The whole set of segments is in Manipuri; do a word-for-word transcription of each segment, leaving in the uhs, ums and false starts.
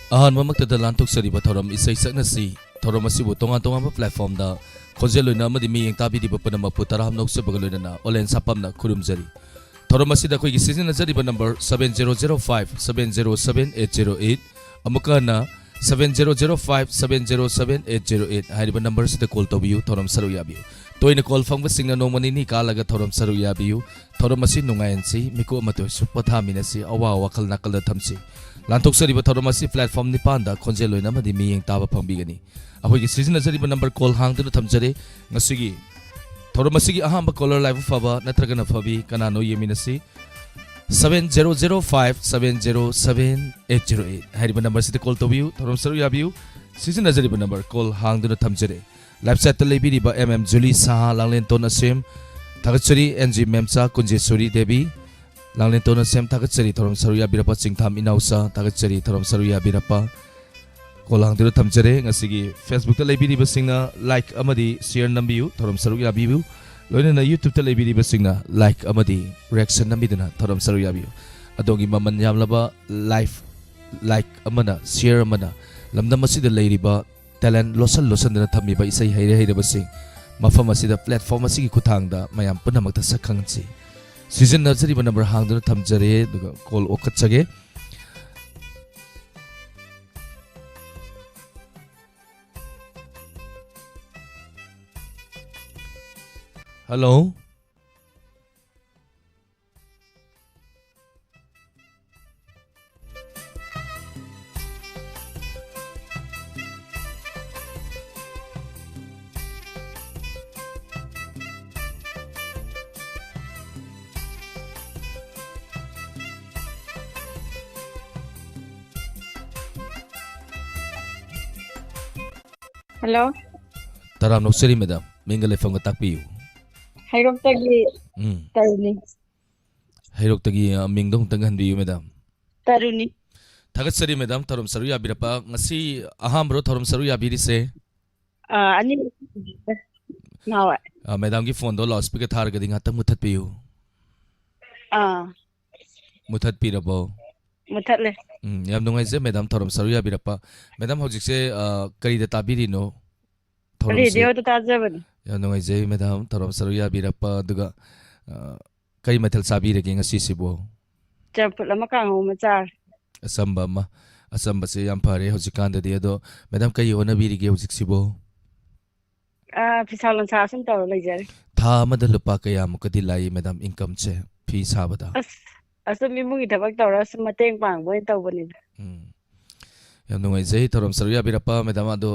ꯑꯍꯥꯟꯕꯃꯛꯇꯗ ꯂꯥꯟꯊꯣꯛꯆꯔꯤꯕ ꯊꯧꯔꯝ ꯏꯁꯩ ꯁꯛꯅꯁꯤ ꯊꯧꯔꯝ ꯑꯁꯤꯕꯨ ꯇꯣꯉꯥꯟ ꯇꯣꯉꯥꯟꯕ platformꯗ ꯈꯣꯟꯖꯦꯜ ꯑꯣꯏꯅ ꯑꯃꯗꯤ ꯃꯤꯠꯌꯦꯡ ꯇꯥꯕꯤꯔꯤꯕ ꯄꯨꯝꯅꯃꯛꯄꯨ ꯇꯔꯥꯝꯅ ꯑꯣꯛꯆꯕꯒ ꯂꯣꯏꯅꯅ ꯑꯣꯂꯦꯟ ꯁꯥꯄꯝꯅ ꯈꯨꯔꯨꯝꯖꯔꯤ꯫ ꯊꯧꯔꯝ ꯑꯁꯤꯗ ꯑꯩꯈꯣꯏꯒꯤ ꯁꯤꯖꯤꯟꯅꯖꯔꯤꯕ number seven zero zero five seven zero seven eight zero eight, ꯑꯃꯨꯛꯀ ꯍꯟꯅ seven zero zero five seven zero seven eight zero eight ꯍꯥꯏꯔꯤꯕ numberꯁꯤꯗ call ꯇꯧꯕꯤꯌꯨ, ꯊꯧꯔꯝ ꯁꯔꯨꯛ ꯌꯥꯕꯤꯌꯨ꯫ ꯇꯣꯏꯅ call ꯐꯪꯕꯁꯤꯡꯅ ꯅꯣꯡꯃ ꯅꯤꯅꯤ ꯀꯥꯜꯂꯒ ꯊꯧꯔꯝ ꯁꯔꯨꯛ ꯌꯥꯕꯤꯌꯨ꯫ ꯊꯧꯔꯝ ꯑꯁꯤ ꯅꯨꯡꯉꯥꯏꯍꯟꯁꯤ, ꯃꯤꯀꯨꯞ ꯑꯃꯠꯇ ꯑꯣꯏꯔꯁꯨ ꯄꯣꯊꯥꯃꯤꯟꯅꯁꯤ, ꯑꯋꯥ ꯋꯥꯈꯜ ꯅꯥꯀꯜꯗ ꯊꯝꯁꯤ꯫ ꯂꯥꯟꯊꯣꯛꯆꯔꯤꯕ ꯊꯧꯔꯝ ꯑꯁꯤ platform ꯅꯤꯄꯥꯟꯗ ꯈꯣꯟꯖꯦꯜ ꯑꯣꯏꯅ ꯑꯃꯗꯤ ꯃꯤꯠꯌꯦꯡ ꯇꯥꯕ ꯐꯪꯕꯤꯒꯅꯤ꯫ ꯑꯩꯈꯣꯏꯒꯤ ꯁꯤꯖꯤꯟꯅꯖꯔꯤꯕ number call ꯍꯥꯡꯗꯨꯅ ꯊꯝꯖꯔꯦ꯫ ꯉꯁꯤꯒꯤ ꯊꯧꯔꯝ ꯑꯁꯤꯒꯤ ꯑꯍꯥꯟꯕ caller ꯂꯥꯏꯕꯛ ꯐꯕ ꯅꯠꯇ꯭ꯔꯒꯅ ꯐꯕꯤ ꯀꯅꯥꯅꯣ ꯌꯦꯡꯃꯤꯟꯅꯁꯤ꯫ Seven zero zero five seven zero seven eight zero eight ꯍꯥꯏꯔꯤꯕ numberꯁꯤꯗ call ꯇꯧꯕꯤꯌꯨ, ꯊꯧꯔꯝ ꯁꯔꯨꯛ ꯌꯥꯕꯤꯌꯨ꯫ ꯁꯤꯖꯤꯟꯅꯖꯔꯤꯕ number call ꯍꯥꯡꯗꯨꯅ ꯊꯝꯖꯔꯦ꯫ Live chatꯇ ꯂꯩꯕꯤꯔꯤꯕ M M ꯖꯨꯂꯤ ꯁꯍꯥ, ꯂꯥꯡꯂꯦꯟꯇꯣꯟ ꯑꯁꯦꯝ, ꯊꯥꯒꯠꯆꯔꯤ꯫ N G ꯃꯦꯝꯆꯥ, ꯀꯨꯟꯖꯦꯁꯣꯔꯤ ꯗꯦꯕꯤ, ꯂꯥꯡꯂꯦꯟꯇꯣꯟ ꯑꯁꯦꯝ, ꯊꯥꯒꯠꯆꯔꯤ꯫ ꯊꯧꯔꯝ ꯁꯔꯨꯛ ꯌꯥꯕꯤꯔꯛꯄ ꯆꯤꯡꯊꯥꯝ ꯏꯅꯥꯎꯆꯥ, ꯊꯥꯒꯠꯆꯔꯤ꯫ ꯊꯧꯔꯝ ꯁꯔꯨꯛ ꯌꯥꯕꯤꯔꯛꯄ call ꯍꯥꯡꯗꯨꯅ ꯊꯝꯖꯔꯦ꯫ ꯉꯁꯤꯒꯤ Facebookꯇ ꯂꯩꯕꯤꯔꯤꯕꯁꯤꯡꯅ like ꯑꯃꯗꯤ share ꯅꯝꯕꯤꯌꯨ, ꯊꯧꯔꯝ ꯁꯔꯨꯛ ꯌꯥꯕꯤꯌꯨ꯫ ꯂꯣꯏꯅꯅ YouTubeꯇ ꯂꯩꯕꯤꯔꯤꯕꯁꯤꯡꯅ like ꯑꯃꯗꯤ reaction ꯅꯝꯕꯤꯗꯨꯅ ꯊꯧꯔꯝ ꯁꯔꯨꯛ ꯌꯥꯕꯤꯌꯨ꯫ ꯑꯗꯣꯝꯒꯤ ꯃꯃꯜ ꯌꯥꯝꯂꯕ live, like ꯑꯃꯅ, share ꯑꯃꯅ ꯂꯝꯗꯝ ꯑꯁꯤꯗ ꯂꯩꯔꯤꯕ talent ꯂꯣꯠꯁꯤꯟ ꯂꯣꯠꯁꯤꯟꯗꯨꯅ ꯊꯝꯃꯤꯕ ꯏꯁꯩ ꯍꯩꯔ ꯍꯩꯔꯕꯁꯤꯡ ꯃꯐꯝ ꯑꯁꯤꯗ platform ꯑꯁꯤꯒꯤ ꯈꯨꯠꯊꯥꯡꯗ ꯃꯌꯥꯝ ꯄꯨꯝꯅꯃꯛꯇ ꯁꯛ ꯈꯪꯍꯟꯁꯤ꯫ ꯁꯤꯖꯤꯟꯅꯖꯔꯤꯕ number ꯍꯥꯡꯗꯨꯅ ꯊꯝꯖꯔꯦ, ꯑꯗꯨꯒ call ꯑꯣꯛꯈꯠꯆꯒꯦ꯫ Hello꯫ Hello꯫ ꯇꯔꯥꯝꯅ ꯑꯣꯛꯆꯔꯤ madam, ꯃꯤꯡꯒ ꯂꯩꯐꯝꯒ ꯇꯥꯛꯄꯤꯌꯨ꯫ ꯍꯩꯔꯣꯛꯇꯒꯤ ꯎꯝ꯫ ꯇꯔꯨꯅꯤ꯫ ꯍꯩꯔꯣꯛꯇꯒꯤ, ꯑ, ꯃꯤꯡꯗꯣ ꯑꯃꯨꯛꯇꯪ ꯍꯟꯕꯤꯌꯨ madam꯫ ꯇꯔꯨꯅꯤ꯫ ꯊꯥꯒꯠꯆꯔꯤ madam, ꯊꯧꯔꯝ ꯁꯔꯨꯛ ꯌꯥꯕꯤꯔꯛꯄ꯫ ꯉꯁꯤ ꯑꯍꯥꯟꯕꯔꯣ ꯊꯧꯔꯝ ꯁꯔꯨꯛ ꯌꯥꯕꯤꯔꯤꯁꯦ? ꯑꯥ, ꯑꯅꯤ꯫ ꯅꯍꯥꯟꯋꯥꯏ꯫ ꯑ, madamꯒꯤ phoneꯗꯣ loudspeaker ꯊꯥꯔꯒꯗꯤ ꯉꯥꯛꯇꯪ ꯃꯨꯠꯊꯠꯄꯤꯌꯨ꯫ ꯑꯥ꯫ ꯃꯨꯊꯠꯄꯤꯔꯕꯣ? ꯃꯨꯊꯠꯂꯦ꯫ ꯎꯝ, ꯌꯥꯝ ꯅꯨꯡꯉꯥꯏꯖꯩ ꯃꯦꯗꯥꯝ, ꯊꯧꯔꯝ ꯁꯔꯨꯛ ꯌꯥꯕꯤꯔꯛꯄ꯫ ꯃꯦꯗꯥꯝ, ꯍꯧꯖꯤꯛꯁꯦ, ꯑ, ꯀꯔꯤꯗ ꯇꯥꯕꯤꯔꯤꯅꯣ? ꯊꯧꯔꯝꯁꯦ꯫ ꯔꯦꯗꯤꯑꯣꯗ ꯇꯥꯖꯕꯅꯤ꯫ ꯌꯥꯝ ꯅꯨꯡꯉꯥꯏꯖꯩ ꯃꯦꯗꯥꯝ, ꯊꯧꯔꯝ ꯁꯔꯨꯛ ꯌꯥꯕꯤꯔꯛꯄ꯫ ꯑꯗꯨꯒ, ꯑ, ꯀꯔꯤ ꯃꯊꯦꯜ ꯆꯥꯕꯤꯔꯒꯦ ꯉꯁꯤꯁꯤꯕꯨ? ꯆꯝꯐꯨꯠ ꯑꯃ, ꯀꯥꯡꯍꯧ ꯑꯃ ꯆꯥꯔꯦ꯫ ꯑꯆꯝꯕ ꯑꯃ꯫ ꯑꯆꯝꯕꯁꯦ ꯌꯥꯝ ꯐꯔꯦ ꯍꯧꯖꯤꯛꯀꯥꯟꯗꯗꯤ꯫ ꯑꯗꯣ ꯃꯦꯗꯥꯝ, ꯀꯔꯤ ꯍꯣꯠꯅꯕꯤꯔꯤꯒꯦ ꯍꯧꯖꯤꯛꯁꯤꯕꯨ? ꯑꯥ, ꯐꯤꯁꯥ ꯂꯣꯟꯁꯥ ꯁꯨꯝ ꯇꯧꯔ ꯂꯩꯖꯔꯤ꯫ ꯊꯥ ꯑꯃꯗ ꯂꯨꯄꯥ ꯀꯌꯥꯃꯨꯛꯀꯗꯤ ꯂꯥꯛꯏ ꯃꯦꯗꯥꯝ, ꯏꯟꯀꯝꯁꯦ ꯐꯤ ꯁꯥꯕꯗ? ꯑꯁ, ꯑꯁꯨꯝ ꯏꯃꯨꯡꯒꯤ ꯊꯕꯛ ꯇꯧꯔ ꯁꯨꯝ ꯃꯇꯦꯡ ꯄꯥꯡꯕ ꯑꯣꯏꯅ ꯇꯧꯕꯅꯤꯗ꯫ ꯎꯝ꯫ ꯌꯥꯝ ꯅꯨꯡꯉꯥꯏꯖꯩ ꯊꯧꯔꯝ ꯁꯔꯨꯛ ꯌꯥꯕꯤꯔꯛꯄ ꯃꯦꯗꯥꯝ꯫ ꯑꯗꯣ,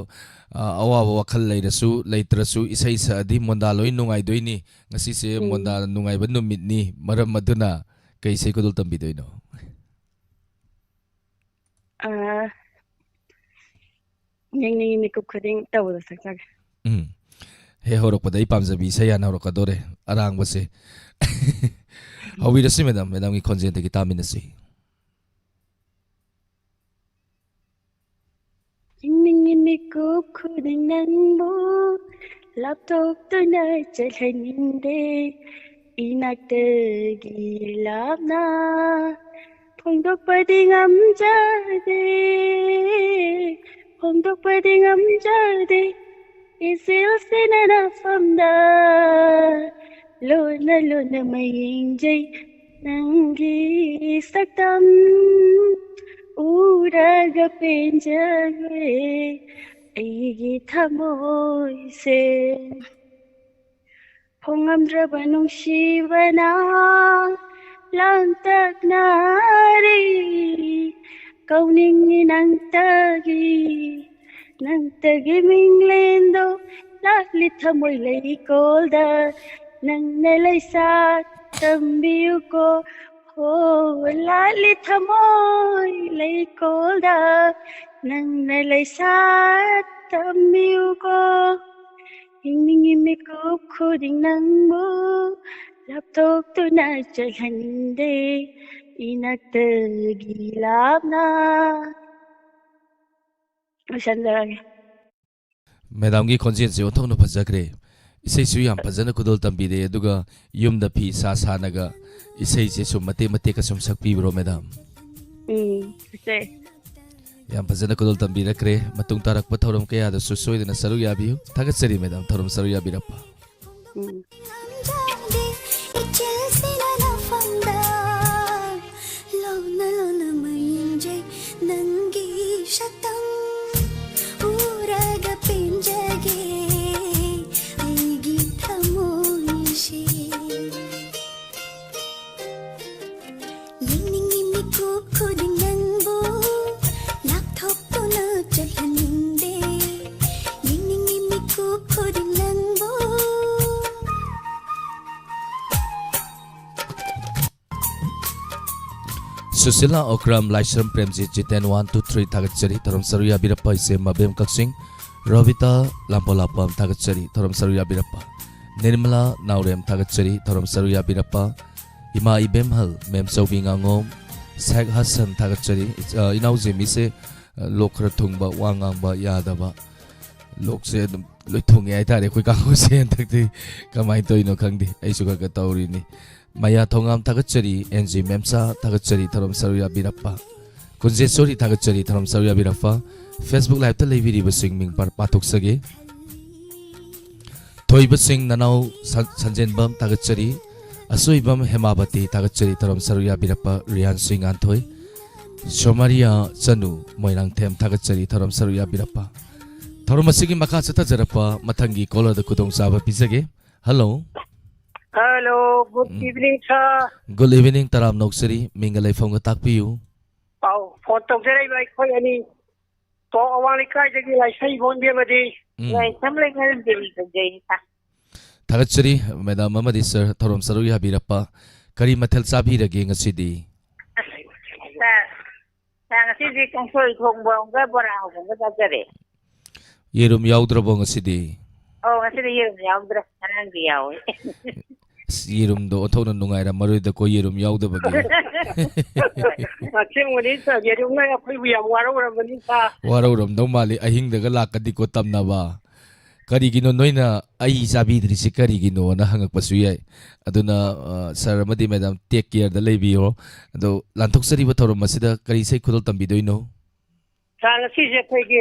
ꯑ, ꯑꯋꯥꯕ ꯋꯥꯈꯜ ꯂꯩꯔꯁꯨ ꯂꯩꯇ꯭ꯔꯁꯨ ꯏꯁꯩ ꯁꯛꯑꯗꯤ ꯃꯣꯟꯗꯥ ꯂꯣꯏ ꯅꯨꯡꯉꯥꯏꯗꯣꯏꯅꯤ꯫ ꯉꯁꯤꯁꯦ ꯎꯝ꯫ ꯃꯣꯟꯗꯥ ꯅꯨꯡꯉꯥꯏꯕ ꯅꯨꯃꯤꯠꯅꯤ꯫ ꯃꯔꯝ ꯑꯗꯨꯅ ꯀꯩ ꯏꯁꯩ ꯈꯨꯗꯣꯜ ꯇꯝꯕꯤꯗꯣꯏꯅꯣ? ꯑꯥ, ꯌꯦꯡꯅꯤꯡꯉꯤ ꯃꯤꯀꯨꯞ ꯈꯨꯗꯤꯡ ꯇꯧꯕꯗꯣ ꯁꯛꯆꯒꯦ꯫ ꯎꯝ꯫ ꯍꯦꯛ ꯍꯧꯔꯛꯄꯗ ꯑꯩ ꯄꯥꯝꯖꯕꯤ ꯏꯁꯩ ꯍꯥꯟꯅ ꯍꯧꯔꯛꯀꯗꯣꯔꯦ, ꯑꯔꯥꯡꯕꯁꯦ꯫ ꯍꯧꯕꯤꯔꯁꯤ ꯃꯦꯗꯥꯝ, ꯃꯦꯗꯥꯝꯒꯤ ꯈꯣꯟꯖꯦꯜꯗꯒꯤ ꯇꯥꯃꯤꯟꯅꯁꯤ꯫ ꯌꯦꯡꯅꯤꯡꯉꯤ ꯃꯤꯀꯨꯞ ꯈꯨꯗꯤꯡ ꯅꯪꯕꯨ ꯂꯥꯞꯊꯣꯛꯇꯨꯅ ꯆꯠꯍꯟꯅꯤꯡꯗꯦ꯫ ꯏꯅꯥꯛꯇꯒꯤ ꯂꯥꯞꯅ ꯐꯣꯡꯗꯣꯛꯄꯗꯤ ꯉꯝꯖꯗꯦ, ꯐꯣꯡꯗꯣꯛꯄꯗꯤ ꯉꯝꯖꯗꯦ꯫ ꯏꯆꯤꯜꯁꯤꯅ ꯅꯐꯝꯗ ꯂꯣꯟꯅ ꯂꯣꯟꯅ ꯃꯌꯦꯡꯖꯩ꯫ ꯅꯪꯒꯤ ꯁꯛꯇꯝ ꯎꯔꯒ ꯄꯦꯟꯖꯈ꯭ꯔꯦ ꯑꯩꯒꯤ ꯊꯃꯣꯏꯁꯦ꯫ ꯐꯣꯡꯉꯝꯗ꯭ꯔꯕ ꯅꯨꯡꯁꯤꯕꯅ ꯂꯥꯡꯇꯛꯅꯔꯤ꯫ ꯀꯧꯅꯤꯡꯉꯤ ꯅꯪꯇꯒꯤ, ꯅꯪꯇꯒꯤ ꯃꯤꯡꯂꯦꯟꯗꯣ ꯂꯥꯠꯂꯤ ꯊꯃꯣꯏ ꯂꯩꯀꯣꯜꯗ꯫ ꯅꯪꯅ ꯂꯩꯁꯥ ꯇꯝꯕꯤꯌꯨꯀꯣ꯫ ꯍꯣ, ꯂꯥꯠꯂꯤ ꯊꯃꯣꯏ ꯂꯩꯀꯣꯜꯗ꯫ ꯅꯪꯅ ꯂꯩꯁꯥ ꯇꯝꯕꯤꯌꯨꯀꯣ꯫ ꯌꯦꯡꯅꯤꯡꯉꯤ ꯃꯤꯀꯨꯞ ꯈꯨꯗꯤꯡ ꯅꯪꯕꯨ ꯂꯥꯞꯊꯣꯛꯇꯨꯅ ꯆꯠꯍꯟꯅꯤꯡꯗꯦ ꯏꯅꯥꯛꯇꯒꯤ ꯂꯥꯞꯅ꯫ ꯂꯣꯏꯁꯟꯖꯔꯒꯦ꯫ ꯃꯦꯗꯥꯝꯒꯤ ꯈꯣꯟꯖꯦꯜꯁꯦ ꯑꯣꯟꯊꯣꯛꯅ ꯐꯖꯈ꯭ꯔꯦ꯫ ꯏꯁꯩꯁꯨ ꯌꯥꯝ ꯐꯖꯅ ꯈꯨꯗꯣꯜ ꯇꯝꯕꯤꯔꯦ꯫ ꯑꯗꯨꯒ ꯌꯨꯝꯗ ꯐꯤ ꯁꯥ ꯁꯥꯅꯒ ꯏꯁꯩꯁꯦ ꯁꯨꯝ ꯃꯇꯦꯛ ꯃꯇꯦꯛꯀ ꯁꯨꯝ ꯁꯛꯄꯤꯕ꯭ꯔꯣ ꯃꯦꯗꯥꯝ? ꯎꯝ, ꯁꯦ꯫ ꯌꯥꯝ ꯐꯖꯅ ꯈꯨꯗꯣꯜ ꯇꯝꯕꯤꯔꯛꯈ꯭ꯔꯦ꯫ ꯃꯇꯨꯡ ꯇꯥꯔꯛꯄ ꯊꯧꯔꯝ ꯀꯌꯥꯗꯁꯨ ꯁꯣꯏꯗꯅ ꯁꯔꯨꯛ ꯌꯥꯕꯤꯌꯨ꯫ ꯊꯥꯒꯠꯆꯔꯤ, ꯃꯦꯗꯥꯝ, ꯊꯧꯔꯝ ꯁꯔꯨꯛ ꯌꯥꯕꯤꯔꯛꯄ꯫ ꯎꯝ꯫ ꯏꯆꯤꯜꯁꯤꯅ ꯅꯐꯝꯗ ꯂꯣꯟꯅ ꯂꯣꯟꯅ ꯃꯌꯦꯡꯖꯩ ꯅꯪꯒꯤ ꯁꯛꯇꯝ ꯎꯔꯒ ꯄꯦꯟꯖꯒꯦ ꯑꯩꯒꯤ ꯊꯃꯣꯏꯁꯦ꯫ ꯌꯦꯡꯅꯤꯡꯉꯤ ꯃꯤꯀꯨꯞ ꯈꯨꯗꯤꯡ ꯅꯪꯕꯨ ꯂꯥꯞꯊꯣꯛꯇꯨꯅ ꯆꯠꯍꯟꯅꯤꯡꯗꯦ꯫ ꯌꯦꯡꯅꯤꯡꯉꯤ ꯃꯤꯀꯨꯞ ꯈꯨꯗꯤꯡ ꯅꯪꯕꯨ꯫ ꯁꯨꯁꯤꯂꯥ ꯑꯣꯀ꯭ꯔꯥꯝ, ꯂꯥꯏꯁ꯭ꯔꯝ Premjit, Jiten one two three ꯊꯥꯒꯠꯆꯔꯤ꯫ ꯊꯧꯔꯝ ꯁꯔꯨꯛ ꯌꯥꯕꯤꯔꯛꯄ ꯏꯆꯦ ꯃꯕꯦꯝ ꯀꯛꯆꯤꯡ, ꯔꯣꯕꯤꯇꯥ ꯂꯥꯝꯄꯣꯂꯥꯛꯄꯝ ꯊꯥꯒꯠꯆꯔꯤ꯫ ꯊꯧꯔꯝ ꯁꯔꯨꯛ ꯌꯥꯕꯤꯔꯛꯄ ꯅꯤꯔꯃꯂꯥ ꯅꯥꯎꯔꯦꯝ ꯊꯥꯒꯠꯆꯔꯤ꯫ ꯊꯧꯔꯝ ꯁꯔꯨꯛ ꯌꯥꯕꯤꯔꯛꯄ ꯏꯃꯥ ꯏꯕꯦꯝꯍꯜ, ꯃꯦꯝꯆꯧꯕꯤ ꯉꯥꯉꯣꯝ, ꯁꯦꯛ ꯍꯁꯟ ꯊꯥꯒꯠꯆꯔꯤ꯫ ꯏꯆ-, ꯑ, ꯏꯅꯥꯎ ꯖꯦꯃꯤꯁꯦ, ꯑ, ꯂꯣꯛ ꯈꯔ ꯊꯨꯡꯕ, ꯋꯥ ꯉꯥꯡꯕ ꯌꯥꯗꯕ, ꯂꯣꯛꯁꯦ ꯑꯗꯨꯝ ꯂꯣꯏ ꯊꯨꯡꯉꯦ ꯍꯥꯏꯇꯥꯔꯦ꯫ ꯑꯩꯈꯣꯏ ꯀꯥꯡꯕꯨꯁꯦ ꯍꯟꯗꯛꯇꯤ ꯀꯃꯥꯏꯅ ꯇꯧꯔꯤꯅꯣ ꯈꯪꯗꯦ, ꯑꯩꯁꯨ ꯈꯔ ꯈꯔ ꯇꯧꯔꯤꯅꯤ꯫ ꯃꯌꯥ ꯊꯣꯉꯥꯝ ꯊꯥꯒꯠꯆꯔꯤ, ꯑꯦꯟ ꯖꯤ ꯃꯦꯝꯆꯥ ꯊꯥꯒꯠꯆꯔꯤ, ꯊꯧꯔꯝ ꯁꯔꯨꯛ ꯌꯥꯕꯤꯔꯛꯄ꯫ ꯀꯨꯟꯖꯦꯁꯣꯔꯤ ꯊꯥꯒꯠꯆꯔꯤ, ꯊꯧꯔꯝ ꯁꯔꯨꯛ ꯌꯥꯕꯤꯔꯛꯄ꯫ Facebook Live-ꯇ ꯂꯩꯕꯤꯔꯤꯕꯁꯤꯡ ꯃꯤꯡ ꯄꯥ-, ꯄꯥꯊꯣꯛꯆꯒꯦ꯫ ꯊꯣꯏꯕꯁꯤꯡ ꯅꯅꯥꯎ ꯁꯟ-, ꯁꯟꯖꯦꯟꯕꯝ ꯊꯥꯒꯠꯆꯔꯤ꯫ ꯑꯁꯣꯏꯕꯝ ꯍꯦꯃꯥꯕꯇꯤ ꯊꯥꯒꯠꯆꯔꯤ, ꯊꯧꯔꯝ ꯁꯔꯨꯛ ꯌꯥꯕꯤꯔꯛꯄ꯫ ꯔꯤꯌꯥꯟ ꯁꯨꯏꯉꯥꯟꯊꯣꯏ, ꯁꯣꯃꯥꯔꯤꯌꯥ ꯆꯅꯨ, ꯃꯣꯏꯔꯥꯡꯊꯦꯝ ꯊꯥꯒꯠꯆꯔꯤ, ꯊꯧꯔꯝ ꯁꯔꯨꯛ ꯌꯥꯕꯤꯔꯛꯄ꯫ ꯊꯧꯔꯝ ꯑꯁꯤꯒꯤ ꯃꯈꯥ ꯆꯠꯊꯖꯔꯛꯄ ꯃꯊꯪꯒꯤ caller-ꯗ ꯈꯨꯗꯣꯡꯆꯥꯕ ꯄꯤꯖꯒꯦ꯫ Hello꯫ Hello, good ꯎꯝ꯫ Evening, sir꯫ Good evening, ꯇꯔꯥꯝꯅ ꯑꯣꯛꯆꯔꯤ꯫ ꯃꯤꯡꯒ ꯂꯩꯐꯝꯒ ꯇꯥꯛꯄꯤꯌꯨ꯫ ꯑꯧ, phone ꯇꯧꯖꯔꯛꯏꯕ ꯑꯩꯈꯣꯏ ꯑꯅꯤ, ꯇꯣꯞ ꯑꯋꯥꯡ ꯂꯩꯀꯥꯏꯗꯒꯤ ꯂꯥꯏꯁ꯭ꯔꯝ ꯏꯕꯣꯝꯕꯤ ꯑꯃꯗꯤ ꯎꯝ꯫ ꯂꯥꯏꯁ꯭ꯔꯝ ꯂꯩꯀꯥꯏꯗꯒꯤ ꯇꯧꯖꯩ, sir꯫ ꯊꯥꯒꯠꯆꯔꯤ, madam ꯑꯃꯗꯤ sir, ꯊꯧꯔꯝ ꯁꯔꯨꯛ ꯌꯥꯕꯤꯔꯛꯄ꯫ ꯀꯔꯤ ꯃꯊꯦꯜ ꯆꯥꯕꯤꯔꯒꯦ ꯉꯁꯤꯗꯤ? Sir, ꯉꯁꯤꯗꯤ ꯀꯥꯡꯁꯣꯏ ꯊꯣꯡꯕ ꯑꯃꯒ ꯕꯣꯔꯥ ꯍꯧꯕ ꯑꯃꯒ ꯆꯥꯖꯔꯦ꯫ ꯌꯦꯔꯨꯝ ꯌꯥꯎꯗ꯭ꯔꯕꯣ ꯉꯁꯤꯗꯤ? ꯑꯧ, ꯉꯁꯤꯗꯤ ꯌꯦꯔꯨꯝ ꯌꯥꯎꯗ꯭ꯔꯦ, ꯉꯔꯥꯡꯗꯤ ꯌꯥꯎꯋꯦ꯫ ꯑꯁ, ꯌꯦꯔꯨꯝꯗꯣ ꯑꯣꯟꯊꯣꯛꯅ ꯅꯨꯡꯉꯥꯏꯔꯝꯃꯔꯣꯏꯗꯀꯣ, ꯌꯦꯔꯨꯝ ꯌꯥꯎꯗꯕꯒꯤ꯫ ꯑꯁꯦꯡꯕꯅꯤ sir, ꯌꯦꯔꯨꯝꯅ ꯑꯩꯈꯣꯏꯕꯨ ꯌꯥꯝ ꯋꯥꯔꯧꯔꯕꯅꯤ sir꯫ ꯋꯥꯔꯧꯔꯝꯗꯧ ꯃꯥꯜꯂꯤ, ꯑꯍꯤꯡꯗꯒ ꯂꯥꯛꯀꯗꯤꯀꯣ ꯇꯝꯅꯕ꯫ ꯀꯔꯤꯒꯤꯅꯣ ꯅꯣꯏꯅ ꯑꯩ ꯆꯥꯕꯤꯗ꯭ꯔꯤꯁꯤ ꯀꯔꯤꯒꯤꯅꯣꯅ ꯍꯪꯉꯛꯄꯁꯨ ꯌꯥꯏ꯫ ꯑꯗꯨꯅ, ꯑ, ꯁꯥꯔ ꯑꯃꯗꯤ ꯃꯦꯗꯥꯝ, take careꯗ ꯂꯩꯕꯤꯌꯣ꯫ ꯑꯗꯣ ꯂꯥꯟꯊꯣꯛꯆꯔꯤꯕ ꯊꯧꯔꯝ ꯑꯁꯤꯗ ꯀꯔꯤ ꯏꯁꯩ ꯈꯨꯗꯣꯜ ꯇꯝꯕꯤꯗꯣꯏꯅꯣ? ꯁꯥꯔ, ꯉꯁꯤꯁꯦ ꯑꯩꯈꯣꯏꯒꯤ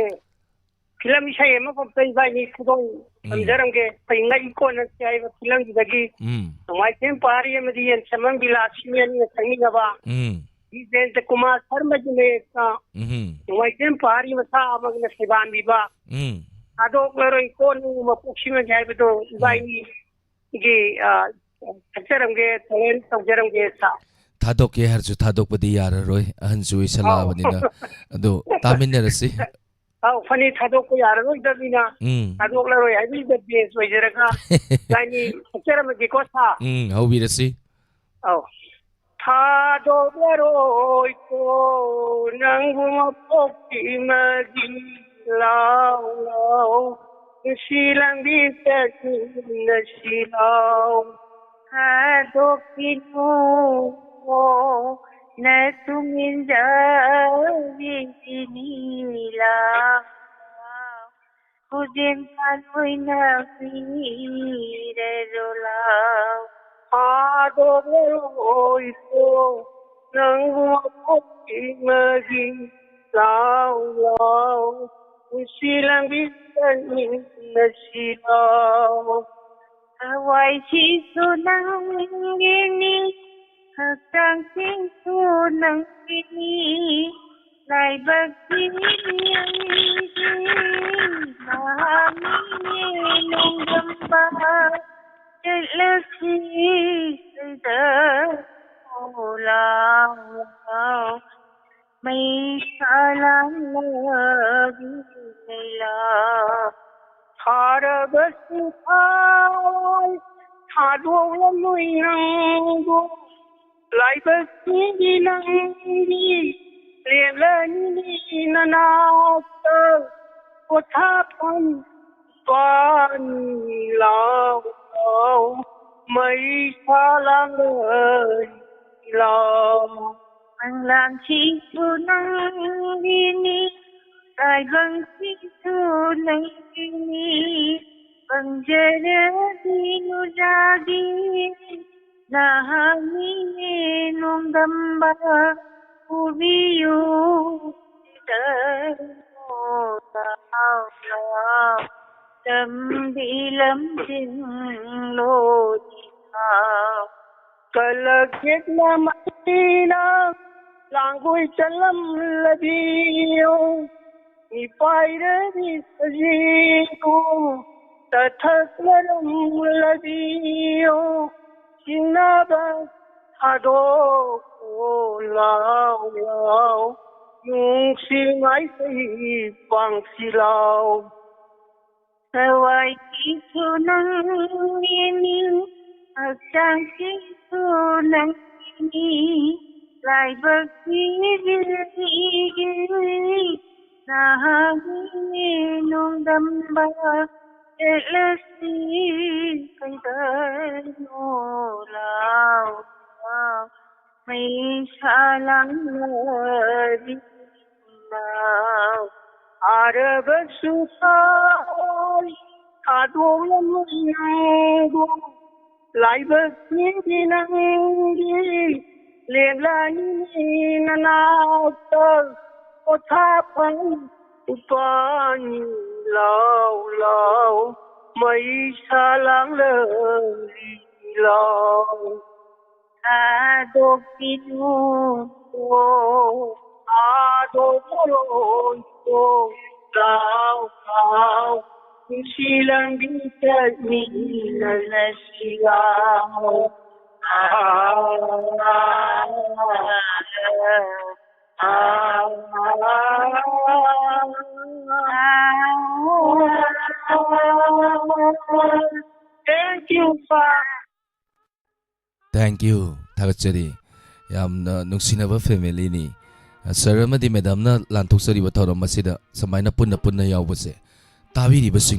ꯐꯤꯂꯝ ꯏꯁꯩ ꯑꯃꯈꯛꯇ ꯏꯕꯥꯅꯤ ꯈꯨꯗꯣꯜ ꯎꯝ꯫ ꯇꯝꯖꯔꯝꯒꯦ꯫ ꯑꯩꯈꯣꯏ ꯉꯛꯏ ꯀꯣꯟꯅꯁꯦ ꯍꯥꯏꯕ ꯐꯤꯂꯝꯁꯤꯗꯒꯤ ꯎꯝ꯫ ꯅꯣꯡꯃꯥꯏꯊꯦꯝ ꯄꯍꯥꯔꯤ ꯑꯃꯗꯤ ꯌꯦꯟꯁꯃꯝ ꯕꯤꯂꯥꯁꯤꯅꯤ ꯑꯅꯤꯅ ꯁꯛꯃꯤꯟꯅꯕ ꯎꯝ꯫ ꯖꯌꯟꯇ ꯀꯨꯃꯥꯔ ꯁꯔꯃꯒꯤ ꯃꯌꯦꯛꯇ ꯎꯝ꯫ ꯅꯣꯡꯃꯥꯏꯊꯦꯝ ꯄꯍꯥꯔꯤ ꯃꯆꯥ ꯑꯃꯒꯤꯅ ꯁꯩꯕꯥꯟꯕꯤꯕ ꯎꯝ꯫ ꯊꯥꯗꯣꯛꯂꯔꯣꯏ ꯀꯣꯟꯅ ꯃꯄꯣꯛꯁꯤꯃꯒꯤ ꯍꯥꯏꯕꯗꯣ ꯎꯝ꯫ ꯏꯕꯥꯅꯤꯒꯤ, ꯑ, ꯁꯛꯆꯔꯝꯒꯦ, talent ꯇꯧꯖꯔꯝꯒꯦ, ꯁꯥꯔ꯫ ꯊꯥꯗꯣꯛꯀꯦ ꯍꯥꯏꯔꯁꯨ ꯊꯥꯗꯣꯛꯄꯗꯤ ꯌꯥꯔꯔꯣꯏ, ꯑꯍꯟꯁꯨ ꯑꯣꯏꯁꯜꯂꯛꯑꯕꯅꯤꯅ꯫ ꯑꯧ꯫ ꯑꯗꯣ ꯇꯥꯃꯤꯟꯅꯔꯁꯤ꯫ ꯑꯧ, ꯐꯅꯤ, ꯊꯥꯗꯣꯛꯄ ꯌꯥꯔꯔꯣꯏꯗꯕꯅꯤꯅ ꯎꯝ꯫ ꯊꯥꯗꯣꯛꯂꯔꯣꯏ ꯍꯥꯏꯕꯤꯗ best ꯑꯣꯏꯖꯔꯒ ꯏꯕꯥꯅꯤ ꯁꯛꯆꯔꯝꯃꯒꯦꯀꯣ, ꯁꯥꯔ꯫ ꯎꯝ, ꯍꯧꯕꯤꯔꯁꯤ꯫ ꯑꯧ꯫ ꯊꯥꯗꯣꯛꯂꯔꯣꯏꯀꯣ ꯅꯪꯕꯨ ꯃꯄꯣꯛꯀꯤ ꯃꯒꯤ ꯂꯥꯎ ꯂꯥꯎ ꯅꯨꯡꯁꯤ ꯂꯝꯕꯤ ꯆꯠꯃꯤꯟꯅꯁꯤ ꯂꯥꯎ꯫ ꯊꯥꯗꯣꯛꯈꯤꯅꯨ ꯅ ꯇꯨꯃꯤꯟꯖꯕꯤꯅꯤ ꯂꯥꯎ꯫ ꯈꯨꯖꯦꯡ ꯐꯥꯟ ꯑꯣꯏꯅ ꯄꯤꯔꯔꯣ ꯂꯥꯎ꯫ ꯊꯥꯗꯣꯛꯂꯔꯣꯏꯀꯣ ꯅꯪꯕꯨ ꯃꯄꯣꯛꯀꯤ ꯃꯒꯤ ꯂꯥꯎ ꯂꯥꯎ ꯅꯨꯡꯁꯤ ꯂꯝꯕꯤ ꯆꯠꯃꯤꯟꯅꯁꯤ ꯂꯥꯎ꯫ ꯊꯋꯥꯏꯁꯤꯁꯨ ꯅꯪꯒꯤꯅꯤ, ꯍꯛꯆꯥꯡꯁꯤꯁꯨ ꯅꯪꯒꯤꯅꯤ, ꯂꯥꯏꯕꯛꯀꯤ ꯑꯩꯒꯤ ꯃꯍꯥꯛꯅꯤ ꯅꯣꯡꯗꯝꯕ ꯆꯠꯂꯁꯤ ꯁꯤꯗ ꯂꯥꯎ ꯂꯥꯎ ꯃꯩꯁꯥ ꯂꯥꯡꯂꯕꯤ ꯃꯩꯂꯥ꯫ ꯊꯥꯔꯕꯁꯨ ꯊꯥꯏ ꯊꯥꯗꯣꯛꯂꯝꯂꯣꯏ ꯅꯪꯕꯨ ꯂꯥꯏꯕꯛꯀꯤ ꯅꯪꯒꯤ ꯂꯦꯞꯂꯅꯤ ꯅꯅꯥꯛꯇ ꯄꯣꯊꯥꯐꯝ ꯄꯥꯅꯤ ꯂꯥꯎ ꯂꯥꯎ ꯃꯩꯁꯥ ꯂꯥꯡꯂꯅꯤ ꯂꯥꯎ꯫ ꯃꯪꯂꯥꯟꯁꯤꯁꯨ ꯅꯪꯒꯤꯅꯤ ꯇꯥꯏꯕꯪꯁꯤꯁꯨ ꯅꯪꯒꯤꯅꯤ, ꯄꯪꯖꯔꯗꯤ ꯅꯨꯔꯥꯒꯤ ꯅꯍꯥꯛꯅꯤ ꯅꯣꯡꯗꯝꯕ꯫ ꯄꯨꯕꯤꯌꯨ ꯁꯤꯗ ꯂꯥꯎ ꯂꯥꯎ, ꯂꯝꯕꯤ ꯂꯝꯖꯤꯡꯂꯣ ꯏꯊꯥꯎ꯫ ꯀꯂꯛ ꯌꯦꯠꯅ ꯃꯁꯤꯅ ꯂꯥꯡꯒꯣꯏ ꯆꯠꯂꯝꯂꯕꯤꯌꯣ, ꯃꯤꯄꯥꯏꯔꯕꯤ ꯁꯖꯤꯕꯨ ꯇꯊꯛꯅꯔꯝꯂꯕꯤꯌꯣ, ꯆꯤꯡꯅꯕ ꯊꯥꯗꯣꯛꯑꯣ ꯂꯥꯎ ꯂꯥꯎ, ꯅꯨꯡꯁꯤ ꯃꯥꯏꯁꯩ ꯄꯥꯡꯁꯤ ꯂꯥꯎ꯫ ꯊꯋꯥꯏꯁꯤꯁꯨ ꯅꯪꯒꯤꯅꯤ, ꯍꯛꯆꯥꯡꯁꯤꯁꯨ ꯅꯪꯒꯤꯅꯤ, ꯂꯥꯏꯕꯛ ꯄꯤꯕꯤꯒꯤ ꯅꯍꯥꯛꯅꯤ ꯅꯣꯡꯗꯝꯕ꯫ ꯆꯠꯂꯁꯤ ꯀꯩꯗꯅꯣ ꯂꯥꯎ ꯂꯥꯎ, ꯃꯩꯁꯥ ꯂꯥꯡꯂꯕꯤ ꯂꯥꯎ꯫ ꯑꯥꯔꯕꯁꯨ ꯊꯥꯏ ꯊꯥꯗꯣꯛꯂꯝꯃꯤ ꯅꯪꯕꯨ, ꯂꯥꯏꯕꯛ ꯊꯤꯕꯤ ꯅꯪꯒꯤ ꯂꯦꯞꯂꯅꯤ ꯅꯅꯥꯛꯇ, ꯄꯣꯊꯥꯐꯝ ꯎꯄꯥꯅꯤ ꯂꯥꯎ ꯂꯥꯎ, ꯃꯩꯁꯥ ꯂꯥꯡꯂꯕꯤ ꯂꯥꯎ꯫ ꯊꯥꯗꯣꯛꯄꯤꯅꯨ ꯊꯥꯗꯣꯛꯂꯔꯣꯏ ꯂꯥꯎ ꯂꯥꯎ, ꯅꯨꯡꯁꯤ ꯂꯝꯕꯤ ꯆꯠꯃꯤꯟꯅꯔꯁꯤ ꯂꯥꯎ꯫ Thank you, sir. Thank you. ꯊꯥꯒꯠꯆꯔꯤ꯫ ꯌꯥꯝꯅ ꯅꯨꯡꯁꯤꯅꯕ ꯐꯦꯃꯤꯂꯤꯅꯤ꯫ ꯁꯥꯔ ꯑꯃꯗꯤ ꯃꯦꯗꯥꯝꯅ ꯂꯥꯟꯊꯣꯛꯆꯔꯤꯕ ꯊꯧꯔꯝ ꯑꯁꯤꯗ ꯁꯨꯃꯥꯏꯅ ꯄꯨꯟꯅ ꯄꯨꯟꯅ ꯌꯥꯎꯕꯁꯦ ꯇꯥꯕꯤꯔꯤꯕꯁꯨ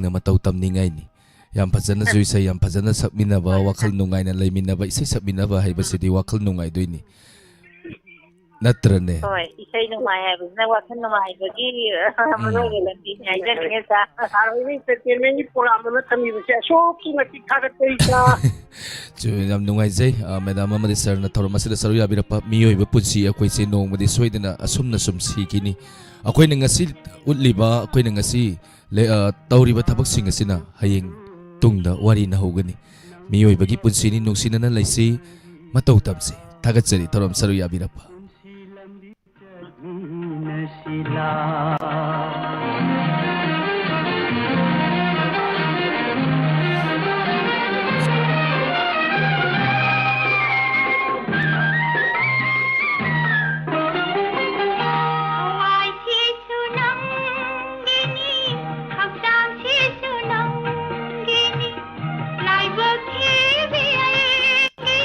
ꯏꯁꯩ ꯌꯥꯝ ꯐꯖꯅ ꯁꯛꯃꯤꯟꯅꯕ, ꯋꯥꯈꯜ ꯅꯨꯡꯉꯥꯏꯅ ꯂꯩꯃꯤꯟꯅꯕ, ꯏꯁꯩ ꯁꯛꯃꯤꯟꯅꯕ ꯍꯥꯏꯕꯁꯤꯗꯤ ꯋꯥꯈꯜ ꯅꯨꯡꯉꯥꯏꯗꯣꯏꯅꯤ꯫ ꯅꯠꯇ꯭ꯔꯅꯦ? ꯍꯣꯏ, ꯏꯁꯩ ꯅꯨꯡꯉꯥꯏ ꯍꯥꯏꯕꯁꯤꯅ ꯋꯥꯈꯜ ꯅꯨꯡꯉꯥꯏꯕꯒꯤ ꯃꯔꯨꯑꯣꯏꯕ ꯂꯝꯕꯤꯅꯤ ꯍꯥꯏꯖꯅꯤꯡꯉꯦ, ꯁꯥꯔ꯫ ꯁꯥꯔ ꯍꯣꯏꯅ ꯏꯟꯇꯔꯇꯦꯟꯃꯦꯟꯒꯤ ꯄ꯭ꯔꯣꯒ꯭ꯔꯥꯝ ꯑꯃ ꯊꯝꯕꯤꯕꯁꯦ ꯑꯁꯨꯛꯀꯤ ꯃꯇꯤꯛ ꯊꯥꯒꯠꯆꯔꯤ, ꯁꯥꯔ꯫ ꯆꯨ-, ꯌꯥꯝ ꯅꯨꯡꯉꯥꯏꯖꯩ, ꯑ, ꯃꯦꯗꯥꯝ ꯑꯃꯗꯤ ꯁꯥꯔꯅ ꯊꯧꯔꯝ ꯑꯁꯤꯗ ꯁꯔꯨꯛ ꯌꯥꯕꯤꯔꯛꯄ꯫ ꯃꯤꯑꯣꯏꯕ ꯄꯨꯟꯁꯤ ꯑꯩꯈꯣꯏꯁꯦ ꯅꯣꯡꯃꯗꯤ ꯁꯣꯏꯗꯅ ꯑꯁꯨꯝꯅ ꯁꯨꯝ ꯁꯤꯈꯤꯅꯤ꯫ ꯑꯩꯈꯣꯏꯅ ꯉꯁꯤ ꯎꯠꯂꯤꯕ, ꯑꯩꯈꯣꯏꯅ ꯉꯁꯤ ꯂꯦ-, ꯑ, ꯇꯧꯔꯤꯕ ꯊꯕꯛꯁꯤꯡ ꯑꯁꯤꯅ ꯍꯌꯦꯡ ꯇꯨꯡꯗ ꯋꯥꯔꯤꯅ ꯍꯧꯒꯅꯤ꯫ ꯃꯤꯑꯣꯏꯕꯒꯤ ꯄꯨꯟꯁꯤꯅꯤ, ꯅꯨꯡꯁꯤꯅꯅ ꯂꯩꯁꯤ, ꯃꯇꯧ ꯇꯝꯁꯤ꯫ ꯊꯥꯒꯠꯆꯔꯤ ꯊꯧꯔꯝ ꯁꯔꯨꯛ ꯌꯥꯕꯤꯔꯛꯄ꯫ ꯊꯋꯥꯏꯁꯤꯁꯨ ꯅꯪꯒꯤꯅꯤ, ꯍꯛꯆꯥꯡꯁꯤꯁꯨ ꯅꯪꯒꯤꯅꯤ, ꯂꯥꯏꯕꯛ ꯊꯤꯕꯤ ꯑꯩꯒꯤ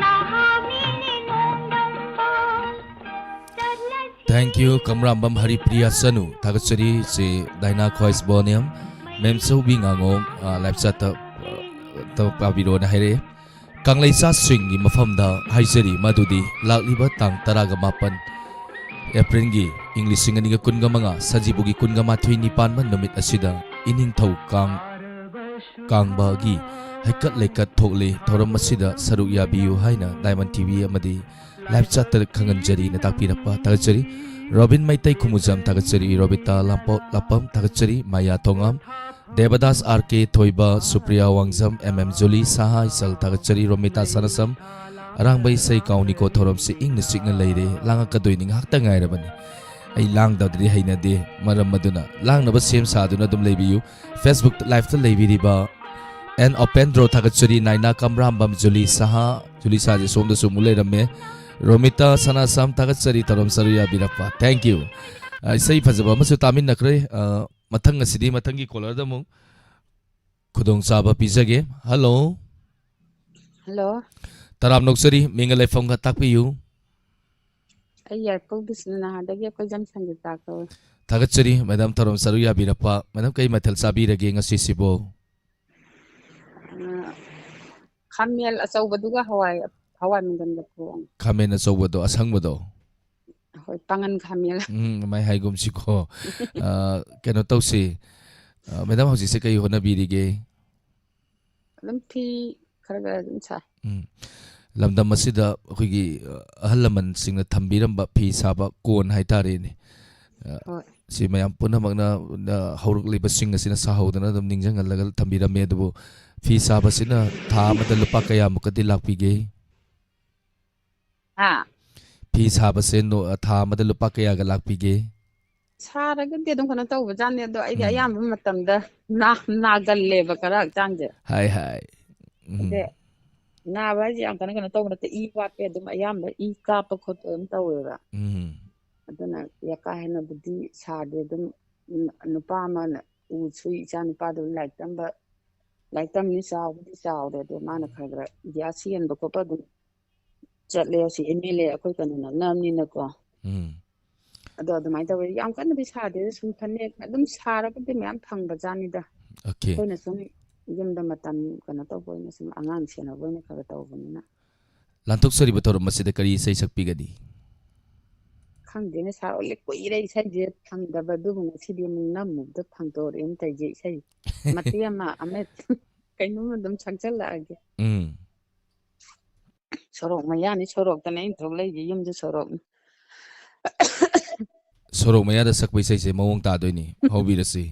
ꯅꯍꯥꯃꯤꯅꯤ ꯅꯣꯡꯗꯝꯕ꯫ ꯆꯠꯂꯁꯤ Thank you, ꯀꯝꯔꯥꯝꯕꯝ ꯍꯔꯤꯄ꯭ꯔꯤꯌꯥ ꯆꯅꯨ꯫ ꯊꯥꯒꯠꯆꯔꯤ, ꯆꯦ ꯗꯥꯏꯅꯥ ꯈ꯭ꯋꯥꯏꯁꯕꯣꯅꯤꯌꯝ, ꯃꯦꯝꯆꯧꯕꯤ ꯉꯥꯉꯣꯝ, ꯑ, live chat-ꯇ, ꯑ, ꯇ ꯄꯥꯕꯤꯔꯣꯅ ꯍꯥꯏꯔꯛꯑꯦ꯫ ꯀꯪꯂꯩꯆꯥꯁꯤꯡꯒꯤ ꯃꯐꯝꯗ ꯍꯥꯏꯖꯔꯤ ꯃꯗꯨꯗꯤ ꯂꯥꯛꯂꯤꯕ ꯇꯥꯡ ꯇꯔꯥꯒ ꯃꯥꯄꯟ ꯑꯦꯄ꯭ꯔꯤꯜꯒꯤ ꯏꯪ ꯂꯤꯁꯤꯡ ꯑꯅꯤꯒ ꯀꯨꯟꯒ ꯃꯉꯥ, ꯁꯖꯤꯕꯨꯒꯤ ꯀꯨꯟꯒ ꯃꯥꯊꯣꯏꯅꯤ ꯄꯥꯟꯕ ꯅꯨꯃꯤꯠ ꯑꯁꯤꯗ ꯏꯅꯤꯡꯊꯧ ꯀꯥꯡ-, ꯀꯥꯡꯕꯒꯤ ꯍꯩꯀꯠ ꯂꯩꯀꯠ ꯊꯣꯛꯂꯤ꯫ ꯊꯧꯔꯝ ꯑꯁꯤꯗ ꯁꯔꯨꯛ ꯌꯥꯕꯤꯌꯨ ꯍꯥꯏꯅ Diamond T V ꯑꯃꯗꯤ live chat-ꯇ ꯈꯪꯍꯟꯖꯔꯤꯅ ꯇꯥꯛꯄꯤꯔꯛꯄ ꯊꯥꯒꯠꯆꯔꯤ꯫ ꯔꯣꯕꯤꯟ ꯃꯩꯇꯩ ꯈꯨꯃꯨꯖꯝ ꯊꯥꯒꯠꯆꯔꯤ꯫ ꯔꯣꯕꯤꯇꯥ ꯂꯥꯝꯄꯣꯛ ꯂꯥꯄꯝ ꯊꯥꯒꯠꯆꯔꯤ꯫ ꯃꯥꯌꯥ ꯊꯣꯉꯥꯝ, ꯗꯦꯕꯗꯥꯁ ꯑꯥꯔ ꯀꯦ ꯊꯣꯏꯕ, ꯁꯨꯄ꯭ꯔꯤꯌꯥ ꯋꯥꯡꯖꯝ, ꯑꯦꯝ ꯑꯦꯝ ꯖꯨꯂꯤ, ꯁꯍꯥ ꯏꯆꯜ ꯊꯥꯒꯠꯆꯔꯤ꯫ ꯔꯣꯃꯤꯇꯥ ꯁꯅꯥꯁꯝ, ꯑꯔꯥꯡꯕ ꯏꯁꯩ ꯀꯥꯎꯅꯤꯀꯣ ꯊꯧꯔꯝꯁꯤ ꯏꯪꯅ ꯆꯤꯛꯅ ꯂꯩꯔꯦ꯫ ꯂꯥꯡꯉꯛꯀꯗꯣꯏꯅꯤ, ꯉꯥꯏꯍꯥꯛꯇ ꯉꯥꯏꯔꯕꯅꯤ꯫ ꯑꯩ ꯂꯥꯡꯗꯕꯗꯤ ꯍꯩꯅꯗꯦ, ꯃꯔꯝ ꯑꯗꯨꯅ ꯂꯥꯡꯅꯕ ꯁꯦꯝ ꯁꯥꯗꯨꯅ ꯑꯗꯨꯝ ꯂꯩꯕꯤꯌꯨ꯫ Facebook live-ꯇ ꯂꯩꯕꯤꯔꯤꯕ ꯑꯦꯟ ꯑꯣꯄꯦꯟꯗ꯭ꯔꯣ ꯊꯥꯒꯠꯆꯔꯤ꯫ ꯅꯥꯏꯅꯥ ꯀꯝꯔꯥꯝꯕꯝ ꯖꯨꯂꯤ ꯁꯍꯥ, ꯖꯨꯂꯤ ꯁꯍꯥꯁꯦ ꯁꯣꯝꯗꯁꯨ ꯑꯃꯨꯛ ꯂꯩꯔꯝꯃꯦ꯫ ꯔꯣꯃꯤꯇꯥ ꯁꯅꯥꯁꯝ ꯊꯥꯒꯠꯆꯔꯤ, ꯊꯧꯔꯝ ꯁꯔꯨꯛ ꯌꯥꯕꯤꯔꯛꯄ꯫ Thank you꯫ ꯑ, ꯏꯁꯩ ꯐꯖꯕ ꯑꯃꯁꯨ ꯇꯥꯃꯤꯟꯅꯈ꯭ꯔꯦ꯫ ꯑ, ꯃꯊꯪ ꯑꯁꯤꯗꯤ ꯃꯊꯪꯒꯤ caller-ꯗ ꯑꯃꯨꯛ ꯈꯨꯗꯣꯡꯆꯥꯕ ꯄꯤꯖꯒꯦ꯫ ꯍꯜꯂꯣ꯫ ꯍꯜꯂꯣ꯫ ꯇꯔꯥꯝꯅ ꯑꯣꯛꯆꯔꯤ, ꯃꯤꯡꯒ ꯂꯩꯐꯝꯒ ꯇꯥꯛꯄꯤꯌꯨ꯫ ꯑꯩ ꯌꯥꯏꯔꯤꯄꯣꯛ ꯕꯤꯁꯅꯨꯅ ꯍꯥꯟꯗꯒꯤ ꯑꯩꯈꯣꯏ ꯖꯝꯁꯟꯒꯤ ꯆꯥꯛ ꯀꯧꯏ꯫ ꯊꯥꯒꯠꯆꯔꯤ ꯃꯦꯗꯥꯝ, ꯊꯧꯔꯝ ꯁꯔꯨꯛ ꯌꯥꯕꯤꯔꯛꯄ꯫ ꯃꯦꯗꯥꯝ, ꯀꯩ ꯃꯊꯦꯜ ꯆꯥꯕꯤꯔꯒꯦ ꯉꯁꯤꯁꯤꯕꯣ? ꯑ, ꯈꯥꯃꯦꯟ ꯑꯆꯧꯕꯗꯨꯒ ꯍꯋꯥꯏ ꯍꯋꯥꯏ ꯃꯪꯒꯟꯒ ꯊꯣꯡꯉꯦ꯫ ꯈꯥꯃꯦꯟ ꯑꯆꯧꯕꯗꯣ, ꯑꯁꯪꯕꯗꯣ? ꯍꯣꯏ, ꯄꯥꯡꯒꯟ ꯈꯥꯃꯦꯟ꯫ ꯎꯝ, ꯑꯗꯨꯃꯥꯏ ꯍꯥꯏꯒꯨꯝꯁꯤꯀꯣ꯫ ꯑ, ꯀꯩꯅꯣ ꯇꯧꯁꯤ꯫ ꯑ, ꯃꯦꯗꯥꯝ ꯍꯧꯖꯤꯛꯁꯦ ꯀꯩ ꯍꯣꯠꯅꯕꯤꯔꯤꯒꯦ? ꯑꯗꯨꯝ ꯐꯤ ꯈꯔ ꯈꯔ ꯑꯗꯨꯝ ꯁꯥꯏ꯫ ꯎꯝ꯫ ꯂꯝꯗꯝ ꯑꯁꯤꯗ ꯑꯩꯈꯣꯏꯒꯤ, ꯑ, ꯑꯍꯜ ꯂꯃꯟꯁꯤꯡꯅ ꯊꯝꯕꯤꯔꯝꯕ ꯐꯤ ꯁꯥꯕ ꯀꯣꯟ ꯍꯥꯏꯇꯥꯔꯦꯅꯦ꯫ ꯑ, ꯍꯣꯏ꯫ ꯁꯤ ꯃꯌꯥꯝ ꯄꯨꯝꯅꯃꯛꯅ, ꯑ, ꯍꯧꯔꯛꯂꯤꯕꯁꯤꯡ ꯑꯁꯤꯅ ꯁꯥꯍꯧꯗꯅ ꯑꯗꯨꯝ ꯅꯤꯡꯁꯤꯡꯍꯜꯂꯒ ꯊꯝꯕꯤꯔꯝꯃꯦ꯫ ꯑꯗꯨꯕꯨ ꯐꯤ ꯁꯥꯕꯁꯤꯅ ꯊꯥ ꯑꯃꯗ ꯂꯨꯄꯥ ꯀꯌꯥꯃꯨꯛꯀꯗꯤ ꯂꯥꯛꯄꯤꯒꯦ? ꯍꯥ? ꯐꯤ ꯁꯥꯕꯁꯦ ꯅꯣ-, ꯊꯥ ꯑꯃꯗ ꯂꯨꯄꯥ ꯀꯌꯥꯒ ꯂꯥꯛꯄꯤꯒꯦ? ꯁꯥꯔꯒꯗꯤ ꯑꯗꯨꯝ ꯀꯩꯅꯣ ꯇꯧꯕꯖꯥꯠꯅꯤ, ꯑꯗꯣ ꯑꯩꯗꯤ ꯎꯝ꯫ ꯑꯌꯥꯝꯕ ꯃꯇꯝꯗ ꯅꯥ-, ꯅꯥꯒꯜꯂꯦꯕ ꯈꯔ ꯍꯛꯆꯥꯡꯁꯦ꯫ ꯍꯥꯏ, ꯍꯥꯏ꯫ ꯎꯝ꯫ ꯑꯗ ꯅꯥꯕ ꯍꯥꯏꯁꯦ ꯌꯥꯝ ꯀꯟꯅ ꯀꯩꯅꯣ ꯇꯧꯕ ꯅꯠꯇꯦ, ꯏ ꯋꯥꯠꯄꯩ ꯑꯗꯨꯝ ꯑꯌꯥꯝꯕ ꯏ ꯀꯥꯞꯄ ꯈꯣꯠꯄ ꯑꯗꯨꯝ ꯇꯧꯋꯦꯕ꯫ ꯎꯝ꯫ ꯑꯗꯨꯅ ꯌꯥ-, ꯀꯥ ꯍꯦꯟꯅꯕꯨꯗꯤ ꯁꯥꯗꯦ꯫ ꯑꯗꯨꯝ ꯅꯨꯄꯥ ꯑꯃꯅ ꯎ ꯁꯨꯏ, ꯏꯆꯥ ꯅꯨꯄꯥꯗꯨ ꯂꯥꯏꯔꯤꯛ ꯇꯝꯕ, ꯂꯥꯏꯔꯤꯛ ꯇꯝꯃꯤ, ꯆꯥꯎꯕꯨꯗꯤ ꯆꯥꯎꯔꯦ, ꯑꯗꯣ ꯃꯥꯅ ꯈꯔ ꯈꯔ ꯒ꯭ꯌꯥꯁ ꯌꯦꯟꯕ ꯈꯣꯠꯄ ꯑꯗꯨꯝ ꯆꯠꯂꯦ꯫ ꯁꯤ ꯑꯦꯝ ꯑꯦꯜ ꯑꯦ ꯑꯩꯈꯣꯏ ꯀꯩꯅꯣ ꯅꯛꯅꯕꯅꯤꯅꯀꯣ꯫ ꯎꯝ꯫ ꯑꯗꯣ ꯑꯗꯨꯃꯥꯏꯅ ꯇꯧꯋꯦ꯫ ꯌꯥꯝ ꯀꯟꯅꯗꯤ ꯁꯥꯗꯦꯗ, ꯁꯨꯝ ꯐꯅꯦꯛ ꯑꯗꯨꯝ ꯁꯥꯔꯒꯗꯤ ꯃꯌꯥꯝ ꯐꯪꯕ ꯖꯥꯠꯅꯤꯗ꯫ ꯑꯣꯀꯦ꯫ ꯑꯩꯈꯣꯏꯅ ꯁꯨꯝ ꯌꯨꯝꯗ ꯃꯇꯝ ꯀꯩꯅꯣ ꯇꯧꯕ ꯑꯣꯏꯅ, ꯁꯨꯝ ꯑꯉꯥꯡ ꯁꯦꯟꯅꯕ ꯑꯣꯏꯅ ꯈꯔ ꯈꯔ ꯇꯧꯕꯅꯤꯅ꯫ ꯂꯥꯟꯊꯣꯛꯆꯔꯤꯕ ꯊꯧꯔꯝ ꯑꯁꯤꯗ ꯀꯔꯤ ꯏꯁꯩ ꯁꯛꯄꯤꯒꯅꯤ? ꯈꯪꯗꯦꯅꯦ ꯁꯥꯔ, ꯑꯣꯜꯂꯦ, ꯀꯨꯏꯔꯦ ꯏꯁꯩꯁꯦ ꯐꯪꯗꯕ, ꯑꯗꯨꯕꯨ ꯉꯁꯤꯗꯤ ꯑꯃꯨꯛ ꯅꯝꯃꯨꯕꯗ ꯐꯪꯗꯣꯔꯛꯑꯦꯅ ꯇꯧꯔꯤꯁꯦ ꯏꯁꯩ꯫ ꯃꯇꯦꯛ ꯑꯃ, ꯑꯃ ꯀꯩꯅꯣꯝ ꯑꯗꯨꯝ ꯁꯛꯆꯜꯂꯛꯑꯒꯦ꯫ ꯎꯝ꯫ ꯁꯣꯔꯣꯛ ꯃꯌꯥꯅꯤ, ꯁꯣꯔꯣꯛꯇꯅꯦ ꯑꯩꯅ ꯊꯣꯛꯂꯛꯏꯁꯦ, ꯌꯨꯝꯁꯨ ꯁꯣꯔꯣꯛꯅꯤ꯫ ꯁꯣꯔꯣꯛ ꯃꯌꯥꯗ ꯁꯛꯄ ꯏꯁꯩꯁꯦ ꯃꯑꯣꯡ ꯇꯥꯗꯣꯏꯅꯤ, ꯍꯧꯕꯤꯔꯁꯤ꯫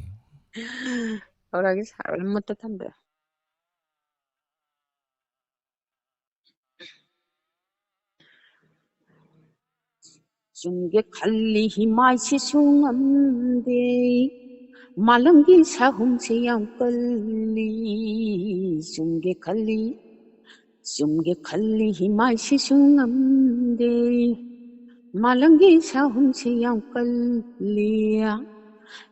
ꯍꯧꯔꯛꯑꯒꯦ ꯁꯥꯔ, ꯃꯨꯠꯇ ꯊꯝꯕꯤꯔꯣ꯫ ꯆꯨꯝꯒꯦ ꯈꯜꯂꯤ ꯍꯤꯃꯥꯏꯁꯤꯁꯨ ꯉꯝꯗꯦ, ꯃꯥꯂꯪꯒꯤ ꯁꯥꯍꯨꯝꯁꯤ ꯌꯥꯝ ꯀꯜꯂꯤ꯫ ꯆꯨꯝꯒꯦ ꯈꯜꯂꯤ, ꯆꯨꯝꯒꯦ ꯈꯜꯂꯤ ꯍꯤꯃꯥꯏꯁꯤꯁꯨ ꯉꯝꯗꯦ, ꯃꯥꯂꯪꯒꯤ ꯁꯥꯍꯨꯝꯁꯤ ꯌꯥꯝ ꯀꯜꯂꯤ꯫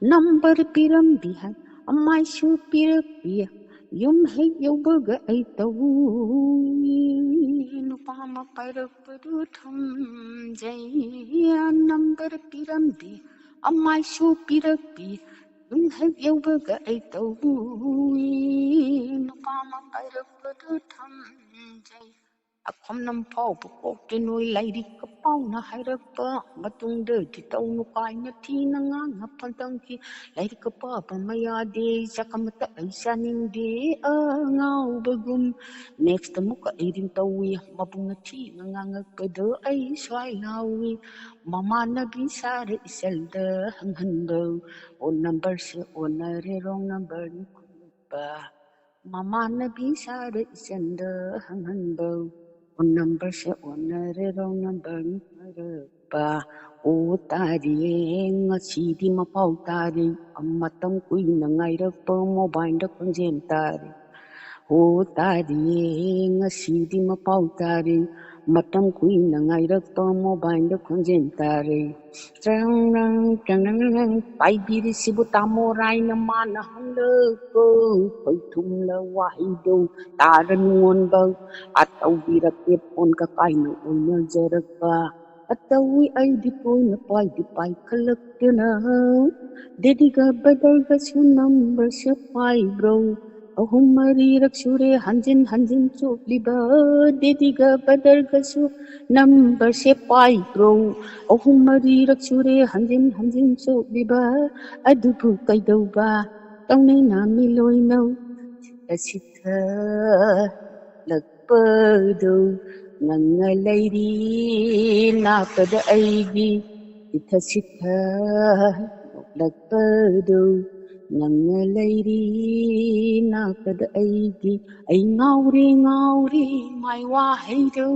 ꯅꯝꯕꯔ ꯄꯤꯔꯝꯕꯤ ꯍꯥꯏ ꯑꯃꯥꯏꯁꯨ ꯄꯤꯔꯛꯄꯤ, ꯌꯨꯝ ꯍꯦꯛ ꯌꯧꯕꯒ ꯑꯩ ꯇꯧꯏ, ꯅꯨꯄꯥ ꯑꯃ ꯄꯥꯏꯔꯛꯄꯗꯨ ꯊꯝꯖꯩ꯫ ꯅꯝꯕꯔ ꯄꯤꯔꯝꯕꯤ ꯑꯃꯥꯏꯁꯨ ꯄꯤꯔꯛꯄꯤ, ꯌꯨꯝ ꯍꯦꯛ ꯌꯧꯕꯒ ꯑꯩ ꯇꯧꯏ, ꯅꯨꯄꯥ ꯑꯃ ꯄꯥꯏꯔꯛꯄꯗꯨ ꯊꯝꯖꯩ꯫ ꯑꯈꯣꯝꯅꯝ ꯐꯥꯎꯕ ꯀꯣꯛꯇꯦ ꯅꯣꯏ ꯂꯥꯏꯔꯤꯛꯀ ꯄꯥꯎꯅ ꯍꯥꯏꯔꯛꯄ ꯃꯇꯨꯡꯗꯗꯤ ꯇꯧꯅꯨ ꯀꯥꯏꯅ ꯊꯤꯅ ꯉꯥꯡꯅ ꯐꯟꯇꯪꯈꯤ꯫ ꯂꯥꯏꯔꯤꯛꯀ ꯄꯥꯕ ꯃꯌꯥꯗꯦ ꯆꯥꯛ ꯑꯃꯇ ꯑꯩ ꯆꯥꯅꯤꯡꯗꯦ ꯑꯉꯥꯎꯕꯒꯨꯝ꯫ Next ꯑꯃꯨꯛꯀ ꯑꯩ ring ꯇꯧꯏ ꯃꯕꯨꯡꯅ ꯊꯤꯅ ꯉꯥꯡꯉꯛꯄꯗꯣ ꯑꯩ ꯁ꯭ꯋꯥꯏ ꯂꯥꯎꯏ꯫ ꯃꯃꯥꯟꯅꯕꯤ ꯁꯥꯔ ꯏꯆꯜꯗ ꯍꯪꯍꯟꯕꯧ ꯑꯣ numberꯁꯦ ꯑꯣꯟꯅꯔꯦ wrong numberꯅꯤ ꯈꯨꯝꯂꯛꯄ꯫ ꯃꯃꯥꯟꯅꯕꯤ ꯁꯥꯔ ꯏꯆꯟꯗ ꯍꯪꯍꯟꯕꯧ ꯑꯣ numberꯁꯦ ꯑꯣꯟꯅꯔꯦ wrong numberꯅꯤ ꯈꯨꯝꯂꯛꯄ꯫ ꯑꯣ ꯇꯥꯔꯤꯌꯦ ꯉꯁꯤꯗꯤ ꯃꯄꯥꯎ ꯇꯥꯔꯤ ꯃꯇꯝ ꯀꯨꯏꯅ ꯉꯥꯏꯔꯛꯄ mobileꯗ ꯈꯣꯟꯖꯦꯜ ꯇꯥꯔꯤ꯫ ꯑꯣ ꯇꯥꯔꯤꯌꯦ ꯉꯁꯤꯗꯤ ꯃꯄꯥꯎ ꯇꯥꯔꯤ ꯃꯇꯝ ꯀꯨꯏꯅ ꯉꯥꯏꯔꯛꯄ mobileꯗ ꯈꯣꯟꯖꯦꯜ ꯇꯥꯔꯤ꯫ ꯆ꯭ꯔꯪ ꯔꯪ ꯆ꯭ꯔꯪ ꯔꯪ ꯔꯪ ꯄꯥꯏꯕꯤꯔꯤꯁꯤꯕꯨ ꯇꯥꯃꯣ ꯔꯥꯏꯅ ꯃꯥꯅ ꯍꯪꯂꯛꯄ ꯈꯣꯏꯊꯨꯝꯂ ꯋꯥꯍꯩꯗꯣ ꯇꯥꯔ ꯅꯨꯡꯉꯣꯟꯕ ꯑꯇꯧꯕꯤꯔꯛꯀꯦ ꯐꯣꯟꯒ ꯀꯥꯏꯅ ꯑꯣꯟꯅꯖꯔꯛꯄ꯫ ꯑꯇꯧꯏ ꯑꯩꯗꯤ ꯇꯣꯏꯅ ꯄꯥꯏꯗꯤ ꯄꯥꯏꯈꯠꯂꯛꯇꯅ ꯗꯦꯗꯤꯒ ꯕ꯭ꯔꯗꯔꯒꯁꯨ numberꯁꯦ ꯄꯥꯏꯕ꯭ꯔꯣ? ꯑꯍꯨꯝ ꯃꯔꯤꯔꯛ ꯁꯨꯔꯦ ꯍꯟꯖꯤꯟ ꯍꯟꯖꯤꯟ ꯆꯣꯠꯂꯤꯕ ꯗꯦꯗꯤꯒ ꯕ꯭ꯔꯗꯔꯒꯁꯨ numberꯁꯦ ꯄꯥꯏꯕ꯭ꯔꯣ? ꯑꯍꯨꯝ ꯃꯔꯤꯔꯛ ꯁꯨꯔꯦ ꯍꯟꯖꯤꯟ ꯍꯟꯖꯤꯟ ꯆꯣꯠꯂꯤꯕ ꯑꯗꯨꯕꯨ ꯀꯩꯗꯧꯕ ꯇꯧꯅꯩ ꯅꯥꯃꯤ ꯂꯣꯏꯅꯧ ꯁꯤꯊꯂꯛꯄꯗꯨ ꯉꯪꯉ ꯂꯩꯔꯤ ꯅꯥꯀꯗ ꯑꯩꯒꯤ ꯁꯤꯊ ꯁꯤꯊ ꯅꯣꯛꯂꯛꯄꯗꯨ ꯉꯪꯉ ꯂꯩꯔꯤ ꯅꯥꯀꯗ ꯑꯩꯒꯤ ꯑꯩ ꯉꯥꯎꯔꯦ ꯉꯥꯎꯔꯦ ꯃꯥꯏ ꯋꯥꯍꯩꯗꯧ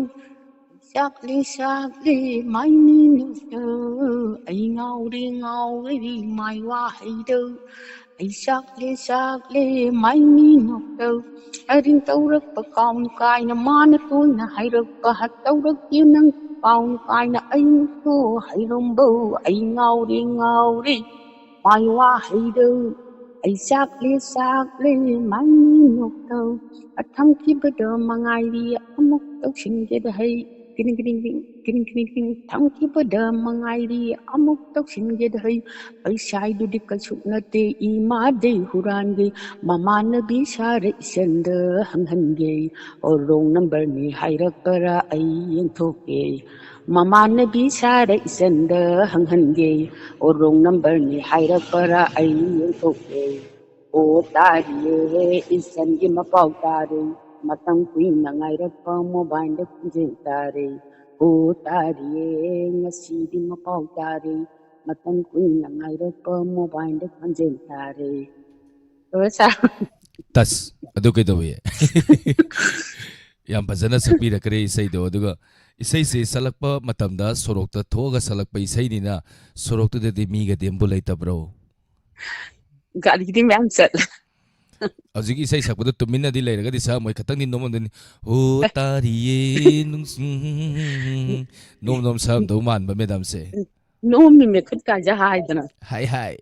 ꯆꯥꯛꯂꯦ ꯆꯥꯛꯂꯦ ꯃꯥꯏ ꯃꯤꯅꯨꯡꯁꯤꯗꯧ ꯑꯩ ꯉꯥꯎꯔꯦ ꯉꯥꯎꯔꯦ ꯃꯥꯏ ꯋꯥꯍꯩꯗꯧ ꯑꯩ ꯆꯥꯛꯂꯦ ꯆꯥꯛꯂꯦ ꯃꯥꯏ ꯃꯤꯅꯨꯡꯁꯤꯗꯧ ꯑꯔꯤꯡ ꯇꯧꯔꯛꯄ ꯀꯥꯎꯅ ꯀꯥꯏꯅ ꯃꯥꯅ ꯇꯣꯏꯅ ꯍꯥꯏꯔꯛꯄ ꯇꯧꯔꯛꯇꯦ ꯅꯪ ꯀꯥꯎꯅ ꯀꯥꯏꯅ ꯑꯩꯁꯨ ꯍꯩꯔꯝꯕꯧ ꯑꯩ ꯉꯥꯎꯔꯦ ꯉꯥꯎꯔꯦ ꯃꯥꯏ ꯋꯥꯍꯩꯗꯧ ꯑꯩ ꯆꯥꯛꯂꯦ ꯆꯥꯛꯂꯦ ꯃꯥꯏ ꯃꯤꯅꯣꯛꯇꯧ ꯑꯊꯝꯈꯤꯕꯗꯣ ꯃꯉꯥꯏꯔꯤ ꯑꯃꯨꯛ ꯇꯧꯁꯤꯟꯒꯦꯗ ꯍꯩ ꯀ꯭ꯔꯤꯡ ꯀ꯭ꯔꯤꯡ ꯀ꯭ꯔꯤꯡ ꯀ꯭ꯔꯤꯡ ꯀ꯭ꯔꯤꯡ ꯀ꯭ꯔꯤꯡ ꯊꯝꯈꯤꯕꯗ ꯃꯉꯥꯏꯔꯤ ꯑꯃꯨꯛ ꯇꯧꯁꯤꯟꯒꯦꯗ ꯍꯩ꯫ ꯄꯩꯁꯥꯗꯨꯗꯤ ꯀꯩꯁꯨ ꯅꯠꯇꯦ ꯏꯃꯥꯗꯩ ꯍꯨꯔꯥꯟꯒꯦ꯫ ꯃꯃꯥꯟꯅꯕꯤ ꯁꯥꯔ ꯏꯆꯟꯗ ꯍꯪꯍꯟꯒꯦ꯫ ꯑꯣ ꯔꯣꯡ ꯅꯝꯕꯔꯅꯤ ꯍꯥꯏꯔꯛꯄꯔꯥ ꯑꯩ ꯌꯦꯡꯊꯣꯛꯀꯦ꯫ ꯃꯃꯥꯟꯅꯕꯤ ꯁꯥꯔ ꯏꯆꯟꯗ ꯍꯪꯍꯟꯒꯦ꯫ ꯑꯣ ꯔꯣꯡ ꯅꯝꯕꯔꯅꯤ ꯍꯥꯏꯔꯛꯄꯔꯥ ꯑꯩ ꯌꯦꯡꯊꯣꯛꯀꯦ꯫ ꯑꯣ ꯇꯥꯔꯤꯌꯦ ꯏꯆꯟꯒꯤ ꯃꯄꯥꯎ ꯇꯥꯔꯦ꯫ ꯃꯇꯝ ꯀꯨꯏꯅ ꯉꯥꯏꯔꯛꯄ ꯃꯣꯕꯥꯏꯜꯗ ꯈꯣꯟꯖꯦꯜ ꯇꯥꯔꯦ꯫ ꯑꯣ ꯇꯥꯔꯤꯌꯦ ꯉꯁꯤꯗꯤ ꯃꯄꯥꯎ ꯇꯥꯔꯦ꯫ ꯃꯇꯝ ꯀꯨꯏꯅ ꯉꯥꯏꯔꯛꯄ ꯃꯣꯕꯥꯏꯜꯗ ꯈꯣꯟꯖꯦꯜ ꯇꯥꯔꯦ꯫ ꯂꯣꯏꯔꯦ ꯁꯥꯔ꯫ ꯇꯁ꯫ ꯑꯗꯨ ꯀꯩꯗꯧꯏ? ꯌꯥꯝ ꯐꯖꯅ ꯁꯛꯄꯤꯔꯛꯈ꯭ꯔꯦ ꯏꯁꯩꯗꯣ꯫ ꯑꯗꯨꯒ ꯏꯁꯩꯁꯦ ꯁꯛꯂꯛꯄ ꯃꯇꯝꯗ ꯁꯣꯔꯣꯛꯇ ꯊꯣꯛꯑꯒ ꯁꯛꯂꯛꯄ ꯏꯁꯩꯅꯤꯅ ꯁꯣꯔꯣꯛꯇꯨꯗꯗꯤ ꯃꯤꯒꯗꯤ ꯑꯝꯕꯨ ꯂꯩꯇꯕ꯭ꯔꯣ? ꯒꯥꯔꯤꯗꯤ ꯃꯌꯥꯝ ꯆꯠꯂꯦ꯫ ꯍꯧꯖꯤꯛ ꯏꯁꯩ ꯁꯛꯄꯗꯣ ꯇꯨꯃꯤꯟꯅꯗꯤ ꯂꯩꯔꯒꯗꯤ ꯁꯛꯑꯝꯃꯣꯏ, ꯈꯇꯪꯗꯤ ꯅꯣꯝꯃꯝꯗꯣꯏꯅꯤ꯫ ꯍꯣ ꯇꯥꯔꯤꯌꯦ ꯅꯨꯡꯁꯤ-, ꯅꯣꯝ ꯅꯣꯝ ꯁꯛꯑꯝꯗꯧ ꯃꯥꯟꯕ ꯃꯦꯗꯥꯝꯁꯦ꯫ ꯅꯣꯝꯃꯤꯃꯦ ꯈꯨꯠꯀꯥꯁꯦ ꯍꯥꯏꯗꯅ꯫ ꯍꯥꯏ ꯍꯥꯏ꯫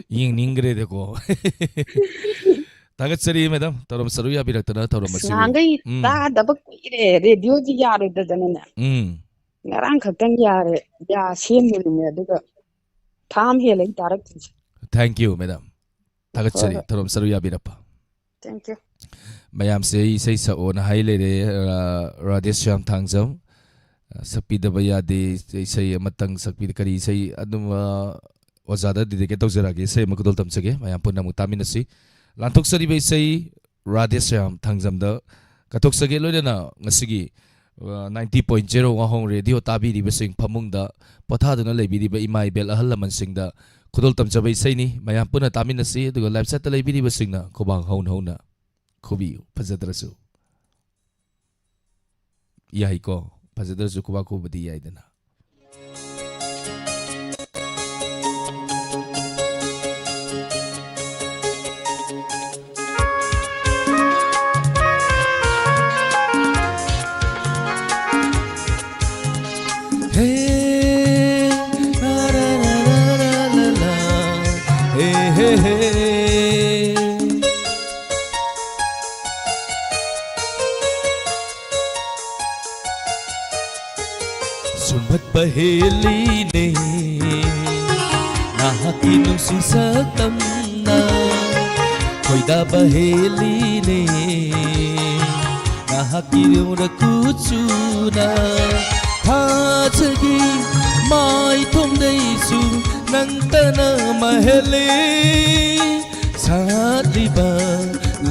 ꯌꯦꯡꯅꯤꯡꯈ꯭ꯔꯦꯗꯀꯣ꯫ ꯊꯥꯒꯠꯆꯔꯤ ꯃꯦꯗꯥꯝ, ꯊꯧꯔꯝ ꯁꯔꯨꯛ ꯌꯥꯕꯤꯔꯛꯇꯅ ꯊꯧꯔꯝ ꯑꯁ, ꯑꯁꯤꯕꯨ꯫ ꯉꯍꯥꯟꯈꯩ ꯎꯝ꯫ ꯇꯥꯗꯕ ꯀꯨꯏꯔꯦ, ꯔꯦꯗꯤꯑꯣꯁꯤ ꯌꯥꯔꯣꯏꯗꯗꯅꯅꯦ꯫ ꯎꯝ꯫ ꯉꯔꯥꯡ ꯈꯛꯇꯪ ꯌꯥꯔꯦ, ꯌꯥ ꯁꯦꯝꯃꯨꯔꯤꯅꯦ, ꯑꯗꯨꯒ ꯊꯥ ꯑꯃ ꯍꯦꯜꯂꯦ ꯑꯩ ꯇꯥꯔꯛꯇ꯭ꯔꯤꯁꯦ꯫ Thank you, madam. ꯍꯣꯏ, ꯊꯥꯒꯠꯆꯔꯤ ꯍꯣꯏ꯫ ꯊꯧꯔꯝ ꯁꯔꯨꯛ ꯌꯥꯕꯤꯔꯛꯄ꯫ Thank you. ꯃꯌꯥꯝꯁꯦ ꯑꯩ ꯏꯁꯩ ꯁꯛꯑꯣꯅ ꯍꯥꯏ ꯂꯩꯔꯦ꯫ ꯔꯥ-, ꯔꯥꯙꯦ ꯁ꯭ꯌꯥꯝ ꯊꯥꯡꯖꯝ, ꯑ, ꯁꯛꯄꯤꯗꯕ ꯌꯥꯗꯦ, ꯏꯁꯩ ꯑꯃꯇꯪ ꯁꯛꯄꯤꯗ-, ꯀꯔꯤ ꯏꯁꯩ ꯑꯗꯨꯝ, ꯑ, ꯑꯣꯖꯥꯗ dedicate ꯇꯧꯖꯔꯛꯑꯒꯦ, ꯏꯁꯩ ꯑꯃ ꯈꯨꯗꯣꯜ ꯇꯝꯖꯒꯦ, ꯃꯌꯥꯝ ꯄꯨꯟꯅ ꯑꯃꯨꯛ ꯇꯥꯃꯤꯟꯅꯁꯤ꯫ ꯂꯥꯟꯊꯣꯛꯆꯔꯤꯕ ꯏꯁꯩ ꯔꯥꯙꯦ ꯁ꯭ꯌꯥꯝ ꯊꯥꯡꯖꯝꯗ ꯀꯠꯊꯣꯛꯆꯒꯦ, ꯂꯣꯏꯅꯅ ꯉꯁꯤꯒꯤ, ꯑ, ninety point zero ꯋꯥꯍꯣꯡ ꯔꯦꯗꯤꯑꯣ ꯇꯥꯕꯤꯔꯤꯕꯁꯤꯡ, ꯐꯃꯨꯡꯗ ꯄꯣꯊꯥꯗꯨꯅ ꯂꯩꯕꯤꯔꯤꯕ ꯏꯃꯥ ꯏꯕꯦꯜ ꯑꯍꯜ ꯂꯃꯟꯁꯤꯡꯗ ꯈꯨꯗꯣꯜ ꯇꯝꯖꯕ ꯏꯁꯩꯅꯤ꯫ ꯃꯌꯥꯝ ꯄꯨꯟꯅ ꯇꯥꯃꯤꯟꯅꯁꯤ, ꯑꯗꯨꯒ live chat ꯇ ꯂꯩꯕꯤꯔꯤꯕꯁꯤꯡꯅ ꯈꯨꯕꯥꯛ ꯍꯧꯅ ꯍꯧꯅ ꯈꯨꯕꯤꯌꯨ, ꯐꯖꯗ꯭ꯔꯁꯨ꯫ ꯌꯥꯏꯀꯣ? ꯐꯖꯗ꯭ꯔꯁꯨ ꯈꯨꯕꯥꯛ ꯈꯨꯕꯗꯤ ꯌꯥꯏꯗꯅ꯫ Hey, la, la, la, la, la, la. Hey, hey, hey. ꯄꯍꯦꯂꯤꯅꯦ ꯅꯍꯥꯛꯀꯤ ꯅꯨꯡꯁꯤ ꯁꯛꯇꯝꯅ ꯈꯣꯏꯗꯥꯕ ꯍꯦꯜꯂꯤꯅꯦ꯫ ꯅꯍꯥꯛꯀꯤ ꯔꯧꯔ ꯀꯨꯆꯨꯅ ꯊꯥꯖꯒꯤ ꯃꯥꯏꯊꯣꯡꯗꯩꯁꯨ ꯅꯪꯇꯅ ꯃꯍꯦꯜꯂꯤ꯫ ꯁꯥꯠꯂꯤꯕ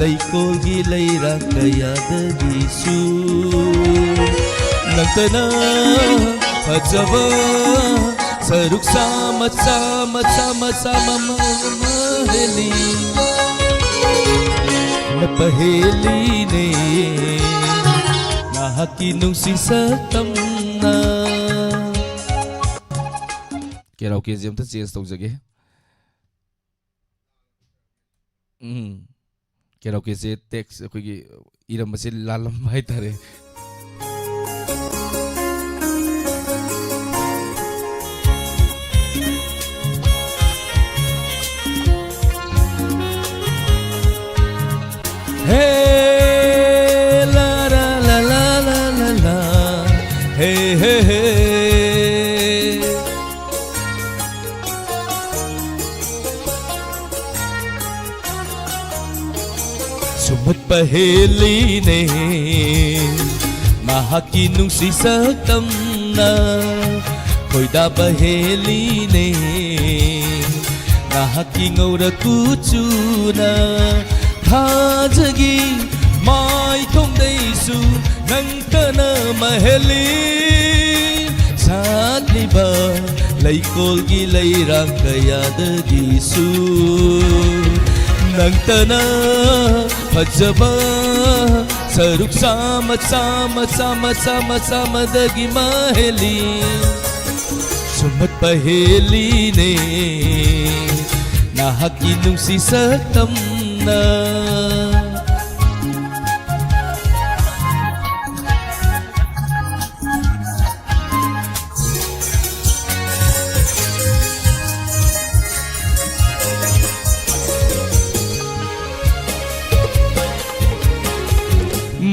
ꯂꯩꯀꯣꯜꯒꯤ ꯂꯩꯔꯥꯡ ꯀꯌꯥꯗꯒꯤꯁꯨ ꯅꯪꯇꯅ ꯐꯖꯕ ꯁꯔꯨꯛ ꯆꯥꯝꯃ, ꯆꯥꯝꯃ, ꯆꯥꯝꯃ, ꯆꯥꯝꯃ ꯃꯥ-, ꯃꯥ ꯍꯦꯜꯂꯤ꯫ ꯅꯠꯄ ꯍꯦꯜꯂꯤꯅꯦ ꯅꯍꯥꯛꯀꯤ ꯅꯨꯡꯁꯤ ꯁꯛꯇꯝꯅ꯫ Karaoke ꯁꯦ ꯑꯝꯇ change ꯇꯧꯖꯒꯦ꯫ ꯎꯝ꯫ Karaoke ꯁꯦ text ꯑꯩꯈꯣꯏꯒꯤ ꯏꯔꯝꯕꯁꯦ ꯂꯥꯜꯂꯝꯕ ꯍꯥꯏꯇꯥꯔꯦ꯫ ꯍꯦ, ꯂꯥ, ꯂꯥ, ꯂꯥ꯫ ꯍꯦ, ꯍꯦ, ꯍꯦ꯫ ꯁꯨꯝꯍꯠꯄ ꯍꯦꯜꯂꯤꯅꯦ ꯃꯍꯥꯛꯀꯤ ꯅꯨꯡꯁꯤ ꯁꯛꯇꯝꯅ ꯈꯣꯏꯗꯥꯕ ꯍꯦꯜꯂꯤꯅꯦ꯫ ꯅꯍꯥꯛꯀꯤ ꯉꯧꯔ ꯀꯨꯆꯨꯅ ꯊꯥꯖꯒꯤ ꯃꯥꯏꯊꯣꯡꯗꯩꯁꯨ ꯅꯪꯇꯅ ꯃꯍꯦꯜꯂꯤ꯫ ꯁꯥꯠꯂꯤꯕ ꯂꯩꯀꯣꯜꯒꯤ ꯂꯩꯔꯥꯡ ꯀꯌꯥꯗꯒꯤꯁꯨ ꯅꯪꯇꯅ ꯐꯖꯕ ꯁꯔꯨꯛ ꯆꯥꯝꯃ, ꯆꯥꯝꯃ, ꯆꯥꯝꯃ, ꯆꯥꯝꯃ, ꯆꯥꯝꯃꯗꯒꯤ ꯃꯍꯦꯜꯂꯤ꯫ ꯁꯨꯝꯍꯠꯄ ꯍꯦꯜꯂꯤꯅꯦ ꯅꯍꯥꯛꯀꯤ ꯅꯨꯡꯁꯤ ꯁꯛꯇꯝꯅ꯫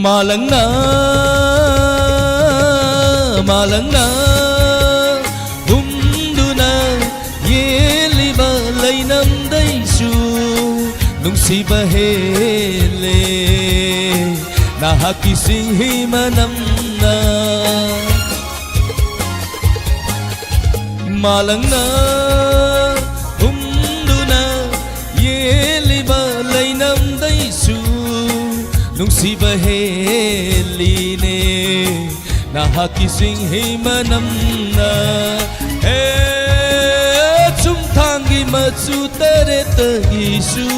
ꯃꯥꯂꯪꯅ, ꯃꯥꯂꯪꯅ꯫ ꯅꯨꯡꯁꯤꯕ ꯍꯦꯜꯂꯦ ꯅꯍꯥꯛꯀꯤ ꯁꯤꯡꯍꯤ ꯃꯅꯝꯅ꯫ ꯃꯥꯂꯪꯅ ꯍꯨꯝꯗꯨꯅ ꯌꯦꯜꯂꯤꯕ ꯂꯩꯅꯝꯗꯩꯁꯨ ꯅꯨꯡꯁꯤꯕ ꯍꯦꯜꯂꯤꯅꯦ ꯅꯍꯥꯛꯀꯤ ꯁꯤꯡꯍꯤ ꯃꯅꯝꯅ꯫ ꯍꯦ, ꯆꯨꯝꯊꯥꯡꯒꯤ ꯃꯆꯨ ꯇꯔꯦꯠꯇꯒꯤꯁꯨ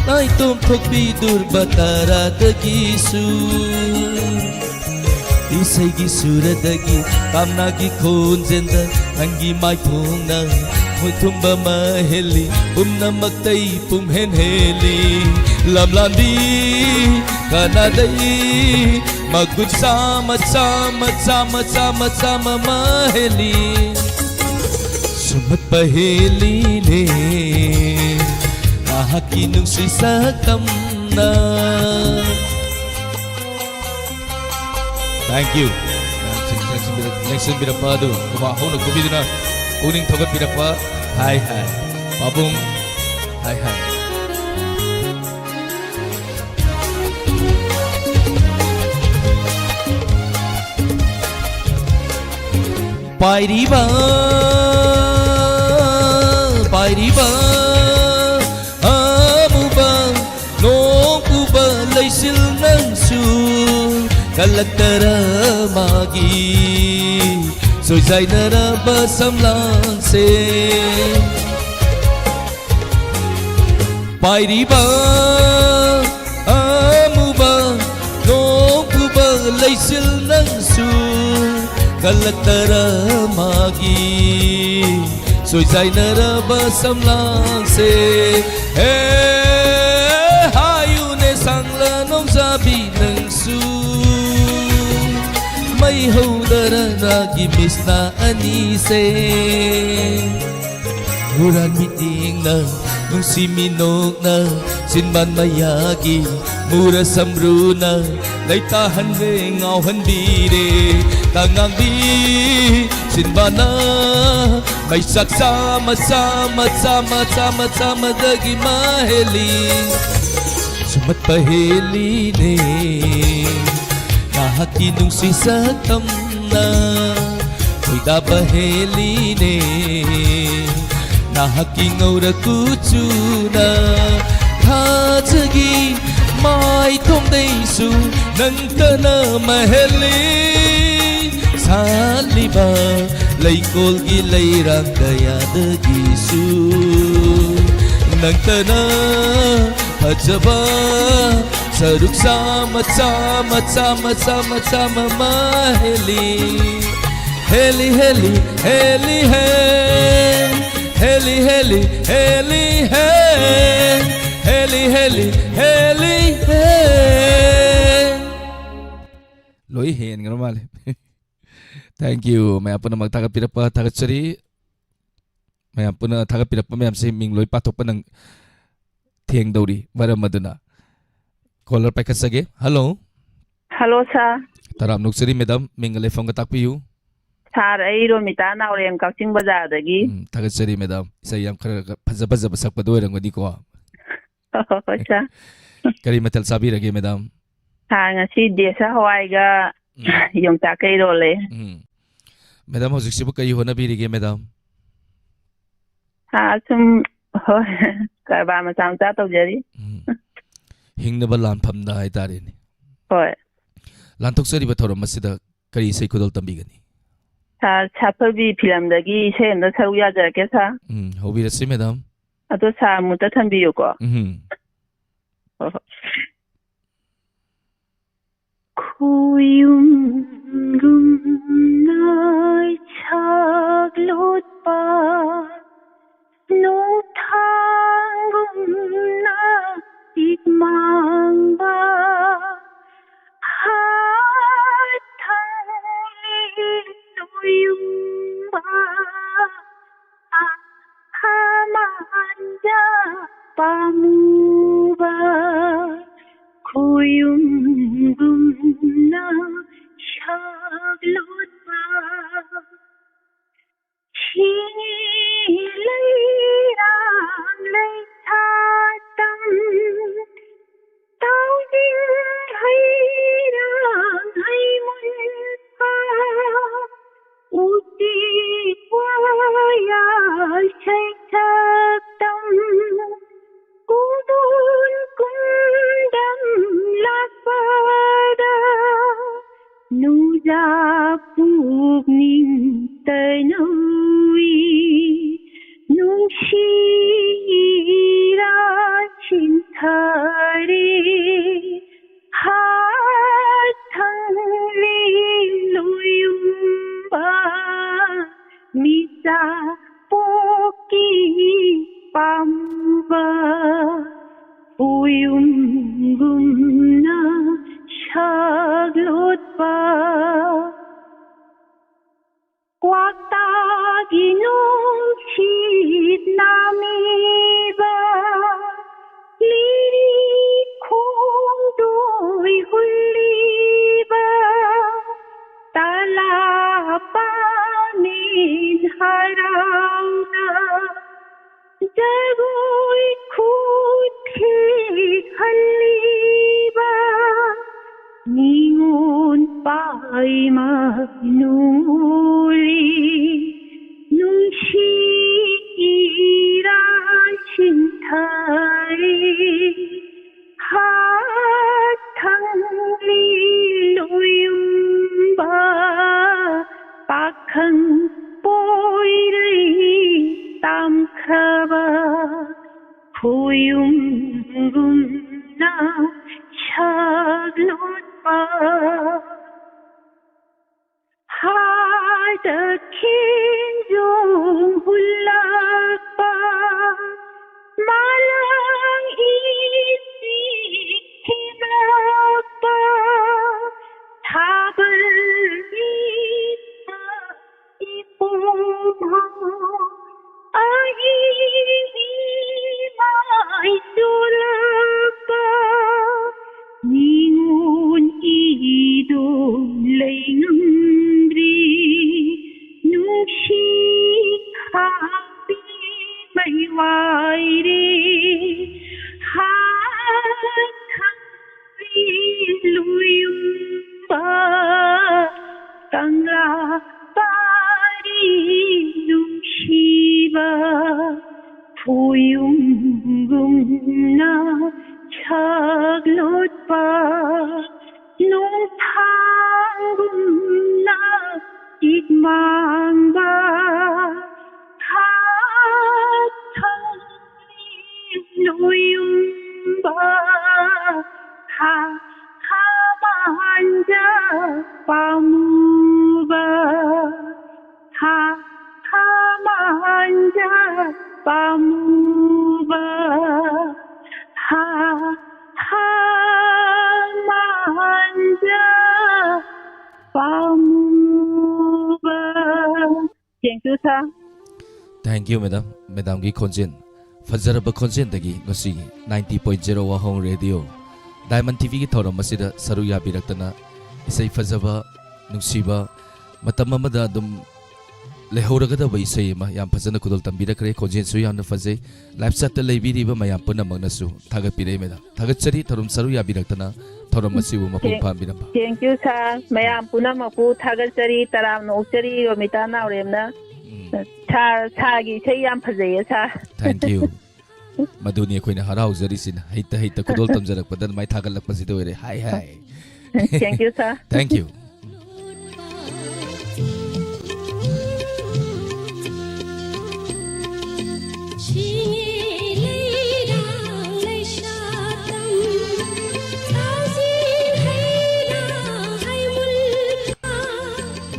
ꯅꯥꯏꯇꯣꯝ ꯊꯣꯛꯄꯤ ꯗꯨꯔꯕ ꯇꯔꯥꯗꯒꯤꯁꯨ ꯏꯁꯩꯒꯤ ꯁꯨꯔꯗꯒꯤ ꯇꯥꯝꯅꯥꯒꯤ ꯈꯣꯟꯖꯦꯜꯗ ꯅꯪꯒꯤ ꯃꯥꯏꯊꯣꯡꯅ ꯃꯨꯊꯨꯝꯕ ꯃꯍꯦꯜꯂꯤ꯫ ꯄꯨꯝꯅꯃꯛꯇꯩ ꯄꯨꯝꯍꯦꯟ ꯍꯦꯜꯂꯤ꯫ ꯂꯝꯂꯥꯟꯕꯤ ꯀꯅꯥꯗꯩ ꯃꯒꯨꯟ ꯆꯥꯝꯃ, ꯆꯥꯝꯃ, ꯆꯥꯝꯃ, ꯆꯥꯝꯃ, ꯆꯥꯝꯃ ꯃꯍꯦꯜꯂꯤ꯫ ꯁꯨꯝꯍꯠꯄ ꯍꯦꯜꯂꯤꯅꯦ ꯅꯍꯥꯛꯀꯤ ꯅꯨꯡꯁꯤ ꯁꯛꯇꯝꯅ꯫ Thank you꯫ ꯂꯦꯡꯁꯤꯟ-, ꯂꯦꯡꯁꯤꯟꯕꯤꯔꯛ-, ꯂꯦꯡꯁꯤꯟꯕꯤꯔꯛꯄ ꯑꯗꯨ ꯈꯨꯕꯥꯛ ꯍꯧꯅ ꯈꯨꯕꯤꯗꯨꯅ ꯄꯨꯛꯅꯤꯡ ꯊꯧꯒꯠꯄꯤꯔꯛꯄ꯫ ꯍꯥꯏ ꯍꯥꯏ꯫ ꯄꯥꯕꯨꯡ꯫ ꯍꯥꯏ ꯍꯥꯏ꯫ ꯄꯥꯏꯔꯤꯕ, ꯄꯥꯏꯔꯤꯕ ꯑꯃꯨꯕ ꯅꯣꯡ ꯄꯨꯕ ꯂꯩꯆꯤꯜ ꯅꯪꯁꯨ ꯀꯜꯂꯛꯇꯔ ꯃꯥꯒꯤ ꯁꯣꯏꯖꯥꯏꯅꯔꯕ ꯁꯝꯂꯥꯡꯁꯦ꯫ ꯄꯥꯏꯔꯤꯕ ꯑꯃꯨꯕ ꯅꯣꯡ ꯄꯨꯕ ꯂꯩꯆꯤꯜ ꯅꯪꯁꯨ ꯀꯜꯂꯛꯇꯔ ꯃꯥꯒꯤ ꯁꯣꯏꯖꯥꯏꯅꯔꯕ ꯁꯝꯂꯥꯡꯁꯦ꯫ ꯍꯦ, ꯍꯥꯏꯌꯨꯅꯦ ꯁꯪꯂ ꯅꯣꯡꯖꯥꯕꯤ ꯅꯪꯁꯨ ꯃꯩ ꯍꯧꯗꯔ ꯅꯥꯒꯤ ꯃꯤꯁꯅꯥ ꯑꯅꯤꯁꯦ꯫ ꯍꯨꯔꯥꯟ ꯃꯤꯠꯌꯦꯡꯅ, ꯅꯨꯡꯁꯤ ꯃꯤꯅꯣꯛꯅ, ꯆꯤꯟꯕꯥꯟ ꯃꯌꯥꯒꯤ ꯃꯨꯔ ꯁꯝꯕ꯭ꯔꯨꯅ ꯂꯩꯇꯥꯍꯟꯔꯦ, ꯉꯥꯎꯍꯟꯕꯤꯔꯦ꯫ ꯇꯉꯥꯡꯕꯤ ꯆꯤꯟꯕꯥꯟꯅ ꯃꯩꯆꯥꯛ ꯆꯥꯝꯃ, ꯆꯥꯝꯃ, ꯆꯥꯝꯃ, ꯆꯥꯝꯃ, ꯆꯥꯝꯃꯗꯒꯤ ꯃꯥ ꯍꯦꯜꯂꯤ꯫ ꯁꯨꯝꯍꯠꯄ ꯍꯦꯜꯂꯤꯅꯦ꯫ ꯅꯍꯥꯛꯀꯤ ꯅꯨꯡꯁꯤ ꯁꯛꯇꯝꯅ ꯈꯣꯏꯗꯥꯕ ꯍꯦꯜꯂꯤꯅꯦ꯫ ꯅꯍꯥꯛꯀꯤ ꯉꯧꯔ ꯀꯨꯆꯨꯅ ꯊꯥꯖꯒꯤ ꯃꯥꯏꯊꯣꯡꯗꯩꯁꯨ ꯅꯪꯇꯅ ꯃꯍꯦꯜꯂꯤ꯫ ꯁꯥꯠꯂꯤꯕ ꯂꯩꯀꯣꯜꯒꯤ ꯂꯩꯔꯥꯡ ꯀꯌꯥꯗꯒꯤꯁꯨ ꯅꯪꯇꯅ ꯐꯖꯕ ꯁꯔꯨꯛ ꯆꯥꯝꯃ, ꯆꯥꯝꯃ, ꯆꯥꯝꯃ, ꯆꯥꯝꯃ, ꯆꯥꯝꯃ ꯑꯃ ꯍꯦꯜꯂꯤ꯫ ꯍꯦꯜꯂꯤ, ꯍꯦꯜꯂꯤ, ꯍꯦꯜꯂꯤ, ꯍꯦ꯫ ꯍꯦꯜꯂꯤ, ꯍꯦꯜꯂꯤ, ꯍꯦꯜꯂꯤ, ꯍꯦ꯫ ꯍꯦꯜꯂꯤ, ꯍꯦꯜꯂꯤ, ꯍꯦꯜꯂꯤ, ꯍꯦ꯫ ꯂꯣꯏ ꯍꯦꯟꯈ꯭ꯔ ꯃꯥꯜꯂꯦ꯫ Thank you꯫ ꯃꯌꯥꯝ ꯄꯨꯝꯅꯃꯛ ꯊꯥꯒꯠꯄꯤꯔꯛꯄ ꯊꯥꯒꯠꯆꯔꯤ꯫ ꯃꯌꯥꯝ ꯄꯨꯟꯅ ꯊꯥꯒꯠꯄꯤꯔꯛꯄ ꯃꯌꯥꯝꯁꯦ ꯃꯤꯡ ꯂꯣꯏ ꯄꯥꯊꯣꯛꯄ ꯅꯪ ꯊꯦꯡꯗꯧꯔꯤ꯫ ꯃꯔꯝ ꯑꯗꯨꯅ caller ꯄꯥꯏꯈꯠꯆꯒꯦ꯫ Hello꯫ Hello, sir꯫ ꯇꯔꯥꯝ ꯅꯣꯛꯆꯔꯤ madam, ꯃꯤꯡꯒ ꯂꯩꯐꯝꯒ ꯇꯥꯛꯄꯤꯌꯨ꯫ Sir, ꯑꯩ ꯔꯣꯃꯤꯇꯥ ꯅꯥꯎꯔꯦꯝ, ꯀꯛꯆꯤꯡ ꯕꯖꯥꯔꯗꯒꯤ꯫ ꯎꯝ, ꯊꯥꯒꯠꯆꯔꯤ madam꯫ ꯏꯁꯩ ꯌꯥꯝ ꯈꯔ ꯈꯔ ꯐꯖ ꯐꯖꯕ ꯁꯛꯄꯗꯣ ꯑꯣꯏꯔꯝꯒꯅꯤꯀꯣ꯫ ꯍꯣꯏ, sir꯫ ꯀꯔꯤ ꯃꯊꯦꯜ ꯆꯥꯕꯤꯔꯒꯦ madam? Sir, ꯉꯁꯤ ꯗꯦꯁ ꯍꯋꯥꯏꯒ ꯎꯝ꯫ ꯌꯣꯡꯆꯥꯛꯀ ꯏꯔꯣꯜꯂꯦ꯫ ꯎꯝ꯫ Madam, ꯍꯧꯖꯤꯛꯁꯤꯕꯨ ꯀꯔꯤ ꯍꯣꯠꯅꯕꯤꯔꯤꯒꯦ madam? Sir, ꯁꯨꯝ, ꯍꯣꯏ, ꯀꯔꯕꯥꯔ ꯃꯆꯥ ꯃꯆꯥ ꯇꯧꯖꯔꯤ꯫ ꯎꯝ꯫ ꯍꯤꯡꯅꯕ ꯂꯥꯟꯐꯝꯗ ꯍꯥꯏꯇꯥꯔꯦꯅꯦ꯫ ꯍꯣꯏ꯫ ꯂꯥꯟꯊꯣꯛꯆꯔꯤꯕ ꯊꯧꯔꯝ ꯑꯁꯤꯗ ꯀꯔꯤ ꯏꯁꯩ ꯈꯨꯗꯣꯜ ꯇꯝꯕꯤꯒꯅꯤ? Sir, ꯁꯥꯐꯕꯤ ꯐꯤꯂꯝꯗꯒꯤ ꯏꯁꯩ ꯑꯝꯇ ꯁꯔꯨꯛ ꯌꯥꯖꯔꯛꯀꯦ, sir꯫ ꯎꯝ, ꯍꯧꯕꯤꯔꯁꯤ madam꯫ ꯑꯗꯣ sir ꯑꯃꯨꯛꯇ ꯊꯝꯕꯤꯌꯨꯀꯣ꯫ ꯎꯝ꯫ ꯍꯣꯏ, ꯍꯣꯏ꯫ ꯈꯣꯌꯨꯝꯒꯨꯝꯅ ꯁꯥꯒꯠꯂꯨꯕ, ꯅꯣꯡꯊꯥꯡꯒꯨꯝꯅ ꯏꯛꯃꯥꯡꯕ, ꯍꯥꯠ ꯊꯪꯂꯤ ꯅꯣꯌꯨꯝꯕ, ꯑꯍꯥ ꯃꯥꯟꯖ ꯄꯥꯝꯃꯨꯕ, ꯈꯣꯌꯨꯝꯒꯨꯝꯅ ꯁꯥꯒꯠꯂꯨꯕ꯫ ꯁꯤꯡ ꯂꯩꯁꯥꯇꯝ ꯇꯥꯎꯖꯤꯡ ꯍꯩꯔꯥꯡ ꯍꯩꯃꯨꯟ ꯐꯥ ꯎꯆꯦꯛ ꯋꯥꯌꯥ ꯁꯩꯁꯛꯇꯝ ꯀꯨꯗꯣꯟ ꯀꯨꯝꯗꯝ ꯂꯥꯛꯄꯗ ꯅꯨꯡꯖꯥ ꯄꯨꯛꯅꯤꯡ ꯇꯩꯅꯧꯏ ꯅꯨꯡꯁꯤ ꯏꯔꯥ ꯁꯤꯟꯊꯔꯤ ꯍꯥꯊꯪꯂꯤ ꯂꯣꯌꯨꯝꯕ ꯃꯤꯆꯥ ꯄꯣꯛꯀꯤ ꯄꯥꯝꯕ ꯎꯌꯨꯝꯒꯨꯝꯅ ꯁꯛꯂꯣꯠꯄ ꯀ꯭ꯋꯥꯛꯇꯥꯒꯤ ꯅꯨꯡꯁꯤꯠ ꯅꯥꯃꯤꯕ ꯂꯤꯔꯤ ꯈꯣꯡꯗꯣꯏ ꯍꯨꯜꯂꯤꯕ ꯇꯂꯥ ꯄꯥꯃꯦꯟ ꯍꯔꯥꯎꯅ ꯖꯒꯣꯏ ꯈꯨꯠ ꯊꯦꯛꯍꯜꯂꯤꯕ ꯅꯤꯉꯣꯜ ꯄꯥꯏꯃ ꯅꯨꯡꯉꯣꯜꯂꯤ ꯅꯨꯡꯁꯤ ꯏꯔꯥꯜ ꯁꯤꯟꯊꯔꯤ ꯍꯥꯊꯪꯂꯤ ꯂꯣꯌꯨꯝꯕ ꯄꯥꯈꯪ ꯄꯣꯏꯔꯩ ꯇꯥꯝꯈ꯭ꯔꯕ ꯈꯣꯌꯨꯝꯒꯨꯝꯅ ꯁꯛꯂꯣꯠꯄ ꯍꯥꯏꯗ ꯈꯦꯟꯖꯣꯡ ꯍꯨꯜꯂꯛꯄ ꯃꯥꯂꯪ ꯏꯁꯤꯡ ꯊꯦꯡꯂꯛꯄ ꯊꯥꯕꯜ ꯏꯄꯣꯝ ꯍꯧ ꯑꯍꯤꯡ ꯏꯃꯥꯏ ꯆꯣꯜꯂꯛꯄ ꯅꯤꯉꯣꯜ ꯏꯗꯣ ꯂꯩꯉꯝꯗ꯭ꯔꯤ ꯅꯨꯡꯁꯤ ꯈꯥꯕꯤ ꯃꯩꯋꯥ ꯍꯥꯏꯔꯤ ꯍꯥꯊꯪꯒꯤ ꯂꯨꯌꯨꯝꯕ, ꯀꯪꯂꯥ ꯄꯥꯔꯤ ꯅꯨꯡꯁꯤꯕ, ꯈꯣꯌꯨꯝꯒꯨꯝꯅ ꯁꯛꯂꯣꯠꯄ, ꯅꯣꯡꯊꯥꯡꯒꯨꯝꯅ ꯏꯛꯃꯥꯡꯕ, ꯍꯥꯊꯪꯒꯤ ꯂꯨꯌꯨꯝꯕ, ꯍꯥ, ꯍꯥ, ꯃꯍꯥꯟꯖ ꯄꯥꯝꯃꯨꯕ꯫ ꯍꯥ, ꯍꯥ, ꯃꯍꯥꯟꯖ ꯄꯥꯝꯃꯨꯕ, ꯍꯥ, ꯍꯥ, ꯃꯍꯥꯟꯖ ꯄꯥꯝꯃꯨꯕ꯫ Thank you, sir. Thank you, madam. Madamꯒꯤ ꯈꯣꯟꯖꯦꯜ ꯐꯖꯔꯕ ꯈꯣꯟꯖꯦꯜꯗꯒꯤ ꯉꯁꯤꯒꯤ ninety point zero ꯋꯥꯍꯣꯡ ꯔꯦꯗꯤꯑꯣ Diamond TVꯒꯤ ꯊꯧꯔꯝ ꯑꯁꯤꯗ ꯁꯔꯨꯛ ꯌꯥꯕꯤꯔꯛꯇꯅ ꯏꯁꯩ ꯐꯖꯕ, ꯅꯨꯡꯁꯤꯕ, ꯃꯇꯝ ꯑꯃꯗ ꯑꯗꯨꯝ ꯂꯩꯍꯧꯔꯒꯗꯕ ꯏꯁꯩ ꯑꯃ ꯌꯥꯝ ꯐꯖꯅ ꯈꯨꯗꯣꯜ ꯇꯝꯕꯤꯔꯛꯈ꯭ꯔꯦ꯫ ꯈꯣꯟꯖꯦꯜꯁꯨ ꯌꯥꯝꯅ ꯐꯖꯩ꯫ Live chatꯇ ꯂꯩꯕꯤꯔꯤꯕ ꯃꯌꯥꯝ ꯄꯨꯝꯅꯃꯛꯅꯁꯨ ꯊꯥꯒꯠꯄꯤꯔꯛꯏ, madam꯫ ꯊꯥꯒꯠꯆꯔꯤ, ꯊꯧꯔꯝ ꯁꯔꯨꯛ ꯌꯥꯕꯤꯔꯛꯇꯅ ꯊꯧꯔꯝ ꯑꯁꯤꯕꯨ ꯃꯄꯨꯡ Thank- ꯐꯥꯍꯟꯕꯤꯔꯝꯕ꯫ Thank you, sir. ꯃꯌꯥꯝ ꯄꯨꯝꯅꯃꯛꯄꯨ ꯊꯥꯒꯠꯆꯔꯤ, ꯇꯔꯥꯝꯅ ꯑꯣꯛꯆꯔꯤ, ꯔꯣꯃꯤꯇꯥ ꯅꯥꯎꯔꯦꯝꯅ꯫ ꯎꯝ, Sir, sirꯒꯤ ꯏꯁꯩ ꯌꯥꯝ ꯐꯖꯩꯌꯦ, sir꯫ Thank you꯫ ꯃꯗꯨꯅꯤ ꯑꯩꯈꯣꯏꯅ ꯍꯔꯥꯎꯖꯔꯤꯁꯤꯅ, ꯍꯩꯇ ꯍꯩꯇ ꯈꯨꯗꯣꯜ ꯇꯝꯖꯔꯛꯄꯗ ꯑꯗꯨꯃꯥꯏꯅ ꯊꯥꯒꯠꯂꯛꯄꯁꯤꯗ ꯑꯣꯏꯔꯦ꯫ ꯍꯥꯏ ꯍꯥꯏ꯫ Thank you, sir. Thank you꯫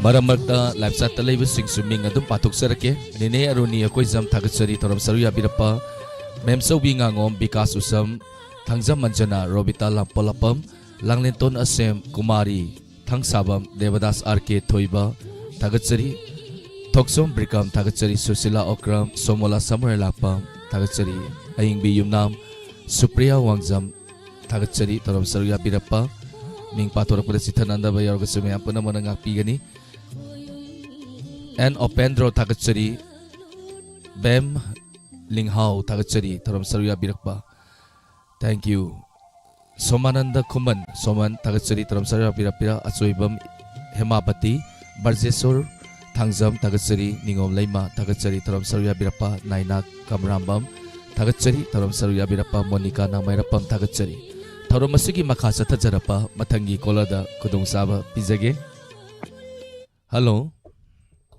ꯃꯔꯛ ꯃꯔꯛꯇ live chatꯇ ꯂꯩꯕꯁꯤꯡꯁꯨ ꯃꯤꯡ ꯑꯗꯨꯝ ꯄꯥꯊꯣꯛꯆꯔꯛꯀꯦ꯫ ꯅꯦꯅꯦ ꯑꯔꯨꯅꯤ ꯑꯀꯣꯏꯖꯝ, ꯊꯥꯒꯠꯆꯔꯤ ꯊꯧꯔꯝ ꯁꯔꯨꯛ ꯌꯥꯕꯤꯔꯛꯄ꯫ ꯃꯦꯝꯆꯧꯕꯤ ꯉꯥꯉꯣꯝ, ꯕꯤꯀꯥꯁ ꯎꯁꯝ, ꯊꯥꯡꯖꯝ ꯑꯟꯖꯅꯥ, ꯔꯣꯕꯤꯇꯥ ꯂꯥꯝꯄꯣꯂꯥꯄꯝ, ꯂꯥꯡꯂꯦꯟꯇꯣꯟ ꯑꯁꯦꯝ, ꯀꯨꯃꯥꯔꯤ, ꯊꯥꯡꯁꯥꯕꯝ, ꯗꯦꯕꯗꯥꯁ ꯑꯥꯔ ꯀꯦ ꯊꯣꯏꯕ, ꯊꯥꯒꯠꯆꯔꯤ꯫ ꯊꯣꯛꯆꯣꯝ ꯕ꯭ꯔꯤꯀꯝ, ꯊꯥꯒꯠꯆꯔꯤ꯫ ꯁꯨꯁꯤꯂꯥ ꯑꯣꯀ꯭ꯔꯝ, ꯁꯣꯃꯣꯂꯥ ꯁꯃꯨꯔꯦꯂꯥꯛꯄꯝ, ꯊꯥꯒꯠꯆꯔꯤ꯫ ꯑꯌꯤꯡꯕꯤ ꯌꯨꯝꯅꯥꯝ, ꯁꯨꯄ꯭ꯔꯤꯌꯥ ꯋꯥꯡꯖꯝ, ꯊꯥꯒꯠꯆꯔꯤ꯫ ꯊꯧꯔꯝ ꯁꯔꯨꯛ ꯌꯥꯕꯤꯔꯛꯄ, ꯃꯤꯡ ꯄꯥꯊꯣꯔꯛꯄꯗ ꯆꯤꯊꯅꯗꯕ ꯌꯥꯎꯔꯒꯁꯨ ꯃꯌꯥꯝ ꯄꯨꯝꯅꯃꯛꯅ ꯉꯥꯛꯄꯤꯒꯅꯤ꯫ ꯑꯦꯟ ꯑꯣꯄꯦꯟꯗ꯭ꯔꯣ, ꯊꯥꯒꯠꯆꯔꯤ꯫ ꯕꯦꯝ ꯂꯤꯡꯍꯥꯎ, ꯊꯥꯒꯠꯆꯔꯤ ꯊꯧꯔꯝ ꯁꯔꯨꯛ ꯌꯥꯕꯤꯔꯛꯄ꯫ Thank you꯫ ꯁꯣꯃꯥꯅꯟꯗ ꯈꯨꯃꯟ, ꯁꯣꯃꯟ, ꯊꯥꯒꯠꯆꯔꯤ ꯊꯧꯔꯝ ꯁꯔꯨꯛ ꯌꯥꯕꯤꯔꯛꯄ꯫ ꯑꯆꯣꯏꯕꯝ ꯍꯦꯃꯥꯄꯇꯤ, ꯕ꯭ꯔꯖꯦꯁꯣꯔ ꯊꯥꯡꯖꯝ, ꯊꯥꯒꯠꯆꯔꯤ꯫ ꯅꯤꯉꯣꯝ ꯂꯩꯃ, ꯊꯥꯒꯠꯆꯔꯤ ꯊꯧꯔꯝ ꯁꯔꯨꯛ ꯌꯥꯕꯤꯔꯛꯄ꯫ ꯅꯥꯏꯅꯥ ꯀꯃꯔꯥꯝꯕꯝ, ꯊꯥꯒꯠꯆꯔꯤ ꯊꯧꯔꯝ ꯁꯔꯨꯛ ꯌꯥꯕꯤꯔꯛꯄ꯫ ꯃꯣꯅꯤꯀꯥ ꯅꯥꯡꯃꯩꯔꯥꯄꯝ, ꯊꯥꯒꯠꯆꯔꯤ꯫ ꯊꯧꯔꯝ ꯑꯁꯤꯒꯤ ꯃꯈꯥ ꯆꯠꯊꯖꯔꯛꯄ ꯃꯊꯪꯒꯤ caller ꯗ ꯈꯨꯗꯣꯡꯆꯥꯕ ꯄꯤꯖꯒꯦ꯫ Hello꯫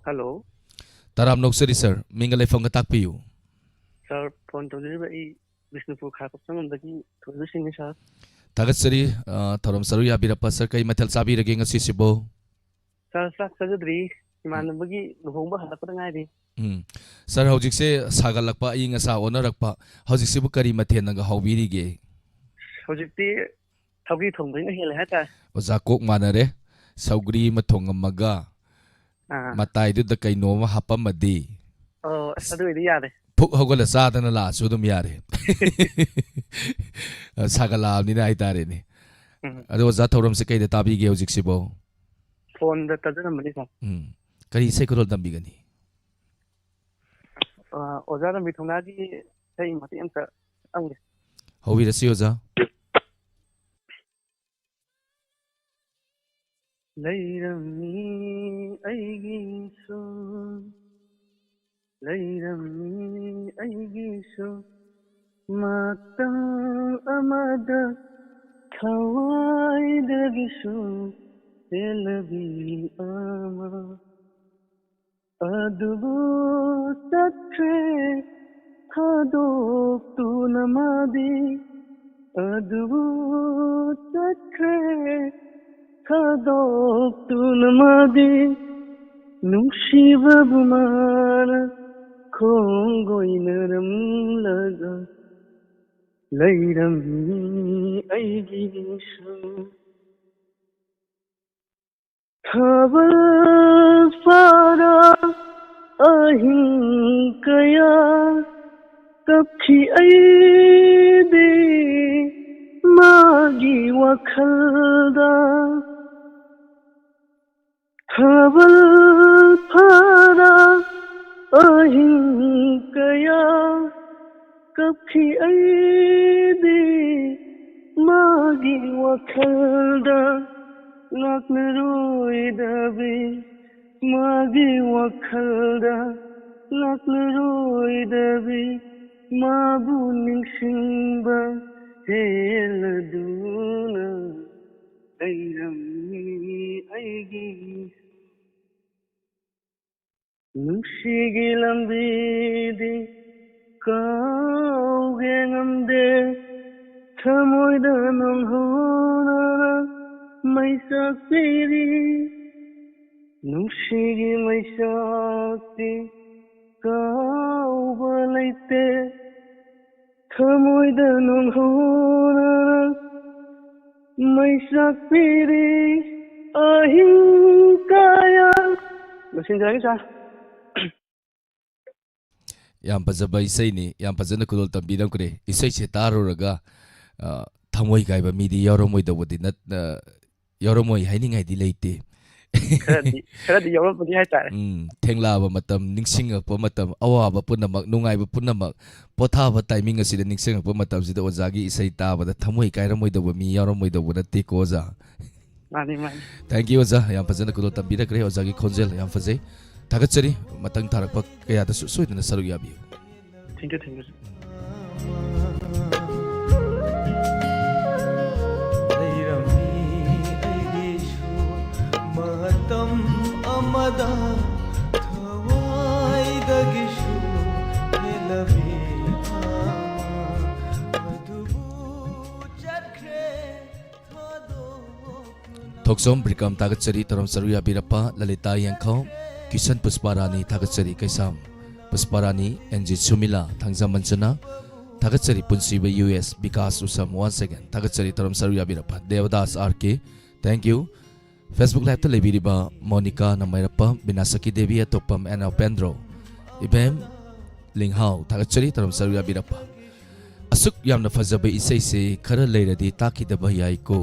Hello꯫ ꯇꯔꯥꯝꯅ ꯑꯣꯛꯆꯔꯤ sir, ꯃꯤꯡꯒ ꯂꯩꯐꯝꯒ ꯇꯥꯛꯄꯤꯌꯨ꯫ Sir, phone ꯇꯧꯖꯔꯤꯕ ꯑꯩ ꯕꯤꯁꯅꯨꯄꯨꯔ ꯈꯥꯏꯄꯣꯛ ꯆꯪꯉꯝꯗꯒꯤ ꯊꯣꯏꯕ ꯁꯤꯡꯅꯤ sir꯫ ꯊꯥꯒꯠꯆꯔꯤ, ꯑ, ꯊꯧꯔꯝ ꯁꯔꯨꯛ ꯌꯥꯕꯤꯔꯛꯄ꯫ Sir, ꯀꯔꯤ ꯃꯊꯦꯜ ꯆꯥꯕꯤꯔꯒꯦ ꯉꯁꯤꯁꯤꯕꯨ? Sir, ꯆꯥꯛ ꯆꯥꯖꯗ꯭ꯔꯤ꯫ ꯎꯝ꯫ ꯏꯃꯥꯟꯅꯕꯒꯤ ꯂꯨꯍꯣꯡꯕ ꯍꯜꯂꯛꯄꯗ ꯉꯥꯏꯔꯤ꯫ ꯎꯝ꯫ Sir, ꯍꯧꯖꯤꯛꯁꯦ ꯁꯥꯒꯠꯂꯛꯄ, ꯑꯏꯪ ꯑꯁꯥ ꯑꯣꯟꯅꯔꯛꯄ, ꯍꯧꯖꯤꯛꯁꯤꯕꯨ ꯀꯔꯤ ꯃꯊꯦꯜꯅꯒ ꯍꯥꯎꯕꯤꯔꯤꯒꯦ? ꯍꯧꯖꯤꯛꯇꯤ ꯁꯧꯒ꯭ꯔꯤ ꯊꯣꯡꯕꯁꯤꯅ ꯍꯦꯜꯂꯦ ꯍꯥꯏꯇꯥꯔꯦ꯫ ꯑꯣꯖꯥ, ꯀꯣꯛ ꯃꯥꯟꯅꯔꯦ꯫ ꯁꯧꯒ꯭ꯔꯤ ꯑꯃ ꯊꯣꯡꯉꯝꯃꯒ, ꯑꯥ꯫ ꯃꯇꯥꯏꯗꯨꯗ ꯀꯩꯅꯣꯝꯃ ꯍꯥꯞꯄꯝꯃꯗꯤ꯫ ꯑꯣ, ꯑꯁ, ꯑꯗꯨ ꯑꯣꯏꯗꯤ ꯌꯥꯔꯦ꯫ ꯐꯨꯛ ꯍꯧꯒꯠꯂ ꯆꯥꯗꯅ ꯂꯥꯛꯑꯁꯨ ꯑꯗꯨꯝ ꯌꯥꯔꯦ꯫ ꯁꯥꯒꯠꯂꯛꯑꯕꯅꯤꯅ ꯍꯥꯏꯇꯥꯔꯦꯅꯦ꯫ ꯎꯝ꯫ ꯑꯗꯣ ꯑꯣꯖꯥ, ꯊꯧꯔꯝꯁꯦ ꯀꯩꯗ ꯇꯥꯕꯤꯒꯦ ꯍꯧꯖꯤꯛꯁꯤꯕꯣ? Phone ꯗ ꯇꯥꯖꯔꯝꯕꯅꯤ sir꯫ ꯎꯝ꯫ ꯀꯔꯤ ꯏꯁꯩ ꯈꯨꯗꯣꯜ ꯇꯝꯕꯤꯒꯅꯤ? ꯑ, ꯑꯣꯖꯥ ꯔꯟꯕꯤꯔ ꯊꯧꯅꯥꯒꯤ ꯏꯁꯩ ꯃꯇꯦꯛ ꯑꯃꯇ ꯇꯝꯒꯦ꯫ ꯍꯧꯕꯤꯔꯁꯤ ꯑꯣꯖꯥ꯫ ꯂꯩꯔꯝꯃꯤ ꯑꯩꯒꯤꯁꯨ, ꯂꯩꯔꯝꯃꯤ ꯑꯩꯒꯤꯁꯨ, ꯃꯇꯝ ꯑꯃꯗ ꯊꯋꯥꯏꯗꯒꯤꯁꯨ ꯍꯦꯜꯂꯕꯤ ꯑꯃ꯫ ꯑꯗꯨꯕꯨ ꯆꯠꯈ꯭ꯔꯦ ꯊꯥꯗꯣꯛꯇꯨꯅ ꯃꯥꯗꯤ, ꯑꯗꯨꯕꯨ ꯆꯠꯈ꯭ꯔꯦ ꯊꯥꯗꯣꯛꯇꯨꯅ ꯃꯥꯗꯤ, ꯅꯨꯡꯁꯤꯕꯕꯨ ꯃꯥꯅ ꯈꯣꯡꯒꯣꯏꯅꯔꯝꯂꯒ ꯂꯩꯔꯝꯃꯤ ꯑꯩꯒꯤꯁꯨ꯫ ꯊꯥꯕꯜ ꯐꯥꯔ ꯑꯍꯤꯡ ꯀꯌꯥ ꯀꯞꯈꯤ ꯑꯩꯗꯤ ꯃꯥꯒꯤ ꯋꯥꯈꯜꯗ꯫ ꯊꯥꯕꯜ ꯐꯥꯔ ꯑꯍꯤꯡ ꯀꯌꯥ ꯀꯞꯈꯤ ꯑꯩꯗꯤ ꯃꯥꯒꯤ ꯋꯥꯈꯜꯗ ꯂꯥꯛꯂꯔꯣꯏꯗꯕꯤ, ꯃꯥꯒꯤ ꯋꯥꯈꯜꯗ ꯂꯥꯛꯂꯔꯣꯏꯗꯕꯤ, ꯃꯥꯕꯨ ꯅꯤꯡꯁꯤꯡꯕ ꯍꯦꯜꯂꯗꯨꯅ ꯂꯩꯔꯝꯃꯤ ꯑꯩꯒꯤ ꯅꯨꯡꯁꯤꯒꯤ ꯂꯝꯕꯤꯗꯤ ꯀꯥꯎꯒꯦ ꯉꯝꯗꯦ, ꯊꯃꯣꯏꯗ ꯅꯪꯍꯧꯅ ꯃꯩ ꯆꯥꯛꯄꯤꯔꯤ꯫ ꯅꯨꯡꯁꯤꯒꯤ ꯃꯩꯆꯥꯛꯇꯤ ꯀꯥꯎꯕ ꯂꯩꯇꯦ, ꯊꯃꯣꯏꯗ ꯅꯪꯍꯧꯅ ꯃꯩ ꯆꯥꯛꯄꯤꯔꯤ ꯑꯍꯤꯡ ꯀꯌꯥ꯫ ꯂꯣꯏꯁꯤꯟꯖꯔꯒꯦ, ꯁꯥꯔ꯫ ꯌꯥꯝ ꯐꯖꯕ ꯏꯁꯩꯅꯤ, ꯌꯥꯝ ꯐꯖꯅ ꯈꯨꯗꯣꯜ ꯇꯝꯕꯤꯔꯝꯈ꯭ꯔꯦ꯫ ꯏꯁꯩꯁꯦ ꯇꯥꯔꯨꯔꯒ, ꯑ, ꯊꯃꯣꯏ ꯀꯥꯏꯕ ꯃꯤꯗꯤ ꯌꯥꯎꯔꯝꯃꯣꯏꯗꯧꯕꯗꯤ ꯅꯠ-, ꯑ, ꯌꯥꯎꯔꯝꯃꯣꯏ ꯍꯥꯏꯅꯤꯡꯉꯥꯏꯗꯤ ꯂꯩꯇꯦ꯫ ꯈꯔꯗꯤ, ꯈꯔꯗꯤ ꯌꯥꯎꯔꯝꯃꯅꯤ ꯍꯥꯏꯇꯥꯔꯦ꯫ ꯎꯝ, ꯊꯦꯡꯂꯛꯑꯕ ꯃꯇꯝ, ꯅꯤꯡꯁꯤꯡꯉꯛꯄ ꯃꯇꯝ, ꯑꯋꯥꯕ ꯄꯨꯝꯅꯃꯛ, ꯅꯨꯡꯉꯥꯏꯕ ꯄꯨꯝꯅꯃꯛ, ꯄꯣꯊꯥꯕ ꯇꯥꯏꯃꯤꯡ ꯑꯁꯤꯗ ꯅꯤꯡꯁꯤꯡꯉꯛꯄ ꯃꯇꯝꯁꯤꯗ ꯑꯣꯖꯥꯒꯤ ꯏꯁꯩ ꯇꯥꯕꯗ ꯊꯃꯣꯏ ꯀꯥꯏꯔꯝꯃꯣꯏꯗꯧꯕ ꯃꯤ ꯌꯥꯎꯔꯝꯃꯣꯏꯗꯧꯕ ꯅꯠꯇꯦꯀꯣ, ꯑꯣꯖꯥ꯫ ꯃꯥꯅꯤ, ꯃꯥꯅꯤ꯫ Thank you, ꯑꯣꯖꯥ, ꯌꯥꯝ ꯐꯖꯅ ꯈꯨꯗꯣꯜ ꯇꯝꯕꯤꯔꯛꯈ꯭ꯔꯦ꯫ ꯑꯣꯖꯥꯒꯤ ꯈꯣꯟꯖꯦꯜ ꯌꯥꯝ ꯐꯖꯩ, ꯊꯥꯒꯠꯆꯔꯤ꯫ ꯃꯊꯪ ꯊꯥꯔꯛꯄ ꯀꯌꯥꯗꯁꯨ ꯁꯣꯏꯗꯅ ꯁꯔꯨꯛ ꯌꯥꯕꯤꯌꯨ꯫ Thank you, thank you, sir꯫ ꯂꯩꯔꯝꯃꯤ ꯑꯩꯒꯤꯁꯨ ꯃꯇꯝ ꯑꯃꯗ ꯊꯋꯥꯏꯗꯒꯤꯁꯨ ꯍꯦꯜꯂꯕꯤ ꯑꯃ, ꯑꯗꯨꯕꯨ ꯆꯠꯈ꯭ꯔꯦ ꯊꯥꯗꯣꯛꯇꯨꯅ꯫ ꯊꯣꯛꯆꯣꯝ ꯕ꯭ꯔꯤꯀꯝ ꯊꯥꯒꯠꯆꯔꯤ, ꯇꯧꯔꯝ ꯁꯔꯨꯛ ꯌꯥꯕꯤꯔꯛꯄ꯫ ꯂꯂꯤꯇꯥ ꯌꯦꯡꯈꯧ, ꯀꯤꯁꯟ ꯄꯨꯁꯄꯥꯔꯥꯅꯤ ꯊꯥꯒꯠꯆꯔꯤ, ꯀꯩꯁꯥꯝ ꯄꯨꯁꯄꯥꯔꯥꯅꯤ, ꯑꯦꯟ ꯖꯤ ꯁꯨꯃꯤꯂꯥ, ꯊꯥꯡꯖꯝ ꯃꯟꯖꯨꯅꯥ ꯊꯥꯒꯠꯆꯔꯤ, ꯄꯨꯟꯁꯤꯕ U S, Bikash Usham once again ꯊꯥꯒꯠꯆꯔꯤ, ꯇꯧꯔꯝ ꯁꯔꯨꯛ ꯌꯥꯕꯤꯔꯛꯄ꯫ Debdas R K, thank you꯫ Facebook Live ꯇ ꯂꯩꯕꯤꯔꯤꯕ ꯃꯣꯅꯤꯀꯥ ꯅꯃꯩꯔꯞꯄ, ꯕꯤꯅꯥꯁꯀꯤ ꯗꯦꯕꯤ, ꯑꯇꯣꯞꯄꯝ ꯑꯦꯟ ꯑꯦꯜ ꯄꯦꯟꯗ꯭ꯔꯣ, ꯏꯕꯦꯝ ꯂꯤꯡꯍꯥꯎ ꯊꯥꯒꯠꯆꯔꯤ, ꯇꯧꯔꯝ ꯁꯔꯨꯛ ꯌꯥꯕꯤꯔꯛꯄ꯫ ꯑꯁꯨꯛ ꯌꯥꯝꯅ ꯐꯖꯕ ꯏꯁꯩꯁꯦ ꯈꯔ ꯂꯩꯔꯗꯤ ꯇꯥꯈꯤꯗꯕ ꯌꯥꯏꯀꯣ꯫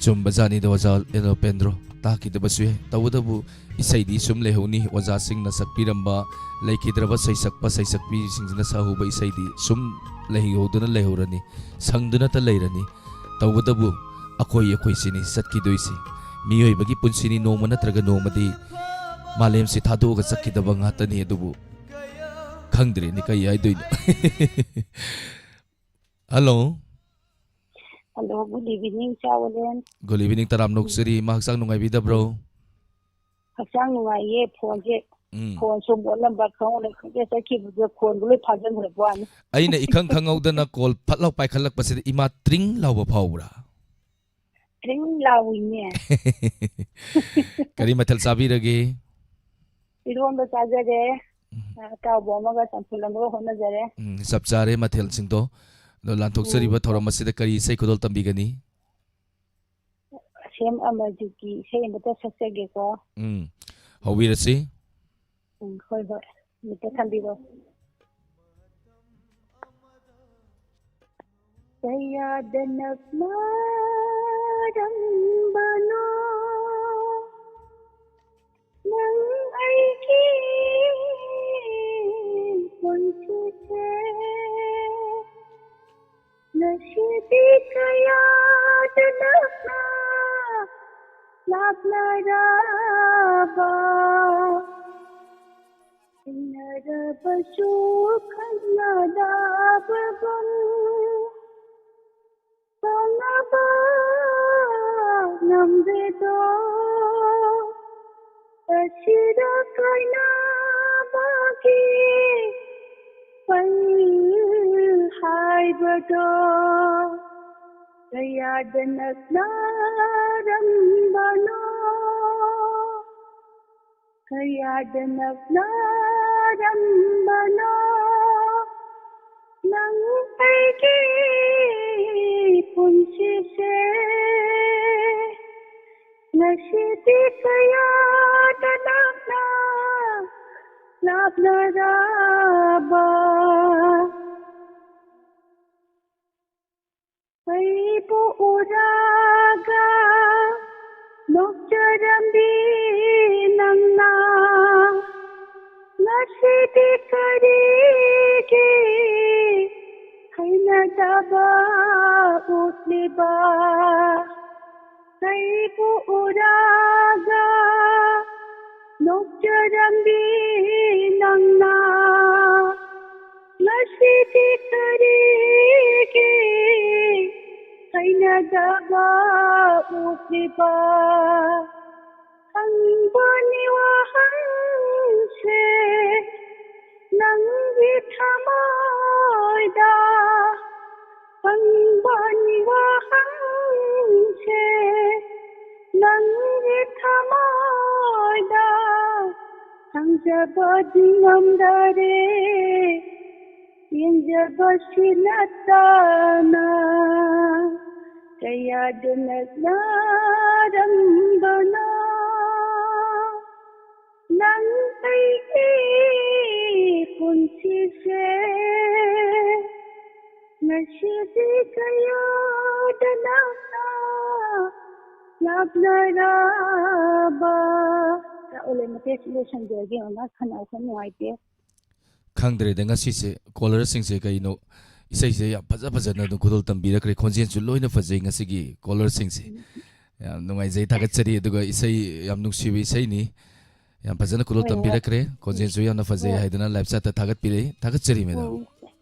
ꯆꯨꯝꯕꯖꯥꯠꯅꯤꯗ, ꯑꯣꯖꯥ ꯑꯦꯟ ꯑꯦꯜ ꯄꯦꯟꯗ꯭ꯔꯣ꯫ ꯇꯥꯈꯤꯗꯕꯁꯨ ꯌꯥꯏ꯫ ꯇꯧꯕꯇꯕꯨ ꯏꯁꯩꯗꯤ ꯁꯨꯝ ꯂꯩꯍꯧꯅꯤ꯫ ꯑꯣꯖꯥꯁꯤꯡꯅ ꯁꯛꯄꯤꯔꯝꯕ, ꯂꯩꯈꯤꯗ꯭ꯔꯕ ꯁꯩꯁꯛꯄ ꯁꯩꯁꯛꯄꯤꯁꯤꯡꯁꯤꯅ ꯁꯛꯍꯧꯕ ꯏꯁꯩꯗꯤ ꯁꯨꯝ ꯂꯩꯍꯧꯗꯨꯅ ꯂꯩꯍꯧꯔꯅꯤ, ꯁꯪꯗꯨꯅꯇ ꯂꯩꯔꯅꯤ꯫ ꯇꯧꯕꯇꯕꯨ ꯑꯩꯈꯣꯏ ꯑꯩꯈꯣꯏꯁꯤꯅꯤ ꯆꯠꯈꯤꯗꯣꯏꯁꯤ꯫ ꯃꯤꯑꯣꯏꯕꯒꯤ ꯄꯨꯟꯁꯤꯅꯤ, ꯅꯣꯡꯃ ꯅꯠꯇ꯭ꯔꯒ ꯅꯣꯡꯃꯗꯤ ꯃꯥꯂꯦꯝꯁꯤ ꯊꯥꯗꯣꯛꯑꯒ ꯆꯠꯈꯤꯗꯕ ꯉꯥꯛꯇꯅꯤ꯫ ꯑꯗꯨꯕꯨ ꯈꯪꯗ꯭ꯔꯦꯅꯦ ꯀꯩ ꯍꯥꯏꯗꯣꯏꯅꯣ꯫ Hello. Hello, good evening, ꯆꯥꯎꯕꯂꯦꯟ꯫ Good evening, ꯇꯔꯥꯝ ꯅꯣꯛꯆꯔꯤ꯫ ꯏꯃꯥ ꯍꯛꯆꯥꯡ ꯅꯨꯡꯉꯥꯏꯕꯤꯗꯕ꯭ꯔꯣ? ꯍꯛꯆꯥꯡ ꯅꯨꯡꯉꯥꯏꯌꯦ, ꯐꯣꯟꯁꯦ, ꯎꯝ꯫ ꯐꯣꯟ ꯁꯨꯝ ꯑꯣꯠꯂꯝꯕ ꯈꯪꯍꯧꯗ ꯈꯪꯍꯧꯗ ꯆꯠꯈꯤꯕꯗ ꯐꯣꯟꯗꯣ ꯂꯣꯏ ꯐꯥꯖꯤꯟꯈ꯭ꯔꯕ ꯋꯥꯅꯤ꯫ ꯑꯩꯅ ꯏꯈꯪ ꯈꯪꯍꯧꯗꯅ ꯀꯣꯜ ꯐꯠ ꯂꯥꯎ ꯄꯥꯏꯈꯠꯂꯛꯄꯁꯤꯗ ꯏꯃꯥ ꯇ꯭ꯔꯤꯡ ꯂꯥꯎꯕ ꯐꯥꯎꯕ꯭ꯔꯥ? ꯇ꯭ꯔꯤꯡ ꯂꯥꯎꯏꯅꯦ꯫ ꯀꯔꯤ ꯃꯊꯦꯜ ꯆꯥꯕꯤꯔꯒꯦ? ꯏꯔꯣꯝꯕ ꯆꯥꯖꯔꯦ꯫ ꯎꯝ꯫ ꯑꯇꯥꯎꯕ ꯑꯃꯒ ꯆꯝꯐꯨꯠ ꯑꯃꯒ ꯍꯣꯠꯅꯖꯔꯦ꯫ ꯎꯝ, ꯆꯞ ꯆꯥꯔꯦ ꯃꯊꯦꯜꯁꯤꯡꯗꯣ꯫ ꯑꯗꯣ ꯂꯥꯟꯊꯣꯛꯆꯔꯤꯕ ꯎꯝ꯫ ꯊꯧꯔꯝ ꯑꯁꯤꯗ ꯀꯔꯤ ꯏꯁꯩ ꯈꯨꯗꯣꯜ ꯇꯝꯕꯤꯒꯅꯤ? ꯁꯦꯝ ꯑꯃꯔꯖꯤꯠꯀꯤ ꯏꯁꯩ ꯑꯃꯇ ꯁꯛꯆꯒꯦꯀꯣ꯫ ꯎꯝ, ꯍꯧꯕꯤꯔꯁꯤ꯫ ꯎꯝ, ꯍꯣꯏ, ꯍꯣꯏ꯫ ꯑꯃꯇ ꯊꯝꯕꯤꯔꯣ꯫ ꯀꯌꯥꯗ ꯅꯛꯅꯔꯝꯕꯅꯣ ꯅꯪ ꯑꯩꯒꯤ ꯄꯨꯟꯁꯤꯁꯦ꯫ ꯉꯁꯤꯗꯤ ꯀꯌꯥꯗ ꯅꯛꯅ ꯂꯥꯞꯅꯔꯕ, ꯊꯦꯡꯅꯔꯕꯁꯨ ꯈꯪꯅꯗꯕꯒꯨꯝ ꯇꯣꯛꯅꯕ ꯉꯝꯗꯦꯗꯣ꯫ ꯑꯁꯤꯗ ꯀꯥꯏꯅꯕꯒꯤ ꯄꯩ ꯍꯥꯏꯕꯗꯣ ꯀꯌꯥꯗ ꯅꯛꯅꯔꯝꯕꯅꯣ, ꯀꯌꯥꯗ ꯅꯛꯅꯔꯝꯕꯅꯣ ꯅꯪ ꯑꯩꯒꯤ ꯄꯨꯟꯁꯤꯁꯦ꯫ ꯉꯁꯤꯗꯤ ꯀꯌꯥꯗ ꯂꯥꯞꯅ ꯂꯥꯞꯅꯔꯕ ꯑꯩꯕꯨ ꯎꯔꯒ ꯅꯣꯛꯆ ꯀꯔꯤꯒꯤ ꯍꯩꯅꯗꯕ ꯎꯠꯂꯤꯕ? ꯑꯩꯕꯨ ꯎꯔꯒ ꯅꯣꯛꯆꯔꯝꯕꯤ ꯅꯪꯅ ꯉꯁꯤꯗꯤ ꯀꯔꯤꯒꯤ ꯍꯩꯅꯗꯕ ꯎꯠꯂꯤꯕ? ꯍꯪꯕꯅꯤ ꯋꯥꯍꯪꯁꯦ ꯅꯪꯒꯤ ꯊꯃꯣꯏꯗ, ꯍꯪꯕꯅꯤ ꯋꯥꯍꯪꯁꯦ ꯅꯪꯒꯤ ꯊꯃꯣꯏꯗ, ꯍꯪꯖꯕꯗꯤ ꯉꯝꯗꯔꯦ꯫ ꯌꯦꯡꯖꯕꯁꯤ ꯅꯠꯇꯅ ꯀꯌꯥꯗ ꯅꯛꯅꯔꯝꯕꯅꯣ? ꯅꯪ ꯑꯩꯒꯤ ꯄꯨꯟꯁꯤꯁꯦ ꯉꯁꯤꯗꯤ ꯀꯌꯥꯗ ꯅꯛꯅ ꯂꯥꯞꯅꯔꯕ? ꯆꯥꯛ ꯎꯂꯦ ꯃꯇꯦꯛꯁꯤ ꯂꯣꯏꯁꯟꯖꯔꯒꯦ, ꯃꯃꯥ ꯈꯅꯥꯎ ꯈꯔ ꯅꯨꯡꯉꯥꯏꯇꯦ꯫ ꯈꯪꯗ꯭ꯔꯦꯗ ꯉꯁꯤꯁꯦ ꯀꯣꯂꯔꯁꯤꯡꯁꯦ ꯀꯩꯅꯣ, ꯏꯁꯩꯁꯦ ꯌꯥꯝ ꯐꯖ ꯐꯖꯅ ꯑꯗꯨꯝ ꯈꯨꯗꯣꯜ ꯇꯝꯕꯤꯔꯛꯈ꯭ꯔꯦ꯫ ꯈꯣꯟꯖꯦꯜꯁꯨ ꯂꯣꯏꯅ ꯐꯖꯩ ꯉꯁꯤꯒꯤ ꯀꯣꯂꯔꯁꯤꯡꯁꯦ꯫ ꯌꯥꯝ ꯅꯨꯡꯉꯥꯏꯖꯩ, ꯊꯥꯒꯠꯆꯔꯤ꯫ ꯑꯗꯨꯒ ꯏꯁꯩ ꯌꯥꯝ ꯅꯨꯡꯁꯤꯕ ꯏꯁꯩꯅꯤ, ꯌꯥꯝ ꯐꯖꯅ ꯈꯨꯗꯣꯜ ꯍꯣꯏ, ꯍꯣꯏ꯫ ꯇꯝꯕꯤꯔꯛꯈ꯭ꯔꯦ꯫ ꯈꯣꯟꯖꯦꯜꯁꯨ ꯌꯥꯝꯅ ꯐꯖꯩ ꯍꯣꯏ꯫ ꯍꯥꯏꯗꯅ ꯂꯥꯏꯞ ꯆꯥꯠꯇ ꯊꯥꯒꯠꯄꯤꯔꯛꯏ, ꯊꯥꯒꯠꯆꯔꯤ ꯃꯦꯗꯥꯝ꯫ ꯎꯝ꯫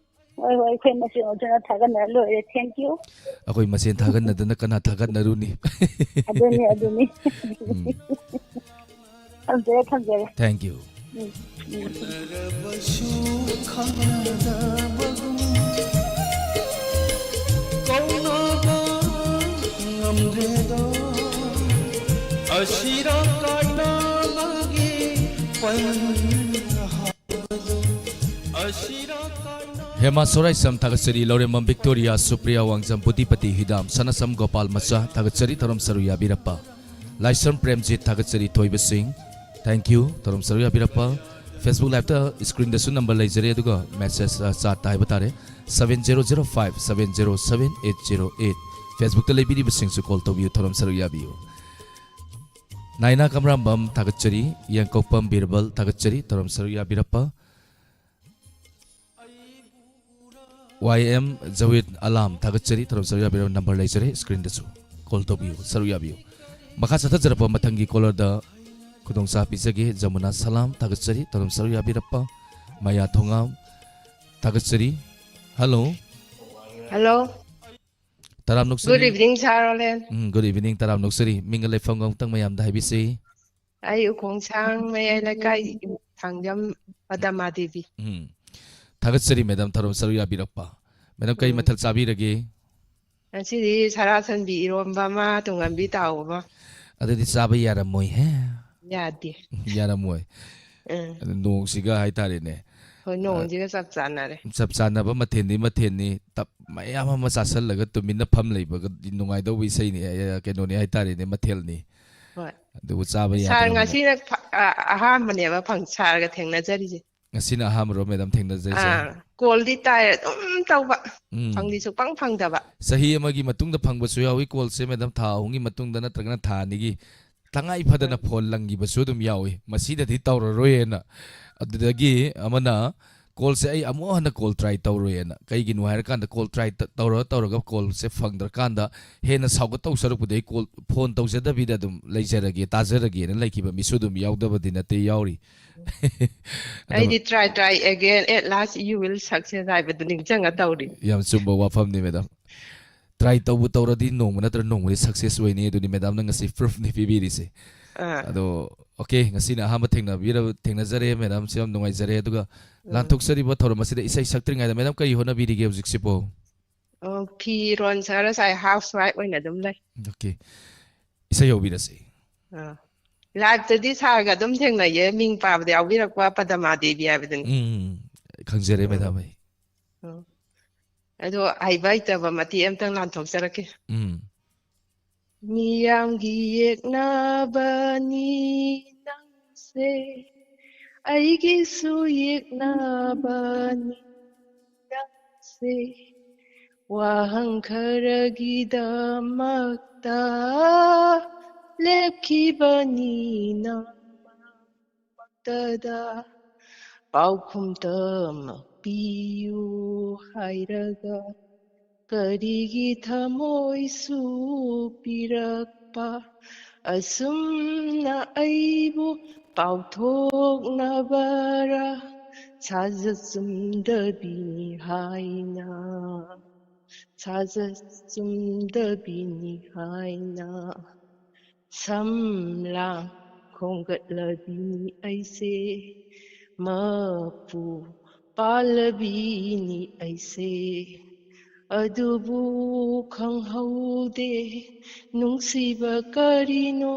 ꯍꯣꯏ, ꯍꯣꯏ, ꯑꯩꯈꯣꯏ ꯃꯁꯦꯜ ꯑꯣꯏꯗꯨꯅ ꯊꯥꯒꯠꯅꯔ ꯂꯣꯏꯔꯦ꯫ Thank you꯫ ꯑꯩꯈꯣꯏ ꯃꯁꯦꯟ ꯊꯥꯒꯠꯅꯗꯅ ꯀꯅꯥ ꯊꯥꯒꯠꯅꯔꯨꯅꯤ? ꯑꯗꯨꯅꯤ, ꯑꯗꯨꯅꯤ꯫ ꯎꯝ꯫ ꯊꯝꯖꯔꯦ, ꯊꯝꯖꯔꯦ꯫ Thank you꯫ ꯎꯝ, ꯎꯝ꯫ ꯎꯅꯔꯕꯁꯨ ꯈꯪꯅꯗꯕꯒꯨꯝ ꯀꯧꯅꯕ ꯉꯝꯗ꯭ꯔꯦꯗꯣ꯫ ꯑꯁꯤꯔ ꯀꯥꯏꯅꯕꯒꯤ ꯄꯩ ꯍꯦꯃꯥ ꯁꯣꯔꯥꯏꯁꯝ ꯊꯥꯒꯠꯆꯔꯤ, ꯂꯧꯔꯦꯝꯕꯝ ꯕꯤꯛꯇꯣꯔꯤꯌꯥ, ꯁꯨꯄ꯭ꯔꯤꯌꯥ ꯋꯥꯡꯖꯝ, ꯕꯨꯙꯤꯄꯇꯤ ꯍꯤꯗꯥꯝ, ꯁꯅꯥꯁꯝ ꯒꯣꯄꯥꯜ ꯃꯆꯥ ꯊꯥꯒꯠꯆꯔꯤ, ꯊꯧꯔꯝ ꯁꯔꯨꯛ ꯌꯥꯕꯤꯔꯛꯄ꯫ ꯂꯥꯏꯁ꯭ꯔꯝ ꯄ꯭ꯔꯦꯝꯖꯤꯠ ꯊꯥꯒꯠꯆꯔꯤ, ꯊꯣꯏꯕ ꯁꯤꯡ, thank you, ꯊꯧꯔꯝ ꯁꯔꯨꯛ ꯌꯥꯕꯤꯔꯛꯄ꯫ Facebook live ꯇ screen ꯗꯁꯨ number ꯂꯩꯖꯔꯦ, ꯑꯗꯨꯒ message, ꯑ, chat ꯇ ꯍꯥꯏꯕ ꯇꯥꯔꯦ, seven zero zero five seven zero seven eight zero eight꯫ Facebook ꯇ ꯂꯩꯕꯤꯔꯤꯕꯁꯤꯡꯁꯨ call ꯇꯧꯕꯤꯌꯨ, ꯊꯧꯔꯝ ꯁꯔꯨꯛ ꯌꯥꯕꯤꯌꯨ꯫ ꯅꯥꯏꯅꯥ ꯀꯝꯔꯥꯝꯕꯝ ꯊꯥꯒꯠꯆꯔꯤ, ꯌꯦꯡꯀꯣꯛꯄꯝ ꯕꯤꯔꯕꯜ ꯊꯥꯒꯠꯆꯔꯤ, ꯊꯧꯔꯝ ꯁꯔꯨꯛ ꯌꯥꯕꯤꯔꯛꯄ꯫ ꯋꯥꯏ ꯑꯦꯝ ꯖꯋꯤꯠ ꯑꯂꯥꯝ, ꯊꯥꯒꯠꯆꯔꯤ꯫ ꯊꯧꯔꯝ ꯁꯔꯨꯛ ꯌꯥꯕꯤꯔꯕ ꯅꯝꯕꯔ ꯂꯩꯖꯔꯦ, ꯁ꯭ꯀ꯭ꯔꯤꯟꯗꯁꯨ ꯀꯣꯜ ꯇꯧꯕꯤꯌꯨ, ꯁꯔꯨꯛ ꯌꯥꯕꯤꯌꯨ꯫ ꯃꯈꯥ ꯆꯠꯊꯖꯔꯛꯄ ꯃꯊꯪꯒꯤ ꯀꯣꯂꯔꯗ ꯈꯨꯗꯣꯡꯆꯥꯕ ꯄꯤꯖꯒꯦ꯫ ꯖꯃꯨꯅꯥ ꯁꯂꯥꯝ, ꯊꯥꯒꯠꯆꯔꯤ꯫ ꯊꯧꯔꯝ ꯁꯔꯨꯛ ꯌꯥꯕꯤꯔꯛꯄ ꯃꯌꯥ ꯊꯣꯉꯥꯝ, ꯊꯥꯒꯠꯆꯔꯤ꯫ ꯍꯜꯂꯣ꯫ ꯍꯜꯂꯣ꯫ ꯇꯔꯥꯝ Good ꯅꯣꯛꯆꯔꯤ꯫ evening, sir Roland. Um, good evening, ꯇꯔꯥꯝ ꯅꯣꯛꯆꯔꯤ꯫ ꯃꯤꯡꯒ ꯂꯩꯐꯝꯒ ꯑꯃꯨꯛꯇꯪ ꯃꯌꯥꯝꯗ ꯍꯥꯏꯕꯤꯁꯤ꯫ ꯑꯩ ꯎꯈꯣꯡꯁꯥꯡ ꯃꯌꯥꯏ ꯂꯩꯀꯥꯏ ꯊꯥꯡꯖꯝ ꯄꯗꯃꯥ ꯗꯦꯕꯤ꯫ ꯎꯝ꯫ ꯊꯥꯒꯠꯆꯔꯤ ꯃꯦꯗꯥꯝ, ꯊꯧꯔꯝ ꯁꯔꯨꯛ ꯌꯥꯕꯤꯔꯛꯄ꯫ ꯃꯦꯗꯥꯝ, ꯀꯔꯤ ꯎꯝ꯫ ꯃꯊꯦꯜ ꯆꯥꯕꯤꯔꯒꯦ? ꯉꯁꯤꯗꯤ ꯁꯔꯥ ꯁꯟꯕꯤ ꯏꯔꯣꯝꯕ ꯑꯃ, ꯇꯨꯡꯍꯟꯕꯤ ꯇꯥꯎꯕ ꯑꯃ꯫ ꯑꯗꯨꯗꯤ ꯆꯥꯕ ꯌꯥꯔꯝꯃꯣꯏꯍꯦ꯫ ꯌꯥꯗꯦ꯫ ꯌꯥꯔꯝꯃꯣꯏ꯫ ꯎꯝ꯫ ꯑꯗꯨ ꯅꯣꯡꯁꯤꯒ ꯍꯥꯏꯇꯥꯔꯦꯅꯦ꯫ ꯍꯣꯏ, ꯑ, ꯅꯣꯡꯁꯤꯒ ꯆꯞ ꯆꯥꯟꯅꯔꯦ꯫ ꯆꯞ ꯆꯥꯟꯅꯕ ꯃꯊꯦꯜꯗꯤ ꯃꯊꯦꯜꯅꯤ꯫ ꯇꯞ ꯃꯌꯥꯝ ꯑꯃ ꯆꯥꯁꯜꯂꯒ ꯇꯨꯃꯤꯟꯅ ꯐꯝ ꯂꯩꯕꯒꯗꯤ ꯅꯨꯡꯉꯥꯏꯗꯧꯕ ꯏꯁꯩꯅꯤ, ꯑ, ꯀꯩꯅꯣꯅꯤ ꯍꯥꯏꯇꯥꯔꯦꯅꯦ, ꯃꯊꯦꯜꯅꯤ꯫ ꯍꯣꯏ꯫ ꯑꯗꯨꯕꯨ ꯆꯥꯕ Sir ꯌꯥꯗ꯭ꯔꯕꯅꯤꯅ꯫ ꯉꯁꯤꯅ ꯐ-, ꯑ, ꯑꯍꯥꯟꯕꯅꯦꯕ ꯐꯪ-, sirꯒ ꯊꯦꯡꯅꯖꯔꯤꯁꯦ꯫ ꯉꯁꯤꯅ ꯑꯍꯥꯟꯕꯔꯣ ꯃꯦꯗꯥꯝ ꯊꯦꯡꯅꯖꯩꯁꯦ? ꯑꯥ, callꯗꯤ ꯇꯥꯏ, ꯑꯗꯨꯝ ꯇꯧꯕ꯫ ꯎꯝ꯫ ꯐꯪꯗꯤ ꯁꯨꯛꯐꯪ ꯐꯪꯗꯕ꯫ ꯆꯍꯤ ꯑꯃꯒꯤ ꯃꯇꯨꯡꯗ ꯐꯪꯕꯁꯨ ꯌꯥꯎꯏ callꯁꯦ ꯃꯦꯗꯥꯝ, ꯊꯥ ꯑꯍꯨꯝꯒꯤ ꯃꯇꯨꯡꯗ ꯅꯠꯇ꯭ꯔꯒꯅ ꯊꯥ ꯑꯅꯤꯒꯤ꯫ ꯇꯉꯥꯏ ꯐꯗꯅ ꯎꯝ꯫ Phone ꯂꯪꯈꯤꯕꯁꯨ ꯑꯗꯨꯝ ꯌꯥꯎꯏ꯫ ꯃꯁꯤꯗꯗꯤ ꯇꯧꯔꯔꯣꯏꯅ꯫ ꯑꯗꯨꯗꯒꯤ ꯑꯃꯅ callꯁꯦ ꯑꯩ ꯑꯃꯨꯛ ꯍꯟꯅ call try ꯇꯧꯔꯣꯏꯅ꯫ ꯀꯩꯒꯤꯅꯣ ꯍꯥꯏꯔꯀꯥꯟꯗ call try ꯇ-, ꯇꯧꯔ ꯇꯧꯔꯒ callꯁꯦ ꯐꯪꯗ꯭ꯔꯀꯥꯟꯗ ꯍꯦꯟꯅ ꯁꯥꯎꯒꯠꯇꯧ ꯁꯔꯨꯛꯄꯨꯗꯤ ꯑꯩ call, phone ꯇꯧꯖꯗꯕꯤꯗ ꯑꯗꯨꯝ ꯂꯩꯖꯔꯒꯦ, ꯇꯥꯖꯔꯒꯦꯅ ꯂꯩꯈꯤꯕ ꯃꯤꯁꯨ ꯑꯗꯨꯝ ꯌꯥꯎꯗꯕꯗꯤ ꯅꯠꯇꯦ, ꯌꯥꯎꯔꯤ꯫ ꯑꯗꯨ ꯑꯩꯗꯤ "Try, try again, at last you will success" ꯍꯥꯏꯕꯗꯨ ꯅꯤꯡꯁꯤꯡꯉ ꯇꯧꯔꯤ꯫ ꯌꯥꯝ ꯆꯨꯝꯕ ꯋꯥꯐꯝꯅꯤ ꯃꯦꯗꯥꯝ꯫ Try ꯇꯧꯕ ꯇꯧꯔꯗꯤ ꯅꯣꯡꯃ ꯅꯠꯇ꯭ꯔ ꯅꯣꯡꯃꯗꯤ success ꯑꯣꯏꯅꯤ, ꯑꯗꯨꯅꯤ ꯃꯦꯗꯥꯝꯅ ꯉꯁꯤ proofꯅꯤ ꯄꯤꯕꯤꯔꯤꯁꯦ꯫ ꯑꯥ꯫ ꯑꯗꯣ, okay, ꯉꯁꯤꯅ ꯑꯍꯥꯟꯕ ꯊꯦꯡꯅꯕꯤꯔꯕ, ꯊꯦꯡꯅꯖꯔꯦ ꯃꯦꯗꯥꯝꯁꯨ ꯌꯥꯝ ꯅꯨꯡꯉꯥꯏꯖꯔꯦ꯫ ꯑꯗꯨꯒ ꯎꯝ꯫ ꯂꯥꯟꯊꯣꯛꯆꯔꯤꯕ ꯊꯧꯔꯝ ꯑꯁꯤꯗ ꯏꯁꯩ ꯁꯛꯇ꯭ꯔꯤꯉꯩꯗ ꯃꯦꯗꯥꯝ ꯀꯔꯤ ꯍꯣꯠꯅꯕꯤꯔꯤꯒꯦ ꯍꯧꯖꯤꯛꯁꯤꯕꯨ? ꯑꯣ, ꯐꯤꯔꯣꯟ ꯁꯥꯔ ꯁꯥꯏ, housewife ꯑꯣꯏꯅ ꯑꯗꯨꯝ ꯂꯩ꯫ Okay. ꯏꯁꯩ ꯍꯧꯕꯤꯔꯁꯤ꯫ ꯑꯥ꯫ Liveꯇꯗꯤ sirꯒ ꯑꯗꯨꯝ ꯊꯦꯡꯅꯩꯌꯦ, ꯃꯤꯡ ꯄꯥꯕꯗ ꯌꯥꯎꯕꯤꯔꯛꯄ ꯄꯗꯃꯥ ꯗꯦꯕꯤ ꯍꯥꯏꯕꯗꯨꯅꯤ꯫ ꯎꯝ, ꯈꯪꯖꯔꯦ ꯎꯝ꯫ Madam ꯑꯩ꯫ ꯎꯝ꯫ ꯑꯗꯣ ꯍꯩꯕ ꯍꯩꯇꯕ ꯃꯇꯦꯛ ꯑꯝꯇꯪ ꯂꯥꯟꯊꯣꯛꯆꯔꯛꯀꯦ꯫ ꯎꯝ꯫ ꯃꯤꯌꯥꯝꯒꯤ ꯌꯦꯛꯅꯕꯅꯤ ꯅꯪꯁꯦ, ꯑꯩꯒꯤꯁꯨ ꯌꯦꯛꯅꯕꯅꯤ ꯅꯪꯁꯦ, ꯋꯥꯍꯪ ꯈꯔꯒꯤꯗꯃꯛꯇ ꯂꯦꯞꯈꯤꯕꯅꯤ ꯅꯪ ꯃꯛꯇꯗ, ꯄꯥꯎꯈꯨꯝ ꯇꯃꯛ ꯄꯤꯌꯨ ꯍꯥꯏꯔꯒ ꯀꯔꯤꯒꯤ ꯊꯃꯣꯏꯁꯨ ꯄꯤꯔꯛꯄ? ꯑꯁꯨꯝꯅ ꯑꯩꯕꯨ ꯄꯥꯎꯊꯣꯛꯅꯕꯔ ꯁꯥꯖꯠ ꯆꯨꯝꯗꯕꯤꯅꯤ ꯍꯥꯏꯅ, ꯁꯥꯖꯠ ꯆꯨꯝꯗꯕꯤꯅꯤ ꯍꯥꯏꯅ ꯁꯝꯂꯥꯡ ꯈꯣꯝꯒꯠꯂꯕꯤꯅꯤ ꯑꯩꯁꯦ, ꯃꯄꯨ ꯄꯥꯜꯂꯕꯤꯅꯤ ꯑꯩꯁꯦ꯫ ꯑꯗꯨꯕꯨ ꯈꯪꯍꯧꯗꯦ ꯅꯨꯡꯁꯤꯕ ꯀꯔꯤꯅꯣ,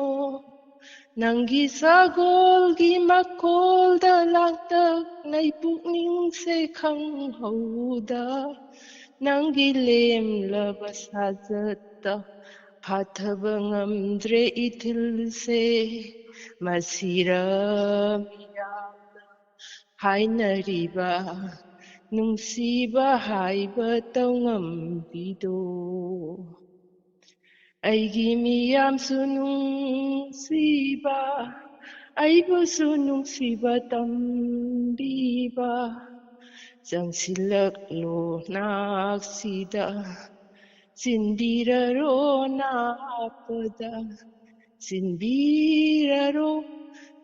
ꯅꯪꯒꯤ ꯁꯒꯣꯜꯒꯤ ꯃꯈꯣꯜꯗ ꯂꯥꯡꯇꯛꯅꯩ ꯄꯨꯛꯅꯤꯡꯁꯦ ꯈꯪꯍꯧꯗ, ꯅꯪꯒꯤ ꯂꯦꯝꯂꯕ ꯁꯥꯖꯠꯇ ꯐꯥꯊꯕ ꯉꯝꯗ꯭ꯔꯦ ꯏꯊꯤꯜꯁꯦ꯫ ꯃꯁꯤꯔ ꯃꯤꯌꯥꯝꯅ ꯍꯥꯏꯅꯔꯤꯕ ꯅꯨꯡꯁꯤꯕ ꯍꯥꯏꯕ ꯇꯧꯉꯝꯕꯤꯗꯣ? ꯑꯩꯒꯤ ꯃꯤꯌꯥꯝꯁꯨ ꯅꯨꯡꯁꯤꯕ, ꯑꯩꯕꯨꯁꯨ ꯅꯨꯡꯁꯤꯕ ꯇꯝꯕꯤꯕ, ꯆꯪꯁꯤꯜꯂꯛꯂꯣ ꯅꯥꯛꯁꯤꯗ, ꯆꯤꯟꯕꯤꯔꯔꯣ ꯅꯥꯞꯄꯗ, ꯆꯤꯟꯕꯤꯔꯔꯣ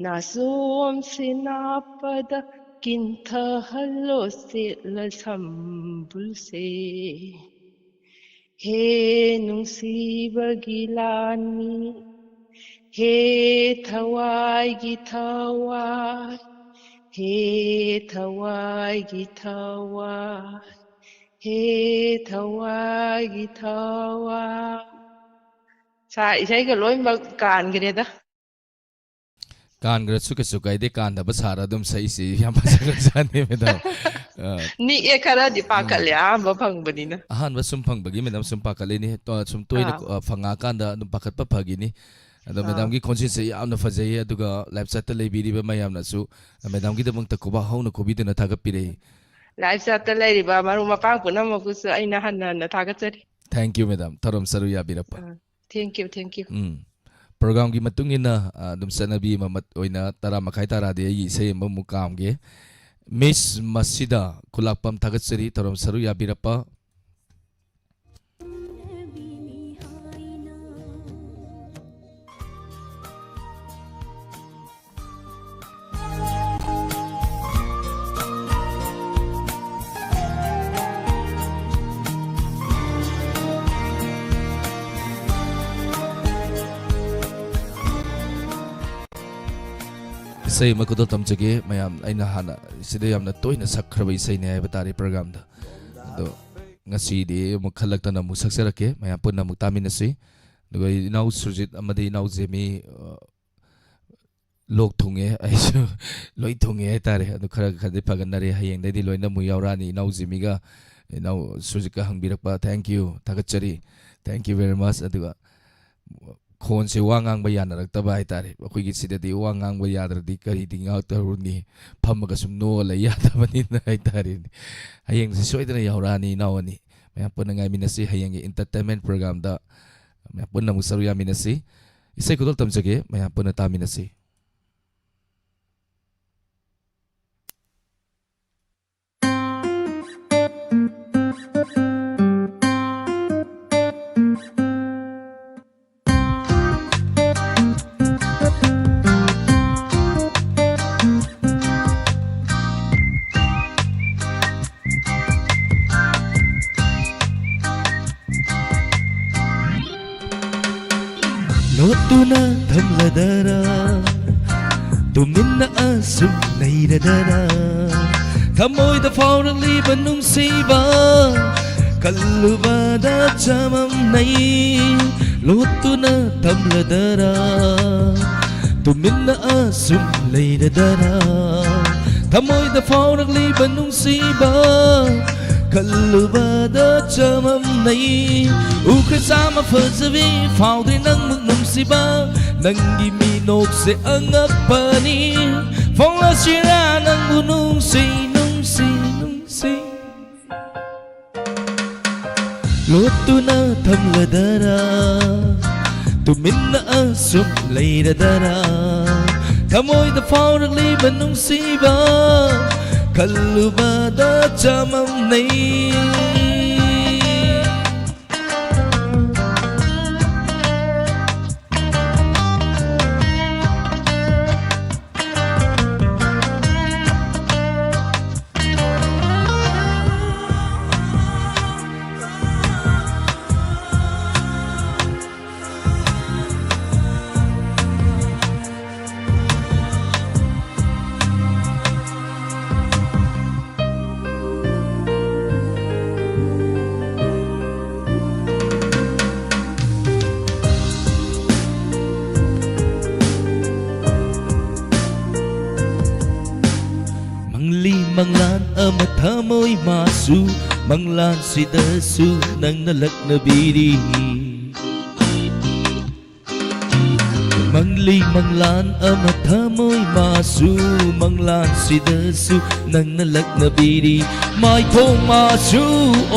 ꯅꯥꯆꯣꯝꯁꯦ ꯅꯥꯞꯄꯗ, ꯀꯤꯟꯊꯍꯜꯂꯣ ꯁꯦꯠꯂ ꯁꯝꯕꯨꯜꯁꯦ꯫ ꯍꯦ ꯅꯨꯡꯁꯤꯕꯒꯤ ꯂꯥꯟꯃꯤ, ꯍꯦ ꯊꯋꯥꯏꯒꯤ ꯊꯋꯥꯏ, ꯍꯦ ꯊꯋꯥꯏꯒꯤ ꯊꯋꯥꯏ, ꯍꯦ ꯊꯋꯥꯏꯒꯤ ꯊꯋꯥꯏ꯫ ꯁꯥ, ꯏꯁꯩꯒ ꯂꯣꯏꯅꯃꯛ ꯀꯥꯟꯈ꯭ꯔꯦꯗ꯫ ꯀꯥꯟꯈ꯭ꯔꯁꯨ ꯀꯩꯁꯨ ꯀꯥꯏꯗꯦ, ꯀꯥꯟꯗꯕ ꯁꯥꯔ ꯑꯗꯨꯝ ꯁꯛꯏꯁꯤ ꯌꯥꯝ ꯐꯖꯈ꯭ꯔꯖꯥꯠꯅꯤ, ꯃꯦꯗꯥꯝ꯫ ꯑ, ꯅꯤꯛꯑꯦ, ꯈꯔꯗꯤ ꯄꯥꯈꯠꯂꯦ, ꯑꯍꯥꯟꯕ ꯐꯪꯕꯅꯤꯅ꯫ ꯑꯍꯥꯟꯕ ꯁꯨꯝ ꯐꯪꯕꯒꯤ, ꯃꯦꯗꯥꯝ, ꯁꯨꯝ ꯄꯥꯈꯠꯂꯤꯅꯤ꯫ ꯇꯣ-, ꯁꯨꯝ ꯇꯣꯏꯅ ꯑꯥ꯫ ꯀꯣ-, ꯑ, ꯐꯪꯉꯛꯑꯀꯥꯟꯗ ꯑꯗꯨꯝ ꯄꯥꯈꯠꯄ ꯐꯈꯤꯅꯤ꯫ ꯑꯗꯣ ꯑꯥ꯫ ꯃꯦꯗꯥꯝꯒꯤ ꯈꯣꯟꯖꯦꯜꯁꯦ ꯌꯥꯝꯅ ꯐꯖꯩ, ꯑꯗꯨꯒ ꯂꯥꯏꯐ ꯆꯥꯠꯇ ꯂꯩꯕꯤꯔꯤꯕ ꯃꯌꯥꯝꯅꯁꯨ, ꯑ, ꯃꯦꯗꯥꯝꯒꯤꯗꯃꯛꯇ ꯈꯨꯕꯥꯛ ꯍꯧꯅ ꯈꯨꯕꯤꯗꯨꯅ ꯊꯥꯒꯠꯄꯤꯔꯛꯏ꯫ ꯂꯥꯏꯐ ꯆꯥꯠꯇ ꯂꯩꯔꯤꯕ ꯃꯔꯨꯞ ꯃꯄꯥꯡ ꯄꯨꯝꯅꯃꯛꯄꯨꯁꯨ ꯑꯩꯅ ꯍꯟꯅ ꯍꯟꯅ ꯊꯥꯒꯠꯆꯔꯤ꯫ Thank you, madam. ꯊꯧꯔꯝ ꯁꯔꯨꯛ ꯌꯥꯕꯤꯔꯛꯄ꯫ ꯑꯥ, thank you, thank you꯫ ꯎꯝ꯫ ꯄ꯭ꯔꯣꯒ꯭ꯔꯥꯝꯒꯤ ꯃꯇꯨꯡ ꯏꯟꯅ, ꯑ, ꯑꯗꯨꯝ ꯆꯠꯅꯕꯤ ꯑꯃ ꯃꯠ-, ꯑꯣꯏꯅ ꯇꯔꯥ ꯃꯈꯥꯏ ꯇꯥꯔꯛꯑꯗꯤ ꯑꯩꯒꯤ ꯏꯁꯩ ꯑꯃꯃꯨꯛ ꯀꯥꯝꯒꯦ꯫ ꯃꯤꯁ ꯃꯁꯤꯗ ꯈꯨꯂꯥꯛꯄꯝ ꯊꯥꯒꯠꯆꯔꯤ, ꯊꯧꯔꯝ ꯁꯔꯨꯛ ꯌꯥꯕꯤꯔꯛꯄ꯫ ꯏꯁꯩ ꯑꯃ ꯈꯨꯗꯣꯜ ꯇꯝꯖꯒꯦ ꯃꯌꯥꯝ꯫ ꯑꯩꯅ ꯍꯥꯟꯅ ꯁꯤꯗ ꯌꯥꯝꯅ ꯇꯣꯏꯅ ꯁꯛꯈ꯭ꯔꯕ ꯏꯁꯩꯅꯦ ꯍꯥꯏꯕ ꯇꯥꯔꯦ ꯄ꯭ꯔꯣꯒ꯭ꯔꯥꯝꯗ꯫ ꯑꯗꯣ ꯉꯁꯤꯗꯤ ꯑꯃꯨꯛ ꯈꯜꯂꯛꯇꯅ ꯑꯃꯨꯛ ꯁꯛꯆꯔꯛꯀꯦ, ꯃꯌꯥꯝ ꯄꯨꯟꯅ ꯑꯃꯨꯛ ꯇꯥꯃꯤꯟꯅꯁꯤ꯫ ꯑꯗꯨꯒ ꯑꯩ ꯏꯅꯥꯎ ꯁꯨꯔꯖꯤꯠ ꯑꯃꯗꯤ ꯏꯅꯥꯎ ꯖꯦꯃꯤ, ꯑ, ꯂꯣꯛ ꯊꯨꯡꯉꯦ, ꯑꯩꯁꯨ ꯂꯣꯏ ꯊꯨꯡꯉꯦ ꯍꯥꯏꯇꯥꯔꯦ꯫ ꯑꯗꯨ ꯈꯔ ꯈꯔꯗꯤ ꯐꯒꯠꯅꯔꯦ꯫ ꯍꯌꯦꯡꯗꯩꯗꯤ ꯂꯣꯏꯅ ꯑꯃꯨꯛ ꯌꯥꯎꯔꯛꯑꯅꯤ꯫ ꯏꯅꯥꯎ ꯖꯤꯃꯤꯒ ꯏꯅꯥꯎ ꯁꯨꯔꯖꯤꯠꯀ ꯍꯪꯕꯤꯔꯛꯄ, thank you, ꯊꯥꯒꯠꯆꯔꯤ, thank you very much꯫ ꯑꯗꯨꯒ ꯈꯣꯟꯁꯦ ꯋꯥ ꯉꯥꯡꯕ ꯌꯥꯅꯔꯛꯇꯕ ꯍꯥꯏꯇꯥꯔꯦ꯫ ꯑꯩꯈꯣꯏꯒꯤ ꯁꯤꯗꯗꯤ ꯋꯥ ꯉꯥꯡꯕ ꯌꯥꯗ꯭ꯔꯗꯤ ꯀꯔꯤꯗꯤ ꯉꯥꯡꯇꯧꯔꯨꯅꯤ? ꯐꯝꯃꯒ ꯁꯨꯝ ꯅꯣꯛꯑ ꯂꯩ ꯌꯥꯗꯕꯅꯤꯅ ꯍꯥꯏꯇꯥꯔꯦꯅꯦ꯫ ꯍꯌꯦꯡꯁꯦ ꯁꯣꯏꯗꯅ ꯌꯥꯎꯔꯛꯑꯅꯤ ꯏꯅꯥꯎ ꯑꯅꯤ꯫ ꯃꯌꯥꯝ ꯄꯨꯟꯅ ꯉꯥꯏꯃꯤꯟꯅꯁꯤ ꯍꯌꯦꯡꯒꯤ entertainment programꯗ꯫ ꯃꯌꯥꯝ ꯄꯨꯟꯅ ꯑꯃꯨꯛ ꯁꯔꯨꯛ ꯌꯥꯃꯤꯟꯅꯁꯤ꯫ ꯏꯁꯩ ꯈꯨꯗꯣꯜ ꯇꯝꯖꯒꯦ, ꯃꯌꯥꯝ ꯄꯨꯟꯅ ꯇꯥꯃꯤꯟꯅꯁꯤ꯫ ꯂꯣꯠꯇꯨꯅ ꯊꯝꯂꯗꯔꯥ, ꯇꯨꯃꯤꯟꯅ ꯑꯁꯨꯝ ꯂꯩꯔꯗꯔꯥ, ꯊꯃꯣꯏꯗ ꯐꯥꯎꯔꯛꯂꯤꯕ ꯅꯨꯡꯁꯤꯕ ꯈꯜꯂꯨꯕꯗ ꯆꯃꯝꯅꯩ꯫ ꯂꯣꯠꯇꯨꯅ ꯊꯝꯂꯗꯔꯥ, ꯇꯨꯃꯤꯟꯅ ꯑꯁꯨꯝ ꯂꯩꯔꯗꯔꯥ, ꯊꯃꯣꯏꯗ ꯐꯥꯎꯔꯛꯂꯤꯕ ꯅꯨꯡꯁꯤꯕ ꯈꯜꯂꯨꯕꯗ ꯆꯃꯝꯅꯩ꯫ ꯎꯈ꯭ꯔ ꯆꯥꯝꯃ ꯐꯖꯕꯤ ꯐꯥꯎꯗ꯭ꯔꯤ ꯅꯪꯃꯨꯛ ꯅꯨꯡꯁꯤꯕ, ꯅꯪꯒꯤ ꯃꯤꯅꯣꯛꯁꯦ ꯑꯉꯛꯄꯅꯤ꯫ ꯐꯣꯡꯂꯁꯤꯔꯥ ꯅꯪꯕꯨ ꯅꯨꯡꯁꯤ, ꯅꯨꯡꯁꯤ, ꯅꯨꯡꯁꯤ꯫ ꯂꯣꯠꯇꯨꯅ ꯊꯝꯂꯗꯔꯥ, ꯇꯨꯃꯤꯟꯅ ꯑꯁꯨꯝ ꯂꯩꯔꯗꯔꯥ, ꯊꯃꯣꯏꯗ ꯐꯥꯎꯔꯛꯂꯤꯕ ꯅꯨꯡꯁꯤꯕ ꯈꯜꯂꯨꯕꯗ ꯆꯃꯝꯅꯩ꯫ ꯃꯪꯂꯤ ꯃꯪꯂꯥꯟ ꯑꯃ ꯊꯃꯣꯏ ꯃꯥꯁꯨ, ꯃꯪꯂꯥꯟꯁꯤꯗꯁꯨ ꯅꯪꯅ ꯂꯛꯅꯕꯤꯔꯤ꯫ ꯃꯪꯂꯤ ꯃꯪꯂꯥꯟ ꯑꯃ ꯊꯃꯣꯏ ꯃꯥꯁꯨ, ꯃꯪꯂꯥꯟꯁꯤꯗꯁꯨ ꯅꯪꯅ ꯂꯛꯅꯕꯤꯔꯤ꯫ ꯃꯥꯏꯊꯣꯡ ꯃꯥꯁꯨ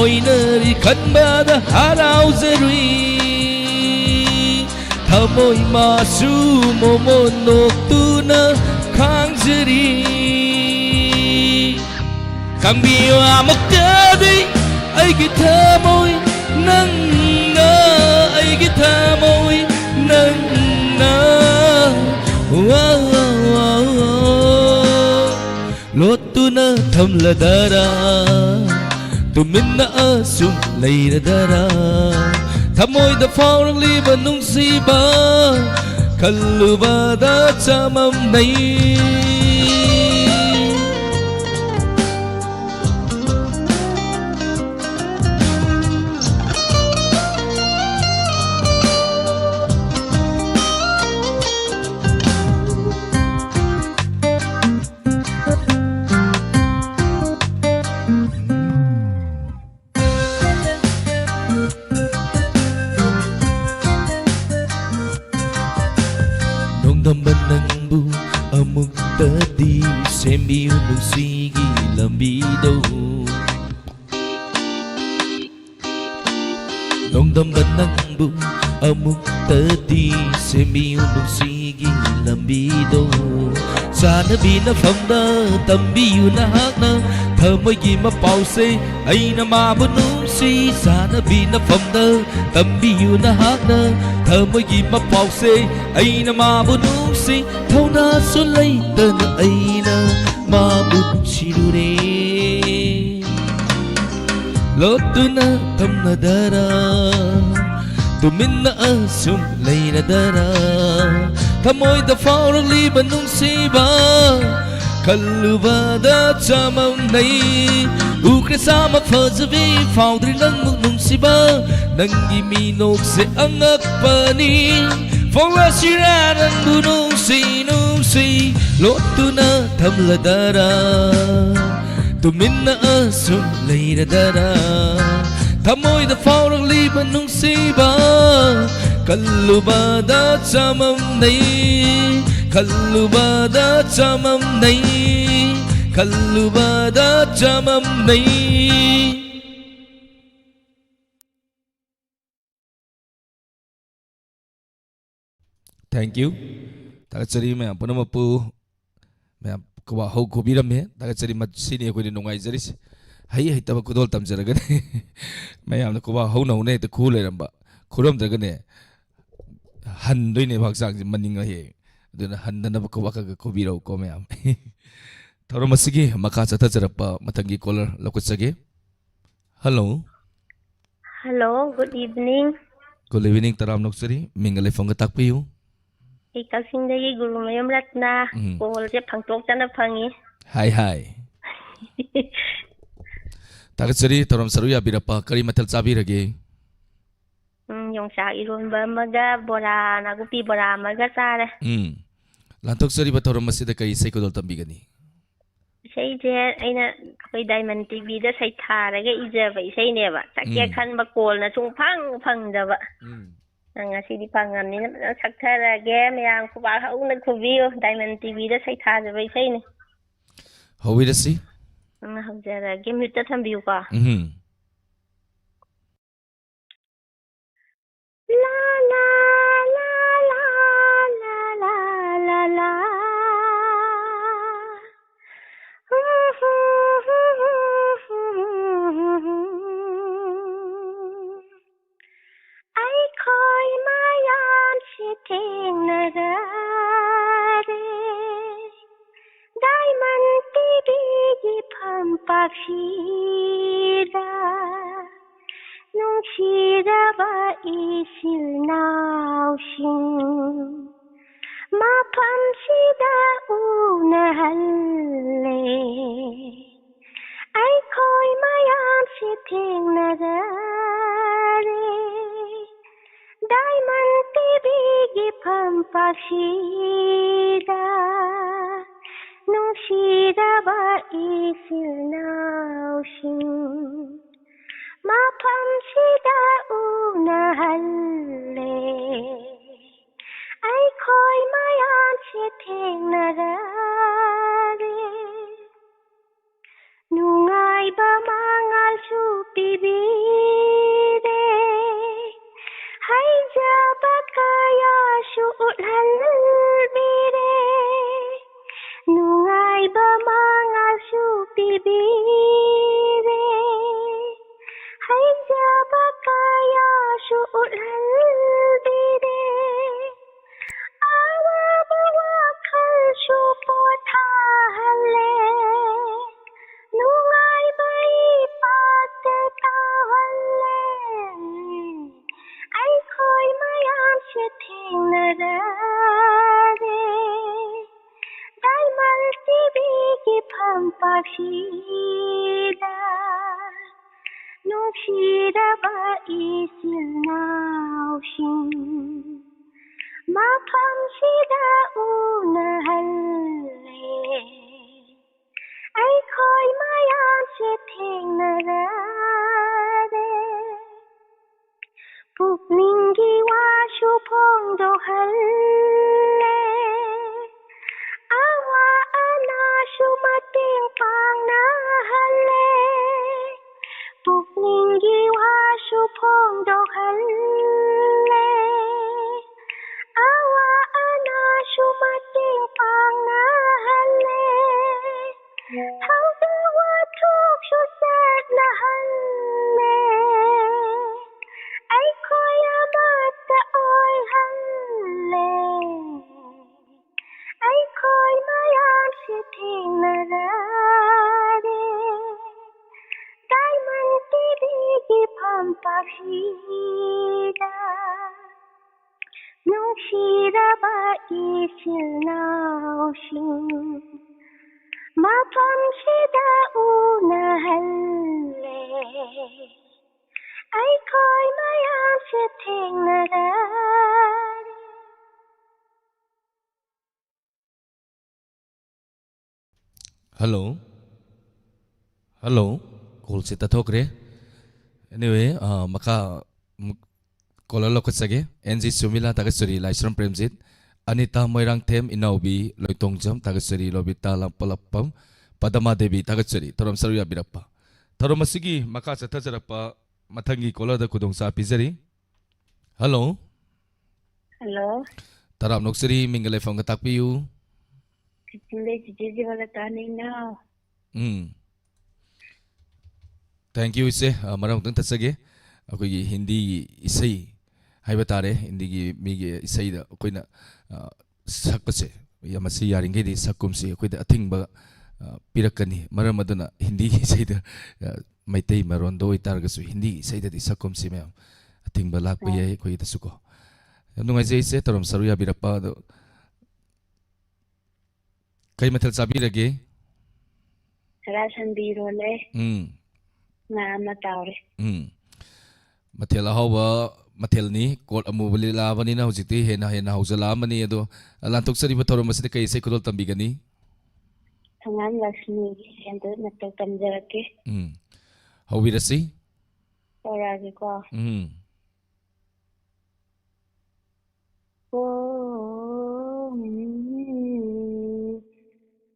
ꯑꯣꯏꯅꯔꯤ, ꯈꯟꯕꯗ ꯍꯔꯥꯎꯖꯔꯨꯏ꯫ ꯊꯃꯣꯏ ꯃꯥꯁꯨ ꯃꯣꯃꯣꯟ ꯅꯣꯛꯇꯨꯅ ꯈꯥꯡꯖꯔꯤ꯫ ꯈꯪꯕꯤꯌꯨ ꯑꯃꯨꯛꯇꯗꯤ ꯑꯩꯒꯤ ꯊꯃꯣꯏ ꯅꯪꯅ, ꯑꯩꯒꯤ ꯊꯃꯣꯏ ꯅꯪꯅ꯫ ꯋꯥ, ꯋꯥ, ꯋꯥ, ꯋꯥ꯫ ꯂꯣꯠꯇꯨꯅ ꯊꯝꯂꯗꯔꯥ, ꯇꯨꯃꯤꯟꯅ ꯑꯁꯨꯝ ꯂꯩꯔꯗꯔꯥ? ꯊꯃꯣꯏꯗ ꯐꯥꯎꯔꯛꯂꯤꯕ ꯅꯨꯡꯁꯤꯕ ꯈꯜꯂꯨꯕꯗ ꯆꯃꯝꯅꯩ꯫ ꯅꯣꯡꯗꯝꯕ ꯅꯪꯕꯨ ꯑꯃꯨꯛꯇꯗꯤ ꯁꯦꯝꯕꯤꯌꯨ ꯅꯨꯡꯁꯤꯒꯤ ꯂꯝꯕꯤꯗꯣ꯫ ꯅꯣꯡꯗꯝꯕ ꯅꯪꯕꯨ ꯑꯃꯨꯛꯇꯗꯤ ꯁꯦꯝꯕꯤꯌꯨ ꯅꯨꯡꯁꯤꯒꯤ ꯂꯝꯕꯤꯗꯣ꯫ ꯆꯥꯟꯅꯕꯤ ꯅꯐꯝꯗ ꯇꯝꯕꯤꯌꯨ ꯅꯍꯥꯛꯅ ꯊꯃꯣꯏꯒꯤ ꯃꯄꯥꯎꯁꯦ꯫ ꯑꯩꯅ ꯃꯥꯕꯨ ꯅꯨꯡꯁꯤ꯫ ꯆꯥꯟꯅꯕꯤ ꯅꯐꯝꯗ ꯇꯝꯕꯤꯌꯨ ꯅꯍꯥꯛꯅ ꯊꯃꯣꯏꯒꯤ ꯃꯄꯥꯎꯁꯦ꯫ ꯑꯩꯅ ꯃꯥꯕꯨ ꯅꯨꯡꯁꯤ꯫ ꯊꯧꯅꯥꯁꯨ ꯂꯩꯇꯅ ꯑꯩꯅ ꯃꯥꯕꯨ ꯅꯨꯡꯁꯤꯔꯨꯔꯦ꯫ ꯂꯣꯠꯇꯨꯅ ꯊꯝꯂꯗꯔꯥ, ꯇꯨꯃꯤꯟꯅ ꯑꯁꯨꯝ ꯂꯩꯔꯗꯔꯥ? ꯊꯃꯣꯏꯗ ꯐꯥꯎꯔꯛꯂꯤꯕ ꯅꯨꯡꯁꯤꯕ, ꯈꯜꯂꯨꯕꯗ ꯆꯃꯝꯅꯩ꯫ ꯎꯈ꯭ꯔꯦ ꯆꯥꯝꯃ ꯐꯖꯕꯤ, ꯐꯥꯎꯗ꯭ꯔꯤ ꯅꯪꯃꯨꯛ ꯅꯨꯡꯁꯤꯕ꯫ ꯅꯪꯒꯤ ꯃꯤꯅꯣꯛꯁꯦ ꯑꯉꯛꯄꯅꯤ꯫ ꯐꯣꯡꯂꯁꯤꯔꯥ ꯅꯪꯕꯨ ꯅꯨꯡꯁꯤ ꯅꯨꯡꯁꯤ, ꯂꯣꯠꯇꯨꯅ ꯊꯝꯂꯗꯔꯥ? ꯇꯨꯃꯤꯟꯅ ꯑꯁꯨꯝ ꯂꯩꯔꯗꯔꯥ? ꯊꯃꯣꯏꯗ ꯐꯥꯎꯔꯛꯂꯤꯕ ꯅꯨꯡꯁꯤꯕ, ꯈꯜꯂꯨꯕꯗ ꯆꯃꯝꯅꯩ, ꯈꯜꯂꯨꯕꯗ ꯆꯃꯝꯅꯩ, ꯈꯜꯂꯨꯕꯗ ꯆꯃꯝꯅꯩ꯫ Thank you. ꯊꯥꯒꯠꯆꯔꯤ ꯃꯌꯥꯝ ꯄꯨꯝꯅꯃꯛꯄꯨ꯫ ꯃꯌꯥꯝ ꯈꯨꯕꯥꯛ ꯍꯧ ꯈꯨꯕꯤꯔꯝꯃꯦ꯫ ꯊꯥꯒꯠꯆꯔꯤ꯫ ꯃꯁꯤꯅꯤ ꯑꯩꯈꯣꯏꯅ ꯅꯨꯡꯉꯥꯏꯖꯔꯤꯁꯦ꯫ ꯍꯩ ꯍꯩꯇꯕ ꯈꯨꯗꯣꯜ ꯇꯝꯖꯔꯒꯅꯤ꯫ ꯃꯌꯥꯝꯅ ꯈꯨꯕꯥꯛ ꯍꯧꯅ ꯍꯧꯅ ꯍꯦꯛꯇ ꯈꯨ ꯂꯩꯔꯝꯕ꯫ ꯈꯨꯔꯝꯗ꯭ꯔꯒꯅꯦ ꯍꯟꯗꯣꯏꯅꯦꯕ ꯍꯛꯆꯥꯡꯁꯦ ꯃꯅꯤꯡ ꯍꯦꯛ꯫ ꯑꯗꯨꯅ ꯍꯟꯗꯅꯕ ꯈꯨꯕꯥꯛ ꯈꯔ ꯈꯔ ꯈꯨꯕꯤꯔꯛꯎꯀꯣ ꯃꯌꯥꯝ꯫ ꯊꯧꯔꯝ ꯑꯁꯤꯒꯤ ꯃꯈꯥ ꯆꯠꯊꯖꯔꯛꯄ ꯃꯊꯪꯒꯤ caller ꯂꯧꯈꯠꯆꯒꯦ꯫ Hello꯫ Hello, good evening. Good evening, ꯇꯔꯥꯝꯅ ꯑꯣꯛꯆꯔꯤ꯫ ꯃꯤꯡꯒ ꯂꯩꯐꯝꯒ ꯇꯥꯛꯄꯤꯌꯨ꯫ ꯑꯩ ꯀꯛꯆꯤꯡꯗꯒꯤ ꯒꯨꯔꯨꯃꯌꯨꯝ ꯔꯠꯅ꯫ ꯎꯝ꯫ Callꯁꯦ ꯐꯪꯗꯣꯛꯇꯅ ꯐꯪꯉꯤ꯫ ꯍꯥꯏ, ꯍꯥꯏ꯫ ꯊꯥꯒꯠꯆꯔꯤ, ꯊꯧꯔꯝ ꯁꯔꯨꯛ ꯌꯥꯕꯤꯔꯛꯄ꯫ ꯀꯔꯤ ꯃꯊꯦꯜ ꯆꯥꯕꯤꯔꯒꯦ? ꯎꯝ, ꯌꯣꯡꯆꯥꯛ ꯏꯔꯣꯟꯕ ꯑꯃꯒ ꯕꯣꯔꯥ, ꯅꯥꯀꯨꯞꯄꯤ ꯕꯣꯔꯥ ꯑꯃꯒ ꯆꯥꯔꯦ꯫ ꯎꯝ꯫ ꯂꯥꯟꯊꯣꯛꯆꯔꯤꯕ ꯊꯧꯔꯝ ꯑꯁꯤꯗ ꯀꯔꯤ ꯏꯁꯩ ꯈꯨꯗꯣꯜ ꯇꯝꯕꯤꯒꯅꯤ? ꯏꯁꯩꯁꯦ ꯑꯩꯅ ꯑꯩꯈꯣꯏ Diamond TVꯗ ꯁꯩꯊꯥꯔꯒ ꯏꯖꯕ ꯏꯁꯩꯅꯦꯕ꯫ ꯁꯛꯀꯦ ꯎꯝ꯫ ꯈꯟꯕ callꯅ ꯁꯨꯡꯐꯪ ꯐꯪꯗꯕ꯫ ꯎꯝ꯫ ꯅꯪ ꯉꯁꯤꯗꯤ ꯐꯪꯉꯕꯅꯤꯅ ꯐꯖꯅ ꯁꯛꯊꯔꯒꯦ꯫ ꯃꯌꯥꯝ ꯈꯨꯕꯥꯛ ꯍꯧꯅ ꯈꯨꯕꯤꯌꯨ꯫ Diamond TVꯗ ꯁꯩꯊꯥꯖꯕ ꯏꯁꯩꯅꯤ꯫ ꯍꯧꯕꯤꯔꯁꯤ꯫ ꯎꯝ, ꯍꯧꯖꯔꯒꯦ꯫ Muteꯇ ꯊꯝꯕꯤꯌꯨꯀꯣ꯫ ꯎꯝ꯫ ꯂꯥ, ꯂꯥ, ꯂꯥ, ꯂꯥ, ꯂꯥ, ꯂꯥ, ꯂꯥ, ꯂꯥ꯫ ꯂꯩꯄꯥꯛꯁꯤꯗ ꯅꯨꯡꯁꯤꯔꯕ ꯏꯆꯤꯜ ꯏꯅꯥꯎꯁꯤꯡ, ꯃꯐꯝꯁꯤꯗ ꯎꯅꯍꯜꯂꯦ꯫ ꯑꯩꯈꯣꯏ ꯃꯌꯥꯝꯁꯤ ꯊꯦꯡꯅꯔꯔꯦ꯫ ꯗꯥꯏꯃꯟ ꯇꯤꯚꯤꯒꯤ ꯐꯝꯄꯥꯛꯁꯤꯗ ꯅꯨꯡꯁꯤꯔꯕ ꯏꯆꯤꯜ ꯏꯅꯥꯎꯁꯤꯡ, ꯃꯐꯝꯁꯤꯗ ꯎꯅꯍꯜꯂꯦ꯫ ꯑꯩꯈꯣꯏ ꯃꯌꯥꯝꯁꯤ ꯊꯦꯡꯅꯔꯔꯦ꯫ ꯅꯨꯡꯉꯥꯏꯕ ꯃꯉꯥꯜꯁꯨ ꯄꯤꯕꯤꯔꯦ꯫ ꯍꯩꯖꯕ ꯀꯌꯥꯁꯨ ꯎꯠꯍꯟꯕꯤꯔꯦ꯫ ꯅꯨꯡꯉꯥꯏꯕ ꯃꯉꯥꯜꯁꯨ ꯄꯤꯕꯤꯔꯦ꯫ ꯍꯩꯖꯕ ꯀꯌꯥꯁꯨ ꯎꯠꯍꯟꯕꯤꯔꯦ꯫ ꯑꯋꯥꯕ ꯋꯥꯈꯜꯁꯨ ꯄꯣꯊꯥꯍꯜꯂꯦ꯫ ꯅꯨꯡꯉꯥꯏꯕ ꯏꯄꯥꯛꯇ ꯇꯥꯍꯜꯂꯦ꯫ ꯑꯩꯈꯣꯏ ꯃꯌꯥꯝꯁꯦ ꯊꯦꯡꯅꯔꯔꯦ꯫ ꯗꯥꯏꯃꯟ ꯇꯤꯚꯤꯒꯤ ꯐꯝꯄꯥꯛꯁꯤꯗ ꯅꯨꯡꯁꯤꯔꯕ ꯏꯆꯤꯜ ꯏꯅꯥꯎꯁꯤꯡ, ꯃꯐꯝꯁꯤꯗ ꯎꯅꯍꯜꯂꯦ꯫ ꯑꯩꯈꯣꯏ ꯃꯌꯥꯝꯁꯦ ꯊꯦꯡꯅꯔꯔꯦ꯫ ꯄꯨꯛꯅꯤꯡꯒꯤ ꯋꯥꯁꯨ ꯐꯣꯡꯗꯣꯛꯍꯜꯂꯦ꯫ ꯑꯋꯥ ꯑꯅꯥꯁꯨ ꯃꯇꯦꯡ ꯄꯥꯡꯅꯍꯜꯂꯦ꯫ ꯄꯨꯛꯅꯤꯡꯒꯤ ꯋꯥꯁꯨ ꯐꯣꯡꯗꯣꯛꯍꯜꯂꯦ꯫ ꯑꯋꯥ ꯑꯅꯥꯁꯨ ꯃꯇꯦꯡ ꯄꯥꯡꯅꯍꯜꯂꯦ꯫ ꯊꯧꯗꯣꯛ ꯋꯥꯊꯣꯛꯁꯨ ꯆꯠꯅꯍꯜꯂꯦ꯫ ꯑꯩꯈꯣꯏ ꯑꯃꯠꯇ ꯑꯣꯏꯍꯜꯂꯦ꯫ ꯑꯩꯈꯣꯏ ꯃꯌꯥꯝꯁꯤ ꯊꯦꯡꯅꯔꯔꯦ꯫ ꯑꯁꯤꯗ ꯅꯨꯡꯁꯤꯔꯕ ꯏꯆꯤꯜ ꯏꯅꯥꯎꯁꯤꯡ, ꯃꯐꯝꯁꯤꯗ ꯎꯅꯍꯜꯂꯦ꯫ ꯑꯩꯈꯣꯏ ꯃꯌꯥꯝꯁꯦ ꯊꯦꯡꯅꯔꯦ꯫ ꯍꯜꯂꯣ꯫ ꯍꯜꯂꯣ꯫ ꯀꯣꯜꯁꯦ ꯇꯠꯊꯣꯛꯈ꯭ꯔꯦ꯫ ꯑꯦꯅꯤꯋꯦ, ꯑ, ꯃꯈꯥ ꯑꯃꯨꯛ ꯀꯣꯂꯔ ꯂꯧꯈꯠꯆꯒꯦ꯫ ꯑꯦꯟ ꯖꯤ ꯁꯨꯃꯤꯂꯥ, ꯊꯥꯒꯠꯆꯔꯤ꯫ ꯂꯥꯏꯁ꯭ꯔꯝ ꯄ꯭ꯔꯦꯝꯖꯤꯠ, ꯑꯅꯤꯇꯥ ꯃꯣꯏꯔꯥꯡꯊꯦꯝ, ꯏꯅꯥꯎꯕꯤ ꯂꯣꯏꯇꯣꯡꯖꯝ, ꯊꯥꯒꯠꯆꯔꯤ꯫ ꯂꯣꯕꯤꯇꯥ ꯂꯥꯡꯄꯂꯞꯄꯝ, ꯄꯗꯃꯥ ꯗꯦꯕꯤ, ꯊꯥꯒꯠꯆꯔꯤ꯫ ꯊꯧꯔꯝ ꯁꯔꯨꯛ ꯌꯥꯕꯤꯔꯛꯄ꯫ ꯊꯧꯔꯝ ꯑꯁꯤꯒꯤ ꯃꯈꯥ ꯆꯠꯊꯖꯔꯛꯄ ꯃꯊꯪꯒꯤ ꯀꯣꯂꯔꯗ ꯈꯨꯗꯣꯡꯆꯥꯕ ꯄꯤꯖꯔꯤ꯫ ꯍꯜꯂꯣ꯫ ꯍꯜꯂꯣ꯫ ꯇꯔꯥꯝꯅ ꯑꯣꯛꯆꯔꯤ, ꯃꯤꯡꯒ ꯂꯩꯐꯝꯒ ꯇꯥꯛꯄꯤꯌꯨ꯫ ꯀꯛꯆꯤꯡꯗꯩ ꯆꯤꯆꯦ ꯖꯤꯕꯂꯇꯥꯅꯤ ꯏꯅꯥꯎ꯫ ꯎꯝ꯫ Thank you, ꯏꯆꯦ꯫ ꯑ, ꯃꯔꯛ ꯑꯃꯨꯛꯇꯪ ꯊꯠꯆꯒꯦ꯫ ꯑꯩꯈꯣꯏꯒꯤ ꯍꯤꯟꯗꯤꯒꯤ ꯏꯁꯩ ꯍꯥꯏꯕ ꯇꯥꯔꯦ, ꯍꯤꯟꯗꯤꯒꯤ ꯃꯤꯒꯤ ꯏꯁꯩꯗ ꯑꯩꯈꯣꯏꯅ, ꯑ, ꯁꯛꯄꯁꯦ, ꯌꯥꯝ, ꯃꯁꯤ ꯌꯥꯔꯤꯈꯩꯗꯤ ꯁꯛꯀꯨꯝꯁꯤ꯫ ꯑꯩꯈꯣꯏꯗ ꯑꯊꯤꯡꯕ, ꯑ, ꯄꯤꯔꯛꯀꯅꯤ꯫ ꯃꯔꯝ ꯑꯗꯨꯅ ꯍꯤꯟꯗꯤꯒꯤ ꯏꯁꯩꯗ, ꯑ, ꯃꯩꯇꯩ ꯃꯔꯣꯟꯗ ꯑꯣꯏꯇꯥꯔꯒꯁꯨ ꯍꯤꯟꯗꯤꯒꯤ ꯏꯁꯩꯗꯗꯤ ꯁꯛꯀꯨꯝꯁꯤ ꯃꯌꯥꯝ꯫ ꯑꯊꯤꯡꯕ ꯂꯥꯛꯄ ꯍꯣꯏ꯫ ꯌꯥꯏ ꯑꯩꯈꯣꯏꯒꯤꯗꯁꯨꯀꯣ꯫ ꯌꯥꯝ ꯅꯨꯡꯉꯥꯏꯖꯩ ꯏꯆꯦ, ꯊꯧꯔꯝ ꯁꯔꯨꯛ ꯌꯥꯕꯤꯔꯛꯄ꯫ ꯑꯗꯣ ꯀꯩ ꯃꯊꯦꯜ ꯆꯥꯕꯤꯔꯒꯦ? ꯁꯔꯥ ꯁꯟꯕꯤ ꯏꯔꯣꯜꯂꯦ꯫ ꯎꯝ꯫ ꯉꯥ ꯑꯃ ꯇꯥꯎꯔꯦ꯫ ꯎꯝ꯫ ꯃꯊꯦꯜ ꯑꯍꯥꯎꯕ ꯃꯊꯦꯜꯅꯤ꯫ ꯀꯣꯔꯠ ꯑꯃꯨꯕ ꯂꯤꯂꯥꯕꯅꯤꯅ ꯍꯧꯖꯤꯛꯇꯤ ꯍꯦꯟꯅ ꯍꯦꯟꯅ ꯍꯧꯖꯜꯂꯛꯑꯃꯅꯤ꯫ ꯑꯗꯣ ꯂꯥꯟꯊꯣꯛꯆꯔꯤꯕ ꯊꯧꯔꯝ ꯑꯁꯤꯗ ꯀꯩ ꯏꯁꯩ ꯈꯨꯗꯣꯜ ꯇꯝꯕꯤꯒꯅꯤ? ꯊꯣꯉꯥꯝ ꯂꯛꯁꯃꯤꯒꯤ ꯁꯦꯟꯗꯣꯏ ꯃꯇꯧ ꯇꯝꯖꯔꯛꯀꯦ꯫ ꯎꯝ꯫ ꯍꯧꯕꯤꯔꯁꯤ꯫ ꯇꯧꯔꯛꯑꯒꯦꯀꯣ꯫ ꯎꯝ꯫ ꯑꯣ, ꯎꯝ,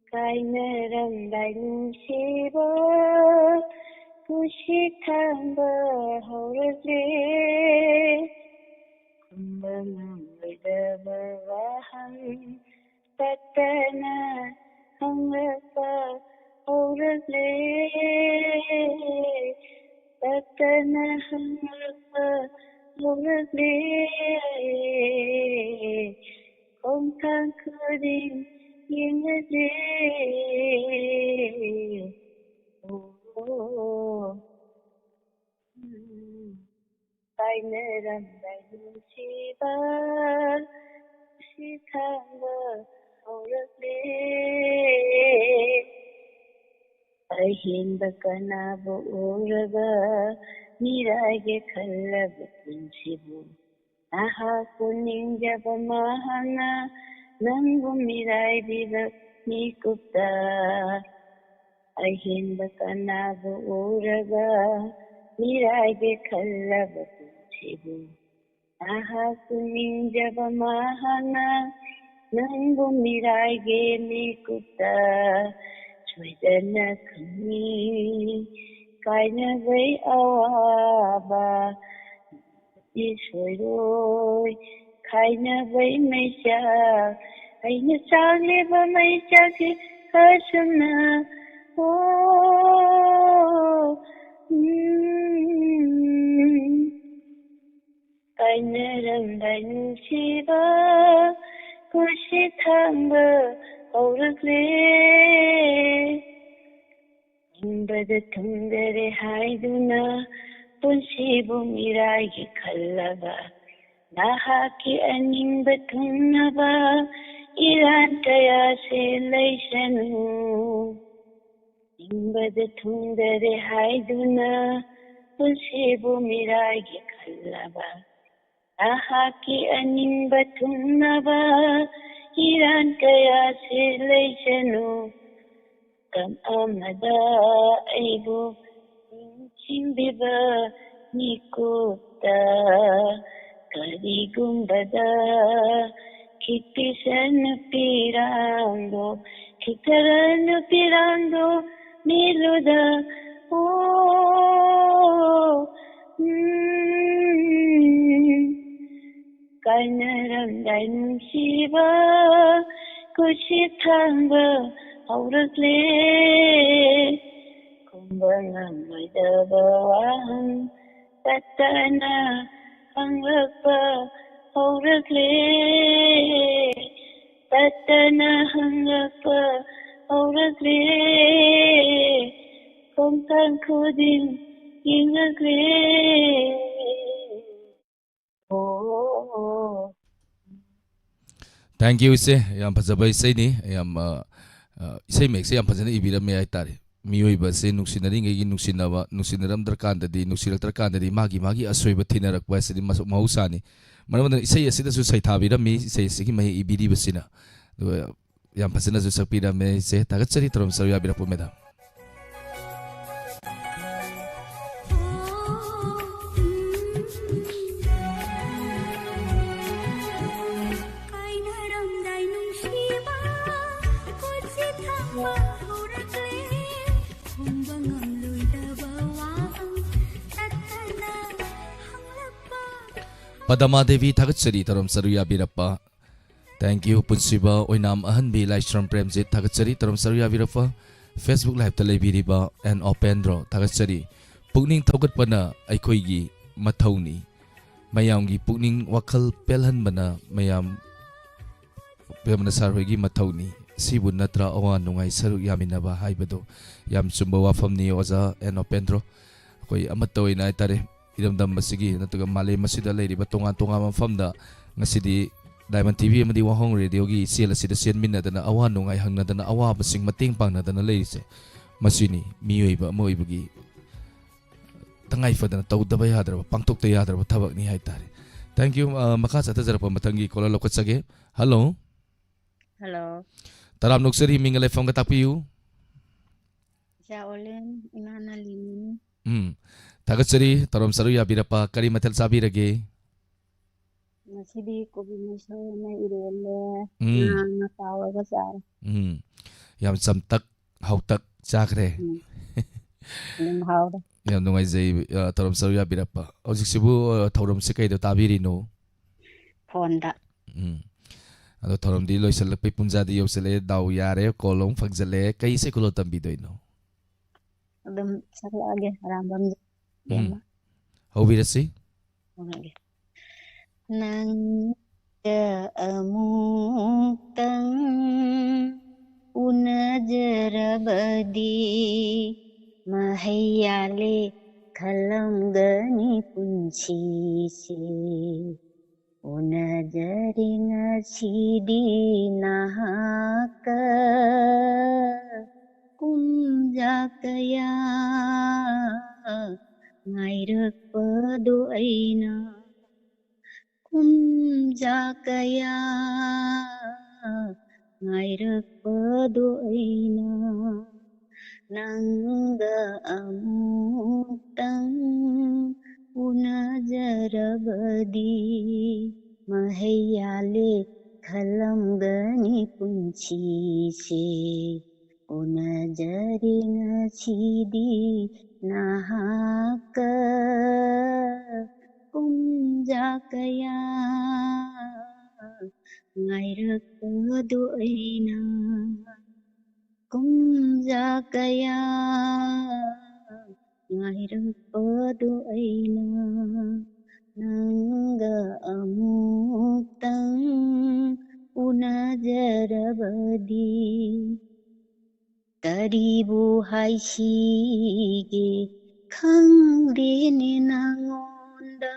ꯀꯥꯏꯅꯔꯝꯕ ꯅꯨꯡꯁꯤꯕ ꯄꯨꯟꯁꯤ ꯊꯥꯡꯕ ꯍꯧꯔꯛꯂꯦ꯫ ꯈꯨꯝꯕ ꯉꯝꯂꯣꯏꯗꯕ ꯋꯥꯍꯪ ꯇꯠꯇꯅ ꯍꯪꯂꯛꯄ ꯍꯧꯔꯛꯂꯦ, ꯇꯠꯇꯅ ꯍꯪꯂꯛꯄ ꯍꯧꯔꯛꯂꯦ꯫ ꯈꯣꯡꯊꯥꯡ ꯈꯨꯗꯤꯡ ꯌꯦꯡꯂꯛꯂꯦ꯫ ꯑꯣ, ꯎꯝ꯫ ꯀꯥꯏꯅꯔꯝꯕ ꯅꯨꯡꯁꯤꯕ ꯁꯤ ꯊꯥꯡꯕ ꯍꯧꯔꯛꯂꯦ꯫ ꯑꯍꯦꯟꯕ ꯀꯅꯥꯕꯨ ꯎꯔꯒ ꯃꯤꯔꯥꯏꯒꯦ ꯈꯜꯂꯕ ꯄꯨꯟꯁꯤꯕꯨ ꯅꯍꯥꯛꯄꯨ ꯅꯤꯡꯖꯕ ꯃꯍꯥꯛꯅ ꯅꯪꯕꯨ ꯃꯤꯔꯥꯏꯕꯤꯕ ꯃꯤꯀꯨꯞꯇ꯫ ꯑꯍꯦꯟꯕ ꯀꯅꯥꯕꯨ ꯎꯔꯒ ꯃꯤꯔꯥꯏꯒꯦ ꯈꯜꯂꯕ ꯄꯨꯟꯁꯤꯕꯨ ꯅꯍꯥꯛꯄꯨ ꯅꯤꯡꯖꯕ ꯃꯍꯥꯛꯅ ꯅꯪꯕꯨ ꯃꯤꯔꯥꯏꯒꯦ ꯃꯤꯀꯨꯞꯇ ꯁꯣꯏꯗꯅ ꯈꯪꯏ꯫ ꯀꯥꯏꯅꯕꯩ ꯑꯋꯥꯕ ꯗꯤ ꯁꯣꯏꯔꯣꯏ꯫ ꯈꯥꯏꯅꯕꯩ ꯃꯩꯆꯥꯛ ꯑꯩꯅ ꯆꯥꯛꯂꯤꯕ ꯃꯩꯆꯥꯛꯁꯤ ꯑꯁꯨꯝꯅ ꯑꯣ ꯎꯝ꯫ ꯀꯥꯏꯅꯔꯝꯕ ꯅꯨꯡꯁꯤꯕ ꯀꯨꯁꯤ ꯊꯥꯡꯕ ꯍꯧꯔꯛꯂꯦ꯫ ꯅꯤꯡꯕꯗ ꯊꯨꯡꯗꯔꯦ ꯍꯥꯏꯗꯨꯅ ꯄꯨꯟꯁꯤꯕꯨ ꯃꯤꯔꯥꯏꯒꯦ ꯈꯜꯂꯕ ꯅꯍꯥꯛꯀꯤ ꯑꯅꯤꯡꯕ ꯊꯨꯡꯅꯕ ꯏꯔꯥꯟ ꯀꯌꯥꯁꯦ ꯂꯩꯁꯅꯨ꯫ ꯅꯤꯡꯕꯗ ꯊꯨꯡꯗꯔꯦ ꯍꯥꯏꯗꯨꯅ ꯄꯨꯟꯁꯤꯕꯨ ꯃꯤꯔꯥꯏꯒꯦ ꯈꯜꯂꯕ ꯅꯍꯥꯛꯀꯤ ꯑꯅꯤꯡꯕ ꯊꯨꯡꯅꯕ ꯏꯔꯥꯟ ꯀꯌꯥꯁꯦ ꯂꯩꯁꯅꯨ꯫ ꯀꯝ ꯑꯃꯗ ꯑꯩꯕꯨ ꯅꯤꯡꯁꯤꯡꯕꯤꯕ ꯃꯤꯀꯨꯞꯇ ꯀꯔꯤꯒꯨꯝꯕꯗ ꯈꯤꯛꯄꯤꯁꯅꯨ ꯄꯤꯔꯥꯡꯗꯣ ꯈꯤꯛꯊꯔꯅꯨ ꯄꯤꯔꯥꯡꯗꯣ ꯃꯤꯠꯂꯨꯗ ꯑꯣ ꯎꯝ꯫ ꯀꯥꯏꯅꯔꯝꯗꯥꯏ ꯅꯨꯡꯁꯤꯕ ꯀꯨꯁꯤ ꯊꯥꯡꯕ ꯍꯧꯔꯛꯂꯦ꯫ ꯈꯨꯝꯕ ꯉꯝꯂꯣꯏꯗꯕ ꯋꯥꯍꯪ ꯇꯠꯇꯅ ꯍꯪꯂꯛꯄ ꯍꯧꯔꯛꯂꯦ꯫ ꯇꯠꯇꯅ ꯍꯪꯂꯛꯄ ꯍꯧꯔꯛꯂꯦ꯫ ꯈꯣꯡꯊꯥꯡ ꯈꯨꯗꯤꯡ ꯌꯦꯡꯂꯛꯂꯦ꯫ Thank you, ꯏꯆꯦ꯫ ꯌꯥꯝ ꯐꯖꯕ ꯏꯁꯩꯅꯤ꯫ ꯌꯥꯝ, ꯑ, ꯑ, ꯏꯁꯩ ꯃꯌꯦꯛꯁꯦ ꯌꯥꯝ ꯐꯖꯅ ꯏꯕꯤꯔꯝꯃꯦ ꯍꯥꯏꯇꯥꯔꯦ꯫ ꯃꯤꯑꯣꯏꯕꯁꯦ ꯅꯨꯡꯁꯤꯅꯔꯤꯉꯩꯒꯤ ꯅꯨꯡꯁꯤꯅꯕ, ꯅꯨꯡꯁꯤꯅꯔꯝꯗ꯭ꯔꯀꯥꯟꯗꯗꯤ, ꯅꯨꯡꯁꯤꯔꯛꯇ꯭ꯔꯀꯥꯟꯗꯗꯤ ꯃꯥꯒꯤ, ꯃꯥꯒꯤ ꯑꯁꯣꯏꯕ ꯊꯤꯅꯔꯛꯄ ꯍꯥꯏꯁꯤꯗꯤ ꯃꯁ-, ꯃꯍꯧꯁꯥꯅꯤ꯫ ꯃꯔꯝ ꯑꯗꯨꯅ ꯏꯁꯩ ꯑꯁꯤꯗꯁꯨ ꯁꯩꯊꯥꯕꯤꯔꯝꯃꯤ, ꯏꯁꯩ ꯑꯁꯤꯒꯤ ꯃꯍꯩ ꯏꯕꯤꯔꯤꯕꯁꯤꯅ꯫ ꯑꯗꯨꯒ ꯌꯥꯝ ꯐꯖꯅꯁꯨ ꯁꯛꯄꯤꯔꯝꯃꯦ ꯏꯆꯦ꯫ ꯊꯥꯒꯠꯆꯔꯤ, ꯇꯧꯔꯝ ꯆꯔꯨ ꯌꯥꯕꯤꯔꯛꯄ ꯃꯦꯗꯥꯝ꯫ ꯀꯥꯏꯅꯔꯝꯗꯥꯏ ꯅꯨꯡꯁꯤꯕ, ꯈꯨꯠꯁꯤ ꯊꯥꯡꯕ ꯍꯧꯔꯛꯂꯦ꯫ ꯈꯨꯝꯕ ꯉꯝꯂꯣꯏꯗꯕ ꯋꯥꯍꯪ ꯇꯠꯇꯅ ꯍꯪꯂꯛꯄ꯫ ꯄꯗꯃꯥ ꯗꯦꯕꯤ, ꯊꯥꯒꯠꯆꯔꯤ, ꯇꯧꯔꯝ ꯆꯔꯨ ꯌꯥꯕꯤꯔꯛꯄ꯫ Thank you, ꯄꯨꯟꯁꯤꯕ ꯑꯣꯏꯅꯥꯝ ꯑꯍꯟꯕꯤ ꯂꯥꯏꯁ꯭ꯔꯝ ꯄ꯭ꯔꯦꯝꯖꯤꯠ, ꯊꯥꯒꯠꯆꯔꯤ, ꯇꯧꯔꯝ ꯆꯔꯨ ꯌꯥꯕꯤꯔꯛꯄ꯫ Facebook Live-ꯇ ꯂꯩꯕꯤꯔꯤꯕ ꯑꯦꯟ ꯑꯣꯄꯦꯟꯗ꯭ꯔꯣ, ꯊꯥꯒꯠꯆꯔꯤ꯫ ꯄꯨꯛꯅꯤꯡ ꯊꯧꯒꯠꯄꯅ ꯑꯩꯈꯣꯏꯒꯤ ꯃꯊꯧꯅꯤ꯫ ꯃꯌꯥꯝꯒꯤ ꯄꯨꯛꯅꯤꯡ ꯋꯥꯈꯜ ꯄꯦꯜꯍꯟꯕꯅ ꯃꯌꯥꯝ ꯄꯦꯝꯅ ꯁꯥꯔ ꯍꯣꯏꯒꯤ ꯃꯊꯧꯅꯤ꯫ ꯁꯤꯕꯨ ꯅꯠꯇ꯭ꯔꯥ ꯑꯋꯥ ꯅꯨꯡꯉꯥꯏ ꯁꯔꯨꯛ ꯌꯥꯃꯤꯟꯅꯕ ꯍꯥꯏꯕꯗꯣ? ꯌꯥꯝ ꯆꯨꯝꯕ ꯋꯥꯐꯝꯅꯤ, ꯑꯣꯖꯥ ꯑꯦꯟ ꯑꯣꯄꯦꯟꯗ꯭ꯔꯣ꯫ ꯑꯩꯈꯣꯏ ꯑꯃꯠꯇ ꯑꯣꯏꯅ ꯍꯥꯏꯇꯥꯔꯦ, ꯏꯔꯝꯗꯝ ꯑꯁꯤꯒꯤ ꯅꯠꯇ꯭ꯔꯒ ꯃꯥꯂꯦꯝ ꯑꯁꯤꯗ ꯂꯩꯔꯤꯕ ꯇꯣꯉꯥꯟ ꯇꯣꯉꯥꯟꯕ ꯃꯐꯝꯗ ꯉꯁꯤꯗꯤ Diamond TV ꯑꯃꯗꯤ ꯋꯥꯍꯣꯡ Radio-ꯒꯤ ꯏꯆꯦꯜ ꯑꯁꯤꯗ ꯆꯦꯟꯃꯤꯟꯅꯗꯅ, ꯑꯋꯥ ꯅꯨꯡꯉꯥꯏ ꯍꯪꯅꯗꯅ, ꯑꯋꯥꯕꯁꯤꯡ ꯃꯇꯦꯡ ꯄꯥꯡꯅꯗꯅ ꯂꯩꯔꯤꯁꯦ, ꯃꯁꯤꯅꯤ ꯃꯤꯑꯣꯏꯕ ꯑꯃ ꯑꯣꯏꯕꯒꯤ ꯇꯉꯥꯏ ꯐꯗꯅ ꯇꯧꯗꯕ ꯌꯥꯗ꯭ꯔꯕ, ꯄꯥꯡꯊꯣꯛꯇ ꯌꯥꯗ꯭ꯔꯕ ꯊꯕꯛꯅꯤ ꯍꯥꯏꯇꯥꯔꯦ꯫ Thank you꯫ ꯑ, ꯃꯈꯥ ꯆꯠꯊꯖꯔꯛꯄ ꯃꯊꯪꯒꯤ caller ꯂꯧꯈꯠꯆꯒꯦ꯫ Hello꯫ Hello꯫ ꯇꯔꯥꯝ ꯅꯣꯛꯆꯔꯤ, ꯃꯤꯡꯒ ꯂꯩꯐꯝꯒ ꯇꯥꯛꯄꯤꯌꯨ꯫ ꯏꯆꯥ ꯑꯣꯂꯦꯟ, ꯏꯃꯥꯅ ꯂꯤꯅꯤꯅꯤ꯫ ꯎꯝ꯫ ꯊꯥꯒꯠꯆꯔꯤ, ꯇꯧꯔꯝ ꯆꯔꯨ ꯌꯥꯕꯤꯔꯛꯄ꯫ ꯀꯔꯤ ꯃꯊꯦꯜ ꯆꯥꯕꯤꯔꯒꯦ? ꯉꯁꯤꯗꯤ ꯀꯣꯕꯤ ꯃꯁꯣꯏ ꯑꯃ ꯏꯔꯣꯜꯂꯦ, ꯎꯝ꯫ ꯉꯥ ꯑꯃ ꯇꯥꯎꯔꯒ ꯆꯥꯔꯦ꯫ ꯎꯝ꯫ ꯌꯥꯝ ꯆꯝꯇꯛ, ꯍꯥꯎꯇꯛ ꯆꯥꯈ꯭ꯔꯦ꯫ ꯎꯝ꯫ ꯑꯗꯨꯝ ꯍꯥꯎꯔꯦ꯫ ꯌꯥꯝ ꯅꯨꯡꯉꯥꯏꯖꯩ, ꯑ, ꯇꯧꯔꯝ ꯆꯔꯨ ꯌꯥꯕꯤꯔꯛꯄ꯫ ꯍꯧꯖꯤꯛꯁꯤꯕꯨ, ꯑ, ꯊꯧꯔꯝꯁꯤ ꯀꯩꯗ ꯇꯥꯕꯤꯔꯤꯅꯣ? Phone-ꯗ꯫ ꯎꯝ꯫ ꯑꯗꯣ ꯊꯧꯔꯝꯗꯤ ꯂꯣꯏꯁꯤꯜꯂꯛꯄꯩ ꯄꯨꯡꯖꯥꯗꯤ ꯌꯧꯁꯤꯜꯂꯛꯑꯦ꯫ ꯗꯥꯎ ꯌꯥꯔꯦ, call ꯑꯃꯨꯛ ꯐꯪꯖꯜꯂꯛꯑꯦ꯫ ꯀꯩ ꯏꯁꯩ ꯈꯨꯂꯣ ꯇꯝꯕꯤꯗꯣꯏꯅꯣ? ꯑꯗꯨꯝ ꯁꯛꯂꯛꯑꯒꯦ, ꯑꯔꯥꯝꯕꯝ ꯎꯝ꯫ ꯕꯦꯝꯃ꯫ ꯍꯧꯕꯤꯔꯁꯤ꯫ ꯍꯧꯔꯒꯦ꯫ ꯅꯪꯒ ꯑꯃꯨꯛꯇꯪ ꯎꯅꯖꯔꯕꯗꯤ ꯃꯍꯩ ꯌꯥꯜꯂꯦ ꯈꯜꯂꯝꯒꯅꯤ ꯄꯨꯟꯁꯤꯁꯦ꯫ ꯎꯅꯖꯔꯦ ꯉꯁꯤꯗꯤ ꯅꯍꯥꯛꯀ ꯀꯨꯝꯖꯥ ꯀꯌꯥ ꯉꯥꯏꯔꯛꯄꯗꯣ ꯑꯩꯅ, ꯀꯨꯝꯖꯥ ꯀꯌꯥ ꯉꯥꯏꯔꯛꯄꯗꯣ ꯑꯩꯅ, ꯅꯪꯒ ꯑꯃꯨꯛꯇꯪ ꯎꯅꯖꯔꯕꯗꯤ ꯃꯍꯩ ꯌꯥꯜꯂꯦ ꯈꯜꯂꯝꯒꯅꯤ ꯄꯨꯟꯁꯤꯁꯦ꯫ ꯎꯅꯖꯔꯦ ꯉꯁꯤꯗꯤ ꯅꯍꯥꯛꯀ ꯀꯨꯝꯖꯥ ꯀꯌꯥ ꯉꯥꯏꯔꯛꯄꯗꯣ ꯑꯩꯅ, ꯀꯨꯝꯖꯥ ꯀꯌꯥ ꯉꯥꯏꯔꯛꯄꯗꯣ ꯑꯩꯅ, ꯅꯪꯒ ꯑꯃꯨꯛꯇꯪ ꯎꯅꯖꯔꯕꯗꯤ꯫ ꯀꯔꯤꯕꯨ ꯍꯥꯏꯁꯤꯒꯦ ꯈꯪꯗꯦꯅꯦ ꯅꯉꯣꯟꯗ,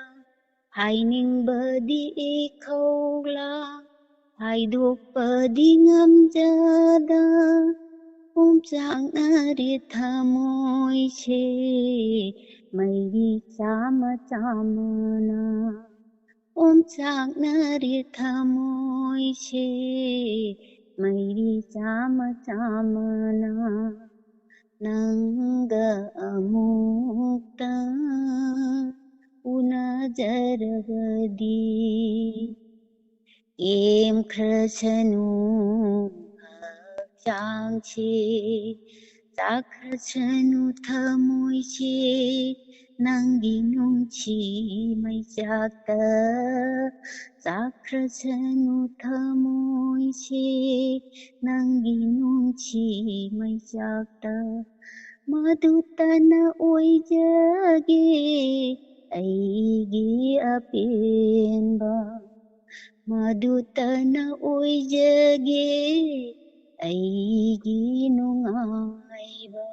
ꯍꯥꯏꯅꯤꯡꯕꯗꯤ ꯏꯈꯧꯂꯥ ꯍꯥꯏꯗꯣꯛꯄꯗꯤ ꯉꯝꯖꯗ, ꯑꯣꯝꯆꯥꯛꯅꯔꯦ ꯊꯃꯣꯏꯁꯦ ꯃꯩꯔꯤ ꯆꯥꯝꯃ ꯆꯥꯝꯃꯅ꯫ ꯑꯣꯝꯆꯥꯛꯅꯔꯦ ꯊꯃꯣꯏꯁꯦ ꯃꯩꯔꯤ ꯆꯥꯝꯃ ꯆꯥꯝꯃꯅ, ꯅꯪꯒ ꯑꯃꯨꯛꯇꯪ ꯎꯅꯖꯔꯕꯗꯤ꯫ ꯀꯦꯝꯈ꯭ꯔꯁꯅꯨ ꯍꯛꯆꯥꯡꯁꯦ, ꯆꯥꯛꯈ꯭ꯔꯁꯅꯨ ꯊꯃꯣꯏꯁꯦ ꯅꯪꯒꯤ ꯅꯨꯡꯁꯤ ꯃꯩꯆꯥꯛꯇ꯫ ꯆꯥꯛꯈ꯭ꯔꯁꯅꯨ ꯊꯃꯣꯏꯁꯦ ꯅꯪꯒꯤ ꯅꯨꯡꯁꯤ ꯃꯩꯆꯥꯛꯇ꯫ ꯃꯗꯨꯇꯅ ꯑꯣꯏꯖꯒꯦ ꯑꯩꯒꯤ ꯑꯄꯦꯟꯕ, ꯃꯗꯨꯇꯅ ꯑꯣꯏꯖꯒꯦ ꯑꯩꯒꯤ ꯅꯨꯡꯉꯥꯏꯕ꯫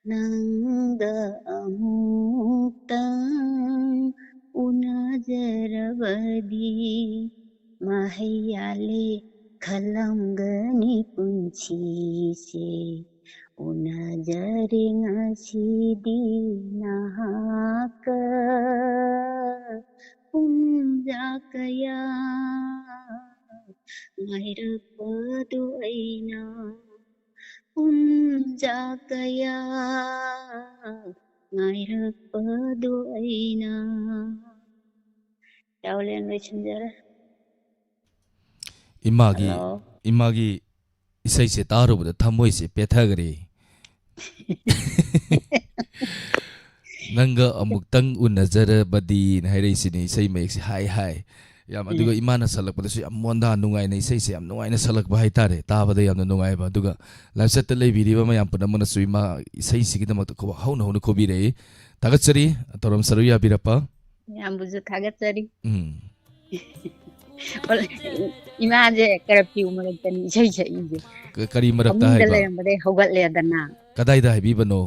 ꯅꯪꯒ ꯑꯃꯨꯛꯇꯪ ꯎꯅꯖꯔꯕꯗꯤ ꯃꯍꯩ ꯌꯥꯜꯂꯦ ꯈꯜꯂꯝꯒꯅꯤ ꯄꯨꯟꯁꯤꯁꯦ꯫ ꯎꯅꯖꯔꯦ ꯉꯁꯤꯗꯤ ꯅꯍꯥꯛꯀ ꯄꯨꯡꯖꯥ ꯀꯌꯥ ꯉꯥꯏꯔꯛꯄꯗꯨ ꯑꯩꯅ ꯄꯨꯡꯖꯥ ꯀꯌꯥ ꯉꯥꯏꯔꯛꯄꯗꯨ ꯑꯩꯅ꯫ ꯌꯥꯎꯂꯦꯟ ꯂꯣꯏꯁꯤꯟꯖꯔꯦ꯫ ꯏꯃꯥꯒꯤ ꯍꯜꯂꯣ꯫ ꯏꯃꯥꯒꯤ ꯏꯁꯩꯁꯦ ꯇꯥꯔꯨꯕꯗ ꯊꯃꯣꯏꯁꯦ ꯄꯦꯊꯈ꯭ꯔꯦ꯫ ꯅꯪꯒ ꯑꯃꯨꯛꯇꯪ ꯎꯅꯖꯔꯕꯗꯤꯅ ꯍꯥꯏꯔꯛꯏꯁꯤꯅꯦ ꯏꯁꯩ ꯃꯌꯦꯛꯁꯦ꯫ ꯍꯥꯏ ꯍꯥꯏ꯫ ꯌꯥꯝ, ꯑꯗꯨꯒ ꯎꯝ꯫ ꯏꯃꯥꯅ ꯁꯛꯂꯛꯄꯗꯁꯨ ꯌꯥꯝ ꯃꯣꯟꯗꯥ ꯅꯨꯡꯉꯥꯏꯅ, ꯏꯁꯩꯁꯦ ꯌꯥꯝ ꯅꯨꯡꯉꯥꯏꯅ ꯁꯛꯂꯛꯄ ꯍꯥꯏꯇꯥꯔꯦ, ꯇꯥꯕꯗ ꯌꯥꯝꯅ ꯅꯨꯡꯉꯥꯏꯕ꯫ ꯑꯗꯨꯒ live chatꯇ ꯂꯩꯕꯤꯔꯤꯕ ꯃꯌꯥꯝ ꯄꯨꯝꯅꯃꯛꯅꯁꯨ ꯏꯃꯥ ꯏꯁꯩꯁꯤꯒꯤꯗꯃꯛꯇ ꯈꯨꯕꯥꯛ ꯍꯧꯅ ꯍꯧꯅ ꯈꯨꯕꯤꯔꯛꯏ꯫ ꯊꯥꯒꯠꯆꯔꯤ, ꯊꯧꯔꯝ ꯁꯔꯨꯛ ꯌꯥꯕꯤꯔꯛꯄ꯫ ꯃꯌꯥꯝꯕꯨꯁꯨ ꯊꯥꯒꯠꯆꯔꯤ꯫ ꯎꯝ꯫ ꯏꯃꯥꯁꯦ curfew ꯃꯔꯛꯇꯅꯤ ꯏꯁꯩ ꯁꯛꯏꯁꯦ꯫ ꯀ-, ꯀꯔꯤ ꯃꯔꯛꯇ ꯐꯃꯨꯡꯗ ꯍꯥꯏꯕ? ꯂꯩꯔꯝꯕꯗꯩ ꯍꯧꯒꯠꯂꯦꯗꯅ꯫ ꯀꯗꯥꯏꯗ ꯍꯥꯏꯕꯤꯕꯅꯣ?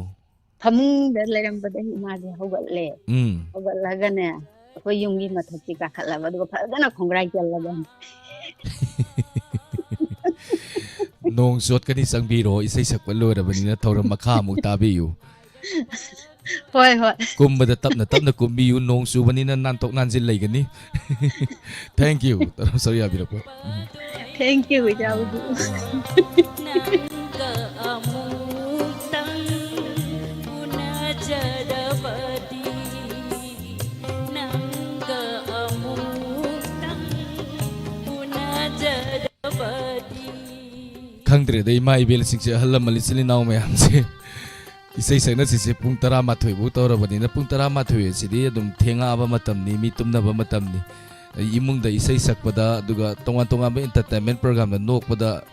ꯐꯃꯨꯡꯗ ꯂꯩꯔꯝꯕꯗꯒꯤ ꯏꯃꯥꯁꯦ ꯍꯧꯒꯠꯂꯦ꯫ ꯎꯝ꯫ ꯍꯧꯒꯠꯂꯒꯅꯦ, ꯑꯩꯈꯣꯏ ꯌꯨꯝꯒꯤ ꯃꯊꯛꯁꯤ ꯀꯥꯈꯠꯂꯕ, ꯑꯗꯨꯒ ꯐꯖꯅ ꯈꯣꯡꯒ꯭ꯔꯥꯏ ꯆꯜꯂꯒ꯫ ꯅꯣꯡ ꯆꯣꯠꯀꯅꯤ, ꯆꯪꯕꯤꯔꯣ, ꯏꯁꯩ ꯁꯛꯄ ꯂꯣꯏꯔꯕꯅꯤꯅ ꯊꯧꯔꯝ ꯃꯈꯥ ꯑꯃꯨꯛ ꯇꯥꯕꯤꯌꯨ꯫ ꯍꯣꯏ, ꯍꯣꯏ꯫ ꯀꯨꯝꯕꯗ ꯇꯞꯅ ꯇꯞꯅ ꯀꯨꯝꯕꯤꯌꯨ, ꯅꯣꯡ ꯆꯨꯕꯅꯤꯅ ꯅꯥꯟꯊꯣꯛ ꯅꯥꯟꯁꯤꯟ ꯂꯩꯒꯅꯤ꯫ Thank you, ꯊꯧꯔꯝ ꯁꯔꯨꯛ ꯌꯥꯕꯤꯔꯛꯄ꯫ ꯎꯝ꯫ Thank you, ꯏꯆꯥꯕꯨꯗꯤ꯫ ꯅꯪꯒ ꯑꯃꯨꯛꯇꯪ ꯎꯅꯖꯔꯕꯗꯤ, ꯅꯪꯒ ꯑꯃꯨꯛꯇꯪ ꯎꯅꯖꯔꯕꯗꯤ꯫ ꯈꯪꯗ꯭ꯔꯦꯗ, ꯏꯃꯥ ꯏꯕꯦꯜꯁꯤꯡꯁꯦ, ꯑꯍꯜ ꯂꯃꯟ, ꯏꯆꯤꯜ ꯏꯅꯥꯎ ꯃꯌꯥꯝꯁꯦ꯫ ꯏꯁꯩ ꯁꯛꯅꯁꯤꯁꯦ ꯄꯨꯡ ꯇꯔꯥꯃꯥꯊꯣꯏ ꯐꯥꯎ ꯇꯧꯔꯕꯅꯤꯅ, ꯄꯨꯡ ꯇꯔꯥꯃꯥꯊꯣꯏ ꯑꯁꯤꯗꯤ ꯑꯗꯨꯝ ꯊꯦꯡꯉꯛꯑꯕ ꯃꯇꯝꯅꯤ, ꯃꯤ ꯇꯨꯝꯅꯕ ꯃꯇꯝꯅꯤ꯫ ꯏꯃꯨꯡꯗ ꯏꯁꯩ ꯁꯛꯄꯗ, ꯑꯗꯨꯒ ꯇꯣꯉꯥꯟ ꯇꯣꯉꯥꯟꯕ entertainment programꯗ ꯅꯣꯛꯄꯗ,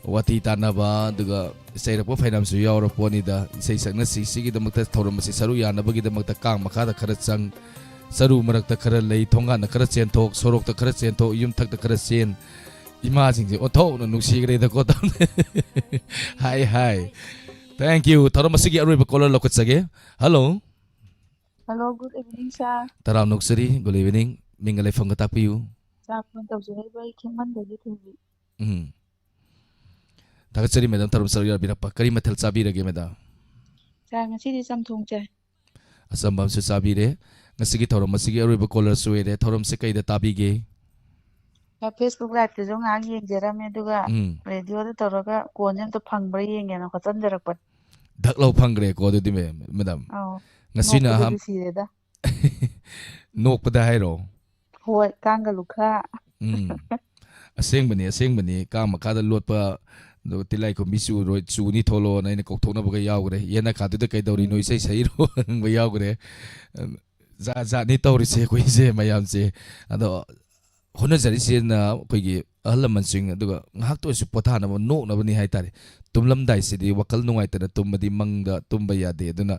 ꯋꯥꯊꯤ ꯇꯥꯅꯕ, ꯑꯗꯨꯒ ꯆꯩꯔꯛꯄ ꯐꯩꯅꯥꯝꯁꯨ ꯌꯥꯎꯔ ꯄꯣꯠꯅꯤꯗ꯫ ꯏꯁꯩ ꯁꯛꯅꯁꯤ, ꯁꯤꯒꯤꯗꯃꯛꯇ, ꯊꯧꯔꯝ ꯑꯁꯤ ꯁꯔꯨꯛ ꯌꯥꯅꯕꯒꯤꯗꯃꯛꯇ ꯀꯥꯡ ꯃꯈꯥꯗ ꯈꯔ ꯆꯪ, ꯆꯔꯨ ꯃꯔꯛꯇ ꯈꯔ ꯂꯩ, ꯊꯣꯡꯒꯥꯟꯗ ꯈꯔ ꯆꯦꯟꯊꯣꯛ, ꯁꯣꯔꯣꯛꯇ ꯈꯔ ꯆꯦꯟꯊꯣꯛ, ꯌꯨꯝꯊꯛꯇ ꯈꯔ ꯆꯦꯟ, ꯏꯃꯥꯁꯤꯡꯁꯦ ꯑꯣꯟꯊꯣꯛꯅ ꯅꯨꯡꯁꯤꯈ꯭ꯔꯦꯗꯀꯣ꯫ ꯍꯥꯏ, ꯍꯥꯏ꯫ Thank you꯫ ꯊꯧꯔꯝ ꯑꯁꯤꯒꯤ ꯑꯔꯣꯏꯕ caller ꯂꯧꯈꯠꯆꯒꯦ꯫ Hello꯫ Hello, good evening, sir. ꯇꯔꯥꯝꯅ ꯑꯣꯛꯆꯔꯤ꯫ Good evening꯫ ꯃꯤꯡꯒ ꯂꯩꯐꯝꯒ ꯇꯥꯛꯄꯤꯌꯨ꯫ Sir, phone ꯇꯧꯖꯔꯛꯏꯕ ꯑꯩ ꯈꯦꯡꯃꯟꯗꯒꯤ ꯊꯣꯏꯕꯤ꯫ ꯎꯝ꯫ ꯊꯥꯒꯠꯆꯔꯤ, madam, ꯊꯧꯔꯝ ꯁꯔꯨꯛ ꯌꯥꯕꯤꯔꯛꯄ꯫ ꯀꯔꯤ ꯃꯊꯦꯜ ꯆꯥꯕꯤꯔꯒꯦ, madam? Sir, ꯉꯁꯤꯗꯤ ꯆꯝꯊꯣꯡ ꯆꯥꯏ꯫ ꯑꯆꯝꯕ ꯑꯃꯁꯨ ꯆꯥꯕꯤꯔꯦ꯫ ꯉꯁꯤꯒꯤ ꯊꯧꯔꯝ ꯑꯁꯤꯒꯤ ꯑꯔꯣꯏꯕ caller ꯁꯨ ꯑꯣꯏꯔꯦ꯫ ꯊꯧꯔꯝꯁꯦ ꯀꯩꯗ ꯇꯥꯕꯤꯒꯦ? Sir, Facebook Live ꯇꯁꯨ ꯉꯥꯏꯍꯥꯛ ꯌꯦꯡꯖꯔꯝꯃꯦ, ꯑꯗꯨꯒ ꯎꯝ꯫ Radio ꯗ ꯇꯧꯔꯒ call ꯁꯦ ꯑꯝꯇ ꯐꯪꯕ꯭ꯔꯥ ꯌꯦꯡꯒꯦꯅ ꯍꯣꯠꯆꯟꯖꯔꯛꯄꯅꯤ꯫ ꯙꯛ ꯂꯥꯎ ꯐꯪꯈ꯭ꯔꯦꯀꯣ ꯑꯗꯨꯗꯤ, ꯃꯦ-, madam? ꯑꯧ, ꯉꯁꯤꯅ ꯅꯣꯛꯄꯗꯁꯨ ꯑꯍꯥꯟ-, ꯁꯤꯔꯦꯗ꯫ ꯅꯣꯛꯄꯗ ꯍꯥꯏꯔꯣ? ꯍꯣꯏ, ꯀꯥꯡꯒ ꯂꯨꯈꯥ꯫ ꯎꯝ꯫ ꯑꯁꯦꯡꯕꯅꯤ, ꯑꯁꯦꯡꯕꯅꯤ꯫ ꯀꯥꯡ ꯃꯈꯥꯗ ꯂꯣꯠꯄ, ꯑꯗꯨꯒ ꯇꯤꯜꯂꯥꯏꯈꯨꯝꯕꯤ ꯆꯨꯔꯣꯏ, ꯆꯨꯅꯤ ꯊꯣꯛꯂꯛꯑꯣꯅ ꯑꯩꯅ ꯀꯧꯊꯣꯛꯅꯕꯒ ꯌꯥꯎꯈ꯭ꯔꯦ꯫ ꯌꯦꯅꯈꯥꯗꯨꯗ ꯀꯩꯗꯧꯔꯤꯅꯣ, ꯎꯝ꯫ ꯏꯁꯩ ꯁꯛꯏꯔꯣ ꯍꯪꯕ ꯌꯥꯎꯈ꯭ꯔꯦ꯫ ꯖꯥꯠ ꯖꯥꯠꯅꯤ ꯇꯧꯔꯤꯁꯦ ꯑꯩꯈꯣꯏꯁꯦ ꯃꯌꯥꯝꯁꯦ꯫ ꯑꯗꯣ ꯍꯣꯠꯅꯖꯔꯤꯁꯤꯅ ꯑꯩꯈꯣꯏꯒꯤ ꯑꯍꯜ ꯂꯃꯟꯁꯤꯡ, ꯑꯗꯨꯒ ꯉꯥꯏꯍꯥꯛꯇ ꯑꯣꯏꯔꯁꯨ ꯄꯣꯊꯥꯅꯕ, ꯅꯣꯛꯅꯕꯅꯤ ꯍꯥꯏꯇꯥꯔꯦ꯫ ꯇꯨꯝꯂꯝꯗꯥꯏꯁꯤꯗꯤ ꯋꯥꯈꯜ ꯅꯨꯡꯉꯥꯏꯇꯅ ꯇꯨꯝꯕꯗꯤ ꯃꯪꯗ ꯇꯨꯝꯕ ꯌꯥꯗꯦ꯫ ꯑꯗꯨꯅ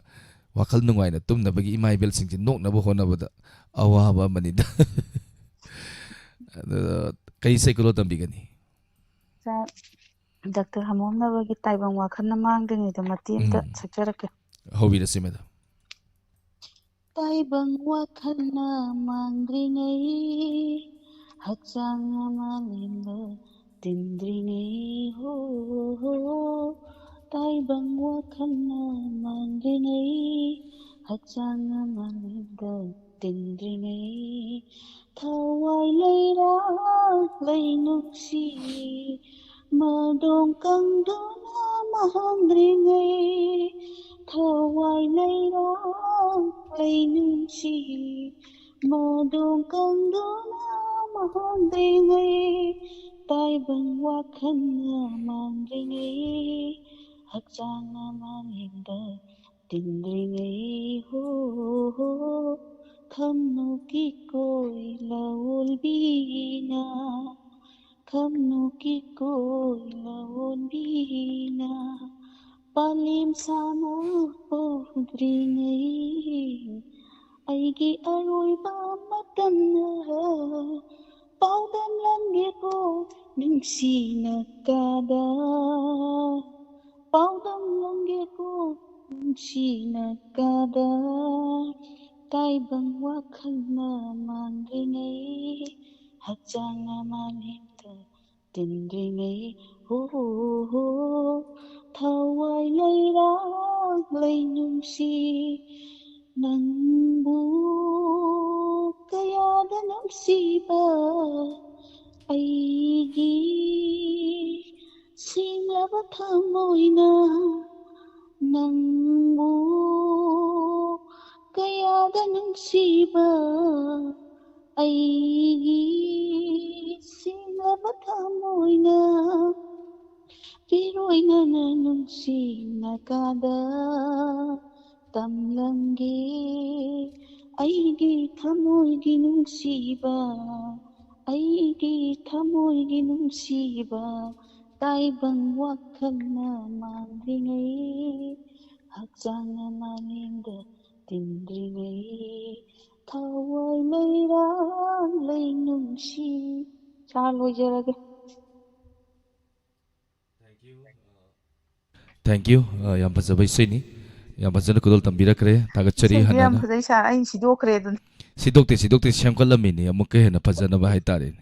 ꯋꯥꯈꯜ ꯅꯨꯡꯉꯥꯏꯅ ꯇꯨꯝꯅꯕꯒꯤ ꯏꯃꯥ ꯏꯕꯦꯜꯁꯤꯡꯁꯦ ꯅꯣꯛꯅꯕ ꯍꯣꯠꯅꯕꯗ ꯑꯋꯥꯕ ꯑꯃꯅꯤꯗ꯫ ꯑꯗꯣ ꯀꯔꯤ ꯁꯩꯀꯜꯂꯣꯟ ꯇꯝꯕꯤꯒꯅꯤ? Sir, Doctor ꯍꯃꯣꯝꯅꯕꯒꯤ ꯇꯥꯏꯕꯪ ꯋꯥꯈꯜꯅ ꯃꯥꯡꯗ꯭ꯔꯤꯉꯩꯗ ꯃꯇꯦꯛ ꯑꯃꯇ ꯎꯝ꯫ ꯁꯛꯆꯔꯛꯀꯦ꯫ ꯍꯧꯕꯤꯔꯁꯤ, madam꯫ ꯇꯥꯏꯕꯪ ꯋꯥꯈꯜꯅ ꯃꯥꯡꯗ꯭ꯔꯤꯉꯩ, ꯍꯛꯆꯥꯡ ꯑꯃ ꯂꯦꯝꯅ ꯇꯤꯟꯗ꯭ꯔꯤꯉꯩ ꯍꯣ, ꯇꯥꯏꯕꯪ ꯋꯥꯈꯜꯅ ꯃꯥꯡꯗ꯭ꯔꯤꯉꯩ, ꯍꯛꯆꯥꯡ ꯑꯃ ꯂꯦꯝꯅ ꯇꯤꯟꯗ꯭ꯔꯤꯉꯩ, ꯊꯋꯥꯏ ꯂꯩꯔꯥꯛ ꯂꯩꯅꯨꯡꯁꯤ ꯃꯗꯣꯡ ꯀꯪꯗꯨꯅ ꯃꯥꯡꯗ꯭ꯔꯤꯉꯩ, ꯊꯋꯥꯏ ꯂꯩꯔꯥꯛ ꯂꯩꯅꯨꯡꯁꯤ ꯃꯗꯣꯡ ꯀꯪꯗꯨꯅ ꯃꯥꯡꯗ꯭ꯔꯤꯉꯩ, ꯇꯥꯏꯕꯪ ꯋꯥꯈꯜꯅ ꯃꯥꯡꯗ꯭ꯔꯤꯉꯩ, ꯍꯛꯆꯥꯡꯅ ꯃꯥꯂꯦꯝꯗ ꯇꯤꯟꯗ꯭ꯔꯤꯉꯩ ꯍꯣ, ꯈꯝꯅꯨꯀꯤ ꯀꯣꯏꯂꯥ ꯑꯣꯟꯕꯤꯅ, ꯈꯝꯅꯨꯀꯤ ꯀꯣꯏꯂꯥ ꯑꯣꯟꯕꯤꯅ, ꯄꯥꯂꯦꯝ ꯁꯥꯟꯅ ꯄꯨꯗ꯭ꯔꯤꯉꯩ, ꯑꯩꯒꯤ ꯑꯔꯣꯏꯕ ꯃꯇꯝꯅ ꯄꯥꯎꯗꯝꯂꯝꯒꯦꯀꯣ ꯅꯨꯡꯁꯤꯅ ꯀꯥꯗ, ꯄꯥꯎꯗꯝꯂꯝꯒꯦꯀꯣ ꯅꯨꯡꯁꯤꯅ ꯀꯥꯗ꯫ ꯇꯥꯏꯕꯪ ꯋꯥꯈꯜꯅ ꯃꯥꯡꯂꯤꯉꯩ, ꯍꯛꯆꯥꯡꯅ ꯃꯥꯂꯦꯝꯗ ꯇꯤꯟꯗ꯭ꯔꯤꯉꯩ, ꯍꯣ, ꯊꯋꯥꯏ ꯂꯩꯔꯥꯡ ꯂꯩ ꯅꯨꯡꯁꯤ ꯅꯪꯕꯨ ꯀꯌꯥꯗ ꯅꯨꯡꯁꯤꯕ ꯑꯩꯒꯤ ꯁꯦꯡꯂꯕ ꯊꯃꯣꯏꯅ ꯅꯪꯕꯨ ꯀꯌꯥꯗ ꯅꯨꯡꯁꯤꯕ ꯑꯩꯒꯤ ꯁꯦꯡꯂꯕ ꯊꯃꯣꯏꯅ ꯄꯤꯔꯣꯏꯅꯅ ꯅꯨꯡꯁꯤꯅ ꯀꯥꯗ ꯇꯝꯂꯝꯒꯦ ꯑꯩꯒꯤ ꯊꯃꯣꯏꯒꯤ ꯅꯨꯡꯁꯤꯕ ꯑꯩꯒꯤ ꯊꯃꯣꯏꯒꯤ ꯅꯨꯡꯁꯤꯕ ꯇꯥꯏꯕꯪ ꯋꯥꯈꯜꯅ ꯃꯥꯡꯗ꯭ꯔꯤꯉꯩ ꯍꯛꯆꯥꯡꯅ ꯃꯥꯂꯦꯝꯗ ꯇꯤꯟꯗ꯭ꯔꯤꯉꯩ ꯊꯋꯥꯏ ꯂꯩꯔꯥꯡ ꯂꯩ ꯅꯨꯡꯁꯤ꯫ ꯁꯥꯔ, ꯂꯣꯏꯖꯔꯒꯦ꯫ Thank you. ꯑ, ꯌꯥꯝ ꯐꯖꯕ ꯏꯁꯩꯅꯤ꯫ ꯌꯥꯝ ꯐꯖꯅ ꯈꯨꯗꯣꯜ ꯇꯝꯕꯤꯔꯛꯈ꯭ꯔꯦ꯫ ꯊꯥꯒꯠꯆꯔꯤ꯫ ꯏꯁꯩꯁꯦ ꯌꯥꯝ ꯍꯟꯅ ꯐꯖꯩ ꯁꯥꯔ, ꯑꯩꯅ ꯁꯤꯗꯣꯛꯈ꯭ꯔꯦ ꯑꯗꯨꯅꯤ꯫ ꯁꯤꯗꯣꯛꯇꯦ, ꯁꯤꯗꯣꯛꯇꯦ, ꯁꯦꯝꯒꯠꯂꯝꯃꯤꯅꯤ ꯑꯃꯨꯛꯀ ꯍꯦꯟꯅ ꯐꯖꯅꯕ ꯍꯥꯏꯇꯥꯔꯦꯅꯦ꯫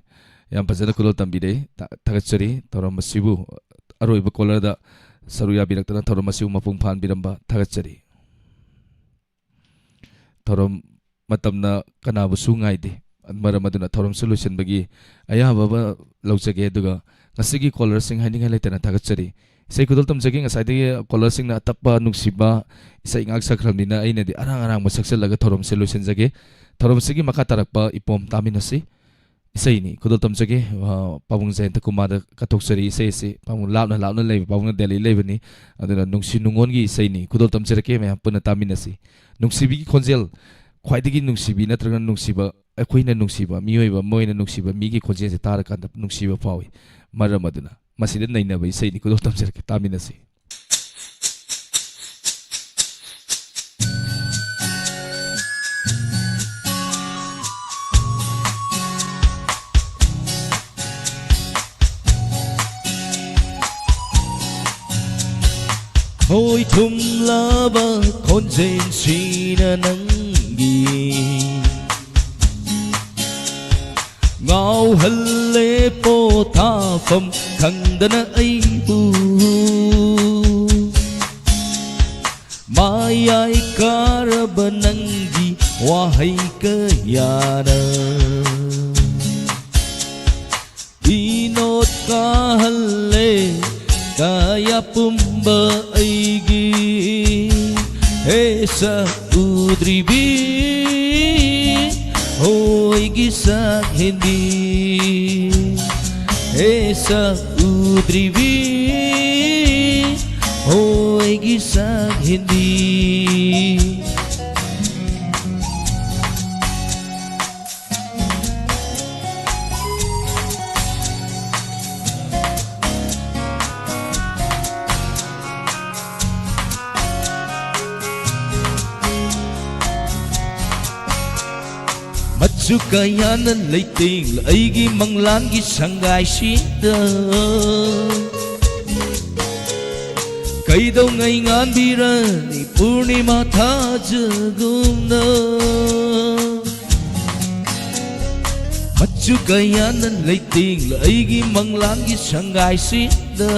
ꯌꯥꯝ ꯐꯖꯅ ꯈꯨꯗꯣꯜ ꯇꯝꯕꯤꯔꯛꯏ꯫ ꯊꯥ-, ꯊꯥꯒꯠꯆꯔꯤ꯫ ꯊꯧꯔꯝ ꯑꯁꯤꯕꯨ ꯑꯔꯣꯏꯕ caller ꯗ ꯁꯔꯨꯛ ꯌꯥꯕꯤꯔꯛꯇꯅ ꯊꯧꯔꯝ ꯑꯁꯤꯕꯨ ꯃꯄꯨꯡ ꯐꯥꯍꯟꯕꯤꯔꯝꯕ ꯊꯥꯒꯠꯆꯔꯤ꯫ ꯊꯧꯔꯝ ꯃꯇꯝꯅ ꯀꯅꯥꯕꯨꯁꯨ ꯉꯥꯏꯗꯦ꯫ ꯃꯔꯝ ꯑꯗꯨꯅ ꯊꯧꯔꯝꯁꯨ ꯂꯣꯏꯁꯤꯟꯕꯒꯤ ꯑꯌꯥꯕ ꯑꯃ ꯂꯧꯖꯒꯦ꯫ ꯑꯗꯨꯒ ꯉꯁꯤꯒꯤ caller ꯁꯤꯡ ꯍꯥꯏꯅꯤꯡꯉꯥꯏ ꯂꯩꯇꯅ ꯊꯥꯒꯠꯆꯔꯤ꯫ ꯏꯁꯩ ꯈꯨꯗꯣꯜ ꯇꯝꯖꯒꯦ꯫ ꯉꯁꯥꯏꯗꯒꯤ caller ꯁꯤꯡꯅ ꯑꯇꯞꯄ ꯅꯨꯡꯁꯤꯕ ꯏꯁꯩ ꯉꯥꯛ ꯁꯛꯈ꯭ꯔꯕꯅꯤꯅ ꯑꯩꯅꯗꯤ ꯑꯔꯥꯡ ꯑꯔꯥꯡꯕ ꯁꯛꯆꯜꯂꯒ ꯊꯧꯔꯝꯁꯦ ꯂꯣꯏꯁꯤꯟꯖꯒꯦ꯫ ꯊꯧꯔꯝꯁꯤꯒꯤ ꯃꯈꯥ ꯇꯥꯔꯛꯄ ꯏꯄꯣꯝ ꯇꯥꯃꯤꯟꯅꯁꯤ꯫ ꯏꯁꯩꯅꯤ꯫ ꯈꯨꯗꯣꯜ ꯇꯝꯖꯒꯦ꯫ ꯑ, ꯄꯥꯕꯨꯡ ꯖꯌꯟꯇ ꯀꯨꯃꯥꯔꯗ ꯀꯠꯊꯣꯛꯆꯔꯤ ꯏꯁꯩ ꯑꯁꯤ꯫ ꯄꯥꯕꯨꯡ ꯂꯥꯞꯅ ꯂꯥꯞꯅ ꯂꯩꯕ, ꯄꯥꯕꯨꯡꯅ ꯗꯦꯜꯂꯤ ꯂꯩꯕꯅꯤ꯫ ꯑꯗꯨꯅ ꯅꯨꯡꯁꯤ ꯅꯨꯡꯉꯣꯟꯒꯤ ꯏꯁꯩꯅꯤ꯫ ꯈꯨꯗꯣꯜ ꯇꯝꯖꯔꯛꯀꯦ, ꯃꯌꯥꯝ ꯄꯨꯟꯅ ꯇꯥꯃꯤꯟꯅꯁꯤ꯫ ꯅꯨꯡꯁꯤꯕꯤꯒꯤ ꯈꯣꯟꯖꯦꯜ, ꯈ꯭ꯋꯥꯏꯗꯒꯤ ꯅꯨꯡꯁꯤꯕꯤ ꯅꯠꯇ꯭ꯔꯒ ꯅꯨꯡꯁꯤꯕ, ꯑꯩꯈꯣꯏꯅ ꯅꯨꯡꯁꯤꯕ ꯃꯤꯑꯣꯏꯕ, ꯃꯣꯏꯅ ꯅꯨꯡꯁꯤꯕ ꯃꯤꯒꯤ ꯈꯣꯟꯖꯦꯜꯁꯦ ꯇꯥꯔꯀꯥꯟꯗ ꯅꯨꯡꯁꯤꯕ ꯐꯥꯎꯏ꯫ ꯃꯔꯝ ꯑꯗꯨꯅ ꯃꯁꯤꯗ ꯅꯩꯅꯕ ꯏꯁꯩꯅꯤ꯫ ꯈꯨꯗꯣꯜ ꯇꯝꯖꯔꯛꯀꯦ, ꯇꯥꯃꯤꯟꯅꯁꯤ꯫ ꯈꯣꯏ ꯊꯨꯝꯂꯕ ꯈꯣꯟꯖꯦꯜꯁꯤꯅ ꯅꯪ ꯉꯥꯎꯍꯜꯂꯦ ꯄꯣꯊꯥꯐꯝ ꯈꯪꯗꯅ ꯑꯩꯕꯨ꯫ ꯃꯌꯥꯏ ꯀꯥꯔꯕ ꯅꯪꯒꯤ ꯋꯥꯍꯩ ꯀꯌꯥꯅ ꯏꯅꯣꯠ ꯀꯥꯍꯜꯂꯦ ꯀꯌꯥ ꯄꯨꯝꯕ ꯑꯩꯒꯤ꯫ ꯍꯦ ꯁꯛ ꯎꯗ꯭ꯔꯤꯕꯤ, ꯍꯣ ꯑꯩꯒꯤ ꯁꯛ ꯍꯦꯟꯕꯤ꯫ ꯍꯦ ꯁꯛ ꯎꯗ꯭ꯔꯤꯕꯤ, ꯍꯣ ꯑꯩꯒꯤ ꯁꯛ ꯍꯦꯟꯕꯤ꯫ ꯃꯆꯨ ꯀꯌꯥꯅ ꯂꯩꯇꯦꯡꯂ ꯑꯩꯒꯤ ꯃꯪꯂꯥꯟꯒꯤ ꯁꯪꯒꯥꯏꯁꯤꯗ꯫ ꯀꯩꯗꯧꯉꯩ ꯉꯥꯟꯕꯤꯔꯅꯤ ꯄꯨꯔꯅꯤꯃꯥ ꯊꯥꯖꯒꯨꯝꯅ꯫ ꯃꯆꯨ ꯀꯌꯥꯅ ꯂꯩꯇꯦꯡꯂ ꯑꯩꯒꯤ ꯃꯪꯂꯥꯟꯒꯤ ꯁꯪꯒꯥꯏꯁꯤꯗ꯫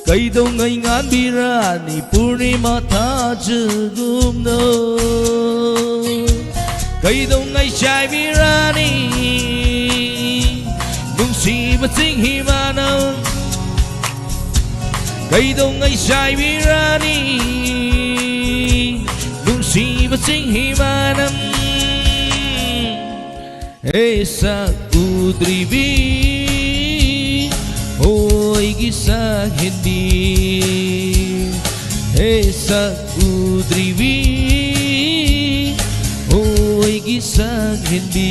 ꯀꯩꯗꯧꯉꯩ ꯉꯥꯟꯕꯤꯔꯅꯤ ꯄꯨꯔꯅꯤꯃꯥ ꯊꯥꯖꯒꯨꯝꯅ꯫ ꯀꯩꯗꯧꯉꯩ ꯆꯥꯏꯕꯤꯔꯅꯤ ꯅꯨꯡꯁꯤꯕ ꯆꯤꯡꯍꯤ ꯃꯅꯝ꯫ ꯀꯩꯗꯧꯉꯩ ꯆꯥꯏꯕꯤꯔꯅꯤ ꯅꯨꯡꯁꯤꯕ ꯆꯤꯡꯍꯤ ꯃꯅꯝ꯫ ꯍꯦ ꯁꯛ ꯎꯗ꯭ꯔꯤꯕꯤ, ꯍꯣ ꯑꯩꯒꯤ ꯁꯛ ꯍꯦꯟꯕꯤ꯫ ꯍꯦ ꯁꯛ ꯎꯗ꯭ꯔꯤꯕꯤ, ꯍꯣ ꯑꯩꯒꯤ ꯁꯛ ꯍꯦꯟꯕꯤ꯫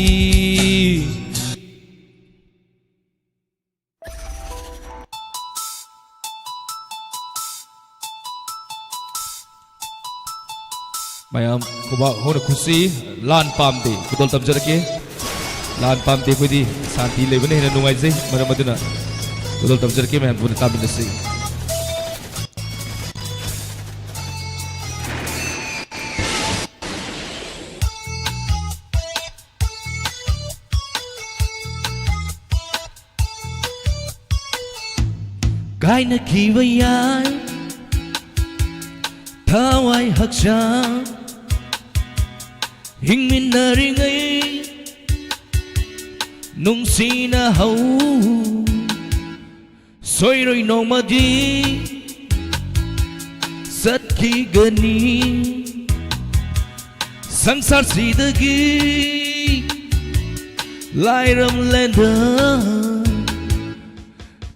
ꯃꯌꯥꯝ ꯈꯨꯕꯥꯛ ꯍꯧꯅ ꯈꯨꯠꯁꯤ꯫ ꯂꯥꯟ ꯄꯥꯝꯗꯦ ꯈꯨꯗꯣꯜ ꯇꯝꯖꯔꯛꯀꯦ꯫ ꯂꯥꯟ ꯄꯥꯝꯗꯦ, ꯑꯩꯈꯣꯏꯗꯤ ꯁꯥꯟꯇꯤ ꯂꯩꯕꯅ ꯍꯦꯟꯅ ꯅꯨꯡꯉꯥꯏꯖꯩ꯫ ꯃꯔꯝ ꯑꯗꯨꯅ ꯈꯨꯗꯣꯜ ꯇꯝꯖꯔꯛꯀꯦ, ꯃꯌꯥꯝ ꯄꯨꯟꯅ ꯇꯥꯃꯤꯟꯅꯁꯤ꯫ ꯀꯥꯏꯅꯈꯤꯕ ꯌꯥꯏ ꯊꯋꯥꯏ ꯍꯛꯆꯥꯡ, ꯍꯤꯡꯃꯤꯟꯅꯔꯤꯉꯩ ꯅꯨꯡꯁꯤꯅꯍꯧ꯫ ꯁꯣꯏꯔꯣꯏ ꯅꯣꯡꯃꯗꯤ ꯆꯠꯈꯤꯒꯅꯤ ꯁꯪꯁꯥꯔꯁꯤꯗꯒꯤ ꯂꯥꯏꯔꯝꯂꯦꯟꯗ꯫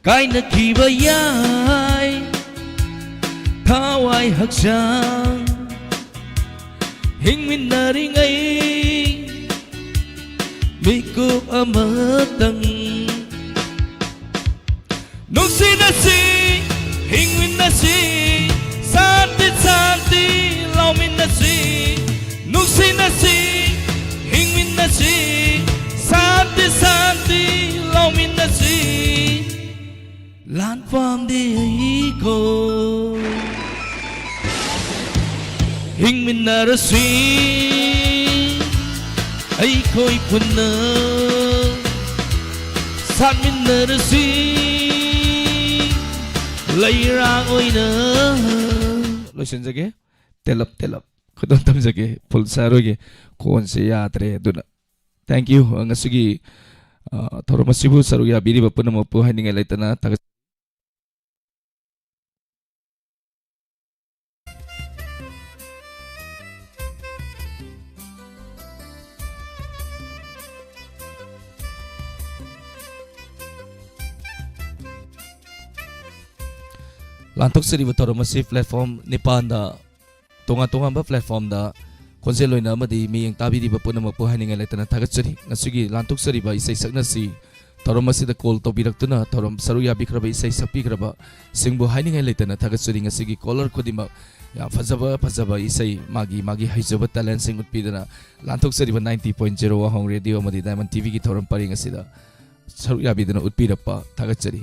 ꯀꯥꯏꯅꯈꯤꯕ ꯌꯥꯏ ꯊꯋꯥꯏ ꯍꯛꯆꯥꯡ, ꯍꯤꯡꯃꯤꯟꯅꯔꯤꯉꯩ ꯃꯤꯀꯨꯞ ꯑꯃꯇꯪ꯫ ꯅꯨꯡꯁꯤꯅꯁꯤ, ꯍꯤꯡꯃꯤꯟꯅꯁꯤ, ꯁꯥꯟꯇꯤ ꯁꯥꯟꯇꯤ ꯂꯧꯃꯤꯟꯅꯁꯤ꯫ ꯅꯨꯡꯁꯤꯅꯁꯤ, ꯍꯤꯡꯃꯤꯟꯅꯁꯤ, ꯁꯥꯟꯇꯤ ꯁꯥꯟꯇꯤ ꯂꯧꯃꯤꯟꯅꯁꯤ꯫ ꯂꯥꯟꯐꯝꯗꯤ ꯑꯩꯈꯣꯏ꯫ ꯍꯤꯡꯃꯤꯟꯅꯔꯁꯤ ꯑꯩꯈꯣꯏ ꯄꯨꯟꯅ, ꯁꯥꯠꯃꯤꯟꯅꯔꯁꯤ ꯂꯩꯔꯥꯛ ꯑꯣꯏꯅ꯫ ꯂꯣꯏꯁꯤꯟꯖꯒꯦ꯫ ꯇꯦꯂꯞ ꯇꯦꯂꯞ ꯈꯨꯗꯣꯜ ꯇꯝꯖꯒꯦ꯫ ꯐꯨꯜ ꯁꯥꯔꯣꯏꯒꯦ꯫ ꯈꯣꯟꯁꯦ ꯌꯥꯗ꯭ꯔꯦ꯫ ꯑꯗꯨꯅ thank you꯫ ꯉꯁꯤꯒꯤ, ꯑ, ꯊꯧꯔꯝ ꯑꯁꯤꯕꯨ ꯁꯔꯨꯛ ꯌꯥꯕꯤꯔꯤꯕ ꯄꯨꯝꯅꯃꯛꯄꯨ ꯍꯥꯏꯅꯤꯡꯉꯥꯏ ꯂꯩꯇꯅ ꯊꯥꯒꯠ ꯂꯥꯟꯊꯣꯛꯆꯔꯤꯕ ꯊꯧꯔꯝ ꯑꯁꯤ platform ꯅꯤꯄꯥꯟꯗ, ꯇꯣꯉꯥꯟ ꯇꯣꯉꯥꯟꯕ platformꯗ ꯈꯣꯟꯖꯦꯜ ꯑꯣꯏꯅ ꯑꯃꯗꯤ ꯃꯤꯠꯌꯦꯡ ꯇꯥꯕꯤꯔꯤꯕ ꯄꯨꯝꯅꯃꯛꯄꯨ ꯍꯥꯏꯅꯤꯡꯉꯥꯏ ꯂꯩꯇꯅ ꯊꯥꯒꯠꯆꯔꯤ꯫ ꯉꯁꯤꯒꯤ ꯂꯥꯟꯊꯣꯛꯆꯔꯤꯕ ꯏꯁꯩ ꯁꯛꯅꯁꯤ ꯊꯧꯔꯝ ꯑꯁꯤꯗ call ꯇꯧꯕꯤꯔꯛꯇꯨꯅ ꯊꯧꯔꯝ ꯁꯔꯨꯛ ꯌꯥꯕꯤꯈ꯭ꯔꯕ, ꯏꯁꯩ ꯁꯛꯄꯤꯈ꯭ꯔꯕꯁꯤꯡꯕꯨ ꯍꯥꯏꯅꯤꯡꯉꯥꯏ ꯂꯩꯇꯅ ꯊꯥꯒꯠꯆꯔꯤ꯫ ꯉꯁꯤꯒꯤ caller ꯈꯨꯗꯤꯡꯃꯛ ꯌꯥꯝ ꯐꯖꯕ ꯐꯖꯕ ꯏꯁꯩ, ꯃꯥꯒꯤ ꯃꯥꯒꯤ ꯍꯩꯖꯕ talentꯁꯤꯡ ꯎꯠꯄꯤꯗꯨꯅ ꯂꯥꯟꯊꯣꯛꯆꯔꯤꯕ ninety point zero ꯋꯥꯍꯣꯡ ꯔꯦꯗꯤꯑꯣ ꯑꯃꯗꯤ Diamond TVꯒꯤ ꯊꯧꯔꯝ ꯄꯔꯦꯡ ꯑꯁꯤꯗ ꯁꯔꯨꯛ ꯌꯥꯕꯤꯗꯨꯅ ꯎꯠꯄꯤꯔꯛꯄ ꯊꯥꯒꯠꯆꯔꯤ꯫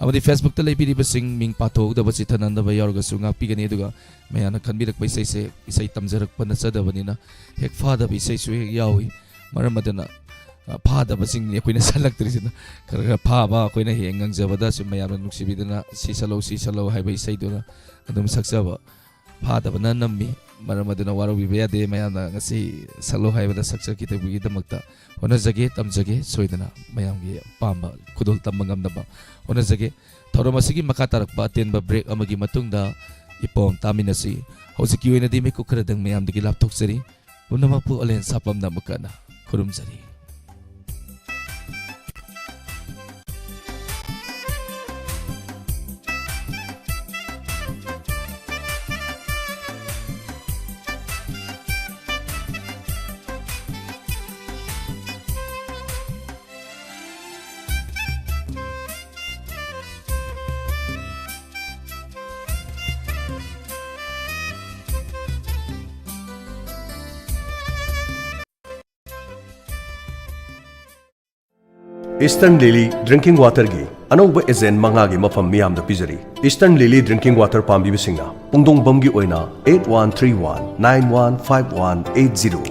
ꯑꯃꯗꯤ Facebookꯇ ꯂꯩꯕꯤꯔꯤꯕꯁꯤꯡ ꯃꯤꯡ ꯄꯥꯊꯣꯛꯍꯧꯗꯕ ꯆꯤꯊꯅꯗꯕ ꯌꯥꯎꯔꯒꯁꯨ ꯉꯥꯛꯄꯤꯒꯅꯤ꯫ ꯑꯗꯨꯒ ꯃꯌꯥꯝꯅ ꯈꯟꯕꯤꯔꯛꯄ ꯏꯁꯩꯁꯦ, ꯏꯁꯩ ꯇꯝꯖꯔꯛꯄ ꯅꯠꯆꯗꯕꯅꯤꯅ ꯍꯦꯛ ꯐꯥꯗꯕ ꯏꯁꯩꯁꯨ ꯍꯦꯛ ꯌꯥꯎꯏ꯫ ꯃꯔꯝ ꯑꯗꯨꯅ ꯑ, ꯐꯥꯗꯕꯁꯤꯡꯅꯤ ꯑꯩꯈꯣꯏꯅ ꯁꯜꯂꯛꯇ꯭ꯔꯤꯁꯤꯅ꯫ ꯈꯔ ꯈꯔ ꯐꯥꯕ ꯑꯩꯈꯣꯏꯅ ꯍꯦꯛ ꯉꯪꯖꯕꯗ ꯁꯨꯝ ꯃꯌꯥꯝꯅ ꯅꯨꯡꯁꯤꯕꯤꯗꯅ "ꯁꯤ ꯁꯜꯂꯧ, ꯁꯤ ꯁꯜꯂꯧ" ꯍꯥꯏꯕ ꯏꯁꯩꯗꯨꯅ ꯑꯗꯨꯝ ꯁꯛꯆꯕ꯫ ꯐꯥꯗꯕꯅ ꯅꯝꯃꯤ꯫ ꯃꯔꯝ ꯑꯗꯨꯅ ꯋꯥꯔꯧꯕꯤꯕ ꯌꯥꯗꯦ꯫ ꯃꯌꯥꯝꯅ ꯉꯁꯤ ꯁꯛꯂꯣ ꯍꯥꯏꯕꯗ ꯁꯛꯆꯈꯤꯗꯕꯒꯤꯗꯃꯛꯇ ꯍꯣꯠꯅꯖꯒꯦ, ꯇꯝꯖꯒꯦ꯫ ꯁꯣꯏꯗꯅ ꯃꯌꯥꯝꯒꯤ ꯑꯄꯥꯝꯕ ꯈꯨꯗꯣꯜ ꯇꯝꯕ ꯉꯝꯅꯕ ꯍꯣꯠꯅꯖꯒꯦ꯫ ꯊꯧꯔꯝ ꯑꯁꯤꯒꯤ ꯃꯈꯥ ꯇꯥꯔꯛꯄ ꯑꯇꯦꯟꯕ break ꯑꯃꯒꯤ ꯃꯇꯨꯡꯗ ꯏꯄꯣꯝ ꯇꯥꯃꯤꯟꯅꯁꯤ꯫ ꯍꯧꯖꯤꯛꯀꯤ ꯑꯣꯏꯅꯗꯤ ꯃꯤꯀꯨꯞ ꯈꯔꯗꯪ ꯃꯌꯥꯝꯗꯒꯤ ꯂꯥꯞꯊꯣꯛꯆꯔꯤ꯫ ꯄꯨꯝꯅꯃꯛꯄꯨ ꯑꯂꯦꯟ ꯁꯥꯄꯝꯅ ꯑꯃꯨꯛ ꯍꯟꯅ ꯈꯨꯔꯨꯝꯖꯔꯤ꯫ Eastern Lily Drinking Waterꯒꯤ ꯑꯅꯧꯕ agent ꯃꯉꯥꯒꯤ ꯃꯐꯝ ꯃꯤꯌꯥꯝꯗ ꯄꯤꯖꯔꯤ꯫ Eastern Lily Drinking Water ꯄꯥꯝꯕꯤꯕꯁꯤꯡꯅ ꯄꯨꯡꯗꯣꯡꯕꯝꯒꯤ ꯑꯣꯏꯅ eight one three one nine one five one eight zero,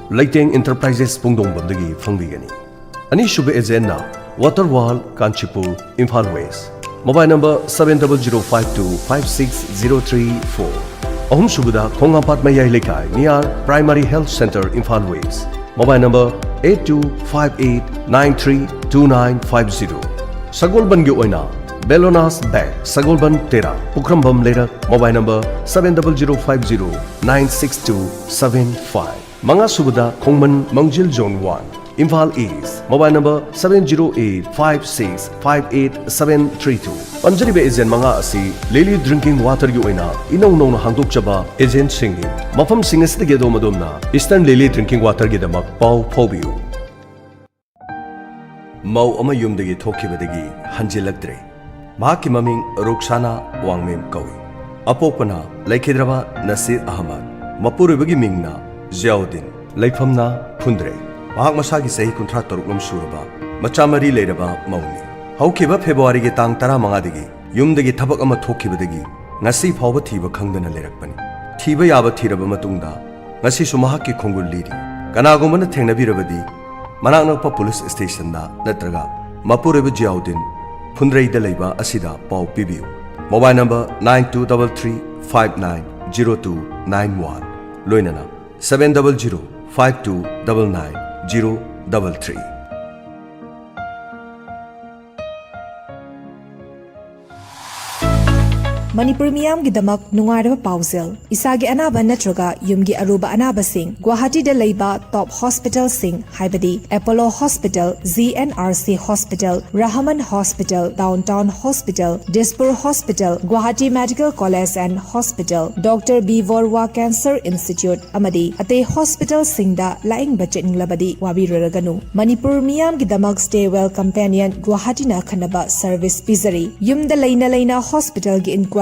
ꯂꯩꯇꯦꯡ Enterprises ꯄꯨꯡꯗꯣꯡꯕꯝꯗꯒꯤ ꯐꯪꯕꯤꯒꯅꯤ꯫ ꯑꯅꯤꯁꯨꯕ agentꯅ Water World, Kanchipur, Imphal West, mobile number seven double zero five two five six zero three four꯫ ꯑꯍꯨꯝꯁꯨꯕꯗ ꯈꯣꯡꯉꯥꯝꯄꯥꯠ ꯃꯌꯥꯏ ꯂꯩꯀꯥꯏ, near Primary Health Centre, Imphal West, mobile number eight two five eight nine three two nine five zero꯫ ꯁꯒꯣꯜꯕꯟꯒꯤ ꯑꯣꯏꯅ Bellona's Bag, ꯁꯒꯣꯜꯕꯟ ꯇꯦꯔꯥ, ꯄꯨꯈ꯭ꯔꯝꯕꯝ ꯂꯩꯔꯛ, mobile number seven double zero five zero nine six two seven five꯫ ꯃꯉꯥꯁꯨꯕꯗ ꯈꯣꯡꯃꯟ ꯃꯥꯡꯖꯤꯜ Zone one, Imphal East, mobile number seven zero eight five six five eight seven three two꯫ ꯄꯟꯖꯔꯤꯕ agent ꯃꯉꯥ ꯑꯁꯤ Lily Drinking Waterꯒꯤ ꯑꯣꯏꯅ ꯏꯅꯧ ꯅꯧꯅ ꯍꯥꯡꯗꯣꯛꯆꯕ agentꯁꯤꯡꯅꯤ꯫ ꯃꯐꯝꯁꯤꯡ ꯑꯁꯤꯗꯒꯤ ꯑꯗꯣꯝ ꯑꯗꯣꯝꯅ Eastern Lily Drinking Waterꯒꯤꯗꯃꯛ ꯄꯥꯎ ꯐꯥꯎꯕꯤꯌꯨ꯫ ꯃꯧ ꯑꯃ ꯌꯨꯝꯗꯒꯤ ꯊꯣꯛꯈꯤꯕꯗꯒꯤ ꯍꯟꯖꯤꯜꯂꯛꯇ꯭ꯔꯦ꯫ ꯃꯍꯥꯛꯀꯤ ꯃꯃꯤꯡ ꯔꯨꯛꯁꯥꯅꯥ ꯋꯥꯡꯃꯦꯝ ꯀꯧꯏ꯫ ꯑꯄꯣꯛꯄꯅ ꯂꯩꯈꯤꯗ꯭ꯔꯕ ꯅꯁꯤꯔ ꯑꯍꯃꯗ, ꯃꯄꯨꯔꯣꯏꯕꯒꯤ ꯃꯤꯡꯅ ꯖꯤꯌꯥꯎꯗꯤꯟ, ꯂꯩꯐꯝꯅ ꯐꯨꯟꯗ꯭ꯔꯩ꯫ ꯃꯍꯥꯛ ꯃꯁꯥꯒꯤ ꯆꯍꯤ ꯀꯨꯟꯊ꯭ꯔꯥ ꯇꯔꯨꯛ ꯂꯣꯝ ꯁꯨꯔꯕ ꯃꯆꯥ ꯃꯔꯤ ꯂꯩꯔꯕ ꯃꯧꯅꯤ꯫ ꯍꯧꯈꯤꯕ ꯐꯦꯕ꯭ꯔꯨꯋꯥꯔꯤꯒꯤ ꯇꯥꯡ ꯇꯔꯥꯃꯉꯥꯗꯒꯤ ꯌꯨꯝꯗꯒꯤ ꯊꯕꯛ ꯑꯃ ꯊꯣꯛꯈꯤꯕꯗꯒꯤ ꯉꯁꯤ ꯐꯥꯎꯕ ꯊꯤꯕ ꯈꯪꯗꯅ ꯂꯩꯔꯛꯄꯅꯤ꯫ ꯊꯤꯕ ꯌꯥꯕ ꯊꯤꯔꯕ ꯃꯇꯨꯡꯗ ꯉꯁꯤꯁꯨ ꯃꯍꯥꯛꯀꯤ ꯈꯣꯡꯒꯨꯜ ꯂꯤꯔꯤ꯫ ꯀꯅꯥꯒꯨꯝꯕꯅ ꯊꯦꯡꯅꯕꯤꯔꯕꯗꯤ ꯃꯅꯥꯛ ꯅꯛꯄ ꯄꯨꯂꯤꯁ ꯁ꯭ꯇꯦꯁꯟꯗ ꯅꯠꯇ꯭ꯔꯒ ꯃꯄꯨꯔꯣꯏꯕ ꯖꯤꯌꯥꯎꯗꯤꯟ, ꯐꯨꯟꯗ꯭ꯔꯩꯗ ꯂꯩꯕ ꯑꯁꯤꯗ ꯄꯥꯎ ꯄꯤꯕꯤꯌꯨ꯫ Mobile number nine two double three five nine zero two nine one, ꯂꯣꯏꯅꯅ seven double zero five two double nine zero double three꯫ Manipur ꯃꯤꯌꯥꯝꯒꯤꯗꯃꯛ ꯅꯨꯡꯉꯥꯏꯔꯕ ꯄꯥꯎꯖꯦꯜ꯫ ꯏꯁꯥꯒꯤ ꯑꯅꯥꯕ ꯅꯠꯇ꯭ꯔꯒ ꯌꯨꯝꯒꯤ ꯑꯔꯨꯕ ꯑꯅꯥꯕꯁꯤꯡ ꯒꯨꯋꯥꯍꯥꯇꯤꯗ ꯂꯩꯕ ꯇꯣꯞ ꯍꯣꯁꯄꯤꯇꯥꯜꯁꯤꯡ, ꯍꯥꯏꯕꯗꯤ Apollo hospital, G N R C hospital, Rahman hospital, downtown hospital, Dispur hospital, Guwahati medical college and hospital, doctor B Borooah cancer institute ꯑꯃꯗꯤ ꯑꯇꯩ ꯍꯣꯁꯄꯤꯇꯥꯜꯁꯤꯡꯗ ꯂꯥꯌꯦꯡꯕ ꯆꯠꯅꯤꯡꯂꯕꯗꯤ ꯋꯥꯕꯤꯔꯨꯔꯒꯅꯨ꯫ ꯃꯅꯤꯄꯨꯔ ꯃꯤꯌꯥꯝꯒꯤꯗꯃꯛ Stay Well Companion ꯒꯨꯋꯥꯍꯥꯇꯤꯅ ꯑꯈꯟꯅꯕ ꯁꯔꯚꯤꯁ ꯄꯤꯖꯔꯤ꯫ ꯌꯨꯝꯗ ꯂꯩꯅ ꯂꯩꯅ ꯍꯣꯁꯄꯤꯇꯥꯜꯒꯤ ꯏꯟꯀ꯭ꯋꯥꯏꯔꯤꯁ,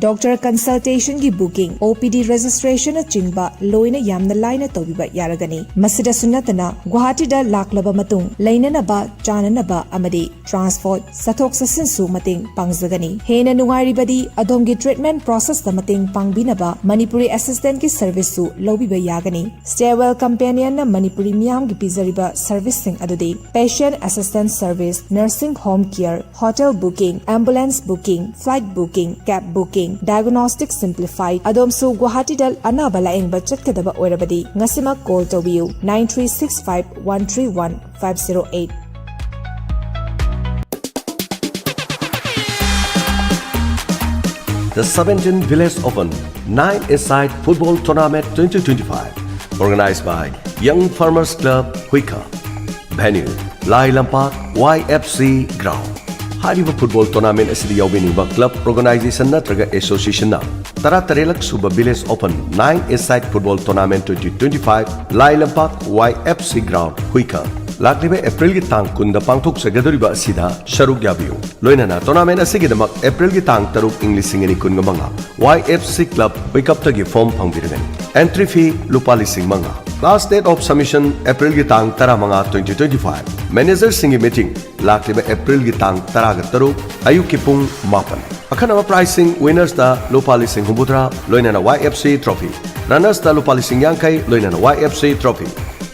ꯗꯣꯛꯇꯔ ꯀꯟꯁꯜꯇꯦꯁꯟꯒꯤ ꯕꯨꯀꯤꯡ, ꯑꯣ ꯄꯤ ꯗꯤ ꯔꯦꯖꯤꯁꯇ꯭ꯔꯦꯁꯟꯅꯆꯤꯡꯕ ꯂꯣꯏꯅ ꯌꯥꯝꯅ ꯂꯥꯏꯅ ꯇꯧꯕꯤꯕ ꯌꯥꯔꯒꯅꯤ꯫ ꯃꯁꯤꯗꯁꯨ ꯅꯠꯇꯅ, ꯒꯨꯋꯥꯍꯥꯇꯤꯗ ꯂꯥꯛꯂꯕ ꯃꯇꯨꯡ ꯂꯩꯅꯅꯕ, ꯆꯥꯅꯅꯕ ꯑꯃꯗꯤ ꯇ꯭ꯔꯥꯟꯁꯄꯣꯔꯠ, ꯆꯠꯊꯣꯛ ꯆꯠꯁꯤꯟꯁꯨ ꯃꯇꯦꯡ ꯄꯥꯡꯖꯒꯅꯤ꯫ ꯍꯦꯟꯅ ꯅꯨꯡꯉꯥꯏꯔꯤꯕꯗꯤ, ꯑꯗꯣꯝꯒꯤ ꯇ꯭ꯔꯤꯠꯃꯦꯟꯠ ꯄ꯭ꯔꯣꯁꯦꯁꯇ ꯃꯇꯦꯡ ꯄꯥꯡꯕꯤꯅꯕ ꯃꯅꯤꯄꯨꯔꯤ ꯑꯦꯁꯤꯁꯇꯦꯟꯠꯀꯤ ꯁꯔꯚꯤꯁꯁꯨ ꯂꯧꯕꯤꯕ ꯌꯥꯒꯅꯤ꯫ Stay Well Companion ꯅ ꯃꯅꯤꯄꯨꯔꯤ ꯃꯤꯌꯥꯝꯒꯤ ꯄꯤꯖꯔꯤꯕ ꯁꯔꯚꯤꯁꯁꯤꯡ ꯑꯗꯨꯗꯤ: patient assistance service, nursing home care, hotel booking, ambulance booking, flight booking, cab booking, diagnostic simplified꯫ ꯑꯗꯣꯝꯁꯨ ꯒꯨꯋꯥꯍꯥꯇꯤꯗ ꯑꯅꯥꯕ ꯂꯥꯌꯦꯡꯕ ꯆꯠꯀꯗꯕ ꯑꯣꯏꯔꯕꯗꯤ, ꯉꯁꯤꯃꯛ ꯀꯣꯜ ꯇꯧꯕꯤꯌꯨ, nine three six five one three one five zero eight꯫ The seventeenth Village Open nine A-side Football Tournament twenty twenty-five, organized by Young Farmers Club, Huika. Venue, Lai Lampak Y F C Ground. ꯍꯥꯏꯔꯤꯕ ꯐꯨꯠꯕꯣꯜ ꯇꯣꯔꯅꯥꯃꯦꯟꯠ ꯑꯁꯤꯗ ꯌꯥꯎꯕꯤꯅꯤꯡꯕ ꯀ꯭ꯂꯕ, ꯑꯣꯔꯒꯅꯥꯏꯖꯦꯁꯟ ꯅꯠꯇ꯭ꯔꯒ ꯑꯦꯁꯣꯁꯤꯌꯦꯁꯟꯅ ꯇꯔꯥꯇꯔꯦꯠꯂꯛ ꯁꯨꯕ Village Open nine A-side Football Tournament twenty twenty-five, ꯂꯥꯏ ꯂꯝꯄꯥꯛ Y F C Ground, ꯍꯨꯏꯀ, ꯂꯥꯛꯂꯤꯕ ꯑꯦꯄ꯭ꯔꯤꯜꯒꯤ ꯇꯥꯡ ꯀꯨꯟꯗ ꯄꯥꯡꯊꯣꯛꯆꯒꯗꯧꯔꯤꯕ ꯑꯁꯤꯗ ꯁꯔꯨꯛ ꯌꯥꯕꯤꯌꯨ꯫ ꯂꯣꯏꯅꯅ ꯇꯣꯔꯅꯥꯃꯦꯟꯠ ꯑꯁꯤꯒꯤꯗꯃꯛ ꯑꯦꯄ꯭ꯔꯤꯜꯒꯤ ꯇꯥꯡ ꯇꯔꯨꯛ, ꯏꯪ ꯂꯤꯁꯤꯡ ꯑꯅꯤ ꯀꯨꯟꯒ ꯃꯉꯥ, Y F C ꯀ꯭ꯂꯕ ꯍꯨꯏꯀꯞꯇꯒꯤ ꯐꯣꯔꯝ ꯐꯪꯕꯤꯔꯒꯅꯤ꯫ Entry fee ꯂꯨꯄꯥ ꯂꯤꯁꯤꯡ ꯃꯉꯥ꯫ Last date of submission ꯑꯦꯄ꯭ꯔꯤꯜꯒꯤ ꯇꯥꯡ ꯇꯔꯥꯃꯉꯥ, twenty twenty-five꯫ ꯃꯦꯅꯦꯖꯔꯁꯤꯡꯒꯤ ꯃꯤꯇꯤꯡ ꯂꯥꯛꯂꯤꯕ ꯑꯦꯄ꯭ꯔꯤꯜꯒꯤ ꯇꯥꯡ ꯇꯔꯥꯒ ꯇꯔꯨꯛ, ꯑꯌꯨꯛꯀꯤ ꯄꯨꯡ ꯃꯥꯄꯟ꯫ ꯑꯈꯟꯅꯕ ꯄ꯭ꯔꯥꯏꯖꯁꯤꯡ: ꯋꯤꯅꯔꯁꯇ ꯂꯨꯄꯥ ꯂꯤꯁꯤꯡ ꯍꯨꯝꯐꯨꯇꯔꯥ, ꯂꯣꯏꯅꯅ Y F C trophy꯫ ꯔꯟꯅꯔꯁꯇ ꯂꯨꯄꯥ ꯂꯤꯁꯤꯡ ꯌꯥꯡꯈꯩ, ꯂꯣꯏꯅꯅ Y F C trophy꯫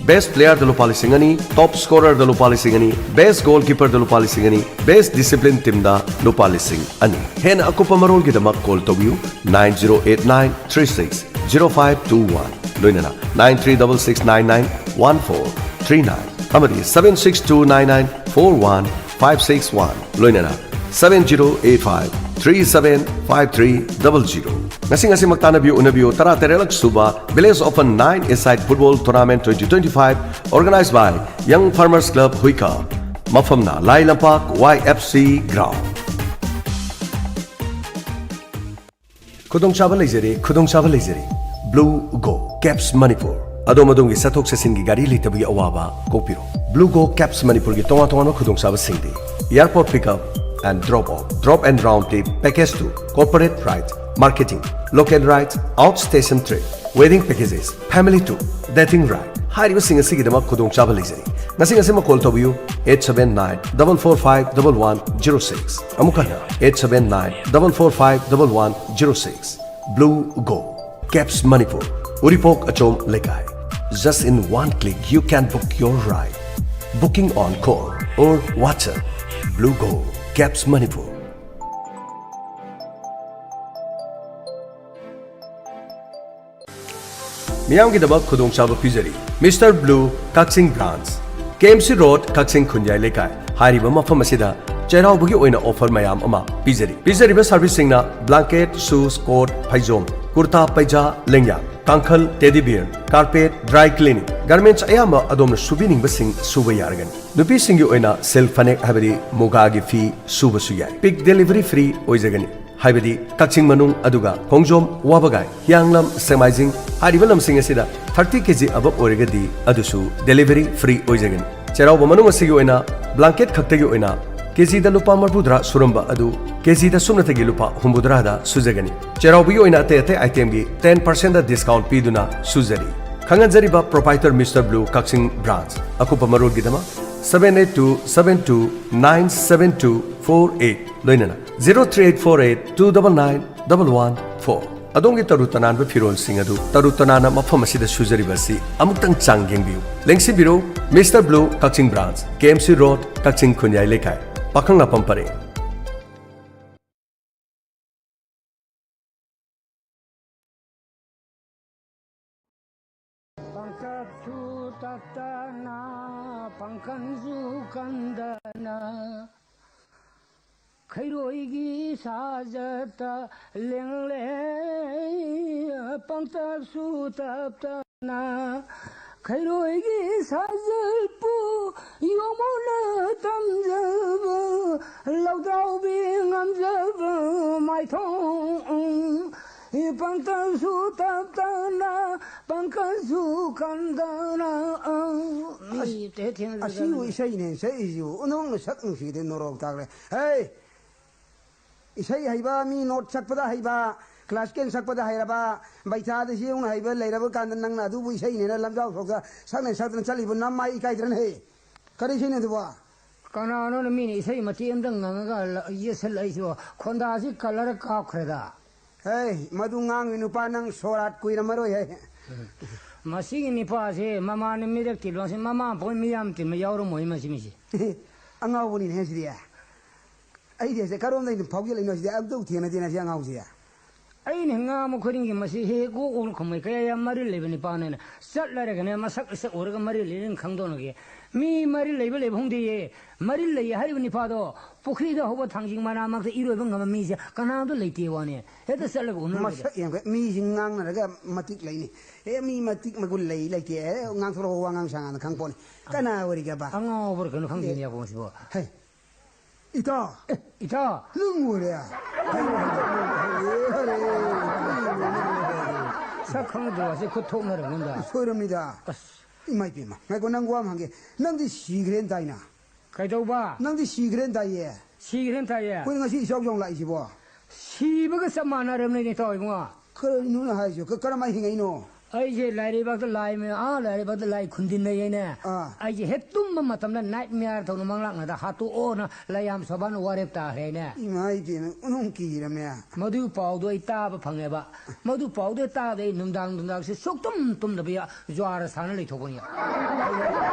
Best Player ꯗ ꯂꯨꯄꯥ ꯂꯤꯁꯤꯡ ꯑꯅꯤ, Top Scorer ꯗ ꯂꯨꯄꯥ ꯂꯤꯁꯤꯡ ꯑꯅꯤ, Best Goalkeeper ꯗ ꯂꯨꯄꯥ ꯂꯤꯁꯤꯡ ꯑꯅꯤ, Best Discipline Team ꯗ ꯂꯨꯄꯥ ꯂꯤꯁꯤꯡ ꯑꯅꯤ꯫ ꯍꯦꯟꯅ ꯑꯀꯨꯞꯄ ꯃꯔꯣꯜꯒꯤꯗꯃꯛ call ꯇꯧꯕꯤꯌꯨ nine zero eight nine three six zero five two one, ꯂꯣꯏꯅꯅ nine three double six nine nine one four three nine ꯑꯃꯗꯤ seven six two nine nine four one five six one, ꯂꯣꯏꯅꯅ seven zero eight five three seven five three double zero꯫ ꯉꯁꯤ ꯉꯁꯤꯃꯛ ꯇꯥꯟꯅꯕꯤꯌꯨ, ꯎꯅꯕꯤꯌꯨ, ꯇꯔꯥ ꯇꯔꯦꯠꯂꯛ ꯁꯨꯕ Village Open nine A-side Football Tournament twenty twenty-five, organized by Young Farmers Club ꯍꯨꯏꯀꯥ꯫ ꯃꯐꯝꯅ ꯂꯥꯏ ꯂꯝꯄꯥꯛ Y F C ground꯫ ꯈꯨꯗꯣꯡꯆꯥꯕ ꯂꯩꯖꯔꯦ, ꯈꯨꯗꯣꯡꯆꯥꯕ ꯂꯩꯖꯔꯦ꯫ Blue Go Cabs Manipur꯫ ꯑꯗꯣꯝ ꯑꯗꯣꯝꯒꯤ ꯆꯠꯊꯣꯛ ꯆꯠꯁꯤꯟꯒꯤ ꯒꯥꯔꯤ ꯂꯩꯇꯕꯒꯤ ꯑꯋꯥꯕ ꯀꯣꯛꯄꯤꯔꯣ꯫ Blue Go Cabs Manipurꯒꯤ ꯇꯣꯉꯥꯟ ꯇꯣꯉꯥꯟꯕ ꯈꯨꯗꯣꯡꯆꯥꯕꯁꯤꯡꯗꯤ: Airport Pickup and Drop Off, Drop and Round Trip, Package Tour, Corporate Ride, Marketing, Local Ride, Outstation Trip, Wedding Packages, Family Tour, Dating Ride ꯍꯥꯏꯔꯤꯕꯁꯤꯡ ꯑꯁꯤꯒꯤꯗꯃꯛ ꯈꯨꯗꯣꯡꯆꯥꯕ ꯂꯩꯖꯔꯤ꯫ ꯉꯁꯤ ꯉꯁꯤꯃꯛ call ꯇꯧꯕꯤꯌꯨ eight seven nine double four five double one zero six꯫ ꯑꯃꯨꯛ ꯍꯟꯅ eight seven nine double four five double one zero six꯫ Blue Go Cabs Manipur, Uripok Achom Lekai. Just in one click, you can book your ride. Booking on call or WhatsApp. Blue Go Cabs Manipur. ꯃꯤꯌꯥꯝꯒꯤꯗꯃꯛ ꯈꯨꯗꯣꯡꯆꯥꯕ ꯄꯤꯖꯔꯤ Mister Blue ꯀꯛꯆꯤꯡ Branch, K M C Road, ꯀꯛꯆꯤꯡ ꯈꯨꯟꯌꯥꯏ ꯂꯩꯀꯥꯏ꯫ ꯍꯥꯏꯔꯤꯕ ꯃꯐꯝ ꯑꯁꯤꯗ ꯆꯩꯔꯥꯎꯕꯒꯤ ꯑꯣꯏꯅ offer ꯃꯌꯥꯝ ꯑꯃ ꯄꯤꯖꯔꯤ꯫ ꯄꯤꯖꯔꯤꯕ serviceꯁꯤꯡꯅ blanket, shoes, coat, ꯐꯩꯖꯣꯝ, ꯀꯨꯔꯇꯥ, ꯄꯩꯖꯥ, ꯂꯦꯡꯌꯥꯟ, ꯀꯥꯡꯈꯜ, teddy bear, carpet, dry cleaning, garments ꯑꯌꯥꯝꯕ ꯑꯗꯣꯝꯅ ꯁꯨꯕꯤꯅꯤꯡꯕꯁꯤꯡ ꯁꯨꯕ ꯌꯥꯔꯒꯅꯤ꯫ ꯅꯨꯄꯤꯁꯤꯡꯒꯤ ꯑꯣꯏꯅ silk ꯐꯅꯦꯛ ꯍꯥꯏꯕꯗꯤ ꯃꯨꯒꯥꯒꯤ ꯐꯤ ꯁꯨꯕꯁꯨ ꯌꯥꯏ꯫ Pick delivery free ꯑꯣꯏꯖꯒꯅꯤ꯫ ꯍꯥꯏꯕꯗꯤ ꯀꯛꯆꯤꯡ ꯃꯅꯨꯡ ꯑꯗꯨꯒ ꯈꯣꯡꯖꯣꯝ, ꯋꯥꯕꯒꯥꯏ, ꯍꯤꯌꯥꯡꯂꯝ, ꯁꯦꯛꯃꯥꯏꯖꯤꯡ ꯍꯥꯏꯔꯤꯕ ꯂꯝꯁꯤꯡ ꯑꯁꯤꯗ thirty K G above ꯑꯣꯏꯔꯒꯗꯤ ꯑꯗꯨꯁꯨ delivery free ꯑꯣꯏꯖꯒꯅꯤ꯫ ꯆꯩꯔꯥꯎꯕ ꯃꯅꯨꯡ ꯑꯁꯤꯒꯤ ꯑꯣꯏꯅ blanket ꯈꯛꯇꯒꯤ ꯑꯣꯏꯅ K G ꯗ ꯂꯨꯄꯥ ꯃꯔꯤꯐꯨꯇꯔꯥ ꯁꯨꯔꯝꯕ ꯑꯗꯨ K G ꯗ ꯁꯨꯞꯅꯇꯒꯤ ꯂꯨꯄꯥ ꯍꯨꯝꯐꯨꯇꯔꯥꯗ ꯁꯨꯖꯒꯅꯤ꯫ ꯆꯩꯔꯥꯎꯕꯒꯤ ꯑꯣꯏꯅ ꯑꯇꯩ ꯑꯇꯩ itemꯒꯤ ten percent discount ꯄꯤꯗꯨꯅ ꯁꯨꯖꯔꯤ꯫ ꯈꯪꯍꯟꯖꯔꯤꯕ proprietor Mister Blue ꯀꯛꯆꯤꯡ Branch꯫ ꯑꯀꯨꯞꯄ ꯃꯔꯣꯜꯒꯤꯗꯃꯛ seven eight two seven two nine seven two four eight ꯂꯣꯏꯅꯅ zero three eight four eight two double nine double one four꯫ ꯑꯗꯣꯝꯒꯤ ꯇꯔꯨ ꯇꯅꯥꯟꯕ ꯐꯤꯔꯣꯜꯁꯤꯡ ꯑꯗꯨ ꯇꯔꯨ ꯇꯅꯥꯟꯅ ꯃꯐꯝ ꯑꯁꯤꯗ ꯁꯨꯖꯔꯤꯕ ꯑꯁꯤ ꯑꯃꯨꯛꯇꯪ ꯆꯥꯡ ꯌꯦꯡꯕꯤꯌꯨ꯫ ꯂꯦꯡꯁꯤꯟꯕꯤꯔꯣ, ꯃꯤꯁꯇꯔ ꯕ꯭ꯂꯨ, ꯀꯛꯆꯤꯡ ꯕ꯭ꯔꯥꯟꯆ, ꯀꯦ ꯑꯦꯝ ꯁꯤ ꯔꯣꯗ, ꯀꯛꯆꯤꯡ ꯈꯨꯟꯌꯥꯏ ꯂꯩꯀꯥꯏ, ꯄꯥꯈꯪ ꯂꯥꯛꯐꯝ ꯄꯔꯦꯡ꯫ ꯄꯪꯇꯞꯁꯨ ꯇꯞꯇꯅ, ꯄꯪꯀꯟꯁꯨ ꯀꯟꯗꯅ, ꯈꯩꯔꯣꯏꯒꯤ ꯁꯥꯖꯠꯇ ꯂꯦꯡꯂꯦ꯫ ꯄꯪꯇꯞꯁꯨ ꯇꯞꯇꯅ, ꯈꯩꯔꯣꯏꯒꯤ ꯁꯥꯖꯠꯄꯨ ꯌꯣꯃꯣꯅ ꯇꯝꯖꯕ, ꯂꯧꯗ꯭ꯔꯥꯎꯕꯤ ꯉꯝꯖꯕ ꯃꯥꯏꯊꯣꯡ꯫ ꯄꯪꯇꯞꯁꯨ ꯇꯞꯇꯅ, ꯄꯪꯀꯟꯁꯨ ꯀꯟꯗꯅ꯫ ꯃꯤ ꯑꯁ, ꯇꯦ ꯊꯦꯡꯅ ꯑꯁꯤꯕꯨ ꯏꯁꯩꯅꯦ ꯁꯛꯏꯁꯤꯕꯨ? ꯑꯣꯟꯊꯣꯛꯅ ꯁꯛ ꯅꯨꯡꯁꯤꯗꯦ, ꯅꯣꯔꯣꯛ ꯇꯥꯛꯂꯦ꯫ ꯍꯦ! ꯏꯁꯩ ꯍꯩꯕ, ꯃꯤ ꯅꯣꯠ ꯁꯛꯄꯗ ꯍꯩꯕ, ꯀ꯭ꯂꯥꯁꯤꯀꯦꯜ ꯁꯛꯄꯗ ꯍꯩꯔꯕ, ꯕꯩꯊꯥꯗ ꯌꯦꯡꯅ ꯍꯩꯕ ꯂꯩꯔꯕ ꯀꯥꯟꯗ ꯅꯪꯅ ꯑꯗꯨꯕꯨ ꯏꯁꯩꯅꯦꯅ ꯂꯝꯖꯥꯎ ꯁꯣꯛꯇ ꯁꯛꯅ ꯁꯛꯇꯅ ꯆꯠꯂꯤꯕ ꯅꯃꯥꯏ ꯏꯀꯥꯏꯗ꯭ꯔꯅ ꯍꯦ? ꯀꯔꯤ ꯏꯁꯩꯅꯣ ꯑꯗꯨꯕꯣ? ꯀꯅꯥꯅꯣꯅ ꯃꯤꯅ ꯏꯁꯩ ꯃꯇꯦꯛ ꯑꯃꯇꯪ ꯉꯪꯉꯒ ꯂ-, ꯌꯦꯠꯁꯜꯂꯛꯏꯁꯤꯕꯣ? ꯈꯣꯟꯗꯥꯁꯤ ꯀꯂꯔ ꯀꯥꯞꯈ꯭ꯔꯦꯗ꯫ ꯍꯦ, ꯃꯗꯨ ꯉꯥꯡꯉꯤ ꯅꯨꯄꯥ ꯅꯪ ꯁꯣꯔꯥꯠ ꯀꯨꯏꯔꯝꯃꯔꯣꯏ ꯍꯦ꯫ ꯃꯁꯤꯒꯤ ꯅꯤꯄꯥꯁꯦ ꯃꯃꯥꯅ ꯃꯤꯔꯛ ꯇꯤꯜꯂꯣꯡꯁꯤ ꯃꯃꯥ ꯄꯣꯏ ꯃꯤꯌꯥꯝ ꯇꯤꯟꯕ ꯌꯥꯎꯔꯝꯃꯣꯏ ꯃꯁꯤ ꯃꯤꯁꯤ꯫ ꯑꯉꯥꯎꯕꯅꯤꯅꯦ ꯁꯤꯗꯤ꯫ ꯑꯩꯗꯤ ꯑꯁꯦ ꯀꯔꯣꯝꯗꯩꯅ ꯐꯥꯎꯖꯤꯜꯂꯛꯏꯅꯣ ꯁꯤꯗꯤ ꯑꯝꯇꯕꯨ ꯊꯦꯡꯅꯗꯦꯅ ꯁꯤ ꯑꯉꯥꯎꯁꯤꯗꯤ꯫ ꯑꯩꯅ ꯉꯥꯡꯕ ꯈꯨꯗꯤꯡꯒꯤ ꯃꯁꯤ ꯍꯦꯛ ꯒꯣꯛ ꯒꯣꯛꯅ ꯈꯨꯝꯃꯩ꯫ ꯀꯌꯥ ꯌꯥꯝ ꯃꯔꯤꯜ ꯂꯩꯕ ꯅꯤꯄꯥꯅꯦꯅ꯫ ꯆꯠꯂꯔꯒꯅꯦ ꯃꯁꯛ ꯏꯁꯛ ꯎꯔꯒ ꯃꯔꯤꯜ ꯂꯩꯅ ꯈꯪꯗꯣꯛꯅꯒꯦ꯫ ꯃꯤ ꯃꯔꯤꯜ ꯂꯩꯕ ꯂꯩꯕ ꯈꯪꯗꯦꯌꯦ꯫ ꯃꯔꯤꯜ ꯂꯩ ꯍꯥꯏꯔꯤꯕ ꯅꯤꯄꯥꯗꯣ ꯄꯨꯈ꯭ꯔꯤꯗ ꯍꯧꯕ ꯊꯥꯡꯖꯤꯡ ꯃꯅꯥ ꯃꯔꯛꯇ ꯏꯔꯣꯏꯕ ꯉꯝꯕ ꯃꯤꯁꯦ ꯀꯅꯥꯝꯇ ꯂꯩꯇꯦ ꯋꯥꯅꯦ꯫ ꯍꯦꯛꯇ ꯆꯠꯂꯒ ꯎꯅꯔꯨꯕꯗ꯫ ꯃꯁꯛ ꯌꯦꯡꯒ ꯃꯤꯁꯤ ꯉꯥꯡꯅꯔꯒ ꯃꯇꯤꯛ ꯂꯩꯅꯤ꯫ ꯑꯦ, ꯃꯤ ꯃꯇꯤꯛ ꯃꯒꯨꯟ ꯂꯩ ꯂꯩꯇꯦ꯫ ꯑꯦ, ꯉꯥꯡꯊꯣꯔꯛꯑꯣ, ꯋꯥ ꯉꯥꯡ ꯁꯉꯥꯡꯗ ꯈꯪ ꯄꯣꯠꯅꯤ꯫ ꯀꯅꯥ ꯑꯣꯏꯔꯤꯒꯦꯕ? ꯑꯉꯥꯎꯕꯔ ꯀꯩꯅꯣ ꯈꯪꯗꯦꯅꯦ ꯑꯦ꯫ ꯌꯥꯕꯣꯡꯁꯤꯕꯣ꯫ ꯍꯩ, ꯏꯇꯥꯎ! ꯑꯦ, ꯏꯇꯥꯎ! ꯅꯪ ꯑꯣꯏꯔꯦ? ꯁꯛ ꯈꯪꯗ꯭ꯔꯣ? ꯑꯁꯤ ꯈꯨꯠ ꯊꯣꯛꯅꯔꯕꯅꯤꯗ꯫ ꯁꯣꯏꯔꯝꯅꯤꯗ꯫ ꯑꯁ꯫ ꯏꯃꯥ ꯏꯄꯦꯝꯃ꯫ ꯉꯥꯏꯈꯣ, ꯅꯪ ꯋꯥ ꯑꯃ ꯍꯪꯒꯦ꯫ ꯅꯪꯗꯤ ꯁꯤꯈ꯭ꯔꯦꯅ ꯇꯥꯏꯅ? ꯀꯩꯗꯧꯕ? ꯅꯪꯗꯤ ꯁꯤꯈ꯭ꯔꯦꯅ ꯇꯥꯏꯌꯦ꯫ ꯁꯤꯈ꯭ꯔꯦꯅ ꯇꯥꯏꯌꯦ? ꯑꯩꯈꯣꯏ ꯉꯁꯤ ꯏꯆꯥꯎ ꯆꯥꯎ ꯂꯥꯛꯏꯁꯤꯕꯣ? ꯁꯤꯕꯒ ꯆꯞ ꯃꯥꯟꯅꯔꯕꯅꯤꯅꯦ, ꯏꯇꯥꯎ ꯏꯕꯨꯡꯉꯣ꯫ ꯀꯔꯤꯅꯣꯅ ꯍꯥꯏꯁꯤꯕꯣ? ꯀ-, ꯀꯔꯝꯍꯥꯏꯅ ꯍꯤꯡꯉꯛꯏꯅꯣ? ꯑꯩꯁꯦ ꯂꯥꯏꯔꯩꯕꯥꯛꯇ ꯂꯥꯏ ꯃꯌꯥꯝ, ꯑꯥ, ꯂꯥꯏꯔꯩꯕꯥꯛꯇ ꯂꯥꯏ ꯈꯨꯟꯗꯤꯟꯅꯩ ꯍꯥꯏꯅꯦ꯫ ꯑꯥ꯫ ꯑꯩꯁꯦ ꯍꯦꯛ ꯇꯨꯝꯕ ꯃꯇꯝꯗ nightmare ꯊꯧꯅ ꯃꯪꯂꯥꯛꯅꯗ ꯍꯥꯠꯇꯣꯛꯑꯣꯅ ꯂꯥꯏꯌꯥꯝ ꯁꯣꯕꯥꯅ ꯋꯥꯔꯦꯞ ꯇꯥꯈ꯭ꯔꯦꯅꯦ꯫ ꯏꯃꯥ ꯏꯕꯦꯝꯃ, ꯑꯣꯟꯊꯣꯛ ꯀꯤꯔꯝꯃꯦ꯫ ꯃꯗꯨ ꯄꯥꯎꯗꯣ ꯑꯩ ꯇꯥꯕ ꯐꯪꯉꯦꯕ꯫ ꯃꯗꯨ ꯄꯥꯎꯗꯣ ꯑꯩ ꯇꯥꯕꯗ ꯑꯩ ꯅꯨꯡꯗꯥꯡ ꯅꯨꯡꯗꯥꯡꯁꯦ ꯁꯨꯛꯇꯨꯝ ꯇꯨꯝꯗꯕ ꯖ꯭ꯋꯥꯔ ꯁꯥꯟꯅ ꯂꯩꯊꯣꯛꯄꯅꯤ꯫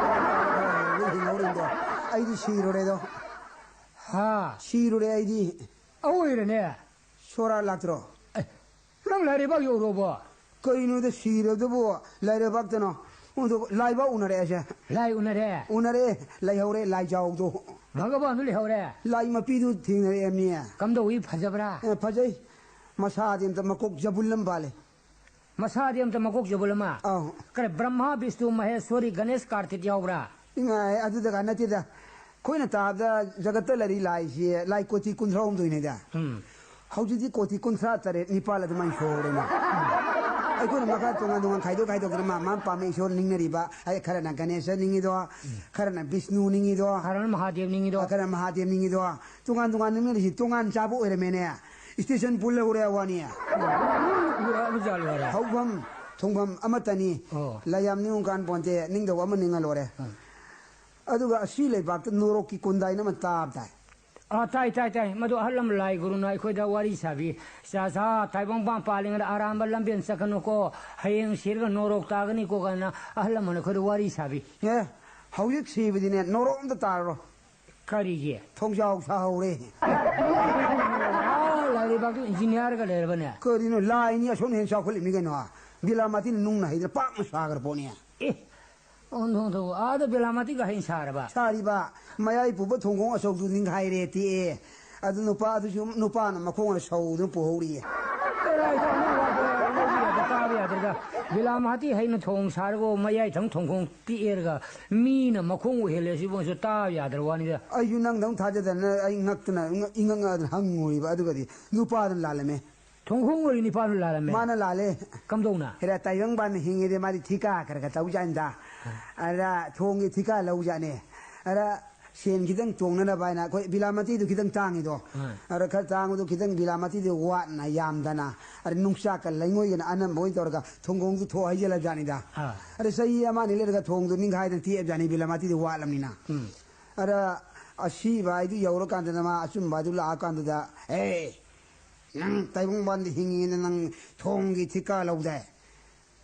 ꯍꯤꯡꯍꯧꯔꯤꯗꯣ꯫ ꯑꯩꯗꯤ ꯁꯤꯔꯨꯔꯦꯗꯣ꯫ ꯍꯥ? ꯁꯤꯔꯨꯔꯦ ꯑꯩꯗꯤ꯫ ꯑꯋꯣꯏꯔꯅꯦ? ꯁꯣꯔꯥ ꯂꯥꯛꯇ꯭ꯔꯣ? ꯑꯦ, ꯅꯪ ꯂꯥꯏꯔꯩꯕꯥꯛ ꯌꯧꯔꯕꯣ? ꯀꯩꯅꯣꯗ ꯁꯤꯔꯕꯗꯨꯕꯨ? ꯂꯥꯏꯔꯩꯕꯥꯛꯇꯅꯣ꯫ ꯑꯗꯨ ꯂꯥꯏꯕꯥꯎ ꯎꯅꯔꯦ ꯑꯩꯁꯦ꯫ ꯂꯥꯏ ꯎꯅꯔꯦ? ꯎꯅꯔꯦ, ꯂꯩꯍꯧꯔꯦ ꯂꯥꯏꯖꯥꯎꯗꯣ꯫ ꯚꯒꯕꯥꯟꯗꯨ ꯂꯩꯍꯧꯔꯦ? ꯂꯥꯏ ꯃꯄꯤꯗꯨ ꯊꯦꯡꯅꯔꯛꯑꯦ ꯃꯤ꯫ ꯀꯝꯗꯧꯏ, ꯐꯖꯕ꯭ꯔꯥ? ꯑꯦ, ꯐꯖꯩ꯫ ꯃꯁꯥꯗꯤ ꯑꯝꯇ ꯃꯀꯣꯛ ꯖꯕꯨꯜ ꯑꯃ ꯄꯥꯜꯂꯦ꯫ ꯃꯁꯥꯗꯤ ꯑꯝꯇ ꯃꯀꯣꯛ ꯖꯕꯨꯜ ꯑꯃ? ꯑꯧ꯫ ꯀꯔꯤ, ꯕ꯭ꯔꯍ꯭ꯃꯥ, ꯕꯤꯁꯅꯨ, ꯃꯍꯦꯁ꯭ꯋꯔꯤ, ꯒꯅꯦꯁ, ꯀꯥꯔꯇꯤꯛ ꯌꯥꯎꯕ꯭ꯔꯥ? ꯏꯃꯥꯏ, ꯑꯗꯨꯗꯒ ꯅꯠꯇꯦꯗ꯫ ꯑꯩꯈꯣꯏꯅ ꯇꯥꯕꯗ ꯖꯒꯠꯇ ꯂꯩꯔꯤ ꯂꯥꯏꯁꯤ ꯂꯥꯏ ꯀꯣꯇꯤ ꯀꯨꯟꯊ꯭ꯔꯥ ꯍꯨꯝꯗꯣꯏꯅꯦꯗ꯫ ꯎꯝ꯫ ꯍꯧꯖꯤꯛꯇꯤ ꯀꯣꯇꯤ ꯀꯨꯟꯊ꯭ꯔꯥ ꯇꯔꯦꯠ, ꯅꯤꯄꯥꯜ ꯑꯗꯨꯃꯥꯏꯅ ꯁꯨꯍꯧꯔꯦꯅꯦ꯫ ꯑꯩꯈꯣꯏꯅ ꯃꯈꯥ ꯇꯣꯉꯥꯟ ꯇꯣꯉꯥꯟ ꯈꯥꯏꯗꯣꯛ ꯈꯥꯏꯗꯣꯛꯇꯅ ꯃꯥ ꯃꯥ ꯄꯥꯝꯕ ꯏꯁꯣꯔ ꯅꯤꯡꯅꯔꯤꯕ, ꯑꯩ ꯈꯔꯅ ꯒꯅꯦꯁ ꯅꯤꯡꯉꯤꯗꯣ, ꯈꯔꯅ ꯕꯤꯁꯅꯨ ꯅꯤꯡꯉꯤꯗꯣ, ꯈꯔꯅ ꯃꯍꯥꯗꯦꯕ ꯅꯤꯡꯉꯤꯗꯣ꯫ ꯈꯔꯅ ꯃꯍꯥꯗꯦꯕ ꯅꯤꯡꯉꯤꯗꯣ꯫ ꯇꯣꯉꯥꯟ ꯇꯣꯉꯥꯟ ꯅꯤꯡꯅꯔꯤꯁꯤ ꯇꯣꯉꯥꯟ ꯆꯥꯕ ꯑꯣꯏꯔꯝꯃꯦꯅꯦ꯫ ꯁ꯭ꯇꯦꯁꯟ ꯄꯨꯜ ꯂꯧꯔꯦ ꯋꯥꯅꯤ꯫ ꯎꯔꯛꯑꯕ ꯖꯥꯠꯂꯣ ꯍꯥꯏꯔꯦ? ꯍꯧꯐꯝ ꯊꯣꯡꯐꯝ ꯑꯃꯠꯇꯅꯤ꯫ ꯑꯣ꯫ ꯂꯥꯏ ꯌꯥꯝ ꯅꯤꯡꯉꯨ ꯀꯥꯟ ꯄꯣꯟꯇꯦ, ꯅꯤꯡꯗꯧꯕ ꯑꯃ ꯅꯤꯡꯉ ꯂꯣꯏꯔꯦ꯫ ꯎꯝ꯫ ꯑꯗꯨꯒ ꯑꯁꯤ ꯂꯩꯕꯥꯛꯇ ꯅꯣꯔꯣꯛꯀꯤ ꯀꯨꯟꯗꯥꯏꯅ ꯑꯃ ꯇꯥꯕ ꯇꯥꯏ꯫ ꯑꯥ, ꯇꯥꯏ, ꯇꯥꯏ, ꯇꯥꯏ꯫ ꯃꯗꯨ ꯑꯍꯜ ꯑꯃ ꯂꯥꯏ ꯒꯨꯔꯨꯅ ꯑꯩꯈꯣꯏꯗ ꯋꯥꯔꯤ ꯁꯥꯕꯤ꯫ "ꯆꯥ ꯆꯥ ꯇꯥꯏꯕꯪꯄꯥꯟ ꯄꯥꯜꯂꯤꯉꯩꯗ ꯑꯔꯥꯟꯕ ꯂꯝꯕꯦꯟ ꯆꯠꯀꯅꯨꯀꯣ, ꯍꯌꯦꯡ ꯁꯤꯔꯒ ꯅꯣꯔꯣꯛ ꯇꯥꯒꯅꯤꯀꯣ" ꯀꯥꯏꯅ ꯑꯍꯜ ꯑꯃꯅ ꯑꯩꯈꯣꯏꯗ ꯋꯥꯔꯤ ꯁꯥꯕꯤ꯫ ꯑꯦ, ꯍꯧꯖꯤꯛ ꯁꯤꯕꯗꯤꯅꯦ, ꯅꯣꯔꯣꯛ ꯑꯝꯇ ꯇꯥꯔꯔꯣꯏ꯫ ꯀꯔꯤꯒꯤ? ꯊꯣꯡꯖꯥꯎ ꯁꯥꯍꯧꯔꯦ꯫ ꯑꯥ, ꯂꯥꯏꯔꯩꯕꯥꯛꯇꯨ ꯏꯟꯖꯤꯅꯤꯌꯥꯔꯒ ꯂꯩꯔꯕꯅꯦ? ꯀꯔꯤꯅꯣ, ꯂꯥꯏꯅꯤ ꯑꯁꯣꯝꯅ ꯍꯦꯟꯅ ꯆꯥꯎꯈꯠꯂꯤꯃꯤ ꯀꯩꯅꯣ꯫ ꯕꯤꯂꯥꯃꯥꯇꯤꯅ ꯅꯨꯡꯅ ꯍꯩꯗꯅ ꯄꯥꯛꯅ ꯁꯥꯈ꯭ꯔ ꯄꯣꯠꯅꯤ꯫ ꯑꯦ, ꯑꯣꯟꯊꯣꯛ, ꯑꯣꯟꯊꯣꯛ, ꯑꯥꯗ ꯕꯤꯂꯥꯃꯥꯇꯤꯒ ꯍꯩꯅ ꯁꯥꯔꯕ? ꯁꯥꯔꯤꯕ, ꯃꯌꯥꯏ ꯄꯨꯕ ꯊꯣꯡꯈꯣꯡ ꯑꯆꯧꯕꯗꯨ ꯅꯤꯡꯈꯥꯏꯔꯦ, ꯇꯦꯛꯑꯦ꯫ ꯑꯗꯨ ꯅꯨꯄꯥ ꯑꯗꯨꯁꯨ ꯅꯨꯄꯥꯅ ꯃꯈꯣꯡꯅ ꯁꯧꯗꯨꯅ ꯄꯨꯍꯧꯔꯤꯌꯦ꯫ ꯀꯗꯥꯏꯗ ꯑꯃꯨꯛ ꯋꯥꯗ ꯂꯧꯕ ꯌꯥꯗ, ꯇꯥꯕ ꯌꯥꯗ꯭ꯔꯒ꯫ ꯕꯤꯂꯥꯃꯥꯇꯤ ꯍꯩꯅ ꯊꯣꯡ ꯁꯥꯔꯒ ꯃꯌꯥꯏ ꯊꯪ ꯊꯣꯡꯈꯣꯡ ꯇꯦꯛꯑꯦꯔꯒ ꯃꯤꯅ ꯃꯈꯣꯡ ꯑꯣꯏꯍꯜꯂꯦ ꯁꯤꯕꯨꯁꯨ ꯇꯥꯕ ꯌꯥꯗ꯭ꯔ ꯋꯥꯅꯤꯗ꯫ ꯑꯩꯁꯨ ꯅꯪꯗꯧ ꯊꯥꯖꯗꯅ ꯑꯩ ꯉꯛꯇꯅ ꯏꯉꯛ ꯉꯛꯑꯗꯅ ꯍꯪꯉꯨꯔꯤꯕ꯫ ꯑꯗꯨꯒꯗꯤ ꯅꯨꯄꯥꯗꯨꯅ ꯂꯥꯜꯂꯝꯃꯦ꯫ ꯊꯣꯡꯈꯣꯡ ꯑꯣꯏꯔꯤ ꯅꯤꯄꯥꯗꯨ ꯂꯥꯜꯂꯝꯃꯦ꯫ ꯃꯥꯅ ꯂꯥꯜꯂꯦ꯫ ꯀꯝꯗꯧꯅ? ꯍꯦꯔꯥ, ꯇꯥꯏꯕꯪ ꯄꯥꯟꯕ ꯍꯤꯡꯉꯤꯗꯤ ꯃꯥꯗꯤ ꯊꯤꯀꯥ ꯈꯔ ꯈꯔ ꯇꯧꯖꯥꯠꯅꯤꯗ꯫ ꯑꯗ ꯊꯣꯡꯒꯤ ꯊꯤꯀꯥ ꯂꯧꯖꯥꯠꯅꯦ꯫ ꯑꯗ ꯁꯦꯟ ꯈꯤꯇꯪ ꯇꯣꯡꯅꯅꯕ ꯍꯥꯏꯅ ꯑꯩꯈꯣꯏ ꯕꯤꯂꯥꯃꯇꯤꯗꯨ ꯈꯤꯇꯪ ꯇꯥꯡꯉꯤꯗꯣ꯫ ꯑꯥ꯫ ꯑꯗ ꯈꯔ ꯇꯥꯡꯕꯗꯣ ꯈꯤꯇꯪ ꯕꯤꯂꯥꯃꯇꯤꯗꯨ ꯋꯥꯠꯅ ꯌꯥꯝꯗꯅ, ꯑꯗ ꯅꯨꯡꯆꯥꯛꯀ ꯂꯩꯉꯣꯏꯒꯅ ꯑꯅꯝꯕ ꯑꯣꯏꯅ ꯇꯧꯔꯒ ꯊꯣꯡꯒꯣꯡꯗꯨ ꯊꯣꯛ ꯍꯩꯖꯤꯜꯂꯕ ꯖꯥꯠꯅꯤꯗ꯫ ꯑꯥ꯫ ꯑꯗ ꯆꯍꯤ ꯑꯃ ꯑꯅꯤ ꯂꯩꯔꯒ ꯊꯣꯡꯗꯨ ꯅꯤꯡꯈꯥꯏꯗꯅ ꯇꯦꯛꯑꯕ ꯖꯥꯠꯅꯤ, ꯕꯤꯂꯥꯃꯇꯤꯗꯨ ꯋꯥꯠꯂꯕꯅꯤꯅ꯫ ꯎꯝ꯫ ꯑꯗ ꯑꯁꯤꯕ ꯍꯥꯏꯗꯨ ꯌꯧꯔꯀꯥꯟꯗꯅ ꯃꯥ ꯑꯆꯨꯝꯕ ꯍꯥꯏꯗꯨ ꯂꯥꯛꯑꯀꯥꯟꯗꯨꯗ, "ꯑꯦ, ꯅꯪ ꯇꯥꯏꯕꯪꯄꯥꯟꯗ ꯍꯤꯡꯉꯤꯉꯩꯗ ꯅꯪ ꯊꯣꯡꯒꯤ ꯊꯤꯀꯥ ꯂꯧꯗꯥꯏ?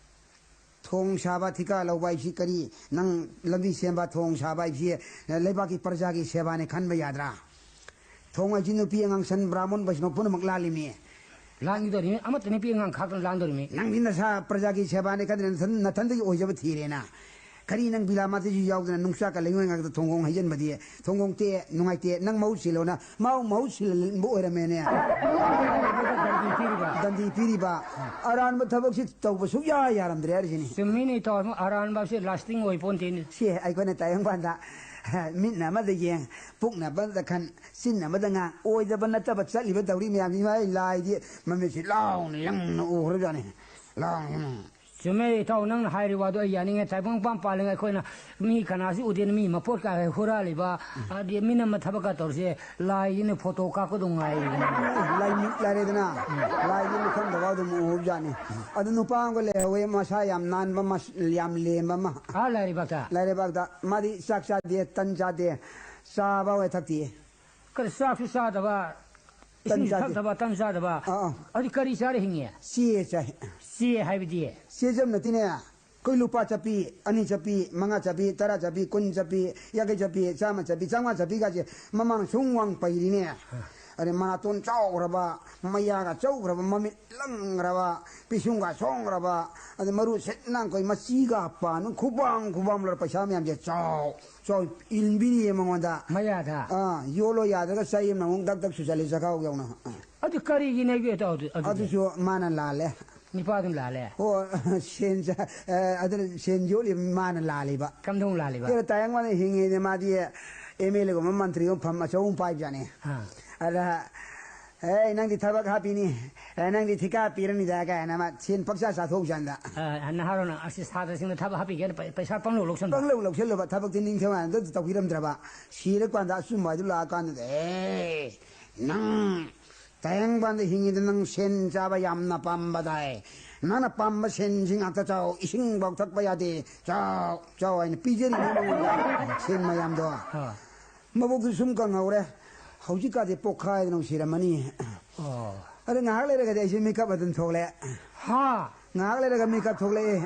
ꯊꯣꯡ ꯁꯥꯕ ꯊꯤꯀꯥ ꯂꯧꯕ ꯍꯥꯏꯁꯤ ꯀꯔꯤ? ꯅꯪ ꯂꯝꯕꯤ ꯁꯦꯝꯕ, ꯊꯣꯡ ꯁꯥꯕ ꯍꯥꯏꯁꯤ ꯂꯩꯕꯥꯛꯀꯤ ꯄ꯭ꯔꯖꯥꯒꯤ ꯁꯦꯕꯥꯅꯦ ꯈꯟꯕ ꯌꯥꯗ꯭ꯔꯥ? ꯊꯣꯡ ꯍꯥꯏꯁꯤ ꯅꯨꯄꯤ ꯑꯉꯥꯡ, ꯁꯟ, ꯕ꯭ꯔꯥꯍꯃꯟ, ꯕꯩꯁꯅꯣ ꯄꯨꯝꯅꯃꯛ ꯂꯥꯜꯂꯤꯃꯤ꯫ ꯂꯥꯟꯈꯤꯗꯧꯔꯤꯃꯤ, ꯑꯃꯠꯇ ꯅꯨꯄꯤ ꯑꯉꯥꯡ ꯈꯥꯛꯇꯅ ꯂꯥꯟꯗꯧꯔꯤꯃꯤ꯫ ꯅꯪꯗꯤ ꯅꯁꯥ ꯄ꯭ꯔꯖꯥꯒꯤ ꯁꯦꯕꯥꯅꯦ ꯈꯟꯗꯅ ꯅꯊꯟ-, ꯅꯊꯟꯗꯒꯤ ꯑꯣꯏꯖꯕ ꯊꯤꯔꯦꯅ꯫ ꯀꯔꯤ ꯅꯪ ꯕꯤꯂꯥꯃꯥꯇꯤꯁꯨ ꯌꯥꯎꯗꯅ ꯅꯨꯡꯆꯥꯛꯀ ꯂꯩꯉꯣꯏ ꯉꯥꯛꯇ ꯊꯣꯡꯒꯣꯡ ꯍꯩꯖꯤꯟꯕꯗꯤ? ꯊꯣꯡꯒꯣꯡ ꯇꯦꯛꯑꯦ, ꯅꯨꯡꯉꯥꯏꯇꯦ, ꯅꯪ ꯃꯍꯨꯠ ꯁꯤꯜꯂꯣꯅ꯫ ꯃꯥ ꯃꯍꯨꯠ ꯁꯤꯜꯍꯟꯕ ꯑꯣꯏꯔꯝꯃꯦꯅꯦ꯫ ꯗꯟꯗꯤ ꯄꯤꯔꯤꯕ꯫ ꯗꯟꯗꯤ ꯄꯤꯔꯤꯕ꯫ ꯑꯔꯥꯟꯕ ꯊꯕꯛꯁꯤ ꯇꯧꯕ ꯁꯨꯛꯌꯥ ꯌꯥꯔꯝꯗ꯭ꯔꯦ ꯍꯥꯏꯔꯤꯁꯤꯅꯤ꯫ ꯆꯨꯝꯃꯤꯅꯦ ꯏꯇꯥꯎ, ꯑꯔꯥꯟꯕꯁꯦ lasting ꯑꯣꯏ ꯄꯣꯟꯇꯦꯅꯦ꯫ ꯁꯤ ꯑꯩꯈꯣꯏꯅ ꯇꯥꯏꯕꯪꯄꯥꯟꯗ ꯃꯤꯠꯅ ꯑꯃꯗ ꯌꯦꯡ, ꯄꯨꯛꯅ ꯑꯃꯗ ꯈꯟ, ꯆꯤꯟ ꯑꯃꯗ ꯉꯥꯡ, ꯑꯣꯏꯗꯕ ꯅꯠꯇꯕ ꯆꯠꯂꯤꯕ ꯇꯧꯔꯤ ꯃꯌꯥꯝꯁꯤ ꯃꯥꯏ ꯂꯥꯏꯗꯤ ꯃꯃꯤꯠꯁꯤ ꯂꯥꯎꯅ ꯌꯥꯝꯅ ꯎꯈ꯭ꯔꯖꯥꯠꯅꯤ꯫ ꯂꯥꯎꯅ꯫ ꯆꯨꯝꯃꯦ ꯏꯇꯥꯎ, ꯅꯪꯅ ꯍꯥꯏꯔꯤꯕ ꯋꯥꯗꯣ ꯑꯩ ꯌꯥꯅꯤꯡꯉꯦ꯫ ꯇꯥꯏꯕꯪꯄꯥꯟ ꯄꯥꯜꯂꯤꯉꯩ ꯑꯩꯈꯣꯏꯅ ꯃꯤ ꯀꯅꯥꯁꯨ ꯎꯗꯦꯅ ꯃꯤ ꯃꯄꯣꯠꯀ ꯍꯨꯔꯥꯜꯂꯤꯕ, ꯑꯗꯤ ꯃꯤꯅꯝꯕ ꯊꯕꯛꯀ ꯇꯧꯔꯤꯁꯦ, ꯂꯥꯏꯁꯤꯅ photo ꯀꯥꯞꯀꯗꯧ ꯉꯥꯏꯔꯤꯕꯅꯤ꯫ ꯂꯥꯏꯃꯤꯠ ꯂꯥꯏꯔꯦꯗꯅ, ꯂꯥꯏꯒꯤ ꯃꯤꯐꯝꯗꯒ ꯑꯗꯨꯝ ꯎꯍꯧꯖꯥꯠꯅꯤ꯫ ꯑꯗꯨ ꯅꯨꯄꯥ ꯑꯃꯒ ꯂꯩꯍꯧꯋꯦ, ꯃꯁꯥ ꯌꯥꯝ ꯅꯥꯟꯕ, ꯃꯁ-, ꯌꯥꯝ ꯂꯦꯝꯕ ꯑꯃ꯫ ꯑꯥ, ꯂꯥꯏꯔꯩꯕꯥꯛꯇ? ꯂꯥꯏꯔꯩꯕꯥꯛꯇ꯫ ꯃꯥꯗꯤ ꯆꯥꯛ ꯆꯥꯗꯦ, ꯇꯟ ꯆꯥꯗꯦ, ꯆꯥ ꯐꯥꯎ ꯍꯦꯛ ꯊꯛꯇꯦ꯫ ꯀꯔꯤ ꯆꯥꯛꯁꯨ ꯆꯥꯗꯕ, ꯇꯟ ꯏꯁꯤꯡꯁꯨ ꯆꯥꯗꯦ꯫ ꯊꯛꯇꯕ, ꯇꯟ ꯆꯥꯗꯕ꯫ ꯑꯥ, ꯑꯥ꯫ ꯑꯗꯨ ꯀꯔꯤ ꯆꯥꯔ ꯍꯤꯡꯉꯤ? ꯆꯦ ꯆꯥꯏ꯫ ꯆꯦ ꯍꯥꯏꯕꯗꯤ? ꯆꯦ ꯆꯝ ꯅꯠꯇꯦꯅꯦ꯫ ꯑꯩꯈꯣꯏ ꯂꯨꯄꯥ ꯆꯠꯄꯤ, ꯑꯅꯤ ꯆꯠꯄꯤ, ꯃꯉꯥ ꯆꯠꯄꯤ, ꯇꯔꯥ ꯆꯠꯄꯤ, ꯀꯨꯟ ꯆꯠꯄꯤ, ꯌꯥꯡꯈꯩ ꯆꯠꯄꯤ, ꯆꯥꯝꯃ ꯆꯠꯄꯤ, ꯆꯥꯝꯃꯉꯥ ꯆꯠꯄꯤꯒꯁꯦ ꯃꯃꯥꯡ ꯁꯨꯝ ꯋꯥꯡ ꯄꯩꯔꯤꯅꯦ꯫ ꯑꯗꯩ ꯃꯅꯥꯇꯣꯟ ꯆꯥꯎꯈ꯭ꯔꯕ, ꯃꯌꯥꯒ ꯆꯧꯈ꯭ꯔꯕ, ꯃꯃꯤꯠ ꯂꯪꯈ꯭ꯔꯕ, ꯄꯤꯁꯨꯝꯒ ꯁꯣꯡꯈ꯭ꯔꯕ, ꯑꯗꯩ ꯃꯔꯨ ꯁꯤꯠ ꯅꯥꯟꯈꯣꯏ ꯃꯆꯤꯒ ꯄꯥꯟꯕ ꯈꯨꯕꯥꯡ ꯈꯨꯕꯥꯡ ꯂꯣꯏꯔ ꯄꯩꯁꯥ ꯃꯌꯥꯝꯁꯦ ꯆꯥꯎ ꯆꯥꯎ ꯏꯟꯕꯤꯔꯤꯌꯦ ꯃꯉꯣꯟꯗ꯫ ꯃꯌꯥꯗ? ꯑꯥ, ꯌꯣꯠꯂꯣ ꯌꯥꯗ꯭ꯔꯒ ꯆꯩ ꯑꯃꯅ ꯑꯃꯨꯛ ꯗꯛ ꯗꯛ ꯁꯨꯖꯜꯂꯤ ꯆꯈꯥꯎ ꯌꯧꯅ꯫ ꯑꯥ꯫ ꯑꯗꯨ ꯀꯔꯤꯒꯤꯅꯦ ꯑꯗꯨ, ꯑꯗꯨ, ꯑꯗꯨꯗꯤ? ꯑꯗꯨꯁꯨ ꯃꯥꯅ ꯂꯥꯜꯂꯦ꯫ ꯅꯤꯄꯥꯗꯨꯅ ꯂꯥꯜꯂꯦ꯫ ꯑꯣ, ꯁꯦꯟ ꯆ-, ꯑ, ꯑꯗꯨꯅ ꯁꯦꯟ ꯌꯣꯠꯂꯤ ꯃꯥꯅ ꯂꯥꯜꯂꯤꯕ꯫ ꯀꯝꯗꯧ ꯂꯥꯜꯂꯤꯕ? ꯀꯩꯅꯣ ꯇꯥꯏꯌꯪ ꯃꯥꯅ ꯍꯤꯡꯉꯤꯅꯦ ꯃꯥꯗꯤ MLA ꯒꯨꯝꯕ ꯃꯟꯇ꯭ꯔꯤꯒꯨꯝꯕ ꯐꯝ ꯑꯆꯧꯕ ꯑꯃ ꯄꯥꯏꯕꯖꯥꯠꯅꯤ꯫ ꯑꯥ꯫ ꯑꯗ, "ꯑꯦ, ꯅꯪꯗꯤ ꯊꯕꯛ ꯍꯥꯞꯄꯤꯅꯤ꯫ ꯑꯦ, ꯅꯪꯗꯤ ꯊꯤꯀꯥ ꯄꯤꯔꯅꯤꯗ ꯀꯥꯏꯅ ꯑꯃ ꯁꯦꯟ ꯄꯪꯆꯥ ꯆꯥꯊꯣꯛꯎ ꯆꯥꯟꯗ꯫ ꯑ, ꯅꯍꯥꯔꯣꯟ ꯑꯁꯤ ꯁꯥꯇ꯭ꯔꯁꯤꯡꯗ ꯊꯕꯛ ꯍꯥꯞꯄꯤꯒꯦꯅ ꯄꯩ-, ꯄꯩꯁꯥ ꯄꯪꯂꯧ ꯂꯧꯁꯟꯕ꯫ ꯄꯪꯂꯧ ꯂꯧꯁꯜꯂꯨꯕ, ꯊꯕꯛꯇꯤ ꯅꯤꯡꯊꯧ ꯍꯥꯟꯅ ꯑꯝꯇ ꯇꯧꯕꯤꯔꯝꯗ꯭ꯔꯕ꯫ ꯁꯤꯔꯀꯥꯟꯗ ꯑꯆꯨꯝꯕ ꯍꯥꯏꯗꯨ ꯂꯥꯛꯑꯀꯥꯟꯗꯗꯤ, "ꯑꯦ, ꯅꯪ ꯇꯥꯏꯕꯪꯄꯥꯟꯗ ꯍꯤꯡꯉꯤꯗ ꯅꯪ ꯁꯦꯟ ꯆꯥꯕ ꯌꯥꯝꯅ ꯄꯥꯝꯕ ꯇꯥꯏ꯫ ꯅꯪꯅ ꯄꯥꯝꯕ ꯁꯦꯟꯁꯤ ꯉꯥꯛꯇ ꯆꯥꯎ, ꯏꯁꯤꯡꯐꯥꯎ ꯊꯛꯄ ꯌꯥꯗꯦ꯫ ꯆꯥꯎ, ꯆꯥꯎ" ꯍꯥꯏꯅ ꯄꯤꯖꯔꯤꯅꯤ ꯃꯉꯣꯟꯗ ꯁꯦꯟ ꯃꯌꯥꯝꯗꯣ꯫ ꯑꯥ꯫ ꯃꯕꯨꯛꯇꯨ ꯁꯨꯝ ꯀꯪꯍꯧꯔꯦ꯫ ꯍꯧꯖꯤꯛꯀꯥꯗꯤ ꯄꯣꯛꯈꯥꯏꯗꯅ ꯁꯤꯔꯝꯃꯅꯤ꯫ ꯑꯣ꯫ ꯑꯗ ꯉꯥꯏꯍꯥꯛ ꯂꯩꯔꯒꯗꯤ ꯑꯩꯁꯦ ꯃꯤꯀꯞ ꯑꯗꯨꯝ ꯊꯣꯛꯂꯛꯑꯦ꯫ ꯍꯥ? ꯉꯥꯏꯍꯥꯛ ꯂꯩꯔꯒ ꯃꯤꯀꯞ ꯊꯣꯛꯂꯛꯑꯦ꯫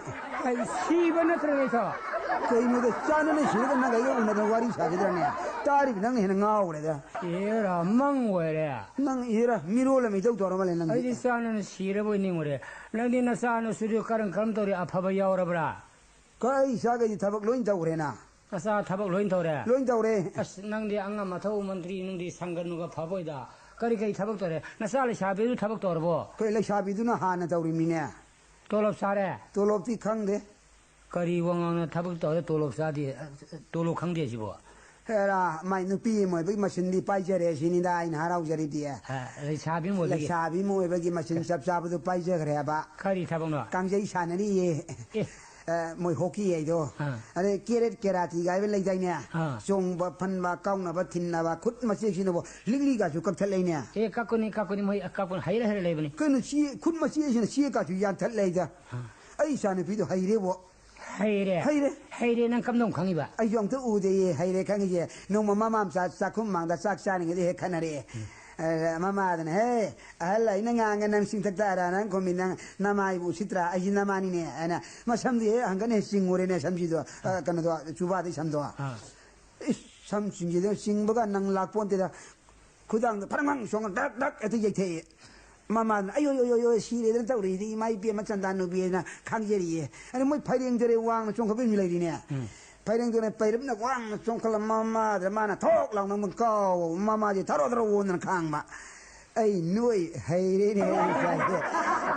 ꯑꯩ ꯁꯤꯕ ꯅꯠꯇ꯭ꯔꯅꯦ, ꯁꯥ? ꯀꯩꯅꯣꯗ ꯆꯥꯟꯅꯅ ꯁꯤꯔꯒ ꯅꯪ ꯑꯩꯒ ꯎꯅꯗꯅ ꯋꯥꯔꯤ ꯁꯥꯈꯤꯗ꯭ꯔꯅꯦ? ꯇꯥꯔꯤꯕ ꯅꯪꯅ ꯍꯦꯟꯅ ꯉꯥꯎꯈ꯭ꯔꯦꯗ꯫ ꯑꯦꯔꯥ, ꯃꯪ ꯑꯣꯏꯔꯦ꯫ ꯅꯪ ꯏꯔꯥ, ꯃꯤꯔꯣꯜ ꯑꯃ ꯏꯇꯧ ꯇꯧꯔ ꯃꯥꯜꯂꯦ ꯅꯪꯗꯤ꯫ ꯑꯩꯗꯤ ꯆꯥꯟꯅꯅ ꯁꯤꯔꯕꯣꯏ ꯅꯤꯡꯉꯨꯔꯦ꯫ ꯅꯪꯗꯤ ꯅꯆꯥ ꯅꯁꯨꯗꯨ ꯀꯔꯝ ꯀꯔꯝ ꯇꯧꯔꯤ? ꯑꯐꯕ ꯌꯥꯎꯔꯕ꯭ꯔꯥ? ꯀ-, ꯑꯩ ꯏꯆꯥꯈꯩꯗꯤ ꯊꯕꯛ ꯂꯣꯏ ꯇꯧꯈ꯭ꯔꯦꯅ꯫ ꯅꯆꯥ ꯊꯕꯛ ꯂꯣꯏ ꯇꯧꯔꯦ? ꯂꯣꯏ ꯇꯧꯔꯦ꯫ ꯑꯁ, ꯅꯪꯗꯤ ꯑꯉꯝ ꯑꯊꯧ ꯃꯟꯇ꯭ꯔꯤ, ꯅꯪꯗꯤ ꯁꯪꯒ ꯅꯨꯡꯒ ꯐꯕꯣꯏꯗ꯫ ꯀꯔꯤ ꯀꯔꯤ ꯊꯕꯛ ꯇꯧꯔꯦ? ꯅꯆꯥ ꯂꯩꯁꯥꯕꯤꯗꯨ ꯊꯕꯛ ꯇꯧꯔꯕꯣ? ꯑꯩꯈꯣꯏ ꯂꯩꯁꯥꯕꯤꯗꯨꯅ ꯍꯥꯟꯅ ꯇꯧꯔꯤꯃꯤꯅꯦ꯫ ꯇꯣꯂꯣꯞ ꯆꯥꯔꯦ? ꯇꯣꯂꯣꯞꯇꯤ ꯈꯪꯗꯦ꯫ ꯀꯔꯤ ꯋꯥꯉꯥꯡꯅ ꯊꯕꯛ ꯇꯧꯔꯦ, ꯇꯣꯂꯣꯞ ꯆꯥꯗꯦ, ꯇꯣꯂꯣꯞ ꯈꯪꯗꯦ ꯁꯤꯕꯣ? ꯍꯦꯔꯥ, ꯃꯥꯏ ꯅꯨꯄꯤ ꯑꯃ ꯑꯣꯏꯕꯒꯤ ꯃꯁꯤꯟꯗꯤ ꯄꯥꯏꯖꯔꯦ ꯁꯤꯅꯤꯗ ꯑꯩꯅ ꯍꯔꯥꯎꯖꯔꯤꯗꯤ꯫ ꯑ, ꯂꯩꯁꯥꯕꯤ ꯑꯃ ꯑꯣꯏꯕꯒꯤ꯫ ꯂꯩꯁꯥꯕꯤ ꯑꯃ ꯑꯣꯏꯕꯒꯤ ꯃꯁꯤꯟ ꯆꯞ ꯆꯥꯕꯗꯨ ꯄꯥꯏꯖꯈ꯭ꯔꯦ ꯍꯥꯏꯕ꯫ ꯀꯔꯤ ꯊꯕꯛꯅꯣ? ꯀꯥꯡꯖꯩ ꯁꯥꯟꯅꯔꯤꯌꯦ꯫ ꯑꯦ꯫ ꯑ, ꯃꯣꯏ ꯍꯣꯀꯤ ꯍꯥꯏꯗꯣ꯫ ꯑꯥ꯫ ꯑꯗꯩ ꯀꯦꯔꯦꯠ ꯀꯦꯔꯥꯇꯤꯒ ꯍꯥꯏꯕ ꯂꯩꯗꯥꯏꯅꯦ? ꯑꯥ꯫ ꯆꯣꯡꯕ, ꯐꯟꯕ, ꯀꯥꯎꯅꯕ, ꯊꯤꯟꯅꯕ, ꯈꯨꯠ ꯃꯆꯦꯛꯁꯤꯅꯕꯨ ꯂꯤꯛꯂꯤꯒꯁꯨ ꯀꯛꯊꯠꯂꯛꯏꯅꯦ꯫ ꯑꯦ, ꯀꯛꯄꯅꯤ, ꯀꯛꯄꯅꯤ, ꯃꯣꯏ ꯀꯛꯄꯅꯤ, ꯍꯩꯔ ꯍꯩꯔ ꯂꯩꯕꯅꯤ꯫ ꯀꯩꯅꯣ, ꯆꯦ-, ꯈꯨꯠ ꯃꯆꯦꯁꯤꯅ ꯆꯦꯛꯀꯁꯨ ꯌꯥꯟꯊꯠꯂꯛꯏꯗ꯫ ꯑꯥ꯫ ꯑꯩ ꯏꯆꯥꯅꯨꯄꯤꯗꯣ ꯍꯩꯔꯦꯕꯣ꯫ ꯍꯩꯔꯦ? ꯍꯩꯔꯦ꯫ ꯍꯩꯔꯦ, ꯅꯪ ꯀꯝꯗꯧ ꯈꯪꯉꯤꯕ? ꯑꯩꯁꯨ ꯑꯝꯇ ꯎꯗꯦꯌꯦ, ꯍꯩꯔꯦ ꯈꯪꯉꯤꯁꯦ꯫ ꯅꯣꯡꯃ ꯃꯃꯥ ꯃꯆꯥ ꯆꯥꯛꯈꯨꯝ ꯃꯥꯡꯗ ꯆꯥꯛ ꯆꯥꯔꯤꯉꯩꯗ ꯍꯦꯛ ꯈꯟꯅꯔꯛꯑꯦ꯫ ꯎꯝ꯫ ꯑ, ꯃꯃꯥꯗꯅ, "ꯍꯦ, ꯑꯍꯜ ꯑꯩꯅ ꯉꯥꯡꯉꯦ ꯅꯪ ꯆꯤꯡꯊꯛꯇ ꯑꯔꯥ ꯅꯪ ꯈꯨꯝꯃꯤ ꯅꯪ ꯅꯃꯥꯏꯕꯨ ꯎꯁꯤꯠꯇ꯭ꯔꯥ? ꯑꯩꯁꯤ ꯅꯃꯥꯅꯤꯅꯦ" ꯍꯥꯏꯅ ꯃꯁꯝꯗꯤ ꯍꯦꯛ ꯍꯪꯒꯠꯅ ꯍꯦꯛ ꯆꯤꯡꯉꯨꯔꯦꯅꯦ ꯁꯝꯁꯤꯗꯣ, ꯑ, ꯀꯩꯅꯣꯗꯣ, ꯆꯨꯕꯥꯗꯩ ꯁꯝꯗꯣ꯫ ꯑꯥ꯫ ꯏꯁ, ꯁꯝ ꯆꯤꯡꯁꯤꯗ ꯆꯤꯡꯕꯒ ꯅꯪ ꯂꯥꯛꯄꯣꯟꯇꯦꯗ꯫ ꯈꯨꯗꯥꯡꯗ ꯐꯔꯪ ꯐꯔꯪ ꯆꯣꯡꯉ ꯗꯛ ꯗꯛ ꯍꯦꯛꯇ ꯌꯩꯊꯛꯑꯦ꯫ ꯃꯃꯥꯗꯨꯅ "ꯑꯌꯣ, ꯌꯣ, ꯌꯣ, ꯌꯣ, ꯁꯤꯔꯦꯗꯅ ꯇꯧꯔꯤꯗꯤ ꯏꯃꯥ ꯏꯕꯦꯝꯃ ꯆꯟꯗꯥ ꯅꯨꯄꯤꯅ" ꯈꯥꯡꯖꯔꯤꯌꯦ꯫ ꯑꯗ ꯃꯣꯏ ꯐꯩꯔꯦꯡ ꯇꯨꯔꯦ ꯋꯥꯡꯅ ꯆꯣꯡꯈꯠꯄ ꯑꯃꯁꯨ ꯂꯩꯔꯤꯅꯦ꯫ ꯎꯝ꯫ ꯐꯩꯔꯦꯡ ꯇꯨꯔꯦ ꯄꯩꯔꯞꯅ ꯋꯥꯡꯅ ꯆꯣꯡꯈꯠꯂ ꯃꯃꯥꯗꯨꯅ ꯃꯥꯅ ꯊꯣꯛ ꯂꯥꯎꯅ ꯑꯃꯨꯛ ꯀꯥꯎꯕ ꯃꯃꯥꯁꯦ ꯊꯔꯣ ꯊꯔꯣ ꯑꯣꯟꯗꯅ ꯈꯥꯡꯕ꯫ ꯑꯩ ꯅꯣꯏ ꯍꯩꯔꯦꯅꯦ ꯑꯩ ꯏꯆꯥꯁꯦ꯫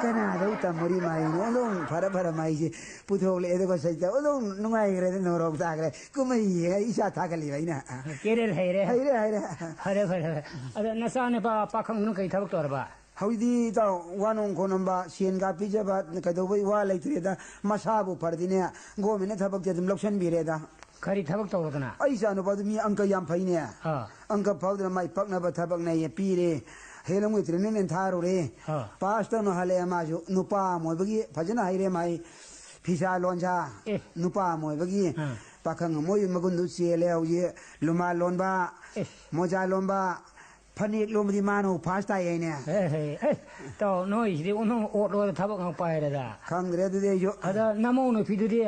ꯀꯅꯥꯗꯧ ꯇꯝꯃꯨꯔꯤ ꯃꯥꯏꯅꯣ? ꯑꯗꯨꯝ ꯐꯔ ꯐꯔ ꯃꯥꯏꯁꯦ ꯄꯨꯊꯣꯛꯂꯛꯑꯦ ꯑꯗꯨꯒ ꯁꯩꯇ ꯑꯗꯨꯝ ꯅꯨꯡꯉꯥꯏꯈ꯭ꯔꯦꯗ ꯅꯣꯔꯣꯛ ꯇꯥꯈ꯭ꯔꯦ꯫ ꯀꯨꯝꯍꯩ ꯌꯦꯡꯉ ꯏꯆꯥ ꯊꯥꯒꯠꯂꯤꯕ ꯑꯩꯅ꯫ ꯀꯦꯔꯦꯜ ꯍꯩꯔꯦ꯫ ꯍꯩꯔꯦ, ꯍꯩꯔꯦ꯫ ꯐꯔꯦ, ꯐꯔꯦ, ꯐꯔꯦ꯫ ꯑꯗꯣ ꯅꯆꯥ ꯅꯨꯄꯥ ꯄꯥꯈꯪꯗꯨꯅ ꯀꯩ ꯊꯕꯛ ꯇꯧꯔꯕ? ꯍꯧꯖꯤꯛꯇꯤ ꯏꯇꯥꯎ, ꯋꯥ ꯅꯣꯡ ꯈꯣꯠꯅꯝꯕ, ꯁꯦꯟꯒ ꯄꯤꯖꯕ ꯀꯩꯗꯧꯕꯩ ꯋꯥ ꯂꯩꯇ꯭ꯔꯦꯗ꯫ ꯃꯁꯥꯕꯨ ꯐꯔꯗꯤꯅꯦ, ꯒꯣꯔꯃꯦꯟꯅ ꯊꯕꯛꯇꯤ ꯑꯗꯨꯝ ꯂꯧꯁꯟꯕꯤꯔꯦꯗ꯫ ꯀꯔꯤ ꯊꯕꯛ ꯇꯧꯔꯗꯅ? ꯑꯩ ꯏꯆꯥ ꯅꯨꯄꯥꯗꯨ ꯃꯤ ꯑꯪꯀ ꯌꯥꯝ ꯐꯩꯅꯦ꯫ ꯑꯥ꯫ ꯑꯪꯀ ꯐꯥꯎꯗꯅ ꯃꯥꯏ ꯄꯛꯅꯕ ꯊꯕꯛꯅꯦꯌꯦ ꯄꯤꯔꯦ꯫ ꯍꯦꯂꯝꯒꯤ ꯇ꯭ꯔꯦꯅꯤꯡ ꯊꯥꯔꯨꯔꯦ꯫ ꯑꯥ꯫ ꯄꯥꯁ ꯇꯧꯅ ꯍꯜꯂꯛꯑꯦ ꯃꯥꯁꯨ꯫ ꯅꯨꯄꯥ ꯑꯃ ꯑꯣꯏꯕꯒꯤ ꯐꯖꯅ ꯍꯩꯔꯦ ꯃꯥꯏ꯫ ꯐꯤꯁꯥ ꯂꯣꯟꯁꯥ꯫ ꯑꯦ꯫ ꯅꯨꯄꯥ ꯑꯃ ꯑꯣꯏꯕꯒꯤ ꯑꯥ꯫ ꯄꯥꯈꯪ ꯑꯃ ꯑꯣꯏꯕꯒꯤ ꯃꯒꯨꯟꯗꯨ ꯆꯦꯜꯂꯦ ꯍꯧꯖꯤꯛ꯫ ꯂꯨꯃꯥ ꯂꯣꯟꯕ, ꯑꯦ꯫ ꯃꯣꯖꯥ ꯂꯣꯟꯕ, ꯐꯅꯦꯛ ꯂꯣꯟꯕꯗꯤ ꯃꯥꯅ ꯐꯥꯔꯁ ꯇꯥꯏ ꯍꯥꯏꯅꯦ꯫ ꯑꯦ, ꯑꯦ, ꯑꯦ, ꯇꯧ, ꯅꯣꯏꯁꯤꯗꯤ ꯑꯣꯟꯊꯣꯛꯅ ꯑꯣꯠꯂꯣꯗ ꯊꯕꯛ ꯉꯥꯛ ꯄꯥꯏꯔꯦꯗ꯫ ꯈꯪꯗ꯭ꯔꯦ ꯑꯗꯨꯗꯤ ꯑꯩꯁꯨ꯫ ꯑꯗ ꯅꯃꯧ ꯅꯨꯄꯤꯗꯨꯗꯤ?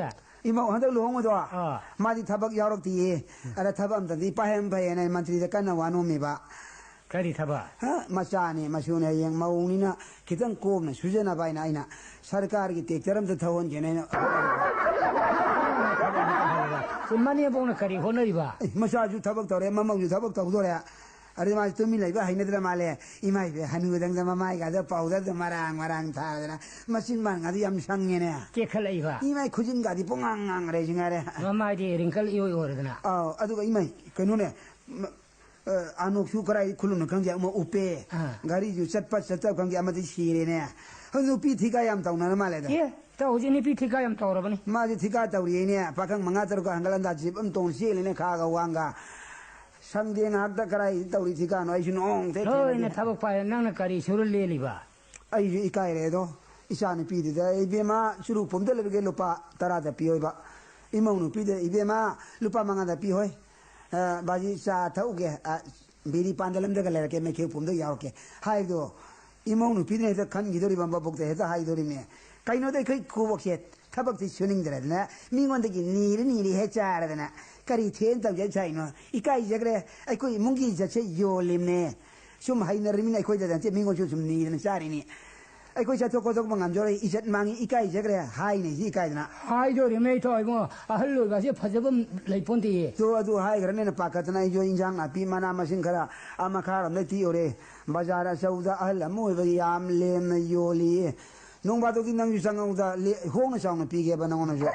ꯏꯃꯧ ꯍꯟꯗꯛ ꯂꯨꯍꯣꯡꯕꯗꯣ, ꯑꯥ꯫ ꯃꯥꯗꯤ ꯊꯕꯛ ꯌꯥꯎꯔꯛꯇꯤꯌꯦ꯫ ꯑꯗ ꯊꯕꯛ ꯑꯝꯇꯗꯤ ꯄꯥꯏꯍꯟ ꯐꯩꯌꯦꯅ ꯑꯩ ꯃꯟꯇ꯭ꯔꯤꯗ ꯀꯟꯅ ꯋꯥ ꯅꯣꯝꯃꯤꯕ꯫ ꯀꯔꯤ ꯊꯕꯛ? ꯍ? ꯃꯆꯥꯅꯤ ꯃꯁꯨꯅꯤ, ꯍꯌꯦꯡ ꯃꯧꯅꯤꯅ ꯈꯤꯇꯪ ꯀꯣꯝꯅ ꯁꯨꯖꯅꯕ ꯍꯥꯏꯅ ꯑꯩꯅ ꯁꯔꯀꯥꯔꯒꯤ ꯇ꯭ꯔꯦꯛꯇꯔ ꯑꯝꯇ ꯊꯧꯍꯟꯒꯦꯅ ꯑꯩꯅ꯫ ꯁꯤ ꯃꯅꯦꯝꯕꯣꯛꯅ ꯀꯔꯤ ꯍꯣꯠꯅꯔꯤꯕ? ꯑꯦ, ꯃꯆꯥꯁꯨ ꯊꯕꯛ ꯇꯧꯔꯦ, ꯃꯃꯧꯁꯨ ꯊꯕꯛ ꯇꯧꯗꯣꯔꯦ꯫ ꯑꯗꯩ ꯃꯥꯁꯦ ꯇꯨꯃꯤꯟ ꯂꯩꯕ ꯍꯩꯅꯗ꯭ꯔ ꯃꯥꯜꯂꯦ꯫ ꯏꯃꯥ ꯏꯕꯦ, ꯍꯅꯨꯗꯪꯗ ꯃꯃꯥꯏꯒꯥꯗꯣ ꯄꯥꯎꯗꯔꯗ ꯃꯔꯥꯡ ꯃꯔꯥꯡ ꯊꯥꯗꯅ ꯃꯆꯤꯟ ꯕꯥꯟꯒꯥꯗꯤ ꯌꯥꯝ ꯁꯪꯉꯦꯅꯦ꯫ ꯀꯦꯈꯠꯂꯛꯏꯕ? ꯏꯃꯥꯏ ꯈꯨꯖꯤꯟꯒꯥꯗꯤ ꯄꯨꯡꯉꯥꯡ ꯉꯥꯡꯈ꯭ꯔꯦ ꯁꯤ ꯉꯥꯏꯔꯦ꯫ ꯃꯃꯥꯏꯗꯤ ꯔꯤꯡꯀꯜ ꯏꯑꯣꯏ ꯑꯣꯏꯔꯗꯅ꯫ ꯑꯥꯎ, ꯑꯗꯨꯒ ꯏꯃꯥꯏ ꯀꯩꯅꯣꯅꯦ, ꯃ-, ꯑ, ꯑꯅꯣꯛꯁꯨ ꯀꯔꯥꯏ ꯈꯨꯜꯂꯨꯅꯣ ꯈꯪꯗꯦ ꯑꯃ ꯎꯞꯄꯦ꯫ ꯑꯥ꯫ ꯒꯥꯔꯤꯁꯨ ꯆꯠꯄ ꯆꯠꯇꯕ ꯈꯪꯗꯦ ꯑꯃꯗꯤ ꯁꯤꯔꯦꯅꯦ꯫ ꯍꯧꯖꯤꯛ ꯅꯨꯄꯤ ꯊꯤꯀꯥ ꯌꯥꯝ ꯇꯧꯅꯔ ꯃꯥꯜꯂꯦꯗ꯫ ꯑꯦ, ꯇꯧ, ꯍꯧꯖꯤꯛ ꯅꯨꯄꯤ ꯊꯤꯀꯥ ꯌꯥꯝ ꯇꯧꯔꯕꯅꯤ꯫ ꯃꯥꯁꯦ ꯊꯤꯀꯥ ꯇꯧꯔꯤꯅꯦ꯫ ꯄꯥꯈꯪ ꯃꯉꯥ ꯇꯔꯨꯛꯀ ꯍꯟꯒꯠ ꯍꯟꯗ ꯖꯤꯞ ꯑꯃ ꯇꯣꯡ ꯆꯦꯜꯂꯤꯅꯦ ꯈꯥꯒ ꯋꯥꯡꯒ꯫ ꯁꯪꯗꯦ ꯉꯥꯏꯍꯥꯛꯇ ꯀꯗꯥꯏ ꯇꯧꯔꯤ ꯊꯤꯀꯥꯅꯣ? ꯑꯩꯁꯨ ꯅꯣꯡꯇ ꯂꯣꯏꯅ ꯊꯦꯡꯅꯗꯦ꯫ ꯊꯕꯛ ꯄꯥꯏ꯫ ꯅꯪꯅ ꯀꯔꯤ ꯁꯨꯔ ꯂꯦꯜꯂꯤꯕ? ꯑꯩꯁꯨ ꯏꯀꯥꯏꯔꯦ ꯑꯗꯣ꯫ ꯏꯆꯥ ꯅꯨꯄꯤꯗꯨꯗ, "ꯏꯕꯦꯝꯃ, ꯆꯨꯔꯨꯞ ꯄꯨꯝꯗ ꯂꯩꯕꯒꯦ ꯂꯨꯄꯥ ꯇꯔꯥꯗ ꯄꯤꯌꯣꯏꯕ"꯫ ꯏꯃꯧ ꯅꯨꯄꯤꯗ, "ꯏꯕꯦꯝꯃ, ꯂꯨꯄꯥ ꯃꯉꯥꯗ ꯄꯤꯍꯣꯏ꯫ ꯑ, ꯕꯥꯖꯤ ꯆꯥ ꯊꯛꯎꯒꯦ, ꯑ, ꯕꯤꯔꯤ ꯄꯥꯟꯗ ꯂꯝꯗꯒ ꯂꯩꯔꯛꯀꯦ, ꯃꯩꯈꯦ ꯄꯨꯝꯗ ꯌꯥꯎꯔꯛꯀꯦ" ꯍꯥꯏꯕꯗꯣ꯫ ꯏꯃꯧ ꯅꯨꯄꯤꯗꯨꯅ ꯍꯦꯛꯇ ꯈꯟꯈꯤꯗꯣꯔꯤꯕ, ꯃꯕꯣꯛꯇ ꯍꯦꯛꯇ ꯍꯥꯏꯗꯣꯔꯤꯃꯦ꯫ ꯀꯩꯅꯣꯗ ꯑꯩꯈꯣꯏ ꯈꯨꯕꯣꯛꯁꯦ ꯊꯕꯛꯇꯤ ꯁꯨꯅꯤꯡꯗ꯭ꯔꯗꯅ ꯃꯤꯉꯣꯟꯗꯒꯤ ꯅꯤꯔ ꯅꯤꯔ ꯍꯦꯛ ꯆꯥꯔꯗꯅ ꯀꯔꯤ ꯊꯦꯟ ꯇꯧꯖꯦ ꯁꯥꯏꯅꯣ? ꯏꯀꯥꯏꯖꯈ꯭ꯔꯦ꯫ ꯑꯩꯈꯣꯏ ꯏꯃꯨꯡꯒꯤ ꯏꯖꯠꯁꯦ ꯌꯣꯜꯂꯤꯝꯅꯦ꯫ ꯁꯨꯝ ꯍꯩꯅꯔꯃꯤꯅ ꯑꯩꯈꯣꯏꯗ ꯅꯠꯇꯦ, ꯃꯤꯉꯣꯟꯁꯨ ꯁꯨꯝ ꯅꯤꯗꯅ ꯆꯥꯔꯤꯅꯤ꯫ ꯑꯩꯈꯣꯏ ꯆꯠꯊꯣꯛ ꯈꯣꯠꯇꯣꯛꯄ ꯉꯝꯖꯔꯣꯏ, ꯏꯖꯠ ꯃꯥꯡꯉꯤ, ꯏꯀꯥꯏꯖꯈ꯭ꯔꯦ ꯍꯥꯏꯅꯤ ꯁꯤ ꯏꯀꯥꯏꯗꯅ꯫ ꯍꯥꯏꯗꯣꯔꯤꯃꯦ ꯏꯇꯥꯎ ꯏꯕꯨꯡꯉꯣ, ꯑꯍꯜ ꯑꯣꯏꯕ ꯑꯁꯤ ꯐꯖꯕ ꯂꯩ ꯄꯣꯟꯇꯦꯌꯦ꯫ ꯇꯣ ꯑꯗꯨ ꯍꯥꯏꯈ꯭ꯔꯅꯦꯅ ꯄꯥꯈꯠꯇꯅ ꯑꯩꯁꯨ ꯏꯟꯖꯥꯡ ꯅꯥꯄꯤ ꯃꯅꯥ ꯃꯁꯤꯡ ꯈꯔ ꯑꯥ ꯃꯈꯥꯔꯣꯝꯗꯩ ꯇꯤꯛꯎꯔꯦ꯫ ꯕꯖꯥꯔ ꯑꯆꯧꯕꯗ ꯑꯍꯜ ꯑꯃ ꯑꯣꯏꯕꯒꯤ ꯌꯥꯝ ꯂꯦꯝꯅ ꯌꯣꯜꯂꯤ꯫ ꯅꯣꯡ ꯐꯥꯗꯣꯛꯇꯤ ꯅꯪꯁꯨ ꯆꯪꯉꯧꯗ ꯂꯦ-, ꯍꯣꯡꯅ ꯆꯥꯎꯅ ꯄꯤꯒꯦꯕ ꯅꯪꯉꯣꯟꯗꯁꯨ꯫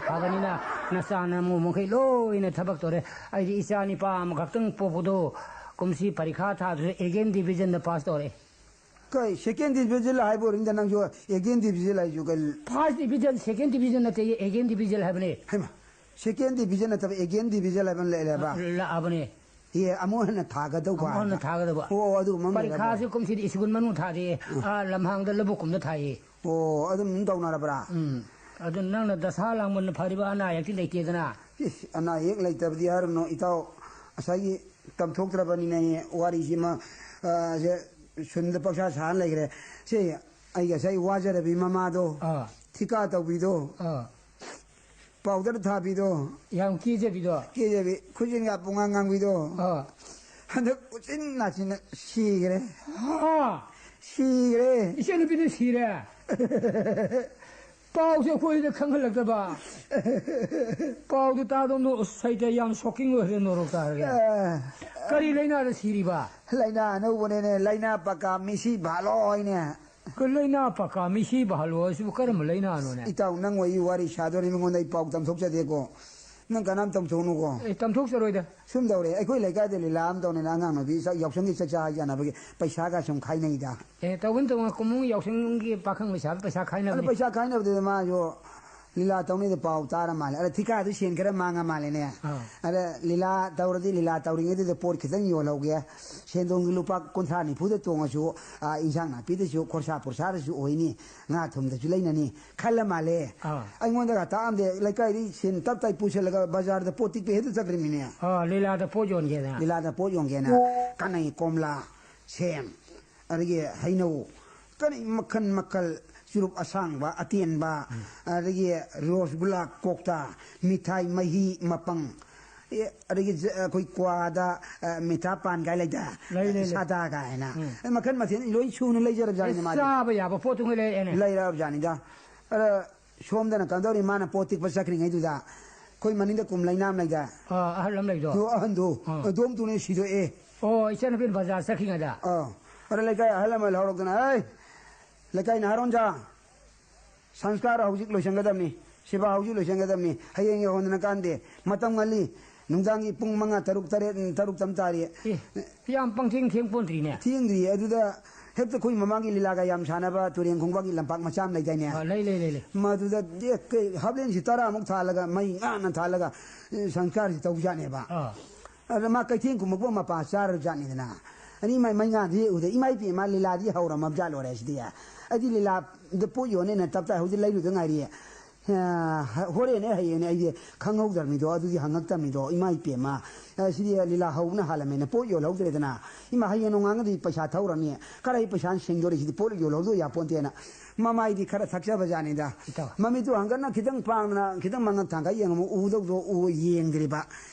ꯐꯕꯅꯤꯅ ꯅꯆꯥꯅ ꯃꯈꯩ ꯂꯣꯏꯅ ꯊꯕꯛ ꯇꯧꯔꯦ꯫ ꯑꯩꯗꯤ ꯏꯆꯥ ꯅꯤꯄꯥ ꯑꯃꯈꯛꯇꯪ ꯄꯣꯛꯄꯗꯣ ꯀꯨꯝꯁꯤ ꯄꯔꯤꯈꯥ ꯊꯥꯗꯨꯁꯨ ꯑꯦꯒꯦꯟ ꯗꯤꯕꯤꯖꯟꯗ ꯄꯥꯁ ꯇꯧꯔꯦ꯫ ꯀꯩ ꯁꯦꯀꯦꯟ ꯗꯤꯕꯤꯖꯟ ꯍꯥꯏꯕ ꯑꯣꯏꯔꯤꯉꯩꯗ ꯅꯪꯁꯨ ꯑꯦꯒꯦꯟ ꯗꯤꯕꯤꯖꯟ ꯍꯥꯏꯁꯨ ꯀꯩ? ꯐꯥꯔꯁ ꯗꯤꯕꯤꯖꯟ, ꯁꯦꯀꯦꯟ ꯗꯤꯕꯤꯖꯟ ꯅꯠꯇꯦ, ꯑꯦꯒꯦꯟ ꯗꯤꯕꯤꯖꯟ ꯍꯥꯏꯕꯅꯦ꯫ ꯍꯩꯃ, ꯁꯦꯀꯦꯟ ꯗꯤꯕꯤꯖꯟ ꯅꯠꯇꯕ ꯑꯦꯒꯦꯟ ꯗꯤꯕꯤꯖꯟ ꯍꯥꯏꯕ ꯑꯃ ꯂꯩꯔꯦꯕ? ꯂꯥꯛꯑꯕꯅꯦ꯫ ꯑꯦ, ꯑꯃꯨꯛ ꯍꯟꯅ ꯊꯥꯒꯗꯧꯕ ꯑꯃꯨꯛ ꯍꯟꯅ ꯍꯥꯏꯕ? ꯊꯥꯒꯗꯕ꯫ ꯑꯣ, ꯑꯗꯨꯒꯨꯝꯕ ꯑꯃ ꯂꯩꯔꯕ? ꯄꯔꯤꯈꯥꯁꯦ ꯀꯨꯝꯁꯤꯗꯤ ꯁ꯭ꯀꯨꯜ ꯃꯅꯨꯡ ꯊꯥꯗꯦ, ꯑꯥ, ꯂꯝꯍꯥꯡꯗ ꯂꯧꯕꯨꯛ ꯀꯨꯝꯗ ꯊꯥꯏꯌꯦ꯫ ꯑꯣ, ꯑꯗꯨꯝ ꯇꯧꯅꯔꯕ꯭ꯔꯥ? ꯎꯝ꯫ ꯑꯗꯨ ꯅꯪꯅ ꯗꯁꯥ ꯂꯥꯡꯕꯅ ꯐꯔꯤꯕ, ꯑꯅꯥ ꯑꯌꯦꯛꯇꯤ ꯂꯩꯇꯦꯗꯅ꯫ ꯏꯁ, ꯑꯅꯥ ꯑꯌꯦꯛ ꯂꯩꯇꯕꯗꯤ ꯍꯥꯏꯔꯨꯅꯨ, ꯏꯇꯥꯎ꯫ ꯉꯁꯥꯏꯒꯤ ꯇꯝꯊꯣꯛꯇ꯭ꯔꯕꯅꯤꯅꯦ, ꯋꯥꯔꯤꯁꯤꯃ, ꯑ, ꯁꯦ, ꯁꯨꯝꯗ ꯄꯪꯁꯥ ꯁꯥꯔ ꯂꯩꯈ꯭ꯔꯦ꯫ ꯁꯤ ꯑꯩ ꯉꯁꯥꯏ ꯋꯥꯖꯔꯕꯤ ꯃꯃꯥꯗꯣ, ꯑꯥ꯫ ꯊꯤꯀꯥ ꯇꯧꯕꯤꯗꯣ, ꯑꯥ꯫ ꯄꯥꯎꯗꯔ ꯊꯥꯕꯤꯗꯣ, ꯌꯥꯝ ꯀꯦꯖꯕꯤꯗꯣ꯫ ꯀꯦꯖꯕꯤ, ꯈꯨꯖꯤꯟꯒ ꯄꯨꯡꯉꯥꯡ ꯉꯥꯡꯕꯤꯗꯣ, ꯑꯥ꯫ ꯍꯟꯗꯛ ꯎꯆꯤꯟ ꯅꯥꯆꯤꯟꯅ ꯁꯤꯈ꯭ꯔꯦ꯫ ꯍꯥ! ꯁꯤꯈ꯭ꯔꯦ꯫ ꯏꯆꯟꯅꯨꯄꯤꯗꯨ ꯁꯤꯔꯦ꯫ ꯄꯥꯎꯁꯦ ꯑꯩꯈꯣꯏꯗ ꯈꯪꯍꯜꯂꯛꯇꯕ꯫ ꯄꯥꯎꯗꯨ ꯇꯥꯗꯧꯅꯣ, ꯑꯁ, ꯁꯩꯇ ꯌꯥꯝ ꯁꯣꯛꯀꯤꯡ ꯑꯣꯏꯔꯦ, ꯅꯣꯔꯣꯛ ꯇꯥꯔꯒꯦ꯫ ꯑ, ꯀꯔꯤ ꯂꯩꯅꯥꯗ ꯁꯤꯔꯤꯕ? ꯂꯥꯏꯅꯥ ꯑꯅꯧꯕꯅꯦꯅꯦ, ꯂꯥꯏꯅꯥ ꯄꯀꯥ ꯃꯤꯁꯤ ꯚꯥꯂꯣ ꯍꯥꯏꯅꯦ꯫ ꯀ-, ꯂꯥꯏꯅꯥ ꯄꯀꯥ ꯃꯤꯁꯤ ꯚꯥꯂꯣ ꯍꯥꯏꯁꯤꯕꯨ ꯀꯔꯝꯕ ꯂꯥꯏꯅꯥꯅꯣꯅꯦ? ꯏꯇꯥꯎ, ꯅꯪ ꯋꯥꯔꯤ, ꯋꯥꯔꯤ ꯁꯥꯗꯣꯔꯤ, ꯃꯤꯉꯣꯟꯗ ꯑꯩ ꯄꯥꯎ ꯇꯝꯊꯣꯛꯆꯗꯦꯀꯣ꯫ ꯅꯪ ꯀꯅꯥꯝ ꯇꯝꯊꯣꯛꯅꯨꯀꯣ꯫ ꯑꯦ, ꯇꯝꯊꯣꯛꯆꯔꯣꯏꯗ꯫ ꯁꯨꯝ ꯇꯧꯔꯦ, ꯑꯩꯈꯣꯏ ꯂꯩꯀꯥꯏꯗ ꯂꯤꯂꯥ ꯑꯃ ꯇꯧꯅꯤꯅ ꯑꯉꯥꯡ ꯅꯨꯄꯤ ꯆꯥꯛ, ꯌꯥꯎꯁꯪꯒꯤ ꯆꯥꯛꯆꯥ ꯍꯩꯖꯥꯟꯅꯕꯒꯤ ꯄꯩꯁꯥꯒ ꯁꯨꯝ ꯈꯥꯏꯅꯩꯗ꯫ ꯑꯦ, ꯇꯧꯕꯅꯤ, ꯇꯧꯕꯅꯤ, ꯀꯨꯝꯍꯣꯡ ꯌꯥꯎꯁꯪꯒꯤ ꯄꯥꯈꯪ ꯂꯩꯁꯥꯕꯤ ꯄꯩꯁꯥ ꯑꯗ ꯈꯥꯏꯅꯕꯅꯤ꯫ ꯄꯩꯁꯥ ꯈꯥꯏꯅꯕꯗꯨꯗ ꯃꯥꯁꯨ ꯂꯤꯂꯥ ꯇꯧꯅꯤꯗ ꯄꯥꯎ ꯇꯥꯔ ꯃꯥꯜꯂꯦ꯫ ꯑꯗ ꯊꯤꯀꯥꯗꯨ ꯁꯦꯟ ꯈꯔ ꯃꯥꯡꯉ ꯃꯥꯜꯂꯦꯅꯦ꯫ ꯑꯥ꯫ ꯑꯗ ꯂꯤꯂꯥ ꯇꯧꯔꯗꯤ, ꯂꯤꯂꯥ ꯇꯧꯔꯤꯉꯩꯗꯨꯗ ꯄꯣꯠ ꯈꯤꯇꯪ ꯌꯣꯜꯍꯧꯒꯦ, ꯁꯦꯟꯗꯣꯡꯒꯤ ꯂꯨꯄꯥ ꯀꯨꯟꯊ꯭ꯔꯥ ꯅꯤꯐꯨꯗ ꯇꯣꯡꯉꯁꯨ, ꯑ, ꯏꯟꯁꯥꯡ ꯅꯥꯄꯤꯗꯁꯨ ꯈꯣꯔꯁꯥ ꯄꯨꯔꯁꯥꯗꯁꯨ ꯑꯣꯏꯅꯤ, ꯉꯥ ꯊꯨꯝꯗꯁꯨ ꯂꯩꯅꯅꯤ ꯈꯜꯂ ꯃꯥꯜꯂꯦ꯫ ꯑꯥ꯫ ꯑꯩꯉꯣꯟꯗꯒ ꯇꯥꯛꯑꯝꯗꯦ, ꯂꯩꯀꯥꯏꯗꯒꯤ ꯁꯦꯟ ꯇꯞ ꯇꯥꯏ ꯄꯨꯁꯜꯂꯒ ꯕꯖꯥꯔꯗ ꯄꯣꯠ ꯇꯤꯛꯄ ꯍꯦꯛꯇ ꯆꯠꯈ꯭ꯔꯤꯃꯤꯅꯦ꯫ ꯑꯥ, ꯂꯤꯂꯥꯗ ꯄꯣꯠ ꯌꯣꯟꯒꯦꯅ꯫ ꯂꯤꯂꯥꯗ ꯄꯣꯠ ꯌꯣꯟꯒꯦꯅ ꯀꯅꯩ, ꯀꯣꯝꯂꯥ, ꯁꯦꯝ, ꯑꯗꯒꯤ ꯍꯩꯅꯧ, ꯀꯔꯤ ꯃꯈꯜ ꯃꯈꯜ, ꯆꯨꯔꯨꯞ ꯑꯁꯥꯡꯕ, ꯑꯇꯦꯟꯕ, ꯑꯗꯒꯤ ꯔꯣꯁꯒꯨꯂꯥ ꯀꯣꯛꯇ, ꯃꯤꯊꯥꯏ ꯃꯍꯤ ꯃꯄꯪ, ꯑꯦ, ꯑꯗꯒꯤ ꯖ-, ꯑꯩꯈꯣꯏ ꯀ꯭ꯋꯥꯗ, ꯑ, ꯃꯤꯊꯥ ꯄꯥꯟ ꯀꯥꯏ ꯂꯩꯗ, ꯂꯩ, ꯂꯩ, ꯂꯩ꯫ ꯁꯥꯗꯥ ꯀꯥꯏꯅ, ꯑꯦ, ꯃꯈꯜ ꯃꯊꯦꯜ ꯂꯣꯏ ꯁꯨꯅ ꯂꯩꯖꯔꯕꯖꯥꯠꯅꯤ ꯑꯦ, ꯃꯥꯗꯤ꯫ ꯆꯥꯕ ꯌꯥꯕ ꯄꯣꯠꯇꯨ ꯂꯩꯔꯛꯑꯦꯅꯦ꯫ ꯂꯩꯔꯛꯑꯕꯖꯥꯠꯅꯤꯗ꯫ ꯑꯗ ꯁꯣꯝꯗꯅ ꯀꯝꯗꯧꯔꯤ, ꯃꯥꯅ ꯄꯣꯠ ꯇꯤꯛꯄ ꯆꯠꯈ꯭ꯔꯤꯉꯩꯗꯨꯗ ꯑꯩꯈꯣꯏ ꯃꯅꯤꯡꯗ ꯀꯨꯝ ꯂꯩꯅꯥꯝ ꯂꯩꯗ꯫ ꯑꯥ, ꯑꯍꯜ ꯑꯃ ꯂꯩꯕꯗꯣ꯫ ꯑꯗꯣ ꯑꯍꯟꯗꯣ, ꯑꯥ꯫ ꯑꯗꯣꯝꯇꯨꯅꯦ ꯁꯤꯗꯣꯛꯑꯦ꯫ ꯑꯣ, ꯏꯆꯟꯅꯨꯄꯤꯅ ꯕꯖꯥꯔ ꯆꯠꯈ꯭ꯔꯤꯉꯩꯗ꯫ ꯑꯥ꯫ ꯑꯗ ꯂꯩꯀꯥꯏ ꯑꯍꯜ ꯑꯃ ꯂꯧꯔꯛꯇꯅ, "ꯑꯩ, ꯂꯩꯀꯥꯏ ꯅꯍꯥꯔꯣꯟꯖꯥ, ꯁꯪꯁꯀꯥꯔ ꯍꯧꯖꯤꯛ ꯂꯣꯏꯁꯤꯟꯒꯗꯕꯅꯤ, ꯁꯦꯕꯥ ꯍꯧꯖꯤꯛ ꯂꯣꯏꯁꯤꯟꯒꯗꯕꯅꯤ, ꯍꯌꯦꯡ ꯌꯧꯍꯟꯗꯅ ꯀꯥꯟꯗꯦ, ꯃꯇꯝ ꯉꯜꯂꯤ, ꯅꯨꯡꯗꯥꯡꯒꯤ ꯄꯨꯡ ꯃꯉꯥ, ꯇꯔꯨꯛ, ꯇꯔꯦꯠ, ꯇꯔꯨꯛ ꯇꯝ ꯇꯥꯔꯤ꯫ ꯑꯦ, ꯌꯥꯝ ꯄꯪꯊꯦꯡ ꯊꯦꯡ ꯄꯣꯟꯇ꯭ꯔꯤꯅꯦ꯫ ꯊꯦꯡꯗ꯭ꯔꯤ꯫ ꯑꯗꯨꯗ ꯍꯦꯛꯇ ꯑꯩꯈꯣꯏ ꯃꯃꯥꯡꯒꯤ ꯂꯤꯂꯥꯒ ꯌꯥꯝ ꯁꯥꯟꯅꯕ ꯇꯨꯔꯦꯟ ꯈꯣꯡꯕꯥꯟꯒꯤ ꯂꯝꯄꯥꯛ ꯃꯆꯥ ꯑꯃ ꯂꯩꯗꯥꯏꯅꯦ? ꯑ, ꯂꯩ, ꯂꯩ, ꯂꯩ, ꯂꯩ꯫ ꯃꯗꯨꯗ ꯍꯥꯞꯂꯦꯟꯁꯤ ꯇꯔꯥꯃꯨꯛ ꯊꯥꯜꯂꯒ, ꯃꯩ ꯉꯥꯟꯅ ꯊꯥꯜꯂꯒ, ꯑꯦ, ꯁꯪꯁꯀꯥꯔꯁꯤ ꯇꯧꯖꯥꯠꯅꯦꯕ꯫ ꯑꯥ꯫ ꯑꯗ ꯃꯥ ꯀꯩꯊꯦꯜ ꯈꯨꯝꯃꯛꯄ ꯃꯄꯥ ꯆꯥꯔꯖꯥꯠꯅꯤꯗꯅ꯫ ꯑꯅꯤ ꯃꯥꯏ ꯃꯩ ꯉꯥꯟꯁꯤ ꯎꯗ, "ꯏꯃꯥ ꯏꯄꯦꯝꯃ, ꯂꯤꯂꯥꯗꯤ ꯍꯧꯔꯝꯃꯕ ꯖꯥꯠ ꯂꯣꯏꯔꯦ ꯁꯤꯗꯤ꯫ ꯑꯩꯗꯤ ꯂꯤꯂꯥꯗ ꯄꯣꯠ ꯌꯣꯟꯅꯦꯅ ꯇꯞ ꯇꯥꯏ ꯍꯧꯖꯤꯛ ꯂꯩꯔꯨꯗ ꯉꯥꯏꯔꯤ꯫ ꯑ, ꯍꯣꯔꯦꯟꯅꯦ ꯍꯌꯦꯡꯅꯦ ꯑꯩꯗꯤ ꯈꯪꯍꯧꯗ꯭ꯔꯕꯅꯤꯗꯣ, ꯑꯗꯨꯒꯤ ꯍꯪꯉꯛꯇꯕꯅꯤꯗꯣ, ꯏꯃꯥ ꯏꯄꯦꯝꯃ꯫ ꯑ, ꯁꯤꯗꯤ ꯂꯤꯂꯥ ꯍꯧꯕꯅ ꯍꯥꯜꯂꯝꯃꯦꯅ ꯄꯣꯠ ꯌꯣꯜꯍꯧꯗ꯭ꯔꯦꯗꯅ꯫ ꯏꯃꯥ, ꯍꯌꯦꯡ ꯅꯣꯡꯉꯥꯟꯒꯗꯤ ꯄꯩꯁꯥ ꯊꯧꯔꯅꯤ꯫ ꯀꯔꯥꯏ ꯄꯩꯁꯥꯅ ꯁꯦꯡꯗꯣꯔꯤ? ꯁꯤꯗꯤ ꯄꯣꯠ ꯌꯣꯜꯍꯧꯗꯣ ꯌꯥꯄꯣꯟꯇꯦꯅ"꯫ ꯃꯃꯥꯏꯗꯤ ꯈꯔ ꯊꯛꯆꯕ ꯖꯥꯠꯅꯤꯗ꯫ ꯏꯇꯥꯎ꯫ ꯃꯃꯤꯠꯇꯨ ꯍꯪꯒꯠꯅ ꯈꯤꯇꯪ ꯄꯥꯡꯗꯅ ꯈꯤꯇꯪ ꯃꯉꯛ ꯊꯥꯡꯒꯠ ꯌꯦꯡꯉꯝꯃ ꯎꯗꯧꯗꯣ ꯎ ꯌꯦꯡꯗ꯭ꯔꯤꯕ꯫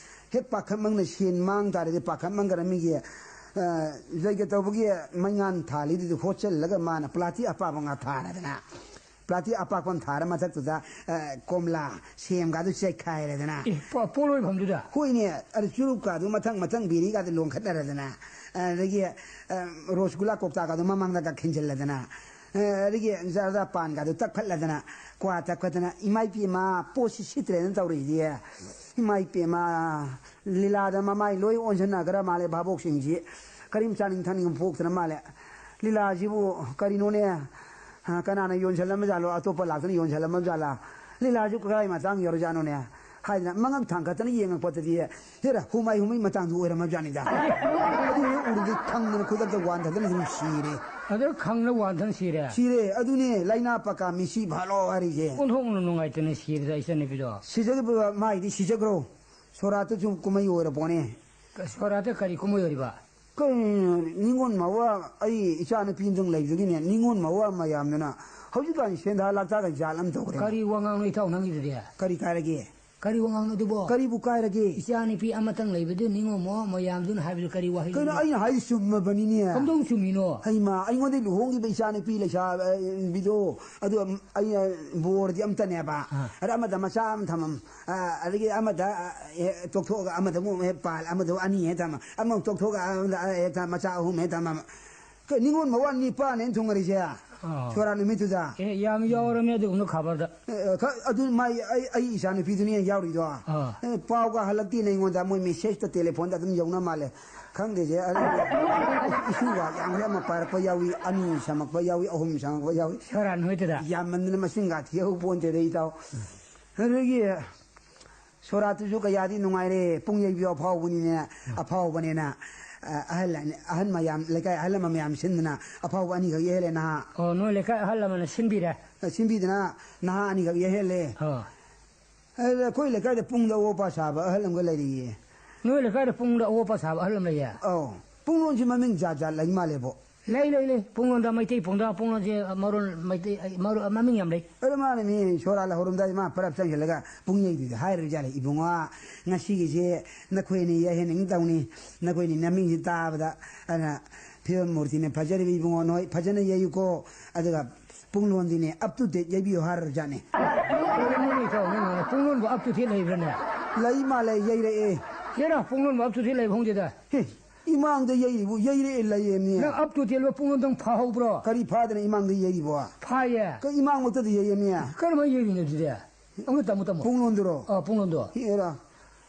ꯍꯦꯛ ꯄꯥꯈꯠꯃꯪꯅ ꯁꯦꯟ ꯃꯥꯡ ꯇꯥꯔꯗꯤ ꯄꯥꯈꯠꯃꯪꯈ꯭ꯔ ꯃꯤꯒꯤ, ꯑ, ꯂꯩꯒꯦ ꯇꯧꯕꯒꯤ ꯃꯩꯉꯥꯟ ꯊꯥꯜꯂꯤꯗꯨꯗꯤ ꯍꯣꯠꯆꯜꯂꯒ ꯃꯥꯅ ꯄ꯭ꯂꯥꯁꯇꯤꯛ ꯑꯄꯥꯕ ꯉꯥ ꯊꯥꯔꯗꯅ꯫ ꯄ꯭ꯂꯥꯁꯇꯤꯛ ꯑꯄꯥꯛꯄ ꯑꯃ ꯊꯥꯔ ꯃꯊꯛꯇꯨꯗ, ꯑ, ꯀꯣꯝꯂꯥ, ꯁꯦꯝꯒꯗꯨ ꯆꯦꯛꯈꯥꯏꯔꯦꯗꯅ꯫ ꯑꯦ, ꯄꯣ-, ꯄꯣꯂꯣꯏꯐꯝꯗꯨꯗ? ꯍꯣꯏꯅꯦ, ꯑꯗꯨ ꯆꯨꯔꯨꯞꯀꯥꯗꯨ ꯃꯊꯪ ꯃꯊꯪ ꯕꯤꯔꯤꯒꯥꯗꯨ ꯂꯣꯟꯈꯠꯅꯔꯗꯅ, ꯑꯗꯒꯤ, ꯑ, ꯔꯣꯁꯒꯨꯂꯥ ꯀꯧꯇꯥꯒꯥꯗꯨ ꯃꯃꯥꯡꯗꯒ ꯈꯤꯟꯖꯤꯜꯂꯗꯅ, ꯑ, ꯑꯗꯒꯤ ꯖꯔꯗꯥ ꯄꯥꯟꯒꯥꯗꯨ ꯇꯛꯈꯠꯂꯗꯅ, ꯀ꯭ꯋꯥ ꯇꯛꯈꯠꯇꯅ, ꯏꯃꯥ ꯏꯄꯦꯝꯃ, ꯄꯣꯠꯁꯤ ꯁꯤꯠꯇ꯭ꯔꯦꯅ ꯇꯧꯔꯤꯁꯤꯗꯤ꯫ ꯏꯃꯥ ꯏꯄꯦꯝꯃ, ꯂꯤꯂꯥꯗ ꯃꯃꯥꯏ ꯂꯣꯏ ꯑꯣꯟꯁꯤꯟꯅꯈ꯭ꯔ ꯃꯥꯜꯂꯦ ꯚꯥꯕꯣꯛꯁꯤꯡꯁꯤ꯫ ꯀꯔꯤꯝ ꯆꯥꯅꯤꯡ ꯊꯛꯅꯤꯡꯕ ꯄꯣꯛꯇ꯭ꯔ ꯃꯥꯜꯂꯦ꯫ ꯂꯤꯂꯥꯁꯤꯕꯨ ꯀꯔꯤꯅꯣꯅꯦ? ꯍꯥ, ꯀꯅꯥꯅ ꯌꯣꯟꯁꯤꯜꯂꯝꯕ ꯖꯥꯠꯂꯣ? ꯑꯇꯣꯞꯄ ꯂꯥꯛꯇꯅ ꯌꯣꯟꯁꯤꯜꯂꯝꯕ ꯖꯥꯠꯂꯥ? ꯂꯤꯂꯥꯁꯨ ꯀꯗꯥꯏ ꯃꯇꯥꯡ ꯌꯧꯔꯖꯥꯠꯅꯣꯅꯦ? ꯍꯥꯏꯗꯅ ꯃꯉꯛ ꯊꯥꯡꯒꯠꯇꯅ ꯌꯦꯡꯉꯛꯄꯗꯗꯤ, ꯍꯦꯔꯥ, ꯍꯨꯃꯥꯏ ꯍꯨꯃꯩ ꯃꯇꯥꯡꯗꯨ ꯑꯣꯏꯔꯝꯃꯕ ꯖꯥꯠꯅꯤꯗ꯫ ꯑꯗꯨ ꯍꯦꯛ ꯎꯔꯨꯗꯤ ꯈꯪꯗꯅ ꯈꯨꯗꯛꯇ ꯋꯥꯟꯊꯗꯅ ꯑꯗꯨꯝ ꯁꯤꯔꯦ꯫ ꯑꯗ ꯈꯪꯅ ꯋꯥꯟꯊꯅ ꯁꯤꯔꯦ? ꯁꯤꯔꯦ꯫ ꯑꯗꯨꯅꯦ, ꯂꯥꯏꯅꯥ ꯄꯀꯥ ꯃꯤꯁꯤ ꯐꯥꯂꯣ ꯍꯥꯏꯔꯤꯁꯦ꯫ ꯑꯣꯟꯊꯣꯛꯅ ꯅꯨꯡꯉꯥꯏꯇꯅ ꯁꯤꯔꯦꯗ ꯏꯆꯟꯅꯨꯄꯤꯗꯣ꯫ ꯁꯤꯖꯈꯤꯕ ꯃꯥꯏꯗꯤ ꯁꯤꯖꯈ꯭ꯔꯣ꯫ ꯁꯣꯔꯥꯠꯇꯁꯨ ꯀꯨꯝꯍꯩ ꯑꯣꯏꯔ ꯄꯣꯠꯅꯦ꯫ ꯁꯣꯔꯥꯠꯇ ꯀꯔꯤ ꯀꯨꯝꯍꯩ ꯑꯣꯏꯔꯤꯕ? ꯀꯩꯅꯣ, ꯅꯤꯉꯣꯜ ꯃꯋꯥ, ꯑꯩ ꯏꯆꯥ ꯅꯨꯄꯤ ꯑꯃꯇꯪ ꯂꯩꯕꯗꯒꯤꯅꯦ, ꯅꯤꯉꯣꯜ ꯃꯋꯥ ꯃꯌꯥꯝꯗꯨꯅ ꯍꯧꯖꯤꯛꯀꯥꯟ ꯁꯦꯟꯗꯥ ꯂꯥꯛꯇꯥꯒ ꯖꯥꯠ ꯑꯃ ꯇꯧꯈ꯭ꯔꯦ꯫ ꯀꯔꯤ ꯋꯥꯉꯥꯡꯅꯣ ꯏꯇꯥꯎ ꯅꯪꯒꯤꯗꯨꯗꯤ? ꯀꯔꯤ ꯀꯥꯏꯔꯒꯦ? ꯀꯔꯤ ꯋꯥꯉꯥꯡꯅꯣ ꯑꯗꯨꯕꯣ? ꯀꯔꯤꯕꯨ ꯀꯥꯏꯔꯒꯦ? ꯏꯆꯥ ꯅꯨꯄꯤ ꯑꯃꯇꯪ ꯂꯩꯕꯗꯨ ꯅꯤꯉꯣꯜ ꯃꯋꯥ ꯃꯌꯥꯝꯗꯨꯅ ꯍꯥꯏꯕꯗꯨ ꯀꯔꯤ ꯋꯥꯍꯩ? ꯀꯩꯅꯣ, ꯑꯩꯅ ꯍꯥꯏꯗꯤ ꯆꯨꯝꯃꯕꯅꯤꯅꯦ꯫ ꯀꯝꯗꯧ ꯆꯨꯝꯃꯤꯅꯣ? ꯍꯩꯃꯥ, ꯑꯩꯉꯣꯟꯗ ꯂꯨꯍꯣꯡꯈꯤꯕ ꯏꯆꯥ ꯅꯨꯄꯤ ꯂꯩꯁꯥꯕꯤꯗꯣ, ꯑꯗꯨ ꯑꯩꯅ ꯕꯣꯔꯗꯤ ꯑꯝꯇꯅꯦꯕ꯫ ꯑꯥ꯫ ꯑꯗ ꯑꯃꯗ ꯃꯆꯥ ꯑꯃ ꯊꯝꯃꯝ, ꯑ, ꯑꯗꯒꯤ ꯑꯃꯗ, ꯑ, ꯍꯦꯛ ꯇꯣꯛꯊꯣꯛꯑꯒ ꯑꯃꯗ ꯑꯃꯨꯛ ꯍꯦꯛ ꯄꯥꯜ, ꯑꯃꯗ ꯑꯅꯤ ꯍꯦꯛ ꯊꯝꯃꯝ, ꯑꯃꯃꯨꯛ ꯇꯣꯛꯊꯣꯛꯑꯒ ꯑꯃꯗ, ꯑ, ꯍꯦꯛ ꯊꯝ-, ꯃꯆꯥ ꯑꯍꯨꯝ ꯍꯦꯛ ꯊꯝꯃꯝ꯫ ꯀꯩ, ꯅꯤꯉꯣꯜ ꯃꯋꯥ ꯅꯤꯄꯥꯟ ꯍꯦꯛ ꯊꯨꯡꯉꯔꯤꯁꯦ? ꯑꯥ꯫ ꯁꯣꯔꯥ ꯅꯨꯃꯤꯠꯇꯨꯗ꯫ ꯑꯦ, ꯌꯥꯝ ꯌꯥꯎꯔꯝꯃꯦ ꯑꯗꯨꯒꯨꯝꯕ ꯈꯕꯔꯗ꯫ ꯑꯦ, ꯑꯦ, ꯈ-, ꯑꯗꯨ ꯃꯥꯏ, ꯑꯩ, ꯑꯩ ꯏꯆꯥ ꯅꯨꯄꯤꯗꯨꯅꯤ ꯌꯥꯎꯔꯤꯗꯣ꯫ ꯑꯥ꯫ ꯑꯦ, ꯄꯥꯎꯒ ꯍꯜꯂꯛꯇꯦꯅꯦ ꯑꯩꯉꯣꯟꯗ, ꯃꯣꯏ ꯃꯦꯁꯦꯖꯇ, ꯇꯦꯂꯤꯐꯣꯟꯗ ꯑꯗꯨꯝ ꯌꯧꯅ ꯃꯥꯜꯂꯦ꯫ ꯈꯪꯗꯦꯁꯦ, ꯑꯗꯨ ꯏꯁꯨꯒ ꯌꯥꯝꯈ꯭ꯔꯦ, ꯑꯃ ꯄꯥꯏꯔꯛꯄ ꯌꯥꯎꯏ, ꯑꯅꯤ ꯁꯝꯃꯛꯄ ꯌꯥꯎꯏ, ꯑꯍꯨꯝ ꯁꯝꯃꯛꯄ ꯌꯥꯎꯏ꯫ ꯁꯣꯔꯥ ꯅꯨꯃꯤꯠꯇꯨꯗ꯫ ꯌꯥꯝꯃꯟꯗꯅ ꯃꯁꯤꯡꯒ ꯊꯤꯍꯧ ꯄꯣꯟꯇꯦꯗ, ꯏꯇꯥꯎ꯫ ꯑꯗꯨꯗꯒꯤ ꯁꯣꯔꯥꯠꯇꯨꯁꯨ ꯀꯌꯥꯗꯤ ꯅꯨꯡꯉꯥꯏꯔꯦ꯫ ꯄꯨꯡ ꯌꯩꯕꯤꯌꯣ ꯑꯐꯥꯎꯕꯅꯤꯅꯦ, ꯑꯐꯥꯎꯕꯅꯦꯅ, ꯑ, ꯑꯍꯜ ꯑꯅꯤ, ꯑꯍꯜ ꯃꯌꯥꯝ, ꯂꯩꯀꯥꯏ ꯑꯍꯜ ꯂꯃꯟ ꯃꯌꯥꯝ ꯁꯤꯟꯗꯅ ꯑꯐꯥꯎꯕ ꯑꯅꯤꯈꯛ ꯌꯩꯍꯜꯂꯦ ꯅꯍꯥ꯫ ꯑꯣ, ꯅꯣꯏ ꯂꯩꯀꯥꯏ ꯑꯍꯜ ꯂꯃꯟꯅ ꯁꯤꯟꯕꯤꯔꯦ? ꯑ, ꯁꯤꯟꯕꯤꯗꯅ ꯅꯍꯥ ꯑꯅꯤꯈꯛ ꯌꯩꯍꯜꯂꯦ꯫ ꯑꯣ꯫ ꯑꯗꯨꯗ ꯑꯩꯈꯣꯏ ꯂꯩꯀꯥꯏꯗ ꯄꯨꯡꯗ ꯑꯋꯣꯄꯥ ꯁꯥꯕ ꯑꯍꯜ ꯑꯃꯒ ꯂꯩꯔꯤꯌꯦ꯫ ꯅꯣꯏ ꯂꯩꯀꯥꯏꯗ ꯄꯨꯡꯗ ꯑꯋꯣꯄꯥ ꯁꯥꯕ ꯑꯍꯜ ꯑꯃ ꯂꯩꯌꯦ? ꯑꯧ꯫ ꯄꯨꯡꯂꯣꯟꯁꯤ ꯃꯃꯤꯡ ꯖꯥꯠ ꯖꯥꯠ ꯂꯩ ꯃꯥꯜꯂꯦꯕꯣ꯫ ꯂꯩ, ꯂꯩ, ꯂꯩ꯫ ꯄꯨꯡꯂꯣꯟꯗ ꯃꯩꯇꯩ ꯄꯨꯡꯗ, ꯄꯨꯡꯂꯣꯟꯁꯦ ꯃꯔꯣꯟ ꯃꯩꯇꯩ, ꯑꯩ, ꯃꯔꯣꯟ, ꯃꯃꯤꯡ ꯌꯥꯝ ꯂꯩ꯫ ꯑꯗꯣ ꯃꯥꯅ ꯃꯤ ꯁꯣꯔꯥ ꯍꯧꯔꯝꯗꯥꯏ ꯃꯥ ꯄꯔꯞ ꯆꯪꯁꯤꯜꯂꯒ ꯄꯨꯡ ꯌꯩꯗꯨꯗ ꯍꯥꯏꯔꯨꯔ ꯖꯥꯠꯂꯦ, "ꯏꯕꯨꯡꯉꯣ, ꯉꯁꯤꯒꯤꯁꯦ ꯅꯈꯣꯏꯅ ꯌꯩꯍꯟꯅꯤꯡ ꯇꯧꯅꯤ, ꯅꯈꯣꯏꯅ ꯅꯃꯤꯡꯁꯤ ꯇꯥꯕꯗ, ꯑꯗꯨꯅ ꯐꯤꯕꯝ ꯃꯨꯔꯇꯤꯅ ꯐꯖꯔꯤꯕ ꯏꯕꯨꯡꯉꯣ, ꯅꯣꯏ ꯐꯖꯅ ꯌꯩꯌꯨꯀꯣ, ꯑꯗꯨꯒ ꯄꯨꯡꯂꯣꯟꯗꯤꯅꯦ up to date ꯌꯩꯕꯤꯌꯨ" ꯍꯥꯏꯔꯨꯔ ꯖꯥꯠꯅꯦ꯫ ꯀꯔꯤꯅꯣꯅꯦ ꯏꯇꯥꯎ, ꯅꯪ ꯄꯨꯡꯂꯣꯟꯕꯨ up to date ꯂꯩꯕ꯭ꯔꯅꯦ? ꯂꯩ ꯃꯥꯜꯂꯦ, ꯌꯩꯔꯛꯑꯦ꯫ ꯍꯦꯔꯥ, ꯄꯨꯡꯂꯣꯟꯕꯨ up to date ꯂꯩꯕ ꯈꯪꯗꯦꯗ꯫ ꯍꯦ, ꯏꯃꯥꯡꯗ ꯌꯩꯔꯤꯕꯨ, ꯌꯩꯔꯛꯑꯦ ꯂꯩꯌꯦꯃꯤ꯫ ꯅꯪ up to date ꯂꯣ ꯄꯨꯡꯂꯣꯟꯗꯪ ꯐꯥꯍꯧꯕ꯭ꯔꯣ? ꯀꯔꯤ ꯐꯥꯗꯅ ꯏꯃꯥꯡꯗ ꯌꯩꯔꯤꯕꯣ? ꯐꯥꯏꯌꯦ꯫ ꯀꯩ ꯏꯃꯥꯡꯃꯛꯇꯗ ꯌꯩꯌꯦꯃꯤ? ꯀꯔꯝꯍꯥꯏꯅ ꯌꯩꯔꯤꯅꯣ ꯑꯗꯨꯗꯤ? ꯑꯃꯨꯛ ꯇꯝꯃꯨ, ꯇꯝꯃꯨ꯫ ꯄꯨꯡꯂꯣꯟꯗꯨꯔꯣ? ꯑꯥ, ꯄꯨꯡꯂꯣꯟꯗꯣ꯫ ꯍꯦꯔꯥ,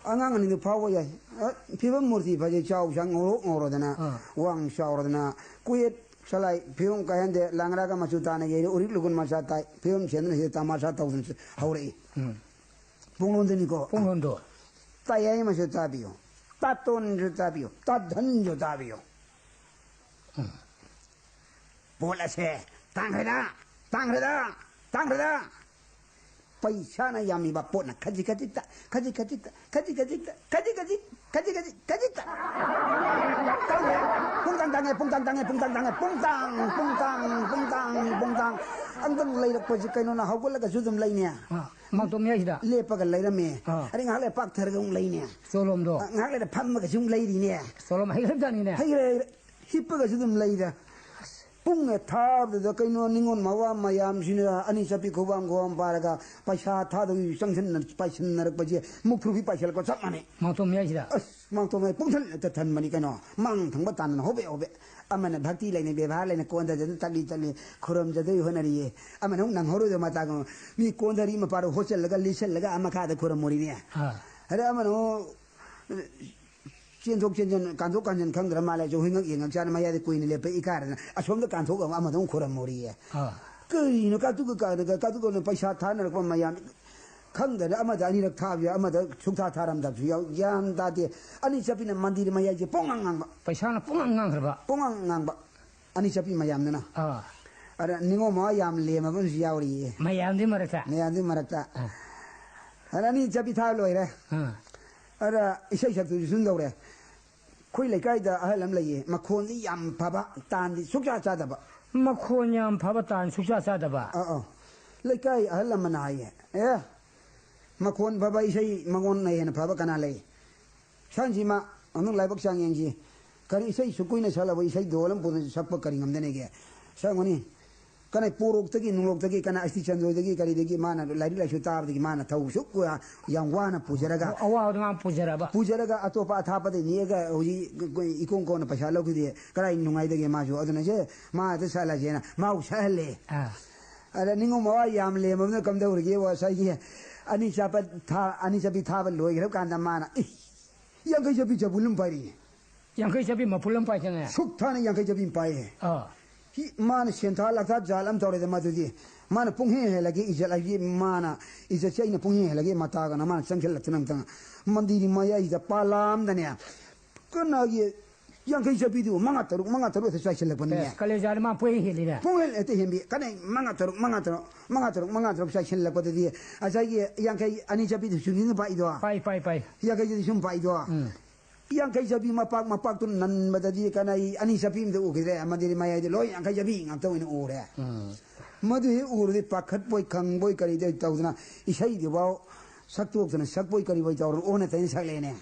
ꯑꯉꯥꯡ ꯑꯅꯤꯗꯨ ꯐꯥꯎꯕ ꯌꯥꯏ꯫ ꯑ, ꯐꯤꯕꯝ ꯃꯨꯔꯇꯤ ꯐꯖꯩ, ꯆꯥꯎ ꯁꯥꯡ ꯉꯧꯔꯣꯛ ꯉꯧꯔꯗꯅ, ꯑꯥ꯫ ꯋꯥꯡ ꯆꯥꯎꯔꯗꯅ, ꯀꯨꯌꯦꯠ ꯁꯂꯥꯏ ꯐꯤꯕꯝ ꯀꯥꯏꯍꯟꯗꯦ, ꯂꯥꯡꯔꯒ ꯃꯆꯨ ꯇꯥꯅ ꯌꯩꯔꯦ, ꯎꯔꯤꯛ ꯂꯨꯒꯨꯟ ꯃꯆꯥ ꯇꯥꯏ, ꯐꯤꯕꯝ ꯁꯦꯝꯗꯅ ꯁꯤꯗ ꯇꯃꯥꯁꯥ ꯇꯧꯗꯅ ꯍꯧꯔꯛꯏ꯫ ꯎꯝ꯫ ꯄꯨꯡꯂꯣꯟꯗꯅꯤꯀꯣ꯫ ꯄꯨꯡꯂꯣꯟꯗꯣ꯫ ꯇꯥꯌꯥꯏꯃꯁꯨ ꯇꯥꯕꯤꯌꯨ, ꯇꯥꯇꯣꯟꯁꯨ ꯇꯥꯕꯤꯌꯨ, ꯇꯥꯙꯟꯁꯨ ꯇꯥꯕꯤꯌꯨ꯫ ꯎꯝ꯫ ꯄꯣꯠ ꯑꯁꯦ ꯇꯥꯡꯈ꯭ꯔꯦꯗ, ꯇꯥꯡꯈ꯭ꯔꯦꯗ, ꯇꯥꯡꯈ꯭ꯔꯦꯗ꯫ ꯄꯩꯁꯥꯅ ꯌꯥꯝꯃꯤꯕ ꯄꯣꯠꯅ ꯈꯖꯤꯛ ꯈꯖꯤꯛꯇ, ꯈꯖꯤꯛ ꯈꯖꯤꯛꯇ, ꯈꯖꯤꯛ ꯈꯖꯤꯛꯇ, ꯈꯖꯤꯛ ꯈꯖꯤꯛ, ꯈꯖꯤꯛ ꯈꯖꯤꯛ, ꯈꯖꯤꯛꯇ ꯇꯥꯡꯈ꯭ꯔꯦ꯫ ꯄꯨꯡꯇꯥꯡ ꯇꯥꯡꯉꯦ, ꯄꯨꯡꯇꯥꯡ ꯇꯥꯡꯉꯦ, ꯄꯨꯡꯇꯥꯡ ꯇꯥꯡꯉꯦ, ꯄꯨꯡꯇꯥꯡ, ꯄꯨꯡꯇꯥꯡ, ꯄꯨꯡꯇꯥꯡ, ꯄꯨꯡꯇꯥꯡ꯫ ꯑꯝꯇꯪ ꯂꯩꯔꯛꯄꯁꯤ ꯀꯩꯅꯣꯅ ꯍꯧꯒꯠꯂꯒꯁꯨ ꯑꯗꯨꯝ ꯂꯩꯅꯦ꯫ ꯑꯥ, ꯃꯥꯡꯇꯣꯞ ꯃꯌꯥꯏꯁꯤꯗ? ꯂꯦꯞꯄꯒ ꯂꯩꯔꯝꯃꯦ꯫ ꯑꯥ꯫ ꯑꯗꯩ ꯉꯥꯏꯍꯥꯛ ꯂꯩꯔ ꯄꯥꯛꯊꯔꯒ ꯑꯃꯨꯛ ꯂꯩꯅꯦ꯫ ꯆꯣꯂꯣꯝꯗꯣ? ꯑ, ꯉꯥꯏꯍꯥꯛ ꯂꯩꯔ ꯐꯝꯃꯒꯁꯨ ꯑꯃꯨꯛ ꯂꯩꯔꯤꯅꯦ꯫ ꯆꯣꯂꯣꯝ ꯍꯩꯈ꯭ꯔꯕꯖꯥꯠꯅꯤꯅꯦ꯫ ꯍꯩꯈ꯭ꯔꯦ, ꯍꯩꯈ꯭ꯔꯦ꯫ ꯍꯤꯞꯄꯒꯁꯨ ꯑꯗꯨꯝ ꯂꯩꯗ꯫ ꯄꯨꯡ ꯍꯦꯛ ꯊꯥꯕꯗꯨꯗ ꯀꯩꯅꯣ ꯅꯤꯉꯣꯜ ꯃꯋꯥ ꯃꯌꯥꯝꯁꯤꯅ ꯑꯅꯤ ꯆꯠꯄꯤ ꯈꯨꯕꯥꯝ ꯈꯨꯕꯥꯝ ꯄꯥꯔꯒ ꯄꯩꯁꯥ ꯊꯥꯗꯧꯒꯤ ꯆꯪꯁꯤꯟꯅ ꯄꯥꯏꯁꯤꯟꯅꯔꯛꯄꯁꯦ ꯃꯨꯛꯊ꯭ꯔꯨꯕꯤ ꯄꯥꯏꯁꯤꯜꯂꯛꯄ ꯆꯞ ꯃꯥꯟꯅꯩ꯫ ꯃꯥꯡꯇꯣꯞ ꯃꯌꯥꯏꯁꯤꯗ? ꯑꯁ, ꯃꯥꯡꯇꯣꯞ ꯃꯌꯥꯏ ꯄꯨꯡꯊꯟ ꯍꯦꯛꯇ ꯊꯟꯕꯅꯤ ꯀꯩꯅꯣ꯫ ꯃꯥꯡ ꯊꯪꯕ ꯇꯥꯟꯗꯅ ꯍꯣꯕꯦ ꯍꯣꯕꯦ꯫ ꯑꯃꯅ ꯚꯛꯇꯤ ꯂꯩꯅ, ꯕꯦꯕꯥꯔ ꯂꯩꯅ ꯀꯣꯟꯊꯖꯗꯅ ꯇꯠꯂꯤ ꯇꯠꯂꯤ ꯈꯨꯔꯨꯝꯖꯗꯣꯏ ꯍꯣꯠꯅꯔꯤꯌꯦ꯫ ꯑꯃꯅ ꯑꯃꯨꯛ ꯅꯪꯍꯧꯔꯣꯏꯗꯕ ꯃꯇꯥꯡ ꯑꯃ, ꯃꯤ ꯀꯣꯟꯊꯔꯤ ꯃꯄꯥꯗꯣ ꯍꯣꯠꯆꯜꯂꯒ ꯂꯤꯠꯁꯜꯂꯒ ꯑꯥ ꯃꯈꯥꯗ ꯈꯨꯔꯨꯝꯃꯨꯔꯤꯅꯦ꯫ ꯑꯥ꯫ ꯑꯗ ꯑꯃꯅ ꯑꯃꯨꯛ ꯆꯦꯟꯊꯣꯛ ꯆꯦꯟꯁꯤꯟ, ꯀꯥꯟꯊꯣꯛ ꯀꯥꯟꯁꯤꯟ ꯈꯪꯗ꯭ꯔ ꯃꯥꯜꯂꯦ꯫ ꯑꯩꯁꯨ ꯍꯨꯏꯉꯛ ꯌꯦꯡꯉꯛ ꯆꯥꯅ ꯃꯌꯥꯏꯗ ꯀꯨꯏꯅ ꯂꯦꯞꯄ ꯏꯀꯥꯏꯔꯗꯅ ꯑꯁꯣꯝꯗ ꯀꯥꯟꯊꯣꯛꯑꯒ ꯑꯃꯗ ꯑꯃꯨꯛ ꯈꯨꯔꯝꯃꯨꯔꯤꯌꯦ꯫ ꯑꯥ꯫ ꯀꯔꯤꯅꯣ ꯀꯥꯇꯨ ꯀꯥ-, ꯀꯥꯇꯨ ꯀꯥꯇꯨꯅ ꯄꯩꯁꯥ ꯊꯥꯅꯔꯛꯄ ꯃꯌꯥꯝ ꯈꯪꯗꯅ ꯑꯃꯗ ꯑꯅꯤꯔꯛ ꯊꯥꯕ ꯌꯥꯎ, ꯑꯃꯗ ꯁꯨꯛꯊꯥ ꯊꯥꯔꯝꯗꯕꯁꯨ ꯌꯥꯎ, ꯒ꯭ꯌꯥꯟ ꯇꯥꯗꯦ꯫ ꯑꯅꯤ ꯆꯠꯄꯤꯅ ꯃꯟꯗꯤꯔ ꯃꯌꯥꯏꯁꯦ ꯄꯣꯡꯉꯥꯡ ꯉꯥꯡꯕ꯫ ꯄꯩꯁꯥꯅ ꯄꯣꯡꯉꯥꯡ ꯉꯥꯡꯈ꯭ꯔꯕ꯫ ꯄꯣꯡꯉꯥꯡ ꯉꯥꯡꯕ꯫ ꯑꯅꯤ ꯆꯠꯄꯤ ꯃꯌꯥꯝꯗꯨꯅ꯫ ꯑꯥ꯫ ꯑꯗ ꯅꯤꯉꯣꯜ ꯃꯋꯥ ꯌꯥꯝ ꯂꯦꯝꯃꯕ ꯑꯃꯁꯨ ꯌꯥꯎꯔꯤꯌꯦ꯫ ꯃꯌꯥꯝꯗꯨꯒꯤ ꯃꯔꯛꯇ? ꯃꯌꯥꯝꯗꯨꯒꯤ ꯃꯔꯛꯇ꯫ ꯑꯥ꯫ ꯑꯗ ꯑꯅꯤ ꯆꯠꯄꯤ ꯊꯥꯕ ꯂꯣꯏꯔꯦ꯫ ꯑꯥ꯫ ꯑꯗ ꯏꯁꯩ ꯁꯛꯇꯨꯁꯨ ꯁꯨꯝ ꯇꯧꯔꯦ꯫ ꯑꯩꯈꯣꯏ ꯂꯩꯀꯥꯏꯗ ꯑꯍꯜ ꯑꯃ ꯂꯩꯌꯦ, ꯃꯈꯣꯟꯗꯤ ꯌꯥꯝ ꯐꯕ, ꯇꯥꯟꯗꯤ ꯁꯨꯛꯆꯥ ꯆꯥꯗꯕ꯫ ꯃꯈꯣꯟ ꯌꯥꯝ ꯐꯕ, ꯇꯥꯟ ꯁꯨꯛꯆꯥ ꯆꯥꯗꯕ꯫ ꯑꯥ, ꯑꯥ꯫ ꯂꯩꯀꯥꯏ ꯑꯍꯜ ꯑꯃꯅ ꯍꯥꯏꯌꯦ, "ꯑꯦ, ꯃꯈꯣꯟ ꯐꯕ ꯏꯁꯩ ꯃꯉꯣꯟꯅ ꯍꯦꯟꯅ ꯐꯕ ꯀꯅꯥ ꯂꯩ? ꯁꯛꯍꯟꯁꯤ ꯃꯥ, ꯑꯃꯨꯛ ꯂꯥꯏꯕꯛ ꯆꯥꯡ ꯌꯦꯡꯁꯤ꯫ ꯀꯔꯤ ꯏꯁꯩ ꯁꯨꯛ ꯀꯨꯏꯅ ꯁꯛꯂꯕ ꯏꯁꯩ ꯗꯣꯜ ꯑꯃ ꯄꯨꯗꯨꯅ ꯁꯛꯄ ꯀꯔꯤ ꯉꯝꯗꯅꯦꯒꯦ? ꯁꯛꯑꯝꯒꯅꯤ꯫ ꯀꯅꯥ ꯄꯣꯔꯣꯛꯇꯒꯤ, ꯅꯨꯡꯂꯣꯛꯇꯒꯤ, ꯀꯅꯥ ꯑꯁꯇꯤ ꯆꯟꯗ꯭ꯔꯣꯏꯗꯒꯤ, ꯀꯔꯤꯗꯒꯤ ꯃꯥꯅ ꯂꯥꯏꯔꯤꯛ ꯂꯥꯏꯁꯨ ꯇꯥꯕꯗꯒꯤ ꯃꯥꯅ ꯊꯧ ꯁꯨꯛ ꯌꯥꯝ ꯋꯥꯅ ꯄꯨꯖꯔꯒ, ꯑꯋꯥꯕꯗꯣ ꯃꯥ ꯄꯨꯖꯔꯕ꯫ ꯄꯨꯖꯔꯒ ꯑꯇꯣꯞꯄ ꯑꯊꯥꯞꯄꯗ ꯅꯦꯛꯑꯒ ꯍꯧꯖꯤꯛ ꯏꯀꯣꯟ ꯀꯣꯟꯅ ꯄꯩꯁꯥ ꯂꯧꯈꯤꯗꯦ꯫ ꯀꯗꯥꯏ ꯅꯨꯡꯉꯥꯏꯗꯒꯦ ꯃꯥꯁꯨ? ꯑꯗꯨꯅ ꯁꯦ ꯃꯥ ꯑꯗꯨ ꯁꯛꯍꯜꯂꯁꯦꯅ ꯃꯥꯕꯨ ꯁꯛꯍꯜꯂꯦ꯫ ꯑꯥ꯫ ꯑꯗ ꯅꯤꯉꯣꯜ ꯃꯋꯥ ꯌꯥꯝ ꯂꯦꯝꯃꯕꯅ ꯀꯝꯗꯧꯔꯒꯦ? ꯉꯁꯥꯏꯒꯤ ꯑꯅꯤ ꯆꯠꯄ ꯊꯥ-, ꯑꯅꯤ ꯆꯠꯄꯤ ꯊꯥꯕ ꯂꯣꯏꯈ꯭ꯔꯕ ꯀꯥꯟꯗ ꯃꯥꯅ, "ꯏ, ꯌꯥꯡꯈꯩ ꯆꯠꯄꯤ ꯆꯕꯨꯜ ꯑꯃ ꯄꯥꯏꯔꯛꯏ꯫ ꯌꯥꯡꯈꯩ ꯆꯠꯄꯤ ꯃꯄꯨꯜ ꯑꯃ ꯄꯥꯏꯁꯤꯜꯂꯦ꯫ ꯁꯨꯛ ꯊꯥꯅ ꯌꯥꯡꯈꯩ ꯆꯠꯄꯤ ꯑꯃ ꯄꯥꯏꯌꯦ꯫ ꯑꯥ꯫ ꯍꯤ, ꯃꯥꯅ ꯁꯦꯟꯊꯥ ꯂꯥꯛꯊꯥ ꯖꯥꯜ ꯑꯃ ꯇꯧꯔꯦꯗ ꯃꯗꯨꯗꯤ꯫ ꯃꯥꯅ ꯄꯨꯡꯍꯦꯟ ꯍꯦꯜꯂꯒꯦ ꯏꯖꯠ ꯍꯥꯏꯗꯤ ꯃꯥꯅ ꯏꯖꯠꯁꯦ ꯑꯩꯅ ꯄꯨꯡꯍꯦꯟ ꯍꯦꯜꯂꯒꯦ ꯃꯇꯥꯒꯅ ꯃꯥꯅ ꯆꯪꯁꯤꯜꯂꯛꯇꯅ ꯑꯝꯇꯪ ꯃꯟꯗꯤꯔꯒꯤ ꯃꯌꯥꯏꯁꯤꯗ ꯄꯥꯂꯥꯝꯗꯅꯦ꯫ ꯀꯅꯥꯒꯤ ꯌꯥꯡꯈꯩ ꯆꯠꯄꯤꯗꯨ ꯃꯉꯥ ꯇꯔꯨꯛ, ꯃꯉꯥ ꯇꯔꯨꯛ ꯍꯦꯛꯇ ꯆꯥꯏꯁꯤꯜꯂꯛꯄꯅꯤꯅꯦ꯫ ꯑꯦꯁ, ꯀꯂꯦꯖꯥꯗ ꯃꯥ ꯄꯣꯏ ꯍꯦꯜꯂꯤꯅꯦ꯫ ꯄꯨꯡꯍꯦꯜ ꯍꯦꯛꯇ ꯍꯦꯟꯕꯤ꯫ ꯀꯅꯥ ꯃꯉꯥ ꯇꯔꯨꯛ, ꯃꯉꯥ ꯇꯔꯨꯛ, ꯃꯉꯥ ꯇꯔꯨꯛ, ꯃꯉꯥ ꯇꯔꯨꯛ ꯆꯥꯏꯁꯤꯜꯂꯛꯄꯗꯗꯤ ꯉꯁꯥꯏꯒꯤ ꯌꯥꯡꯈꯩ ꯑꯅꯤ ꯆꯠꯄꯤꯗꯨ ꯁꯨꯝ ꯁꯨꯝ ꯄꯥꯛꯏꯗꯣ꯫ ꯄꯥꯏ, ꯄꯥꯏ, ꯄꯥꯏ꯫ ꯌꯥꯡꯈꯩ ꯆꯠꯄꯤ ꯁꯨꯝ ꯄꯥꯛꯏꯗꯣ꯫ ꯎꯝ꯫ ꯌꯥꯡꯈꯩ ꯆꯠꯄꯤ ꯃꯄꯥꯛ ꯃꯄꯥꯛꯇꯨ ꯅꯟꯕꯗꯗꯤ ꯀꯅꯥ ꯑꯅꯤ ꯆꯠꯄꯤ ꯑꯝꯇ ꯎꯈꯤꯗ꯭ꯔꯦ꯫ ꯑꯃꯗꯤ ꯃꯌꯥꯏꯗ ꯂꯣꯏ ꯌꯥꯡꯈꯩ ꯆꯠꯄꯤ ꯉꯥꯛꯇ ꯑꯣꯏꯅ ꯎꯔꯦ꯫ ꯎꯝ꯫ ꯃꯗꯨ ꯍꯦꯛ ꯎꯔꯗꯤ ꯄꯥꯈꯠꯄꯣꯏ ꯈꯪꯕꯣꯏ ꯀꯔꯤꯗꯣꯏ ꯇꯧꯗꯅ ꯏꯁꯩꯗꯨꯐꯥꯎ ꯁꯛꯇꯣꯛꯇꯅ ꯁꯛꯄꯣꯏ ꯀꯔꯤꯕꯣꯏ ꯇꯧꯔ ꯑꯣꯟꯅ ꯇꯩꯅ ꯁꯛꯂꯛꯑꯦꯅꯦ꯫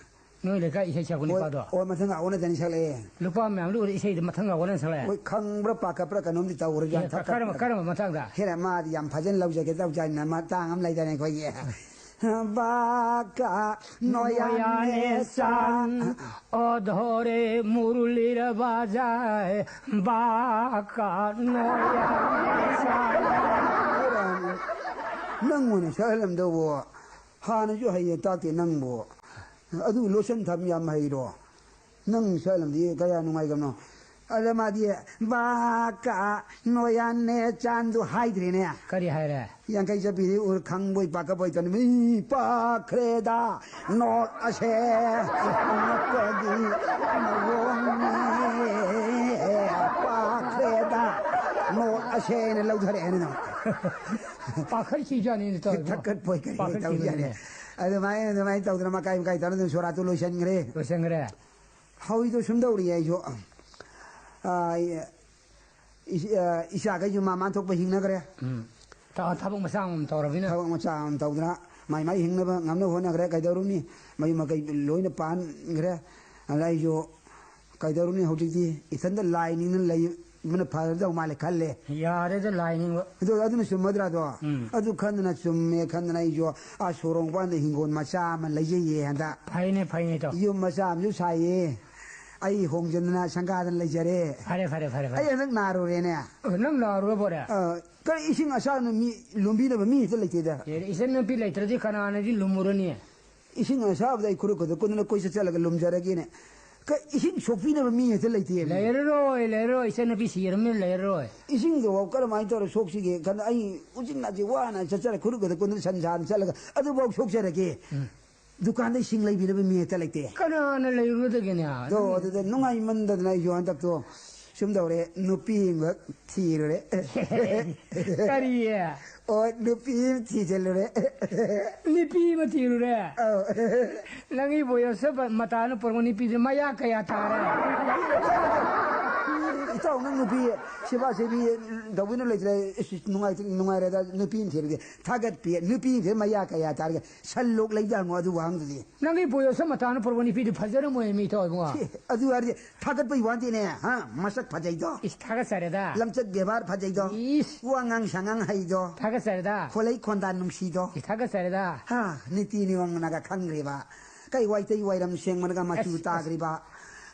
ꯅꯣꯏ ꯂꯩꯀꯥꯏ ꯏꯁꯩ ꯁꯛꯄ ꯍꯣꯏ, ꯅꯨꯄꯥꯗꯣ? ꯍꯣꯏ, ꯃꯊꯪ ꯑꯣꯟꯅ ꯇꯩꯅ ꯁꯛꯂꯛꯑꯦ꯫ ꯂꯨꯄꯥ ꯃꯌꯥꯝꯗꯨ ꯎꯔ ꯏꯁꯩꯗꯣ ꯃꯊꯪ ꯑꯣꯟꯅ ꯁꯛꯂꯛꯑꯦ? ꯍꯣꯏ, ꯈꯪꯕ꯭ꯔꯥ ꯄꯥꯈꯠꯄ꯭ꯔꯥ ꯀꯩꯅꯣꯝꯗꯤ ꯇꯧꯈ꯭ꯔꯦ, ꯒ꯭ꯌꯥꯟ ꯑꯦ, ꯊꯣꯛꯇ꯭ꯔꯦ꯫ ꯀꯔꯝꯕ, ꯀꯔꯝꯕ ꯃꯇꯥꯡꯗ? ꯍꯦꯔꯥ, ꯃꯥꯗꯤ ꯌꯥꯝ ꯐꯖꯅ ꯂꯧꯖꯒꯦ ꯇꯧꯖꯥꯠꯅꯤꯅ ꯃꯇꯥꯡ ꯑꯃ ꯂꯩꯗꯥꯏꯅꯦ ꯑꯩꯈꯣꯏꯒꯤ꯫ বাঁকা নয়নে চান, অধরে মুরলির বাজায় বাঁকা নয়নে চান. ꯅꯪꯕꯨꯅꯦ ꯁꯛꯍꯜꯂꯝꯗꯧꯕꯣ. ꯍꯥꯟꯅꯁꯨ ꯍꯩꯌꯦ ꯇꯥꯛꯇꯦ ꯅꯪꯕꯨ. ꯑꯗꯨ ꯂꯣꯁꯟ ꯊꯝ ꯌꯥꯝ ꯍꯩꯔꯣ. ꯅꯪ ꯁꯛꯂꯝꯗꯤ ꯀꯌꯥ ꯅꯨꯡꯉꯥꯏꯒꯕꯅꯣ? ꯑꯗ ꯃꯥꯗꯤ ꯕꯥꯀꯥ ꯅꯣꯌꯥꯟꯅꯦ ꯆꯥꯟꯗꯨ ꯍꯥꯏꯗ꯭ꯔꯦꯅꯦ. ꯀꯔꯤ ꯍꯥꯏꯔꯦ? ꯌꯥꯡꯈꯩ ꯆꯠꯄꯤꯗꯤ ꯎꯔ ꯈꯪꯕꯣꯏ ꯄꯥꯈꯠꯄꯣꯏ ꯇꯧꯅꯤ. ꯃꯤ ꯄꯥꯈ꯭ꯔꯦꯗ ꯅꯣꯠ ꯑꯁꯦ ꯑꯉꯛꯄꯒꯤ ꯃꯑꯣꯡꯅꯤ. ꯄꯥꯈ꯭ꯔꯦꯗ ꯅꯣꯠ ꯑꯁꯦꯅ ꯂꯧꯊꯔꯛꯑꯦꯅꯦ ꯅꯪ. ꯄꯥꯈꯠꯈꯤꯖꯥꯠꯅꯤꯅꯦ ꯇꯧꯔꯤꯕꯣ. ꯊꯛꯀꯠꯄꯣꯏ ꯀꯔꯤ ꯄꯥꯈꯠꯈꯤꯕꯅꯤꯅꯦ. ꯇꯧꯖꯥꯠꯅꯤ. ꯑꯗꯨꯃꯥꯏꯅ, ꯑꯗꯨꯃꯥꯏꯅ ꯇꯧꯗꯅ ꯃꯀꯥꯏ ꯃꯀꯥꯏ ꯇꯧꯔ ꯑꯗꯨꯝ ꯁꯣꯔꯥꯠꯇꯨ ꯂꯣꯏꯁꯤꯟꯈ꯭ꯔꯦ. ꯂꯣꯏꯁꯤꯟꯈ꯭ꯔꯦ. ꯍꯧꯖꯤꯛꯇꯣ ꯁꯨꯝ ꯇꯧꯔꯤ ꯑꯩꯁꯨ. ꯑ, ꯏ-, ꯏ-, ꯑ, ꯏꯆꯥꯈꯩꯁꯨ ꯃꯥ ꯃꯥ ꯊꯣꯛꯄ ꯍꯤꯡꯅꯈ꯭ꯔꯦ. ꯎꯝ. ꯊ-, ꯊꯕꯛ ꯃꯆꯥ ꯑꯃꯃꯝ ꯇꯧꯔꯕꯅꯤꯅ. ꯊꯕꯛ ꯃꯆꯥ ꯑꯃꯃꯝ ꯇꯧꯗꯅ ꯃꯥꯏ ꯃꯥꯏ ꯍꯤꯡꯅꯕ ꯉꯝꯅꯕ ꯍꯣꯠꯅꯈ꯭ꯔꯦ. ꯀꯩꯗꯧꯔꯨꯅꯤ? ꯃꯌꯨꯝ ꯃꯀꯩ ꯂꯣꯏꯅ ꯄꯥꯟꯈ꯭ꯔꯦ. ꯑꯗ ꯑꯩꯁꯨ ꯀꯩꯗꯧꯔꯨꯅꯤ? ꯍꯧꯖꯤꯛꯇꯤ ꯏꯊꯟꯗ ꯂꯥꯏ ꯅꯤꯡꯅ ꯂꯩꯕꯅ ꯐꯔꯗꯧ ꯃꯥꯜꯂꯦ ꯈꯜꯂꯦ. ꯌꯥꯔꯦꯗ ꯂꯥꯏ ꯅꯤꯡꯕ. ꯑꯗꯣ ꯑꯗꯨꯅ ꯆꯨꯝꯃꯗ꯭ꯔꯥꯗꯣ? ꯎꯝ. ꯑꯗꯨ ꯈꯟꯗꯅ ꯆꯨꯝꯃꯦ ꯈꯟꯗꯅ ꯑꯩꯁꯨ ꯑꯥ ꯁꯣꯔꯣꯡ ꯃꯄꯥꯟꯗ ꯍꯤꯡꯒꯣꯜ ꯃꯆꯥ ꯑꯃ ꯂꯩꯖꯩꯌꯦ ꯍꯟꯗꯛ. ꯐꯩꯅꯦ, ꯐꯩꯅꯦ ꯇꯧ. ꯌꯨꯝ ꯃꯆꯥ ꯑꯃꯁꯨ ꯁꯥꯏꯌꯦ. ꯑꯩ ꯍꯣꯡꯖꯟꯗꯅ ꯁꯪꯒꯥꯗꯅ ꯂꯩꯖꯔꯦ. ꯐꯔꯦ, ꯐꯔꯦ, ꯐꯔꯦ, ꯐꯔꯦ. ꯑꯩ ꯍꯟꯗꯛ ꯅꯥꯔꯨꯔꯦꯅꯦ. ꯑ, ꯅꯪ ꯅꯥꯔꯨꯔꯕꯣꯔꯦ? ꯑ, ꯀꯔꯤ ꯏꯁꯤꯡ ꯑꯁꯥꯕꯅ ꯃꯤ ꯂꯨꯝꯕꯤꯅꯕ ꯃꯤ ꯍꯦꯛꯇ ꯂꯩꯇꯦꯗ. ꯑꯦ, ꯏꯆꯟꯅꯨꯄꯤ ꯂꯩꯇ꯭ꯔꯗꯤ ꯀꯅꯥꯅꯗꯤ ꯂꯨꯝꯃꯨꯔꯅꯤ? ꯏꯁꯤꯡ ꯑꯁꯥꯕꯗ ꯑꯩ ꯈꯨꯔꯨ ꯈꯨꯗ ꯀꯨꯟꯗꯅ ꯀꯣꯏ ꯆꯠ ꯆꯠꯂꯒ ꯂꯨꯝꯖꯔꯒꯦꯅꯦ. ꯀ-, ꯏꯁꯤꯡ ꯁꯣꯛꯄꯤꯅꯕ ꯃꯤ ꯍꯦꯛꯇ ꯂꯩꯇꯦ. ꯂꯩꯔꯔꯣꯏ, ꯂꯩꯔꯔꯣꯏ. ꯏꯆꯟꯅꯨꯄꯤ ꯁꯤꯔꯝꯅꯤꯅ ꯂꯩꯔꯔꯣꯏ. ꯏꯁꯤꯡꯗꯣ ꯀꯔꯝꯍꯥꯏꯅ ꯇꯧꯔ ꯁꯣꯛꯁꯤꯒꯦ? ꯈꯟꯗ ꯑꯩ ꯎꯆꯤꯟ ꯅꯥꯆꯤꯟ ꯋꯥꯅ ꯆꯠꯆꯔ ꯈꯨꯔꯨ ꯈꯨꯗ ꯀꯨꯟꯗꯅ ꯁꯟ ꯁꯥꯅ ꯆꯠꯂꯒ ꯑꯗꯨꯐꯥꯎ ꯁꯣꯛꯆꯔꯒꯦ. ꯎꯝ. ꯗꯨꯀꯥꯟꯗ ꯏꯁꯤꯡ ꯂꯩꯕꯤꯅꯕ ꯃꯤ ꯍꯦꯛꯇ ꯂꯩꯇꯦ. ꯀꯅꯥꯅ ꯂꯩꯔꯨꯒꯗꯒꯦꯅꯦ? ꯑꯗꯣ ꯑꯗꯨꯗ ꯅꯨꯡꯉꯥꯏꯃꯟꯗꯗꯅ ꯑꯩꯁꯨ ꯍꯟꯗꯛꯇꯣ ꯁꯨꯝ ꯇꯧꯔꯦ, ꯅꯨꯄꯤ ꯑꯃꯈꯛ ꯊꯤꯔꯨꯔꯦ. ꯀꯔꯤ? ꯑꯣ, ꯅꯨꯄꯤ ꯑꯃ ꯊꯤꯖꯤꯜꯂꯨꯔꯦ. ꯅꯨꯄꯤ ꯑꯃ ꯊꯤꯔꯨꯔꯦ? ꯑꯧ. ꯅꯪꯒꯤ ꯕꯣꯌꯣꯁꯦ ꯃꯇꯥꯅ ꯄꯨꯔꯛꯄ ꯅꯨꯄꯤꯗꯨ ꯃꯌꯥ ꯀꯌꯥ ꯇꯥꯔꯦ? ꯇꯧ, ꯅꯪ ꯅꯨꯄꯤ ꯁꯦꯕꯥ ꯁꯦꯕꯤ ꯇꯧꯕꯤꯅ ꯂꯩꯇ꯭ꯔꯦ꯫ ꯏꯁ, ꯅꯨꯡꯉꯥꯏ-, ꯅꯨꯡꯉꯥꯏꯔꯦꯗ, ꯅꯨꯄꯤ ꯑꯃ ꯊꯤꯔꯒꯦ꯫ ꯊꯥꯒꯠꯄꯤ, ꯅꯨꯄꯤ ꯑꯃ ꯊꯤꯔ ꯃꯌꯥ ꯀꯌꯥ ꯆꯥꯔꯒꯦ? ꯁꯟ ꯂꯣꯛ ꯂꯩꯗ ꯍꯪꯉꯣ ꯑꯗꯨ ꯋꯥꯍꯪꯗꯨꯗꯤ꯫ ꯅꯪꯒꯤ ꯕꯣꯌꯣꯁ ꯃꯇꯥꯅ ꯄꯨꯔꯛꯄ ꯅꯨꯄꯤꯗꯨ ꯐꯖꯔꯝꯃꯣꯏ ꯃꯤ ꯊꯣꯛ ꯏꯕꯨꯡꯉꯣ꯫ ꯁꯤ, ꯑꯗꯨ ꯍꯥꯏꯔꯗꯤ ꯊꯥꯒꯠꯄꯩ ꯋꯥꯗꯤꯅꯦ, ꯍꯥ? ꯃꯁꯛ ꯐꯖꯩꯗꯣ꯫ ꯏꯁ, ꯊꯥꯒꯠꯆꯔꯦꯗ꯫ ꯂꯝꯆꯠ ꯕꯦꯕꯥꯔ ꯐꯖꯩꯗꯣ꯫ ꯏꯁ꯫ ꯋꯥ ꯉꯥꯡ ꯁꯉꯥꯡ ꯍꯩꯗꯣ꯫ ꯊꯥꯒꯠꯆꯔꯦꯗ꯫ ꯈꯣꯂꯩ ꯈꯣꯟꯗꯥ ꯅꯨꯡꯁꯤꯗꯣ꯫ ꯏꯁ, ꯊꯥꯒꯠꯆꯔꯦꯗ꯫ ꯍꯥ, ꯅꯤꯇꯤ ꯅꯤꯌꯣꯝꯅꯒ ꯈꯪꯈ꯭ꯔꯤꯕ꯫ ꯀꯩ ꯋꯥꯏꯇꯩ ꯋꯥꯏꯔꯝ ꯁꯦꯡꯕꯅꯒ ꯃꯆꯨ ꯑꯁ, ꯑꯁ꯫ ꯇꯥꯈ꯭ꯔꯤꯕ꯫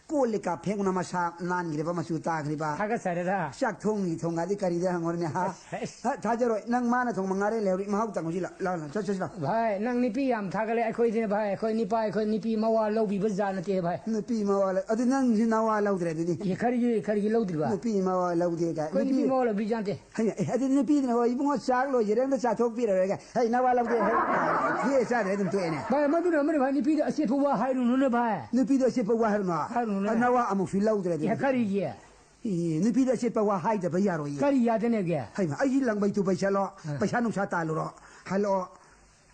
ꯀꯣꯜ ꯂꯤꯛꯀ ꯐꯦꯡꯕꯅ ꯃꯁꯥ ꯅꯥꯟꯈ꯭ꯔꯤꯕ, ꯃꯆꯨ ꯇꯥꯈ꯭ꯔꯤꯕ꯫ ꯊꯥꯒꯠꯆꯔꯦꯗ꯫ ꯆꯥꯛ ꯊꯣꯡꯉꯤ ꯊꯣꯡꯉꯗꯤ ꯀꯔꯤꯗ ꯍꯪꯉꯨꯔꯅꯦ, ꯍꯥ? ꯑꯁ, ꯑꯁ꯫ ꯍꯥ, ꯊꯥꯖꯔꯣꯏ꯫ ꯅꯪ ꯃꯥꯅ ꯊꯣꯡꯕ ꯉꯥꯔꯦ ꯂꯩꯍꯧꯔꯤ, ꯃꯍꯥꯎ ꯇꯪꯉꯨꯁꯤ ꯂꯥꯎ, ꯂꯥꯎ, ꯂꯥꯎ, ꯆꯠ, ꯆꯠꯁꯤ ꯂꯥꯎ꯫ ꯚꯥꯏ, ꯅꯪ ꯅꯨꯄꯤ ꯌꯥꯝ ꯊꯥꯒꯠꯂꯦ꯫ ꯑꯩꯈꯣꯏꯗꯤꯅꯦ ꯚꯥꯏ, ꯑꯩꯈꯣꯏ ꯅꯤꯄꯥ, ꯑꯩꯈꯣꯏ ꯅꯨꯄꯤ ꯃꯋꯥ ꯂꯧꯕꯤꯕ ꯖꯥꯠ ꯅꯠꯇꯦ ꯚꯥꯏ꯫ ꯅꯨꯄꯤ ꯃꯋꯥ ꯂꯧ-, ꯑꯗꯨ ꯅꯪꯁꯨ ꯅꯋꯥ ꯂꯧꯗ꯭ꯔꯦ ꯑꯗꯨꯗꯤ꯫ ꯑꯦ, ꯀꯔꯤꯒꯤ, ꯀꯔꯤꯒꯤ ꯂꯧꯗ꯭ꯔꯤꯕ? ꯅꯨꯄꯤ ꯃꯋꯥ ꯂꯧꯗꯦ ꯀꯥꯏ꯫ ꯑꯩꯈꯣꯏ ꯅꯨꯄꯤ ꯅꯨꯄꯤ ꯃꯋꯥ ꯂꯧꯕꯤꯕ ꯖꯥꯠ ꯅꯠꯇꯦ꯫ ꯍꯩꯃꯥ, ꯑꯦ, ꯑꯗꯨꯗꯤ ꯅꯨꯄꯤꯗꯨꯅ, "ꯍꯣꯏ, ꯏꯕꯨꯡꯉꯣ, ꯆꯥꯛ ꯂꯣꯏꯖꯔꯦ, ꯑꯝꯇ ꯆꯥꯊꯣꯛꯄꯤꯔꯔꯣꯏꯒꯦ꯫ ꯍꯩ, ꯅꯋꯥ ꯂꯧꯗꯦ, ꯍꯩ, ꯍꯦ, ꯆꯥꯗ꯭ꯔꯦ, ꯑꯗꯨꯝ ꯇꯣꯛꯑꯦꯅꯦ꯫" ꯚꯥꯏ, ꯃꯗꯨꯅ ꯑꯃꯅꯤ ꯚꯥꯏ, ꯅꯨꯄꯤꯗ ꯑꯆꯦꯠꯄ ꯋꯥ ꯍꯥꯏꯔꯨꯅꯨꯅꯦ ꯚꯥꯏ꯫ ꯅꯨꯄꯤꯗ ꯑꯆꯦꯠꯄ ꯋꯥ ꯍꯥꯏꯔꯨꯅꯨ? ꯍꯥꯏꯔꯨꯅꯨꯅꯦ꯫ ꯑ, ꯅꯋꯥ ꯑꯃꯨꯛꯁꯨ ꯂꯧꯗ꯭ꯔꯦ ꯑꯗꯨꯗꯤ꯫ ꯑꯦ, ꯀꯔꯤꯒꯤ? ꯑꯦ, ꯅꯨꯄꯤꯗ ꯑꯆꯦꯠꯄ ꯋꯥ ꯍꯥꯏꯗꯕ ꯌꯥꯔꯣꯏꯌꯦ꯫ ꯀꯔꯤ ꯌꯥꯗꯅꯦꯒꯦ? ꯍꯩꯃꯥ, ꯑꯩꯁꯤ ꯂꯪꯕꯩ ꯇꯨꯕꯩ ꯆꯠꯂꯣ, ꯑ꯫ ꯄꯩꯁꯥ ꯅꯨꯡꯁꯥ ꯇꯥꯜꯂꯨꯔꯣ, ꯍꯜꯂꯛꯑꯣ꯫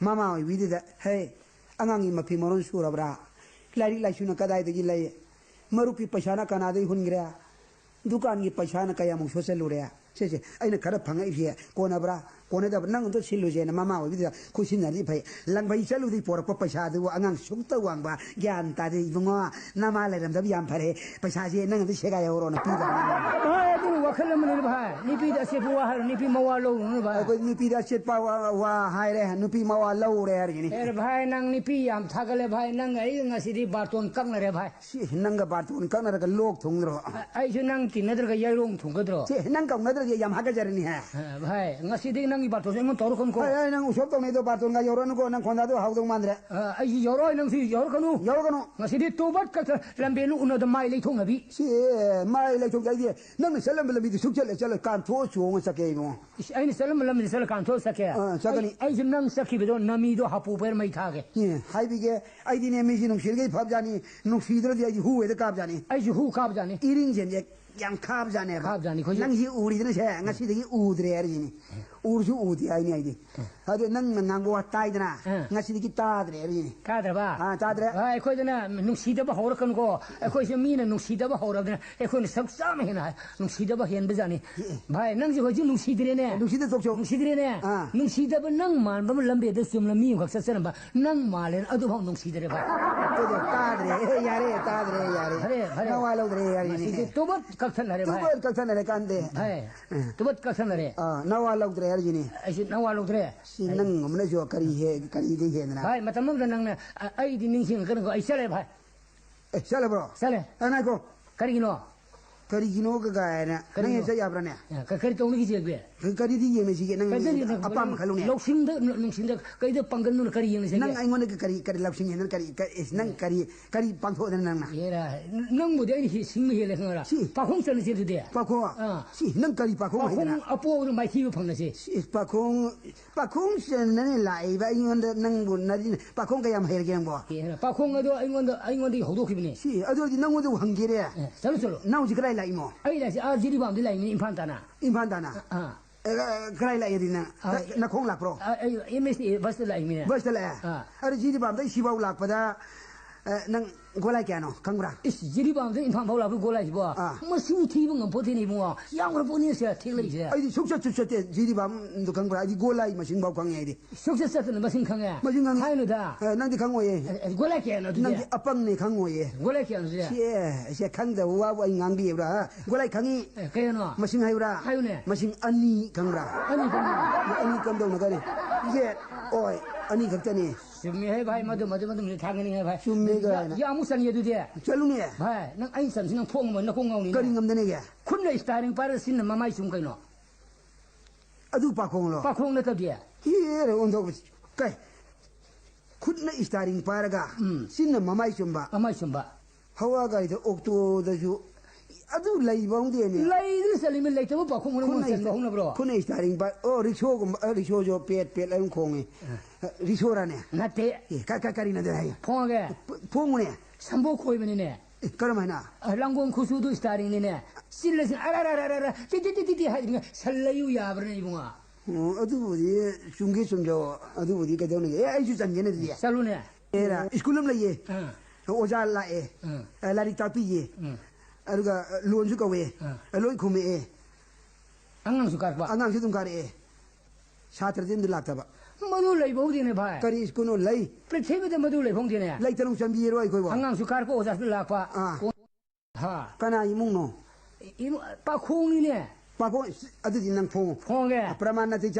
ꯃꯃꯥ ꯑꯣꯏꯕꯤꯗꯨꯗ, "ꯍꯦ, ꯑꯉꯥꯡꯒꯤ ꯃꯐꯤ ꯃꯔꯣꯟ ꯁꯨꯔꯕ꯭ꯔꯥ? ꯂꯥꯏꯔꯤꯛ ꯂꯥꯏꯁꯨꯅ ꯀꯗꯥꯏꯗꯒꯤ ꯂꯩ? ꯃꯔꯨꯞꯀꯤ ꯄꯩꯁꯥꯅ ꯀꯅꯥꯗꯒꯤ ꯍꯨꯟꯈ꯭ꯔꯦ? ꯗꯨꯀꯥꯟꯒꯤ ꯄꯩꯁꯥꯅ ꯀꯌꯥꯃꯨꯛ ꯁꯣꯠꯆꯜꯂꯨꯔꯦ? ꯁꯦ, ꯁꯦ, ꯑꯩꯅ ꯈꯔ ꯐꯪꯉꯛꯏꯁꯦ ꯀꯣꯟꯅꯕ꯭ꯔꯥ? ꯀꯣꯟꯅꯗꯕ꯭ꯔꯥ? ꯅꯪ ꯑꯝꯇ ꯁꯤꯜꯂꯨꯁꯦꯅ" ꯃꯃꯥ ꯑꯣꯏꯕꯤꯗꯨꯗ ꯈꯨꯠꯁꯤꯟꯅꯔꯗꯤ ꯐꯩ꯫ ꯂꯪꯕꯩ ꯆꯠꯂꯨꯕꯗꯒꯤ ꯄꯣꯔꯛꯄ ꯄꯩꯁꯥꯗꯨꯕꯨ ꯑꯉꯥꯡ ꯁꯨꯛꯇ ꯋꯥꯡꯕ, ꯒ꯭ꯌꯥꯟ ꯇꯥꯗꯦ ꯏꯕꯨꯡꯉꯣ꯫ ꯅꯃꯥ ꯂꯩꯔꯝꯗꯕ ꯌꯥꯝ ꯐꯔꯦ꯫ ꯄꯩꯁꯥꯁꯦ ꯅꯪ ꯑꯗꯨ ꯁꯦꯒꯥꯏꯍꯧꯔꯣꯅ ꯄꯤꯗꯕꯅꯤ꯫ ꯚꯥꯏ, ꯑꯗꯨꯅ ꯋꯥꯈꯜ ꯑꯃꯅꯤꯅꯦ ꯚꯥꯏ꯫ ꯅꯨꯄꯤꯗ ꯑꯆꯦꯠꯄ ꯋꯥ ꯍꯥꯏꯔꯣ, ꯅꯨꯄꯤ ꯃꯋꯥ ꯂꯧꯔꯨꯅꯨ ꯚꯥꯏ꯫ ꯑꯩꯈꯣꯏ ꯅꯨꯄꯤꯗ ꯑꯆꯦꯠꯄ ꯋꯥ, ꯋꯥ ꯍꯥꯏꯔꯦ, ꯅꯨꯄꯤ ꯃꯋꯥ ꯂꯧꯔꯦ ꯍꯥꯏꯔꯤꯁꯤꯅꯤ꯫ ꯑꯦ ꯚꯥꯏ, ꯅꯪ ꯅꯨꯄꯤ ꯌꯥꯝ ꯊꯥꯒꯠꯂꯦ ꯚꯥꯏ꯫ ꯅꯪ ꯑꯩ ꯉꯁꯤꯗꯤ ꯕꯥꯔꯇꯣꯟ ꯀꯛꯅꯔꯦ ꯚꯥꯏ꯫ ꯁꯤ ꯅꯪꯒ ꯕꯥꯔꯇꯣꯟ ꯀꯛꯅꯔꯒ ꯂꯣꯛ ꯊꯨꯡꯗ꯭ꯔꯣ? ꯑ-, ꯑꯩꯁꯨ ꯅꯪ ꯇꯤꯟꯅꯗ꯭ꯔꯒ ꯌꯥꯏꯔꯣꯡ ꯊꯨꯡꯒꯗ꯭ꯔꯣ? ꯁꯤ ꯅꯪ ꯀꯧꯅꯗ꯭ꯔꯗꯤ ꯌꯥꯝ ꯍꯥꯀꯠꯆꯔꯅꯤ ꯍꯦ꯫ ꯑ, ꯚꯥꯏ, ꯉꯁꯤꯗꯤ ꯅꯪꯒꯤ ꯕꯥꯔꯇꯣꯟꯁꯦ ꯑꯩꯉꯣꯟꯗ ꯇꯧꯔꯛꯀꯅꯨꯀꯣ꯫ ꯍꯣꯏ, ꯍꯣꯏ, ꯅꯪ ꯎꯁꯣꯞ ꯇꯧꯅꯩꯗꯣ ꯕꯥꯔꯇꯣꯟꯒ ꯌꯧꯔꯛꯑꯅꯨꯀꯣ, ꯅꯪ ꯈꯣꯟꯗꯥꯗꯣ ꯍꯥꯎꯗꯧ ꯃꯥꯟꯗ꯭ꯔꯦ꯫ ꯑ, ꯑꯩꯁꯨ ꯌꯧꯔꯛꯑꯣꯏ, ꯅꯪꯁꯨ ꯌꯧꯔꯛꯀꯅꯨ꯫ ꯌꯧꯔꯛꯀꯅꯨ꯫ ꯉꯁꯤꯗꯤ ꯇꯨꯕꯠ ꯀꯛꯇ ꯂꯝꯕꯦꯟ ꯎꯅꯗ ꯃꯥꯏ ꯂꯩꯊꯣꯛꯅꯕꯤ꯫ ꯁꯤ ꯃꯥꯏ ꯂꯩꯊꯣꯛꯇ ꯑꯩꯗꯤ ꯅꯪꯅ ꯆꯠꯂꯝꯕ ꯂꯝꯕꯤꯗꯨ ꯁꯨꯛꯆꯠꯂꯦ ꯆꯠꯂꯣꯏ, ꯀꯥꯟꯊꯣꯛꯑ ꯆꯣꯡꯉ ꯆꯠꯀꯦ ꯏꯕꯨꯡꯉꯣ꯫ ꯏꯁ, ꯑꯩꯅ ꯆꯠꯂꯝꯕ ꯂꯝꯕꯤꯗ ꯆꯠꯂ ꯀꯥꯟꯊꯣꯛꯑ ꯆꯠꯀꯦ? ꯑꯥ, ꯆꯠꯀꯅꯤ꯫ ꯑꯩ, ꯑꯩꯁꯨ ꯅꯪ ꯆꯠꯈꯤꯕꯗꯣ ꯅꯃꯤꯗꯣ ꯍꯥꯄꯨ ꯄꯩꯔ ꯃꯩ ꯊꯥꯒꯦ꯫ ꯑꯦ, ꯍꯥꯏꯕꯤꯒꯦ, ꯑꯩꯗꯤꯅꯦ ꯃꯤꯁꯤ ꯅꯨꯡꯁꯤꯔꯒꯗꯤ ꯐꯕꯖꯥꯠꯅꯤ, ꯅꯨꯡꯁꯤꯗ꯭ꯔꯗꯤ ꯑꯩꯗꯤ ꯍꯨ ꯍꯦꯛꯇ ꯀꯥꯕꯖꯥꯠꯅꯤ꯫ ꯑꯩꯁꯨ ꯍꯨ ꯀꯥꯕꯖꯥꯠꯅꯤ꯫ ꯏꯔꯤꯡꯁꯦꯟꯁꯦ ꯌꯥꯝ ꯈꯥꯕꯖꯥꯠꯅꯦꯕ꯫ ꯈꯥꯕꯖꯥꯠꯅꯤ ꯑꯩꯈꯣꯏꯁꯨ꯫ ꯅꯪꯁꯤ ꯎꯔꯤꯗꯅꯁꯦ, ꯉꯁꯤꯗꯒꯤ ꯎꯗ꯭ꯔꯦ ꯍꯥꯏꯔꯤꯁꯤꯅꯤ꯫ ꯎꯔꯁꯨ ꯎꯗꯦ ꯍꯥꯏꯅꯤ ꯑꯩꯗꯤ꯫ ꯑꯗꯨ ꯅꯪꯅ ꯉꯥꯡꯕ ꯋꯥ ꯇꯥꯏꯗꯅ, ꯑ꯫ ꯉꯁꯤꯗꯒꯤ ꯇꯥꯗ꯭ꯔꯦ ꯍꯥꯏꯔꯤꯅꯦ꯫ ꯇꯥꯗ꯭ꯔꯕ? ꯑꯥ, ꯇꯥꯗ꯭ꯔꯦ꯫ ꯑ, ꯑꯩꯈꯣꯏꯗꯅ ꯅꯨꯡꯁꯤꯗꯕ ꯍꯧꯔꯛꯀꯅꯨꯀꯣ꯫ ꯑꯩꯈꯣꯏꯁꯦ ꯃꯤꯅ ꯅꯨꯡꯁꯤꯗꯕ ꯍꯧꯔꯕꯅꯤꯅ ꯑꯩꯈꯣꯏꯅ ꯁꯔꯨꯛ ꯆꯥꯝꯃ ꯍꯦꯟꯅ ꯍꯥꯏ-, ꯅꯨꯡꯁꯤꯗꯕ ꯍꯦꯟꯕꯖꯥꯠꯅꯤ꯫ ꯑꯦ꯫ ꯚꯥꯏ, ꯅꯪꯁꯦ ꯍꯧꯖꯤꯛ ꯅꯨꯡꯁꯤꯗ꯭ꯔꯦꯅꯦ꯫ ꯅꯨꯡꯁꯤꯗ ꯇꯣꯛꯆꯧ꯫ ꯅꯨꯡꯁꯤꯗ꯭ꯔꯦꯅꯦ꯫ ꯑꯥ꯫ ꯅꯨꯡꯁꯤꯗꯕ ꯅꯪ ꯃꯥꯟꯕ ꯑꯃ ꯂꯝꯕꯤꯗ ꯆꯨꯝꯅ ꯃꯤ ꯑꯃꯈꯛ ꯆꯠꯆꯔꯝꯕ ꯅꯪ ꯃꯥꯜꯂꯦꯅ ꯑꯗꯨꯐꯥꯎ ꯅꯨꯡꯁꯤꯗ꯭ꯔꯦ ꯚꯥꯏ꯫ ꯑꯗꯨꯗꯣ ꯇꯥꯗ꯭ꯔꯦ꯫ ꯑꯦ, ꯌꯥꯔꯦ, ꯇꯥꯗ꯭ꯔꯦ, ꯌꯥꯔꯦ꯫ ꯐꯔꯦ, ꯐꯔꯦ꯫ ꯅꯋꯥ ꯂꯧꯗ꯭ꯔꯦ, ꯌꯥꯔꯦꯅꯦ꯫ ꯃꯁꯤꯗꯤ ꯇꯨꯕꯠ ꯀꯛꯊꯠꯅꯔꯦ ꯚꯥꯏ꯫ ꯇꯨꯕꯠ ꯀꯛꯊꯠꯅꯔꯦ, ꯀꯥꯟꯗꯦ꯫ ꯚꯥꯏ, ꯑ꯫ ꯇꯨꯕꯠ ꯀꯛꯊꯠꯅꯔꯦ꯫ ꯑ, ꯅꯋꯥ ꯂꯧꯗ꯭ꯔꯦ ꯍꯥꯏꯔꯤꯁꯤꯅꯦ꯫ ꯑꯩꯁꯨ ꯅꯋꯥ ꯂꯧꯗ꯭ꯔꯦ꯫ ꯁꯤ ꯑꯩ ꯅꯪ ꯑꯃꯅꯁꯨ ꯀꯔꯤ ꯍꯦ-, ꯀꯔꯤꯗꯤ ꯍꯦꯟꯗꯅ? ꯚꯥꯏ, ꯃꯇꯝ ꯑꯃꯗ ꯅꯪꯅ, ꯑ-, ꯑꯩꯗꯤ ꯅꯤꯡꯁꯤꯡꯉꯛꯀꯅꯨꯀꯣ, ꯑꯩ ꯆꯠꯂꯦ ꯚꯥꯏ꯫ ꯑꯦ, ꯆꯠꯂꯕ꯭ꯔꯣ? ꯆꯠꯂꯦ꯫ ꯑ, ꯉꯥꯏꯈꯣ꯫ ꯀꯔꯤꯒꯤꯅꯣ? ꯀꯔꯤꯒꯤꯅꯣ ꯀ-, ꯀꯥꯏꯅ꯫ ꯀꯔꯤꯅꯣ? ꯅꯪ ꯍꯦꯛ ꯆꯠ ꯌꯥꯕ꯭ꯔꯥꯅꯦ? ꯑ, ꯀ-, ꯀꯔꯤ ꯇꯧꯅꯤꯒꯦ ꯆꯦ ꯑꯩꯈꯣꯏ? ꯀ-, ꯀꯔꯤꯗꯤ ꯌꯦꯡꯅꯁꯤꯒꯦ? ꯅꯪ ꯀꯔꯤꯗꯤ ꯌꯦꯡꯅ-, ꯑꯄꯥꯝꯕ ꯈꯜꯂꯨꯅꯦ꯫ ꯂꯧꯁꯤꯡꯗ, ꯅ-, ꯅꯨꯡꯁꯤꯡꯗ ꯀꯩꯗ ꯄꯥꯡꯒꯟꯗꯨꯅ ꯀꯔꯤ ꯌꯦꯡꯅꯁꯤꯒꯦ? ꯅꯪ ꯑꯩꯉꯣꯟꯗ ꯀ-, ꯀꯔꯤ, ꯀꯔꯤ ꯂꯧꯁꯤꯡ ꯍꯦꯟꯗꯅ ꯀꯔꯤ, ꯀꯔꯤ, ꯏꯁ, ꯅꯪ ꯀꯔꯤ, ꯀꯔꯤ ꯄꯥꯡꯊꯣꯛꯗꯅ ꯅꯪꯅ? ꯍꯦꯔꯥ, ꯅ-, ꯅꯪꯕꯨꯗꯤ ꯑꯩꯅ ꯍꯦ-, ꯁꯤꯡꯕ ꯍꯦꯜꯂꯦ ꯈꯪꯉꯔꯥ? ꯁꯤ꯫ ꯄꯥꯈꯣꯡ ꯆꯠꯂꯁꯦ ꯑꯗꯨꯗꯤ꯫ ꯄꯥꯈꯣꯡ? ꯑꯥ꯫ ꯁꯤ, ꯅꯪ ꯀꯔꯤ ꯄꯥꯈꯣꯡ ꯄꯥꯈꯣꯡ ꯍꯩꯗꯅ? ꯑꯄꯣꯕꯗ ꯃꯥꯏꯊꯤꯕ ꯐꯪꯅꯁꯦ꯫ ꯁꯤ, ꯄꯥꯈꯣꯡ, ꯄꯥꯈꯣꯡ ꯆꯟꯅꯅꯦ ꯂꯥꯛꯏꯕ ꯑꯩꯉꯣꯟꯗ ꯅꯪꯕꯨ ꯅꯔꯤ-, ꯄꯥꯈꯣꯡ ꯀꯌꯥꯝ ꯍꯩꯔꯒꯦ ꯅꯪꯕꯣ? ꯍꯦꯔꯥ, ꯄꯥꯈꯣꯡ ꯑꯗꯣ ꯑꯩꯉꯣꯟꯗ, ꯑꯩꯉꯣꯟꯗꯒꯤ ꯍꯧꯗꯣꯛꯈꯤꯕꯅꯦ꯫ ꯁꯤ, ꯑꯗꯨ ꯑꯣꯏꯔꯗꯤ ꯅꯪꯉꯣꯟꯗ ꯍꯪꯒꯦꯔꯦ꯫ ꯑꯦ, ꯆꯠꯂꯨ, ꯆꯠꯂꯨ꯫ ꯅꯪ ꯍꯧꯖꯤꯛ ꯀꯗꯥꯏ ꯂꯥꯛꯏꯃꯣ? ꯑꯩ ꯂꯥꯛꯏꯁꯦ ꯑꯥ ꯖꯤꯔꯤꯕꯥꯝꯗ ꯂꯥꯛꯏꯅꯦ, ꯏꯝꯐꯥꯜ ꯇꯥꯅ꯫ ꯏꯝꯐꯥꯜ ꯇꯥꯅ? ꯑꯥ꯫ ꯑꯦ, ꯑ, ꯀꯗꯥꯏ ꯂꯥꯛꯏꯗꯤ ꯅꯪ? ꯑꯥ, ꯅꯈꯣꯡ ꯂꯥꯛꯄ꯭ꯔꯣ? ꯑꯥ, ꯑꯩ ꯑꯦꯝ ꯑꯦꯁ ꯇꯤ ꯕꯁꯇ ꯂꯥꯛꯏꯃꯤꯅꯦ꯫ ꯕꯁꯇ ꯂꯥꯛꯑꯦ? ꯑꯥ꯫ ꯑꯗꯨ ꯖꯤꯔꯤꯕꯥꯝꯗꯩ ꯁꯤꯐꯥꯎ ꯂꯥꯛꯄꯗ, ꯑ, ꯅꯪ ꯒꯣꯂꯥꯏ ꯀꯌꯥꯅꯣ ꯈꯪꯕ꯭ꯔꯥ? ꯏꯁ, ꯖꯤꯔꯤꯕꯥꯝꯗꯩ ꯏꯝꯐꯥꯜ ꯐꯥꯎ ꯂꯥꯛꯄ ꯒꯣꯂꯥꯏꯁꯤꯕꯣ? ꯑꯥ꯫ ꯃꯁꯤꯡ ꯊꯤꯕ ꯉꯝꯄꯣꯠꯇꯦꯅꯦ ꯏꯕꯨꯡꯉꯣ꯫ ꯌꯥꯝꯈ꯭ꯔ ꯄꯣꯠꯅꯤ ꯁꯦ ꯊꯦꯡꯂꯛꯏꯁꯦ꯫ ꯑꯩꯗꯤ ꯁꯨꯡꯆꯠ ꯆꯠ ꯆꯠꯇꯦ ꯖꯤꯔꯤꯕꯥꯝꯗꯣ ꯈꯪꯕ꯭ꯔꯥ? ꯑꯩꯗꯤ ꯒꯣꯂꯥꯏ ꯃꯁꯤꯡ ꯐꯥꯎ ꯈꯪꯉꯦ ꯑꯩꯗꯤ꯫ ꯁꯨꯡꯆꯠ ꯆꯠꯇꯅ ꯃꯁꯤꯡ ꯈꯪꯉꯦ? ꯃꯁꯤꯡ ꯈꯪꯉꯦ꯫ ꯍꯥꯏꯅꯨꯗ꯫ ꯑꯦ, ꯅꯪꯗꯤ ꯈꯪꯉꯣꯏꯌꯦ꯫ ꯑꯦ, ꯑꯦ, ꯒꯣꯂꯥꯏ ꯀꯌꯥꯅꯣ ꯑꯗꯨꯗꯤ? ꯅꯪꯗꯤ ꯑꯄꯪꯅꯦ, ꯈꯪꯉꯣꯏꯌꯦ꯫ ꯒꯣꯂꯥꯏ ꯀꯌꯥꯅꯣ ꯑꯗꯨꯗꯤ? ꯁꯤ, ꯑꯦ, ꯁꯦ ꯈꯪꯗꯕ ꯋꯥꯕꯨ ꯑꯩ ꯉꯥꯡꯕꯤꯕ꯭ꯔꯥ, ꯍꯥ? ꯒꯣꯂꯥꯏ ꯈꯪꯉꯤ꯫ ꯑꯦ, ꯀꯩꯅꯣ? ꯃꯁꯤꯡ ꯍꯥꯏꯌꯨꯔꯥ? ꯍꯥꯏꯌꯨꯅꯦ꯫ ꯃꯁꯤꯡ ꯑꯅꯤ ꯈꯪꯕ꯭ꯔꯥ? ꯑꯅꯤ ꯈꯪꯉꯤ꯫ ꯑꯅꯤ ꯀꯝꯗꯧꯅ ꯀꯔꯤ? ꯌꯦꯠ, ꯑꯣꯏ, ꯑꯅꯤ ꯈꯛꯇꯅꯤ꯫ ꯆꯨꯝꯃꯤ ꯍꯦ ꯚꯥꯏ, ꯃꯗꯨ, ꯃꯗꯨ, ꯃꯗꯨ ꯊꯥꯡꯒꯅꯤ ꯍꯦ ꯚꯥꯏ꯫ ꯆꯨꯝꯃꯤ ꯌꯥ-, ꯀꯥꯏꯅ꯫ ꯌꯥꯝꯃꯨꯛ ꯆꯪꯉꯤ ꯑꯗꯨꯗꯤ꯫ ꯆꯠꯂꯨꯅꯦ꯫ ꯚꯥꯏ, ꯅꯪ ꯑꯩ ꯆꯝꯁꯤ ꯅꯪ ꯐꯣꯡ ꯑꯃ ꯅꯀꯣꯡ ꯉꯥꯎꯅꯤ꯫ ꯀꯔꯤ ꯉꯝꯗꯅꯦꯒꯦ? ꯈꯨꯠꯅ ꯏꯁꯇꯥꯔꯤꯡ ꯄꯥꯏꯔꯒ ꯆꯤꯟꯅ ꯃꯃꯥꯏ ꯆꯨꯝ ꯀꯩꯅꯣ? ꯑꯗꯨ ꯄꯥꯈꯣꯡꯂꯣ? ꯄꯥꯈꯣꯡ ꯅꯠꯇꯕꯗꯤ? ꯍꯦꯔꯦ ꯑꯣꯟꯊꯣꯛꯄꯁꯤ꯫ ꯀꯩ? ꯈꯨꯠꯅ ꯏꯁꯇꯥꯔꯤꯡ ꯄꯥꯏꯔꯒ ꯎꯝ꯫ ꯆꯤꯟꯅ ꯃꯃꯥꯏ ꯆꯨꯝꯕ꯫ ꯃꯃꯥꯏ ꯆꯨꯝꯕ꯫ ꯍꯋꯥ ꯒꯥꯔꯤꯗ, ꯑꯣꯛꯇꯣꯗꯁꯨ ꯑꯗꯨ ꯂꯩꯕ ꯑꯃꯗꯤꯅꯦ꯫ ꯂꯩꯗꯨꯅ ꯆꯠꯂꯤꯃꯤ, ꯂꯩꯇꯕ ꯄꯥꯈꯣꯡ ꯃꯅꯨꯡ ꯈꯨꯠꯅ ꯆꯟꯕ ꯏꯁ-, ꯍꯧꯅꯕ꯭ꯔꯣ? ꯈꯨꯠꯅ ꯏꯁꯇꯥꯔꯤꯡ ꯄꯥꯏ-, ꯑꯣ, ꯔꯤꯛꯁꯣꯒꯨꯝꯕ, ꯑ, ꯔꯤꯛꯁꯣꯁꯨ ꯄꯦꯠ ꯄꯦꯠ ꯑꯗꯨꯝ ꯈꯣꯡꯉꯤ꯫ ꯑ꯫ ꯔꯤꯛꯁꯣꯔꯥꯅꯦ? ꯅꯠꯇꯦ꯫ ꯑꯦ, ꯀ-, ꯀ-, ꯀꯔꯤꯅꯣ ꯑꯗꯨ ꯍꯥꯏꯌꯣ? ꯐꯣꯡꯉꯒꯦ? ꯐ-, ꯐꯣꯡꯉꯨꯅꯦ꯫ ꯁꯝꯕꯣꯛ ꯈꯣꯏꯕꯅꯤꯅꯦ꯫ ꯑꯦ, ꯀꯔꯝ ꯍꯥꯏꯅ? ꯑ, ꯂꯥꯡꯒꯣꯜ ꯈꯨꯠꯁꯨꯗꯨ ꯏꯁꯇꯥꯔꯤꯡꯅꯤꯅꯦ꯫ ꯆꯤꯜꯂꯁꯤ ꯑꯔ, ꯑꯔ, ꯑꯔ, ꯑꯔ, ꯇꯤ, ꯇꯤ, ꯇꯤ, ꯇꯤ, ꯇꯤ ꯍꯥꯏꯗꯅ ꯁꯜ ꯂꯩꯌꯨ ꯌꯥꯕ꯭ꯔꯅꯦ ꯏꯕꯨꯡꯉꯣ? ꯑꯣ, ꯑꯗꯨꯕꯨꯗꯤ ꯆꯨꯝꯒꯦ ꯆꯨꯝꯖꯧ꯫ ꯑꯗꯨꯕꯨꯗꯤ ꯀꯩꯗꯧꯅꯒꯦ? ꯑꯦ, ꯑꯩꯁꯨ ꯆꯟꯒꯦꯅꯦ ꯑꯗꯨꯗꯤ꯫ ꯆꯠꯂꯨꯅꯦ꯫ ꯑꯦꯔꯥ, ꯁ꯭ꯀꯨꯜ ꯑꯃ ꯂꯩꯌꯦ꯫ ꯑꯥ꯫ ꯑꯣꯖꯥ ꯂꯥꯛꯑꯦ꯫ ꯑꯥ꯫ ꯑ, ꯂꯥꯏꯔꯤꯛ ꯇꯥꯛꯄꯤꯌꯦ꯫ ꯎꯝ꯫ ꯑꯗꯨꯒ, ꯑ, ꯂꯣꯟꯁꯨ ꯀꯧꯋꯦ꯫ ꯑꯥ꯫ ꯑ, ꯂꯣꯏ ꯈꯨꯝꯃꯛꯑꯦ꯫ ꯑꯉꯥꯡꯁꯨ ꯀꯥꯔꯛꯄ? ꯑꯉꯥꯡꯁꯨ ꯑꯗꯨꯝ ꯀꯥꯔꯛꯑꯦ꯫ ꯁꯥꯇ꯭ꯔꯗꯤ ꯑꯝꯇ ꯂꯥꯛꯇꯕ꯫ ꯃꯗꯨ ꯂꯩꯕ ꯍꯧꯗꯦꯅꯦ ꯚꯥꯏ꯫ ꯀꯔꯤ ꯁ꯭ꯀꯨꯜꯅꯣ ꯂꯩ? ꯄ꯭ꯔꯤꯊꯤꯕꯤꯗ ꯃꯗꯨ ꯂꯩꯕ ꯍꯧꯗꯦꯅꯦ꯫ ꯂꯩꯇꯅ ꯆꯟꯕꯤꯔꯣ ꯑꯩꯈꯣꯏꯕꯨ꯫ ꯑꯉꯥꯡꯁꯨ ꯀꯥꯔꯛꯄ, ꯑꯣꯖꯥꯁꯨ ꯂꯥꯛꯄ꯫ ꯑꯥ꯫ ꯍꯥ꯫ ꯀꯅꯥ ꯏꯃꯨꯡꯅꯣ? ꯏꯃꯨ-, ꯄꯥꯈꯣꯡꯅꯤꯅꯦ꯫ ꯄꯥꯈꯣꯡ, ꯑꯗꯨꯗꯤ ꯅꯪ ꯐꯣꯡꯉꯨ꯫ ꯐꯣꯡꯉꯒꯦ꯫ ꯄ꯭ꯔꯃꯥꯟ ꯅꯥꯇꯩ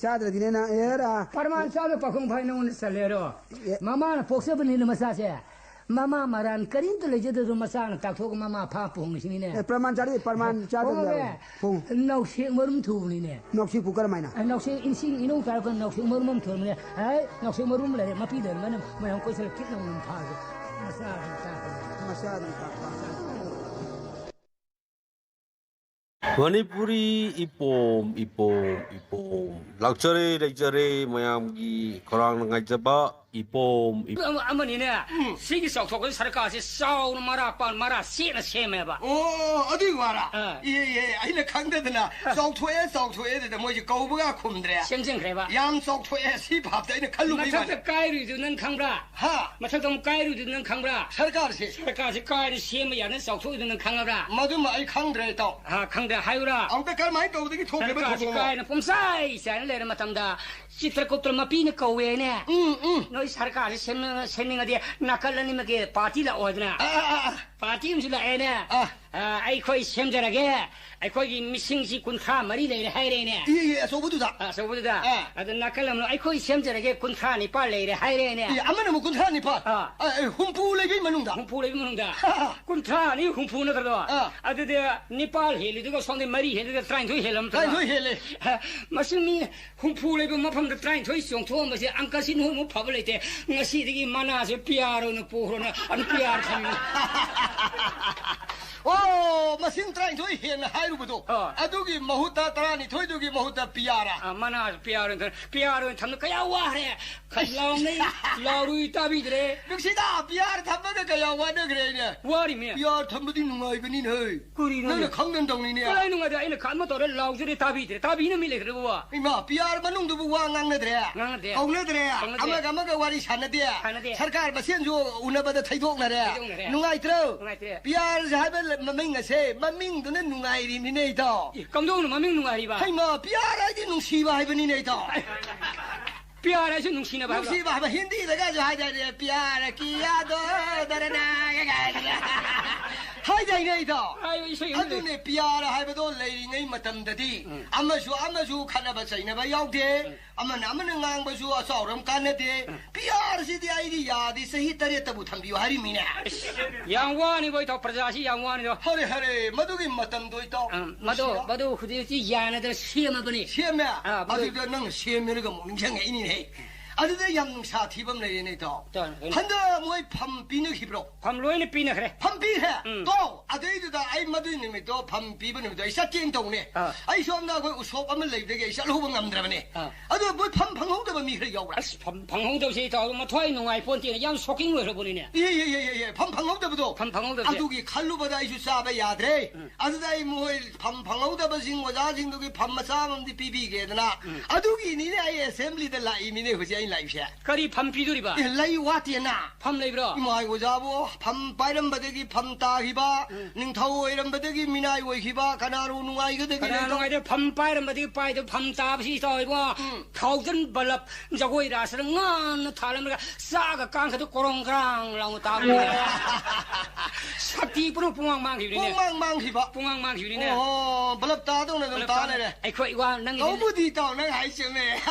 ꯆꯥꯗ꯭ꯔꯗꯤ ꯅꯪ, ꯑꯦꯔꯥ꯫ ꯄ꯭ꯔꯃꯥꯟ ꯆꯥꯗ ꯄꯥꯈꯣꯡ ꯐꯥꯏ ꯅꯉꯣꯟꯗ ꯆꯜꯂꯦꯔꯣ? ꯑꯦ꯫ ꯃꯃꯥꯅ ꯄꯣꯛꯆꯕꯅꯤꯅ ꯃꯆꯥꯁꯦ꯫ ꯃꯃꯥ ꯃꯔꯥꯟ ꯀꯔꯤꯝꯇ ꯂꯩꯖꯗ꯭ꯔꯁꯨ ꯃꯆꯥꯅ ꯇꯥꯛꯊꯣꯛꯑꯒ ꯃꯃꯥ ꯐꯥ ꯄꯣꯡꯉꯤꯁꯤꯅꯤꯅꯦ꯫ ꯑꯦ, ꯄ꯭ꯔꯃꯥꯟ ꯆꯥꯔꯤ, ꯄ꯭ꯔꯃꯥꯟ ꯆꯥꯗꯕ ꯐꯣꯡꯉꯦ꯫ ꯌꯥꯔꯣꯏ꯫ ꯐꯣꯡ꯫ ꯅꯥꯎꯁꯦꯛ ꯃꯔꯨꯝ ꯊꯨꯕꯅꯤꯅꯦ꯫ ꯅꯥꯎꯁꯦꯛꯄꯨ ꯀꯔꯝꯍꯥꯏꯅ? ꯑꯦ, ꯅꯥꯎꯁꯦꯛ ꯏꯟꯁꯤꯡ ꯏꯅꯧ ꯇꯥꯔꯛꯄ ꯅꯥꯎꯁꯦꯛ ꯃꯔꯨꯝ ꯑꯃ ꯊꯨꯔꯝꯕꯅꯦ꯫ ꯍꯥꯏ, ꯅꯥꯎꯁꯦꯛ ꯃꯔꯨꯝ ꯂꯩꯔꯦ, ꯃꯄꯤ ꯂꯩꯔꯝꯕꯅ ꯃꯌꯥꯝ ꯀꯣꯏꯁꯜꯂ ꯀꯤꯠ ꯂꯥꯎꯅ ꯐꯥꯔꯒ ꯃꯆꯥ ꯑꯗꯨꯝ ꯇꯥꯛꯄꯅꯦ꯫ ꯃꯆꯥ ꯑꯗꯨꯝ ꯇꯥꯛꯄ꯫ ꯃꯅꯤꯄꯨꯔꯤ ꯏꯄꯣꯝ, ꯏꯄꯣꯝ, ꯏꯄꯣꯝ꯫ ꯂꯥꯛꯆꯔꯦ, ꯂꯩꯖꯔꯦ, ꯃꯌꯥꯝꯒꯤ ꯈꯧꯔꯥꯡꯅ ꯉꯥꯏꯖꯕ ꯏꯄꯣꯝ, ꯏꯄꯣꯝ꯫ ꯑꯃ-, ꯑꯃꯅꯤꯅꯦ, ꯎꯝ꯫ ꯁꯤꯒꯤ ꯆꯥꯎꯊꯣꯛꯄꯒꯤ ꯁꯔꯀꯥꯔꯁꯤ ꯆꯥꯎꯅ ꯃꯔꯥ ꯄꯥꯟ-, ꯃꯔꯥ ꯁꯦꯠꯅ ꯁꯦꯝꯃꯦꯕ꯫ ꯑꯣ, ꯑꯗꯨꯏ ꯋꯥꯔꯥ? ꯑꯥ꯫ ꯏꯍꯦ, ꯏꯍꯦ, ꯑꯩꯅ ꯈꯪꯗꯗꯅ ꯑꯥ꯫ ꯆꯥꯎꯊꯣꯛꯑꯦ, ꯆꯥꯎꯊꯣꯛꯑꯦ ꯑꯗꯨꯗ ꯃꯣꯏꯁꯦ ꯀꯧꯕꯒ ꯈꯨꯝꯗ꯭ꯔꯦ꯫ ꯁꯦꯝꯖꯤꯟꯈ꯭ꯔꯦꯕ꯫ ꯌꯥꯝ ꯆꯥꯎꯊꯣꯛꯑꯦ, ꯁꯤ ꯚꯥꯞꯇ ꯑꯩꯅ ꯈꯜꯂꯨꯕꯩ ꯃꯊꯛꯇ ꯋꯥꯅꯤ꯫ ꯀꯥꯏꯔꯨꯏꯗꯨ ꯅꯪ ꯈꯪꯕ꯭ꯔꯥ? ꯍꯥ? ꯃꯊꯛꯇ ꯑꯃꯨꯛ ꯀꯥꯏꯔꯨꯏꯗꯨ ꯅꯪ ꯈꯪꯕ꯭ꯔꯥ? ꯁꯔꯀꯥꯔꯁꯦ꯫ ꯁꯔꯀꯥꯔꯁꯦ ꯀꯥꯏꯅ ꯁꯦꯝꯕ ꯌꯥꯅ ꯆꯥꯎꯊꯣꯛꯏꯗꯨ ꯅꯪ ꯈꯪꯉꯕ꯭ꯔꯥ? ꯃꯗꯨꯃ ꯑꯩ ꯈꯪꯗ꯭ꯔꯦ, ꯏꯇꯥꯎ꯫ ꯍꯥ, ꯈꯪꯗ꯭ꯔꯦ ꯍꯥꯏꯌꯨꯔꯥ? ꯑꯃꯨꯛꯇ ꯀꯔꯝꯍꯥꯏꯅ ꯇꯧꯕꯗꯒꯤ ꯊꯣꯛꯈ꯭ꯔꯤꯕ ꯁꯔꯀꯥꯔꯁꯤ ꯊꯧꯗꯣꯛꯅꯣ? ꯀꯥꯏꯅ ꯄꯨꯝꯆꯥꯏ ꯆꯥꯏꯅ ꯂꯩꯔ ꯃꯇꯝꯗ ꯆꯤꯇ꯭ꯔꯒꯨꯞꯇ ꯃꯄꯤꯅ ꯀꯧꯋꯦꯅꯦ꯫ ꯎꯝ, ꯎꯝ꯫ ꯅꯣꯏ ꯁꯔꯀꯥꯔꯁꯤ ꯁꯦꯝꯅ-, ꯁꯦꯝꯅꯤꯡꯉꯗꯤ ꯅꯥꯀꯜ ꯑꯅꯤꯃꯛꯀꯤ ꯄꯥꯔꯇꯤ ꯂꯥꯛꯑꯣ ꯍꯥꯏꯗꯅ꯫ ꯑꯥ, ꯑꯥ, ꯑꯥ, ꯑꯥ꯫ ꯄꯥꯔꯇꯤ ꯑꯃꯁꯨ ꯂꯥꯛꯑꯦꯅꯦ꯫ ꯑꯥ꯫ ꯑꯥ, ꯑꯩꯈꯣꯏ ꯁꯦꯝꯖꯔꯒꯦ꯫ ꯑꯩꯈꯣꯏꯒꯤ ꯃꯤꯁꯤꯡꯁꯤ ꯀꯨꯟꯊ꯭ꯔꯥ ꯃꯔꯤ ꯂꯩꯔꯦ ꯍꯥꯏꯔꯦꯅꯦ꯫ E, E, ꯑꯆꯧꯕꯗꯨꯗ꯫ ꯑꯆꯧꯕꯗꯨꯗ꯫ ꯑꯥ꯫ ꯑꯗ ꯅꯥꯀꯜ ꯑꯃꯅ ꯑꯩꯈꯣꯏ ꯁꯦꯝꯖꯔꯒꯦ ꯀꯨꯟꯊ꯭ꯔꯥ ꯅꯤꯄꯥꯜ ꯂꯩꯔꯦ ꯍꯥꯏꯔꯦꯅꯦ꯫ ꯏ, ꯑꯃꯅ ꯑꯃꯨꯛ ꯀꯨꯟꯊ꯭ꯔꯥ ꯅꯤꯄꯥꯜ꯫ ꯑꯥ꯫ ꯑꯥ, ꯑꯦ, ꯍꯨꯝꯐꯨ ꯂꯩꯕꯩ ꯃꯅꯨꯡꯗ꯫ ꯍꯨꯝꯐꯨ ꯂꯩꯕꯩ ꯃꯅꯨꯡꯗ꯫ ꯀꯨꯟꯊ꯭ꯔꯥ ꯑꯅꯤ ꯍꯨꯝꯐꯨ ꯅꯠꯇ꯭ꯔꯣ? ꯑꯥ꯫ ꯑꯗꯨꯗꯤ ꯅꯤꯄꯥꯜ ꯍꯦꯜꯂꯤꯗꯨꯒ ꯁꯣꯝꯗ ꯃꯔꯤ ꯍꯦꯜꯂꯤꯗꯨꯒ ꯇꯔꯥꯅꯤꯊꯣꯏ ꯍꯦꯜꯂꯝ ꯅꯠꯇ꯭ꯔꯣ? ꯇꯔꯥꯅꯤꯊꯣꯏ ꯍꯦꯜꯂꯦ꯫ ꯃꯁꯤ ꯃꯤ ꯍꯨꯝꯐꯨ ꯂꯩꯕ ꯃꯐꯝꯗ ꯇꯔꯥꯅꯤꯊꯣꯏ ꯆꯣꯡꯊꯣꯛꯑꯝꯕꯁꯦ ꯑꯪꯀꯁꯤ ꯅꯣꯏꯃꯨꯛ ꯐꯕ ꯂꯩꯇꯦ꯫ ꯉꯁꯤꯗꯒꯤ ꯃꯅꯥꯁꯦ ꯄꯤꯌꯥꯔ ꯑꯣꯏꯅ ꯄꯨꯈ꯭ꯔꯣꯅ ꯑꯗꯨꯝ ꯄꯤꯌꯥꯔ ꯊꯝꯃꯤ꯫ ꯑꯣ, ꯃꯁꯤꯡ ꯇꯔꯥꯅꯤꯊꯣꯏ ꯍꯦꯟꯅ ꯍꯥꯏꯔꯨꯕꯗꯣ, ꯑꯥ꯫ ꯑꯗꯨꯒꯤ ꯃꯍꯨꯠꯇ, ꯇꯔꯥꯅꯤꯊꯣꯏꯗꯨꯒꯤ ꯃꯍꯨꯠꯇ ꯄꯤꯌꯥꯔꯥ? ꯑꯥ, ꯃꯅꯥ ꯄꯤꯌꯥꯔ ꯑꯣꯏꯅ ꯊꯝ-, ꯄꯤꯌꯥꯔ ꯑꯣꯏꯅ ꯊꯝꯅ ꯀꯌꯥ ꯋꯥꯈ꯭ꯔꯦ꯫ ꯈ-, ꯂꯥꯎꯅꯩ, ꯂꯥꯎꯔꯨꯏ ꯇꯥꯕꯤꯗ꯭ꯔꯦ꯫ ꯅꯨꯡꯁꯤꯗ, ꯄꯤꯌꯥꯔ ꯊꯝꯕꯗ ꯀꯌꯥ ꯋꯥꯅꯈ꯭ꯔꯦ ꯑꯩꯅ꯫ ꯋꯥꯔꯤꯃꯤ꯫ ꯄꯤꯌꯥꯔ ꯊꯝꯕꯗꯤ ꯅꯨꯡꯉꯥꯏꯕꯅꯤꯅꯦ꯫ ꯀꯔꯤꯅꯣꯅꯦ? ꯅꯪꯅ ꯈꯪꯗꯅ ꯇꯧꯅꯤꯅꯦ꯫ ꯀꯗꯥꯏ ꯅꯨꯡꯉꯥꯏꯗ? ꯑꯩꯅ ꯈꯟꯕ ꯇꯧꯔꯦ, ꯂꯥꯎꯖꯔꯦ, ꯇꯥꯕꯤꯗ꯭ꯔꯦ꯫ ꯇꯥꯕꯤꯅ ꯃꯤ ꯂꯩꯈ꯭ꯔꯦ, ꯕꯕꯥ꯫ ꯏꯃꯥ, ꯄꯤꯌꯥꯔ ꯃꯅꯨꯡꯗꯨꯕꯨ ꯋꯥ ꯉꯥꯡꯅꯗ꯭ꯔꯦ? ꯉꯥꯡꯅꯗꯦ꯫ ꯀꯧꯅꯗ꯭ꯔꯦ? ꯀꯧꯅꯗꯦ꯫ ꯑꯃꯒ ꯑꯃꯒ ꯋꯥꯔꯤ ꯁꯥꯟꯅꯗꯦ? ꯁꯥꯟꯅꯗꯦ꯫ ꯁꯔꯀꯥꯔ ꯃꯁꯦꯟꯁꯨ ꯎꯅꯕꯗ ꯊꯩꯗꯣꯛꯅꯔꯦ? ꯊꯩꯗꯣꯛꯅꯔꯦ꯫ ꯅꯨꯡꯉꯥꯏꯇ꯭ꯔꯣ? ꯅꯨꯡꯉꯥꯏꯇ꯭ꯔꯦ꯫ ꯄꯤꯌꯥꯔ ꯍꯥꯏꯕ ꯂ-, ꯃꯃꯤꯡ ꯑꯁꯦ, ꯃꯃꯤꯡꯗꯨꯅ ꯅꯨꯡꯉꯥꯏꯔꯤꯅꯤꯅꯦ, ꯏꯇꯥꯎ꯫ ꯑꯦ, ꯀꯝꯗꯧꯅ ꯃꯃꯤꯡ ꯅꯨꯡꯉꯥꯏꯔꯤꯕ? ꯍꯩꯃꯥ, ꯄꯤꯌꯥꯔ ꯍꯥꯏꯗꯤ ꯅꯨꯡꯁꯤꯕ ꯍꯥꯏꯕꯅꯤꯅꯦ, ꯏꯇꯥꯎ꯫ ꯄꯤꯌꯥꯔ ꯍꯥꯏꯁꯨ ꯅꯨꯡꯁꯤꯅꯕ ꯍꯥꯏꯕ꯭ꯔꯣ? ꯅꯨꯡꯁꯤꯕ ꯍꯥꯏꯕ, ꯍꯤꯟꯗꯤꯗꯒꯁꯨ ꯍꯥꯏꯗꯥꯏꯅꯦ, "ꯄꯤꯌꯥꯔ ꯀꯤꯌꯥ ꯗꯣ ꯗꯔꯅꯥ" ꯀꯥꯏꯅ꯫ ꯍꯥꯏꯗꯥꯏꯅꯦ, ꯏꯇꯥꯎ? ꯍꯥꯏꯕ ꯏꯁꯩ ꯑꯃ ꯂꯩ꯫ ꯑꯗꯨꯅꯦ, ꯄꯤꯌꯥꯔ ꯍꯥꯏꯕꯗꯣ ꯂꯩꯔꯤꯉꯩ ꯃꯇꯝꯗꯗꯤ ꯎꯝ꯫ ꯑꯃꯁꯨ ꯑꯃꯁꯨ ꯈꯠꯅꯕ ꯆꯩꯅꯕ ꯌꯥꯎꯗꯦ꯫ ꯎꯝ꯫ ꯑꯃꯅ ꯑꯃꯅ ꯉꯥꯡꯕꯁꯨ ꯑꯆꯥꯎꯔꯝ ꯀꯥꯟꯅꯗꯦ꯫ ꯎꯝ꯫ ꯄꯤꯌꯥꯔꯁꯤꯗꯤ ꯑꯩꯗꯤ ꯌꯥꯗꯦ, ꯆꯍꯤ ꯇꯔꯦꯠꯇꯕꯨ ꯊꯝꯕꯤꯌꯨ ꯍꯥꯏꯔꯤꯃꯤꯅꯦ꯫ ꯌꯥꯝ ꯋꯥꯅꯤꯕꯣ, ꯏꯇꯥꯎ, ꯄ꯭ꯔꯖꯥꯁꯤ ꯌꯥꯝ ꯋꯥꯅꯤꯗꯣ꯫ ꯍꯔꯦ, ꯍꯔꯦ, ꯃꯗꯨꯒꯤ ꯃꯇꯝꯗꯣ, ꯏꯇꯥꯎ, ꯎꯝ, ꯃꯗꯨ, ꯅꯨꯡꯁꯤꯔ-, ꯃꯗꯨ ꯍꯧꯖꯤꯛꯇꯤ ꯌꯥꯅꯗꯅ ꯁꯦꯝꯃꯕꯅꯤ꯫ ꯁꯦꯝꯃꯦ? ꯑꯥ, ꯃꯗꯨ ꯑꯗꯨꯗ ꯅꯪꯅ ꯁꯦꯝꯃꯦꯔꯒ ꯑꯃꯨꯛ ꯅꯤꯡꯁꯤꯡꯉꯛꯏꯅꯤꯅꯦ꯫ ꯑꯗꯨꯗ ꯌꯥꯝ ꯅꯨꯡꯁꯥ ꯊꯤꯕ ꯑꯃ ꯂꯩꯔꯦꯅꯦ, ꯏꯇꯥꯎ꯫ ꯇꯥꯎ, ꯀꯩꯅꯣ? ꯍꯟꯗꯛ ꯃꯣꯏ ꯐꯝ ꯄꯤꯅꯈꯤꯕ꯭ꯔꯣ? ꯐꯝ ꯂꯣꯏꯅ ꯄꯤꯅꯈ꯭ꯔꯦ꯫ ꯐꯝ ꯄꯤꯈ꯭ꯔꯦ? ꯎꯝ꯫ ꯇꯣ, ꯑꯗꯩꯗꯨꯗ ꯑꯩ ꯃꯗꯨꯏ ꯅꯨꯃꯤꯠꯇꯣ, ꯐꯝ ꯄꯤꯕ ꯅꯨꯃꯤꯠꯇꯣ ꯑꯩ ꯆꯠꯀꯦꯅ ꯇꯧꯅꯦ꯫ ꯑꯥ꯫ ꯑꯩ ꯁꯣꯝꯗ ꯑꯩꯈꯣꯏ ꯎꯁꯣꯞ ꯑꯃ ꯂꯩꯕꯗꯒꯤ ꯑꯩ ꯆꯠꯍꯧꯕ ꯉꯝꯗ꯭ꯔꯕꯅꯦ꯫ ꯑꯥ꯫ ꯑꯗꯨ ꯃꯣꯏ ꯐꯝ ꯐꯪꯍꯧꯗꯕ ꯃꯤ ꯈꯔ ꯌꯥꯎꯕ꯭ꯔꯥ? ꯑꯁ, ꯐꯝ ꯐꯪꯍꯧꯗꯕꯁꯦ, ꯏꯇꯥꯎ, ꯃꯊ꯭ꯋꯥꯏ ꯅꯨꯡꯉꯥꯏ ꯄꯣꯟꯇꯦꯅꯦ꯫ ꯌꯥꯝ ꯁꯣꯛꯀꯤꯡ ꯑꯣꯏꯈ꯭ꯔꯕꯅꯤꯅꯦ꯫ ꯏꯍꯦ, ꯏꯍꯦ, ꯏꯍꯦ, ꯏꯍꯦ, ꯐꯝ ꯐꯪꯍꯧꯗꯕꯗꯣ꯫ ꯐꯝ ꯐꯪꯍꯧꯗꯕꯁꯦ꯫ ꯑꯗꯨꯒꯤ ꯈꯜꯂꯨꯕꯗ ꯑꯩꯁꯨ ꯆꯥꯕ ꯌꯥꯗ꯭ꯔꯦ꯫ ꯎꯝ꯫ ꯑꯗꯨꯗ ꯑꯩ ꯃꯣꯏ ꯐꯝ ꯐꯪꯍꯧꯗꯕꯁꯤꯡ, ꯑꯣꯖꯥꯁꯤꯡꯗꯨꯒꯤ ꯐꯝ ꯃꯆꯥ ꯑꯃꯗꯤ ꯄꯤꯕꯤꯒꯦꯗꯅ꯫ ꯎꯝ꯫ ꯑꯗꯨꯒꯤꯅꯤꯅꯦ ꯑꯩ ꯑꯦꯁꯦꯝꯕ꯭ꯂꯤꯗ ꯂꯥꯛꯏꯃꯤꯅꯦ ꯍꯧꯖꯤꯛ ꯑꯩ ꯂꯥꯛꯏꯁꯦ꯫ ꯀꯔꯤ ꯐꯝ ꯄꯤꯗꯣꯔꯤꯕ? ꯑꯦ, ꯂꯩ ꯋꯥꯠꯇꯦꯅ꯫ ꯐꯝ ꯂꯩꯕ꯭ꯔꯣ? ꯏꯃꯥ ꯑꯣꯖꯥꯕꯨ ꯐꯝ ꯄꯥꯏꯔꯝꯕꯗꯒꯤ ꯐꯝ ꯇꯥꯈꯤꯕ, ꯎꯝ꯫ ꯅꯤꯡꯊꯧ ꯑꯣꯏꯔꯝꯕꯗꯒꯤ ꯃꯤꯅꯥꯏ ꯑꯣꯏꯈꯤꯕ, ꯀꯅꯥꯅꯣ ꯅꯨꯡꯉꯥꯏꯒꯗꯒꯦ ꯀꯅꯥ ꯂꯩꯗꯣ? ꯅꯨꯡꯉꯥꯏꯗꯣꯏ? ꯐꯝ ꯄꯥꯏꯔꯝꯕꯗꯒꯤ ꯄꯥꯏꯗꯣ ꯐꯝ ꯇꯥꯕꯁꯤ ꯏꯇꯥꯎ ꯏꯕꯣ꯫ ꯎꯝ꯫ ꯊꯥꯎꯖꯟ ꯕꯂꯞ ꯖꯒꯣꯏ ꯔꯥꯁꯇ ꯉꯥꯟꯅ ꯊꯥꯜꯂꯝꯂꯒ ꯆꯥꯒ ꯀꯥꯡꯒꯗꯨ ꯀꯣꯔꯣꯡ ꯀ꯭ꯔꯥꯡ ꯂꯥꯎꯅ ꯇꯥꯕꯅꯤꯅꯦ꯫ ꯁꯛꯇꯤ ꯄꯨꯝꯅꯃꯛ ꯄꯨꯡꯃꯥꯡ ꯃꯥꯡꯈꯤꯕꯅꯤꯅꯦ꯫ ꯄꯨꯡꯃꯥꯡ ꯃꯥꯡꯈꯤꯕ꯫ ꯄꯨꯡꯃꯥꯡ ꯃꯥꯡꯈꯤꯕꯅꯤꯅꯦ꯫ ꯑꯣꯍꯣ, ꯕꯂꯞ ꯇꯥꯗꯧꯅ ꯑꯗꯨꯝ ꯕꯂꯞ ꯇꯥ ꯇꯥ-, ꯂꯩꯔꯦ꯫ ꯑꯩꯈꯣꯏ ꯋꯥ ꯅꯪꯒꯤ ꯇꯧꯕꯨꯗꯤ ꯏꯇꯥꯎ ꯅꯪ ꯍꯥꯏ ꯆꯨꯝꯃꯦ꯫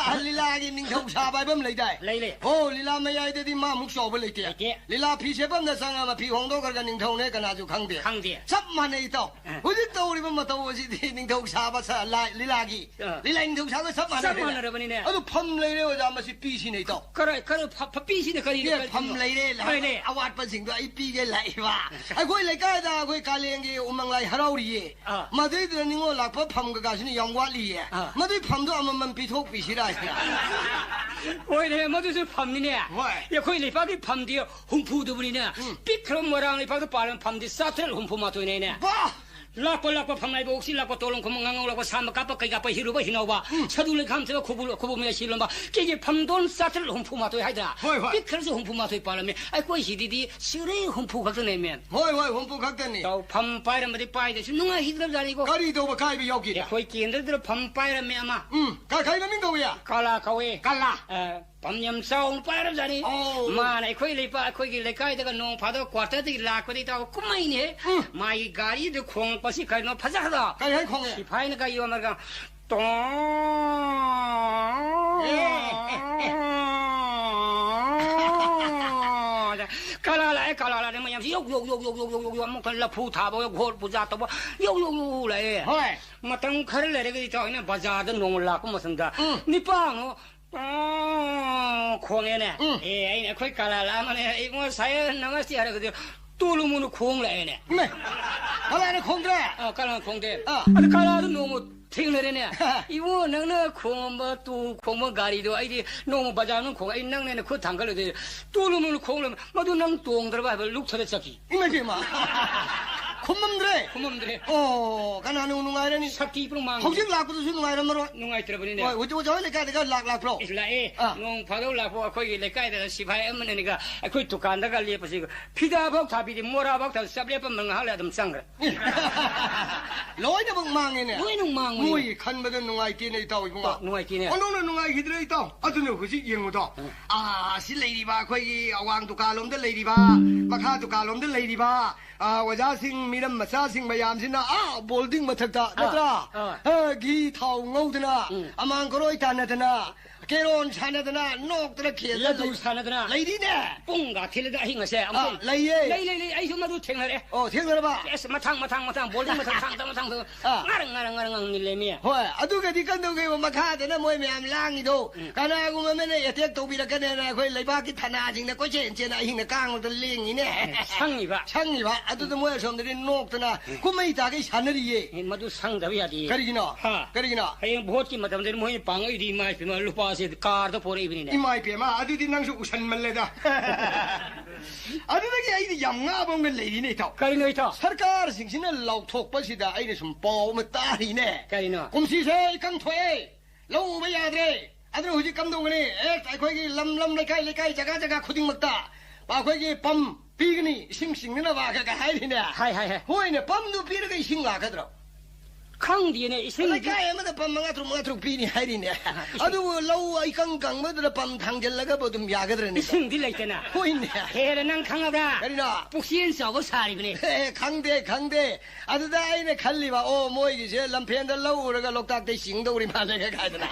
ꯂꯤꯂꯥꯒꯤ ꯅꯤꯡꯊꯧ ꯁꯥꯕ ꯍꯥꯏꯕ ꯂꯩꯗꯥꯏ? ꯂꯩ, ꯂꯩ꯫ ꯑꯣ, ꯂꯤꯂꯥ ꯃꯌꯥꯏꯗꯗꯤ ꯃꯥꯃꯨꯛ ꯆꯥꯎꯕ ꯂꯩꯇꯦ꯫ ꯂꯩꯇꯦ꯫ ꯂꯤꯂꯥ ꯐꯤ ꯁꯦꯠꯐꯝꯗ ꯆꯪꯉ ꯃꯐꯤ ꯍꯣꯡꯗꯣꯛꯈ꯭ꯔꯒ ꯅꯤꯡꯊꯧꯅꯦ ꯀꯅꯥꯁꯨ ꯈꯪꯗꯦ꯫ ꯈꯪꯗꯦ꯫ ꯆꯞ ꯃꯥꯟꯅꯩ, ꯏꯇꯥꯎ꯫ ꯑ꯫ ꯍꯧꯖꯤꯛ ꯇꯧꯔꯤꯕ ꯃꯇꯧ ꯑꯁꯤꯗꯤ ꯅꯤꯡꯊꯧ ꯁꯥꯕ ꯁ-, ꯂꯥ-, ꯂꯤꯂꯥꯒꯤ, ꯑ꯫ ꯂꯤꯂꯥ ꯅꯤꯡꯊꯧ ꯁꯥꯕꯒ ꯆꯞ ꯆꯞ ꯃꯥꯟꯅꯔꯦꯅꯦ꯫ ꯃꯥꯟꯅꯔꯕꯅꯤꯅꯦ꯫ ꯑꯗꯨ ꯐꯝ ꯂꯩꯔꯦ, ꯑꯣꯖꯥ, ꯃꯁꯤ ꯄꯤꯁꯤꯅꯦ, ꯏꯇꯥꯎ꯫ ꯀꯔꯥꯏ, ꯀꯔꯥꯏ ꯐ-, ꯐ-, ꯄꯤꯁꯤꯅ ꯀꯔꯤꯅꯣ, ꯑꯦ, ꯀꯔꯤꯅꯣ? ꯐꯝ ꯂꯩꯔꯦ, ꯍꯣꯏꯅꯦ꯫ ꯑꯋꯥꯠꯄꯁꯤꯡꯗꯣ ꯑꯩ ꯄꯤꯒꯦ ꯂꯥꯛꯏꯕ꯫ ꯑꯩꯈꯣꯏ ꯂꯩꯀꯥꯏꯗ ꯑꯩꯈꯣꯏ ꯀꯥꯂꯦꯟꯒꯤ ꯎꯃꯪ ꯂꯥꯏ ꯍꯔꯥꯎꯔꯤꯌꯦ꯫ ꯑꯥ꯫ ꯃꯗꯩꯗꯨꯗ ꯅꯤꯉꯣꯜ ꯂꯥꯛꯄ ꯐꯝ ꯀꯀꯥꯁꯤꯅ ꯌꯥꯝ ꯋꯥꯠꯂꯤꯌꯦ꯫ ꯑꯥ꯫ ꯃꯗꯨꯏ ꯐꯝꯗꯣ ꯑꯃꯃꯝ ꯄꯤꯊꯣꯛꯄꯤꯁꯤꯔꯥ ꯍꯥꯏꯅ꯫ ꯍꯣꯏꯅꯦ, ꯃꯗꯨꯁꯨ ꯐꯝꯅꯤꯅꯦ꯫ ꯍꯣꯏ꯫ ꯑꯩꯈꯣꯏ ꯂꯩꯄꯥꯛꯀꯤ ꯐꯝꯗꯤ ꯍꯨꯝꯐꯨꯗꯨꯕꯨꯅꯤꯅꯦ꯫ ꯎꯝ꯫ ꯄꯤꯛꯈ꯭ꯔꯕ ꯃꯣꯏꯔꯥꯡ ꯂꯩꯄꯥꯛꯇ ꯄꯥꯜꯂꯕ ꯐꯝꯗꯤ ꯆꯥꯇ꯭ꯔꯦꯠ ꯍꯨꯝꯐꯨ ꯃꯥꯊꯣꯏꯅꯦꯅꯦ꯫ ꯕꯥ! ꯂꯥꯛꯄ ꯂꯥꯛꯄ ꯐꯝ ꯂꯥꯏꯕꯧꯁꯤ ꯂꯥꯛꯄ ꯇꯣꯂꯣꯡ ꯈꯨꯝ ꯉꯥꯉꯧ ꯂꯥꯛꯄ ꯁꯥꯝꯕ ꯀꯥꯞꯄ ꯀꯩ ꯀꯥꯞꯄ ꯍꯤꯔꯨꯕ ꯍꯤꯅꯧꯕ ꯎꯝ꯫ ꯁꯗꯨ ꯂꯩꯈꯥꯝ ꯊꯦꯕ ꯈꯨꯕꯨ ꯈꯨꯕꯨ ꯃꯌꯥ ꯁꯤꯂꯣꯝꯕ ꯀꯦꯖꯤ ꯐꯝꯗꯣꯟ ꯆꯥꯇ꯭ꯔꯦꯠ ꯍꯨꯝꯐꯨ ꯃꯥꯊꯣꯏ ꯍꯥꯏꯗ꯭ꯔꯥ? ꯍꯣꯏ, ꯍꯣꯏ꯫ ꯄꯤꯛꯈ꯭ꯔꯁꯨ ꯍꯨꯝꯐꯨ ꯃꯥꯊꯣꯏ ꯄꯥꯜꯂꯝꯃꯤ꯫ ꯑꯩꯈꯣꯏ ꯁꯤꯗꯗꯤ ꯁꯤꯔꯦ ꯍꯨꯝꯐꯨ ꯈꯛꯇꯅꯦ, ꯃꯦꯝ꯫ ꯍꯣꯏ, ꯍꯣꯏ, ꯍꯨꯝꯐꯨ ꯈꯛꯇꯅꯤ꯫ ꯇꯧ, ꯐꯝ ꯄꯥꯏꯔꯝꯕꯗꯤ ꯄꯥꯏꯗꯁꯨ ꯅꯨꯡꯉꯥꯏꯈꯤꯗ꯭ꯔꯕꯖꯥꯠꯅꯤꯀꯣ꯫ ꯀꯔꯤ ꯇꯧꯕ ꯀꯥꯏꯕ ꯌꯥꯎꯈꯤꯗ? ꯑꯩꯈꯣꯏ ꯀꯦꯟꯗ꯭ꯔꯗꯨꯗ ꯐꯝ ꯄꯥꯏꯔꯝꯃꯦ ꯑꯃ꯫ ꯎꯝ, ꯀ-, ꯀꯔꯤ ꯃꯃꯤꯡ ꯀꯧꯏ? ꯀꯂꯥ ꯀꯧꯏ꯫ ꯀꯂꯥ? ꯑ, ꯐꯝ ꯌꯥꯝ ꯆꯥꯎꯅ ꯄꯥꯏꯔꯕꯖꯥꯠꯅꯤ꯫ ꯑꯣ꯫ ꯃꯥꯅ ꯑꯩꯈꯣꯏ ꯂꯩꯄꯥꯛ, ꯑꯩꯈꯣꯏꯒꯤ ꯂꯩꯀꯥꯏꯗꯒ ꯅꯣꯡ ꯐꯥꯗꯣꯛ ꯀ꯭ꯋꯥꯇꯔꯗꯒꯤ ꯂꯥꯛꯄꯗꯤ ꯇꯥꯎ ꯀꯨꯝꯍꯩꯅꯦ꯫ ꯎꯝ꯫ ꯃꯥꯒꯤ ꯒꯥꯔꯤꯗꯨ ꯈꯣꯡꯉꯛꯄꯁꯤ ꯀꯩꯅꯣ ꯐꯖꯈ꯭ꯔꯗꯣ꯫ ꯀꯔꯤ ꯍꯥꯏ ꯈꯣꯡꯉꯦ? ꯁꯤꯐꯥꯏꯅꯒ ꯌꯣꯝꯃꯒ ꯇꯣꯡ꯫ ꯑꯦ꯫ ꯀꯂꯥ ꯂꯥꯛꯑꯦ, ꯀꯂꯥ ꯂꯥꯛꯑꯦ, ꯃꯌꯥꯝꯁꯤ ꯌꯧ, ꯌꯧ, ꯌꯧ, ꯑꯃꯨꯛꯀ ꯂꯐꯨ ꯊꯥꯕ, ꯘꯣꯔ ꯄꯨꯖꯥ ꯇꯧꯕ, ꯌꯧ, ꯌꯧ, ꯌꯧ, ꯌꯧ ꯂꯥꯛꯑꯦ꯫ ꯍꯣꯏ꯫ ꯃꯇꯝ ꯈꯔ ꯂꯩꯔꯒꯗꯤ ꯏꯇꯥꯎ ꯑꯩꯅ ꯕꯖꯥꯔꯗ ꯅꯣꯡꯃ ꯂꯥꯛꯄ ꯃꯇꯝꯗ ꯎꯝ꯫ ꯅꯤꯄꯥ ꯑꯃ ꯈꯣꯡꯉꯦꯅꯦ꯫ ꯎꯝ꯫ ꯑꯦ, ꯑꯩꯅ ꯑꯩꯈꯣꯏ ꯀꯂꯥ ꯂꯥꯛꯑꯝꯃꯅꯦ, ꯑꯩ ꯉꯁꯥꯏ ꯅꯃꯁꯇꯦ ꯍꯥꯏꯔꯒꯗꯤ ꯇꯨꯂꯨ ꯃꯨꯅꯨ ꯈꯣꯡ ꯂꯥꯛꯑꯦꯅꯦ꯫ ꯏꯃꯥꯏ! ꯀꯂꯥꯅ ꯈꯣꯡꯗ꯭ꯔꯦ? ꯑꯥ, ꯀꯂꯥꯅ ꯈꯣꯡꯗꯦ꯫ ꯑꯥ꯫ ꯑꯗꯨ ꯀꯂꯥꯗꯨ ꯅꯣꯡꯃ ꯊꯦꯡꯅꯔꯦꯅꯦ꯫ "ꯏꯕꯨꯡꯉꯣ, ꯅꯪꯅ ꯈꯣꯡꯕ ꯇꯨ ꯈꯣꯡꯕ ꯒꯥꯔꯤꯗꯣ ꯑꯩꯗꯤ ꯅꯣꯡꯃ ꯕꯖꯥꯔ ꯃꯅꯨꯡ ꯈꯣꯡ, ꯑꯩ ꯅꯪꯅꯦꯅ ꯈꯨꯠ ꯊꯥꯡꯒꯠꯂꯨꯗꯣꯏ, ꯇꯨꯂꯨ ꯃꯨꯅꯨ ꯈꯣꯡ ꯂꯩꯔꯝꯃꯦ꯫ ꯃꯗꯨ ꯅꯪ ꯇꯣꯡꯗ꯭ꯔꯕ?" ꯍꯥꯏꯕ ꯂꯨꯛꯊꯔ ꯆꯠꯈꯤ꯫ ꯏꯃꯥꯏ ꯄꯦꯝꯃ! ꯈꯨꯝꯃꯝꯗ꯭ꯔꯦ? ꯈꯨꯝꯃꯝꯗ꯭ꯔꯦ꯫ ꯑꯣ, ꯀꯅꯥꯅ ꯅꯨꯡꯉꯥꯏꯔꯅꯤ? ꯁꯛꯇꯤ ꯄꯨꯔꯥ ꯃꯥꯡꯉꯦ꯫ ꯍꯧꯖꯤꯛ ꯂꯥꯛꯄꯗꯁꯨ ꯅꯨꯡꯉꯥꯏꯔꯝꯃꯔꯣꯏ꯫ ꯅꯨꯡꯉꯥꯏꯇ꯭ꯔꯕꯅꯤꯅꯦ꯫ ꯍꯣꯏ, ꯍꯧꯖꯤꯛ ꯑꯣꯖꯥ ꯍꯣꯏ ꯂꯩꯀꯥꯏꯗꯒ ꯂꯥꯛ ꯂꯥꯛꯄ꯭ꯔꯣ? ꯏꯁ, ꯂꯥꯛꯑꯦ꯫ ꯑꯥ꯫ ꯅꯣꯡ ꯐꯥꯗꯣꯛ ꯂꯥꯛꯄ ꯑꯩꯈꯣꯏꯒꯤ ꯂꯩꯀꯥꯏꯗ ꯁꯤꯐꯥꯏ ꯑꯃꯅꯤꯒ ꯑꯩꯈꯣꯏ ꯗꯨꯀꯥꯟꯗꯒ ꯂꯦꯞꯄꯁꯤ ꯐꯤꯗꯥꯐꯥꯎ ꯊꯥꯕꯤꯗꯦ, ꯃꯣꯔꯥꯐꯥꯎ ꯊꯥ-, ꯆꯞ ꯂꯦꯞꯄ ꯉꯥꯏꯍꯥꯛ ꯂꯩ ꯑꯗꯨꯝ ꯆꯪꯈ꯭ꯔꯦ꯫ ꯂꯣꯏꯅꯃꯛ ꯃꯥꯡꯉꯦꯅꯦ꯫ ꯂꯣꯏꯅꯃꯛ ꯃꯥꯡꯉꯦ꯫ ꯃꯣꯏ ꯈꯟꯕꯗ ꯅꯨꯡꯉꯥꯏꯇꯦꯅꯦ, ꯏꯇꯥꯎ ꯏꯕꯨꯡꯉꯣ꯫ ꯅꯨꯡꯉꯥꯏꯇꯦꯅꯦ꯫ ꯑꯣꯟꯊꯣꯛꯅ ꯅꯨꯡꯉꯥꯏꯈꯤꯗ꯭ꯔꯦ, ꯏꯇꯥꯎ꯫ ꯑꯗꯨꯅ ꯍꯧꯖꯤꯛ ꯌꯦꯡꯉꯨꯗꯣ꯫ ꯎꯝ꯫ ꯑꯥ, ꯁꯤ ꯂꯩꯔꯤꯕ ꯑꯩꯈꯣꯏꯒꯤ ꯑꯋꯥꯡ ꯗꯨꯀꯥꯟꯂꯣꯝꯗ ꯂꯩꯔꯤꯕ, ꯃꯈꯥ ꯗꯨꯀꯥꯟꯂꯣꯝꯗ ꯂꯩꯔꯤꯕ, ꯑꯥ, ꯑꯣꯖꯥꯁꯤꯡ, ꯃꯤꯔꯝ ꯃꯆꯥꯁꯤꯡ ꯃꯌꯥꯝꯁꯤꯅ, ꯑꯥ, ꯕꯣꯜꯗꯤꯡ ꯃꯊꯛꯇ, ꯑꯥ, ꯅꯠꯇ꯭ꯔꯥ? ꯑꯥ꯫ ꯑꯥ, ꯘꯤ ꯊꯥꯎ ꯉꯧꯗꯅ, ꯎꯝ꯫ ꯑꯃꯥꯡ ꯀꯔꯣꯏ ꯇꯥꯟꯅꯗꯅ, ꯀꯦꯔꯣꯟ ꯁꯥꯟꯅꯗꯅ, ꯅꯣꯛꯇꯅ ꯈꯦꯗꯅ ꯂꯗꯨ ꯂꯩ-, ꯁꯥꯟꯅꯗꯅ꯫ ꯂꯩꯔꯤꯅꯦ꯫ ꯄꯨꯡꯒ ꯊꯤꯜꯂꯗ ꯑꯍꯤꯡ ꯑꯁꯦ ꯑꯥ, ꯑꯃꯨꯛꯇꯪ꯫ ꯂꯩꯌꯦ꯫ ꯂꯩ, ꯂꯩ, ꯂꯩ, ꯑꯩꯁꯨ ꯃꯗꯨ ꯊꯦꯡꯅꯔꯦ꯫ ꯑꯣ, ꯊꯦꯡꯅꯔꯕ? ꯑꯁ, ꯃꯊꯪ, ꯃꯊꯪ, ꯃꯊꯪ, ꯕꯣꯜꯗꯤꯡ ꯃꯊꯪ, ꯊꯥꯡ, ꯊꯥꯡ, ꯊꯥꯡ, ꯊꯥꯡ꯫ ꯑꯥ꯫ ꯉꯥꯔꯪ, ꯉꯥꯔꯪ, ꯉꯥꯔꯪ, ꯉꯥꯔꯪ ꯅꯤꯜꯂꯦꯃꯤ꯫ ꯍꯣꯏ, ꯑꯗꯨꯒꯗꯤ ꯀꯝꯗꯧꯒꯦꯕ? ꯃꯈꯥꯗꯅ ꯃꯣꯏ ꯃꯌꯥꯝ ꯂꯥꯡꯉꯤꯗꯣ꯫ ꯎꯝ꯫ ꯀꯅꯥꯒꯨꯝꯕ ꯑꯃꯅ attack ꯇꯧꯕꯤꯔꯛꯀꯅꯦꯅ ꯑꯩꯈꯣꯏ ꯂꯩꯕꯥꯛꯀꯤ ꯊꯅꯥꯁꯤꯡꯅ ꯀꯣꯏꯆꯦꯟ ꯆꯦꯟꯅ ꯑꯍꯤꯡꯗ ꯀꯥꯡꯂꯨꯗ ꯂꯦꯡꯉꯤꯅꯦ꯫ ꯁꯪꯉꯤꯕ꯫ ꯁꯪꯉꯤꯕ꯫ ꯑꯗꯨꯗ ꯃꯣꯏ ꯑꯁꯣꯝꯗꯗꯤ ꯅꯣꯛꯇꯅ ꯀꯨꯝꯍꯩ ꯇꯥꯈꯩ ꯁꯥꯟꯅꯔꯤꯌꯦ꯫ ꯑꯦ, ꯃꯗꯨ ꯁꯪꯗꯕ ꯌꯥꯗꯦ꯫ ꯀꯔꯤꯒꯤꯅꯣ? ꯍꯥ꯫ ꯀꯔꯤꯒꯤꯅꯣ? ꯍꯌꯦꯡ ꯚꯣꯠꯀꯤ ꯃꯇꯝꯗꯗꯤ ꯃꯣꯏꯅ ꯄꯥꯡꯉꯛꯏꯗꯤ ꯏꯃꯥ ꯏꯄꯦꯝꯃ ꯂꯨꯄꯥꯁꯦ ꯀꯥꯔꯗ ꯄꯣꯔꯛꯏꯕꯅꯤꯅꯦ꯫ ꯏꯃꯥ ꯏꯄꯦꯝꯃ, ꯑꯗꯨꯗꯤ ꯅꯪꯁꯨ ꯎꯁꯟꯃꯜꯂꯦꯗ꯫ ꯑꯗꯨꯗꯒꯤ ꯑꯩꯗꯤ ꯌꯥꯝ ꯉꯥꯕ ꯑꯃꯒ ꯂꯩꯔꯤꯅꯦ, ꯏꯇꯥꯎ꯫ ꯀꯔꯤꯅꯣ, ꯏꯇꯥꯎ? ꯁꯔꯀꯥꯔꯁꯤꯡꯁꯤꯅ ꯂꯥꯎꯊꯣꯛꯄꯁꯤꯗ ꯑꯩꯅ ꯁꯨꯝ ꯄꯥꯎ ꯑꯃ ꯇꯥꯔꯤꯅꯦ꯫ ꯀꯔꯤꯅꯣ? ꯀꯨꯝꯁꯤꯁꯦ ꯏꯀꯪ ꯊꯣꯛꯑꯦ, ꯂꯧ ꯎꯕ ꯌꯥꯗ꯭ꯔꯦ꯫ ꯑꯗꯨꯅ ꯍꯧꯖꯤꯛ ꯀꯝꯗꯧꯒꯅꯤ? ꯑꯦ, ꯑꯩꯈꯣꯏꯒꯤ ꯂꯝ, ꯂꯝ, ꯂꯩꯀꯥꯏ, ꯂꯩꯀꯥꯏ, ꯖꯒꯥ, ꯖꯒꯥ ꯈꯨꯗꯤꯡꯃꯛꯇ ꯑꯩꯈꯣꯏꯒꯤ ꯄꯝ ꯄꯤꯒꯅꯤ, ꯏꯁꯤꯡ ꯆꯤꯡꯅꯅꯕ ꯀ-, ꯀ ꯍꯥꯏꯔꯤꯅꯦ꯫ ꯍꯥꯏ, ꯍꯥꯏ, ꯍꯥꯏ꯫ ꯍꯣꯏꯅꯦ, ꯄꯝꯗꯨ ꯄꯤꯔꯒ ꯏꯁꯤꯡ ꯂꯥꯛꯀꯗ꯭ꯔꯣ? ꯈꯪꯗꯦꯅꯦ, ꯏꯁꯤꯡꯗꯤ ꯂꯩꯀꯥꯏ ꯑꯃꯗ ꯄꯝ ꯃꯉꯥ ꯇꯔꯨꯛ, ꯃꯉꯥ ꯇꯔꯨꯛ ꯄꯤꯅꯤ ꯍꯥꯏꯔꯤꯅꯦ꯫ ꯑꯥ, ꯏꯁꯤꯡ ꯑꯗꯨꯕꯨ ꯂꯧ ꯏꯀꯪ ꯀꯪꯕꯗꯨꯗ ꯄꯝ ꯊꯥꯡꯖꯜꯂꯒꯕꯨ ꯑꯗꯨꯝ ꯌꯥꯒꯗ꯭ꯔꯅꯦ? ꯏꯁꯤꯡꯗꯤ ꯂꯩꯇꯅ꯫ ꯍꯣꯏꯅꯦ꯫ ꯍꯦꯔꯦ, ꯅꯪ ꯈꯪꯉꯕ꯭ꯔꯥ? ꯀꯔꯤꯅꯣ? ꯄꯨꯈ꯭ꯔꯤ ꯍꯦꯟꯅ ꯆꯥꯎꯕ ꯁꯥꯔꯤꯕꯅꯦ꯫ ꯑꯦ, ꯈꯪꯗꯦ, ꯈꯪꯗꯦ꯫ ꯑꯗꯨꯗ ꯑꯩꯅ ꯈꯜꯂꯤꯕ, "ꯑꯣ, ꯃꯣꯏꯒꯤꯁꯦ ꯂꯝꯐꯦꯟꯗ ꯂꯧ ꯎꯔꯒ ꯂꯣꯛꯇꯥꯛꯇꯩ ꯆꯤꯡꯗꯧꯔꯤ ꯃꯥꯜꯂꯦ" ꯀꯥꯏꯗꯅ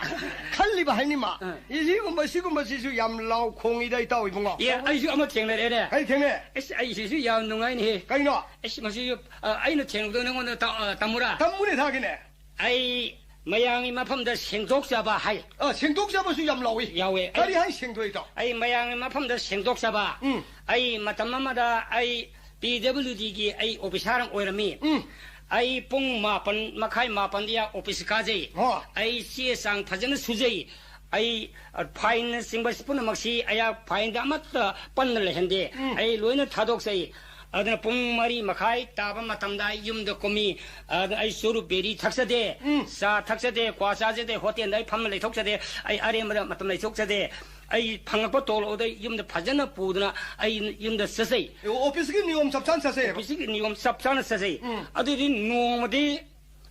ꯈꯜꯂꯤꯕ ꯍꯥꯏꯅꯤꯃ꯫ ꯑꯥ꯫ ꯁꯤꯒꯨꯝꯕ, ꯁꯤꯒꯨꯝꯕꯁꯤꯁꯨ ꯌꯥꯝ ꯂꯥꯎ ꯈꯣꯡꯉꯤꯗ, ꯏꯇꯥꯎ ꯏꯕꯨꯡꯉꯣ꯫ ꯑꯦ, ꯑꯩꯁꯨ ꯑꯃ ꯊꯦꯡꯅꯔꯦꯅꯦ꯫ ꯀꯔꯤ ꯊꯦꯡꯅꯩ? ꯑꯁ, ꯑꯩꯁꯤꯁꯨ ꯌꯥꯝ ꯅꯨꯡꯉꯥꯏꯅꯦꯍꯦ꯫ ꯀꯩꯅꯣ? ꯑꯁ, ꯃꯁꯤꯁꯨ, ꯑ, ꯑꯩꯅ ꯊꯦꯡꯅꯕꯗꯣ ꯅꯉꯣꯟꯗ ꯇ-, ꯑ, ꯇꯝꯃꯨꯔꯥ? ꯇꯝꯃꯨꯅꯦ, ꯊꯥꯒꯤꯅꯦ꯫ ꯑꯩ ꯃꯌꯥꯝꯒꯤ ꯃꯐꯝꯗ ꯁꯦꯡꯗꯣꯛꯆꯕ ꯍꯥꯏ꯫ ꯑ, ꯁꯦꯡꯗꯣꯛꯆꯕꯁꯨ ꯌꯥꯝ ꯂꯥꯎꯏ꯫ ꯌꯥꯎꯋꯦ꯫ ꯀꯔꯤ ꯑꯩ ꯍꯥꯏ ꯁꯦꯡꯗꯣꯛꯏꯗꯣ? ꯑꯩ ꯃꯌꯥꯝꯒꯤ ꯃꯐꯝꯗ ꯁꯦꯡꯗꯣꯛꯆꯕ꯫ ꯎꯝ꯫ ꯑꯩ ꯃꯇꯝ ꯑꯃꯗ ꯑꯩ P W Dꯒꯤ ꯑꯩ officer ꯑꯃ ꯑꯣꯏꯔꯝꯃꯤ꯫ ꯎꯝ꯫ ꯑꯩ ꯄꯨꯡ ꯃꯥꯄꯟ ꯃꯈꯥꯏ, ꯃꯥꯄꯟꯗ office ꯀꯥꯖꯩ꯫ ꯑꯣ꯫ ꯑꯩ ꯆꯦ ꯆꯥꯡ ꯐꯖꯅ ꯁꯨꯖꯩ꯫ ꯑꯩ, ꯑ, fineꯅꯆꯤꯡꯕ ꯄꯨꯝꯅꯃꯛꯁꯤ ꯑꯩꯍꯥꯛ fineꯗ ꯑꯃꯠꯇ ꯄꯟꯅ ꯂꯩꯍꯟꯗꯦ꯫ ꯎꯝ꯫ ꯑꯩ ꯂꯣꯏꯅ ꯊꯥꯗꯣꯛꯆꯩ꯫ ꯑꯗꯨꯅ ꯄꯨꯡ ꯃꯔꯤ ꯃꯈꯥꯏ ꯇꯥꯕ ꯃꯇꯝꯗ ꯑꯩ ꯌꯨꯝꯗ ꯀꯨꯝꯃꯤ꯫ ꯑꯗꯨꯅ ꯑꯩ ꯆꯨꯔꯨꯞ ꯕꯦꯔꯤ ꯊꯛꯆꯗꯦ, ꯎꯝ꯫ ꯆꯥ ꯊꯛꯆꯗꯦ, ꯀ꯭ꯋꯥ ꯆꯥꯖꯗꯦ, ꯍꯣꯇꯦꯜꯗ ꯑꯩ ꯐꯝꯃ ꯂꯩꯊꯣꯛꯆꯗꯦ꯫ ꯑꯩ ꯑꯔꯦꯝꯕꯗ ꯃꯇꯝ ꯂꯩꯊꯣꯛꯆꯗꯦ꯫ ꯑꯩ ꯐꯪꯉꯛꯄ ꯇꯣꯂꯣꯞ ꯑꯗꯨ ꯑꯩ ꯌꯨꯝꯗ ꯐꯖꯅ ꯄꯨꯗꯅ ꯑꯩ ꯌꯨꯝꯗ ꯆꯠꯆꯩ꯫ ꯑꯣꯐꯤꯁꯀꯤ ꯅꯤꯌꯣꯝ ꯆꯞ ꯆꯥꯅ ꯆꯠꯆꯩꯌꯦꯕ? ꯑꯣꯐꯤꯁꯀꯤ ꯅꯤꯌꯣꯝ ꯆꯞ ꯆꯥꯅ ꯆꯠꯆꯩ꯫ ꯎꯝ꯫ ꯑꯗꯨꯗꯤ ꯅꯣꯡꯃꯗꯤ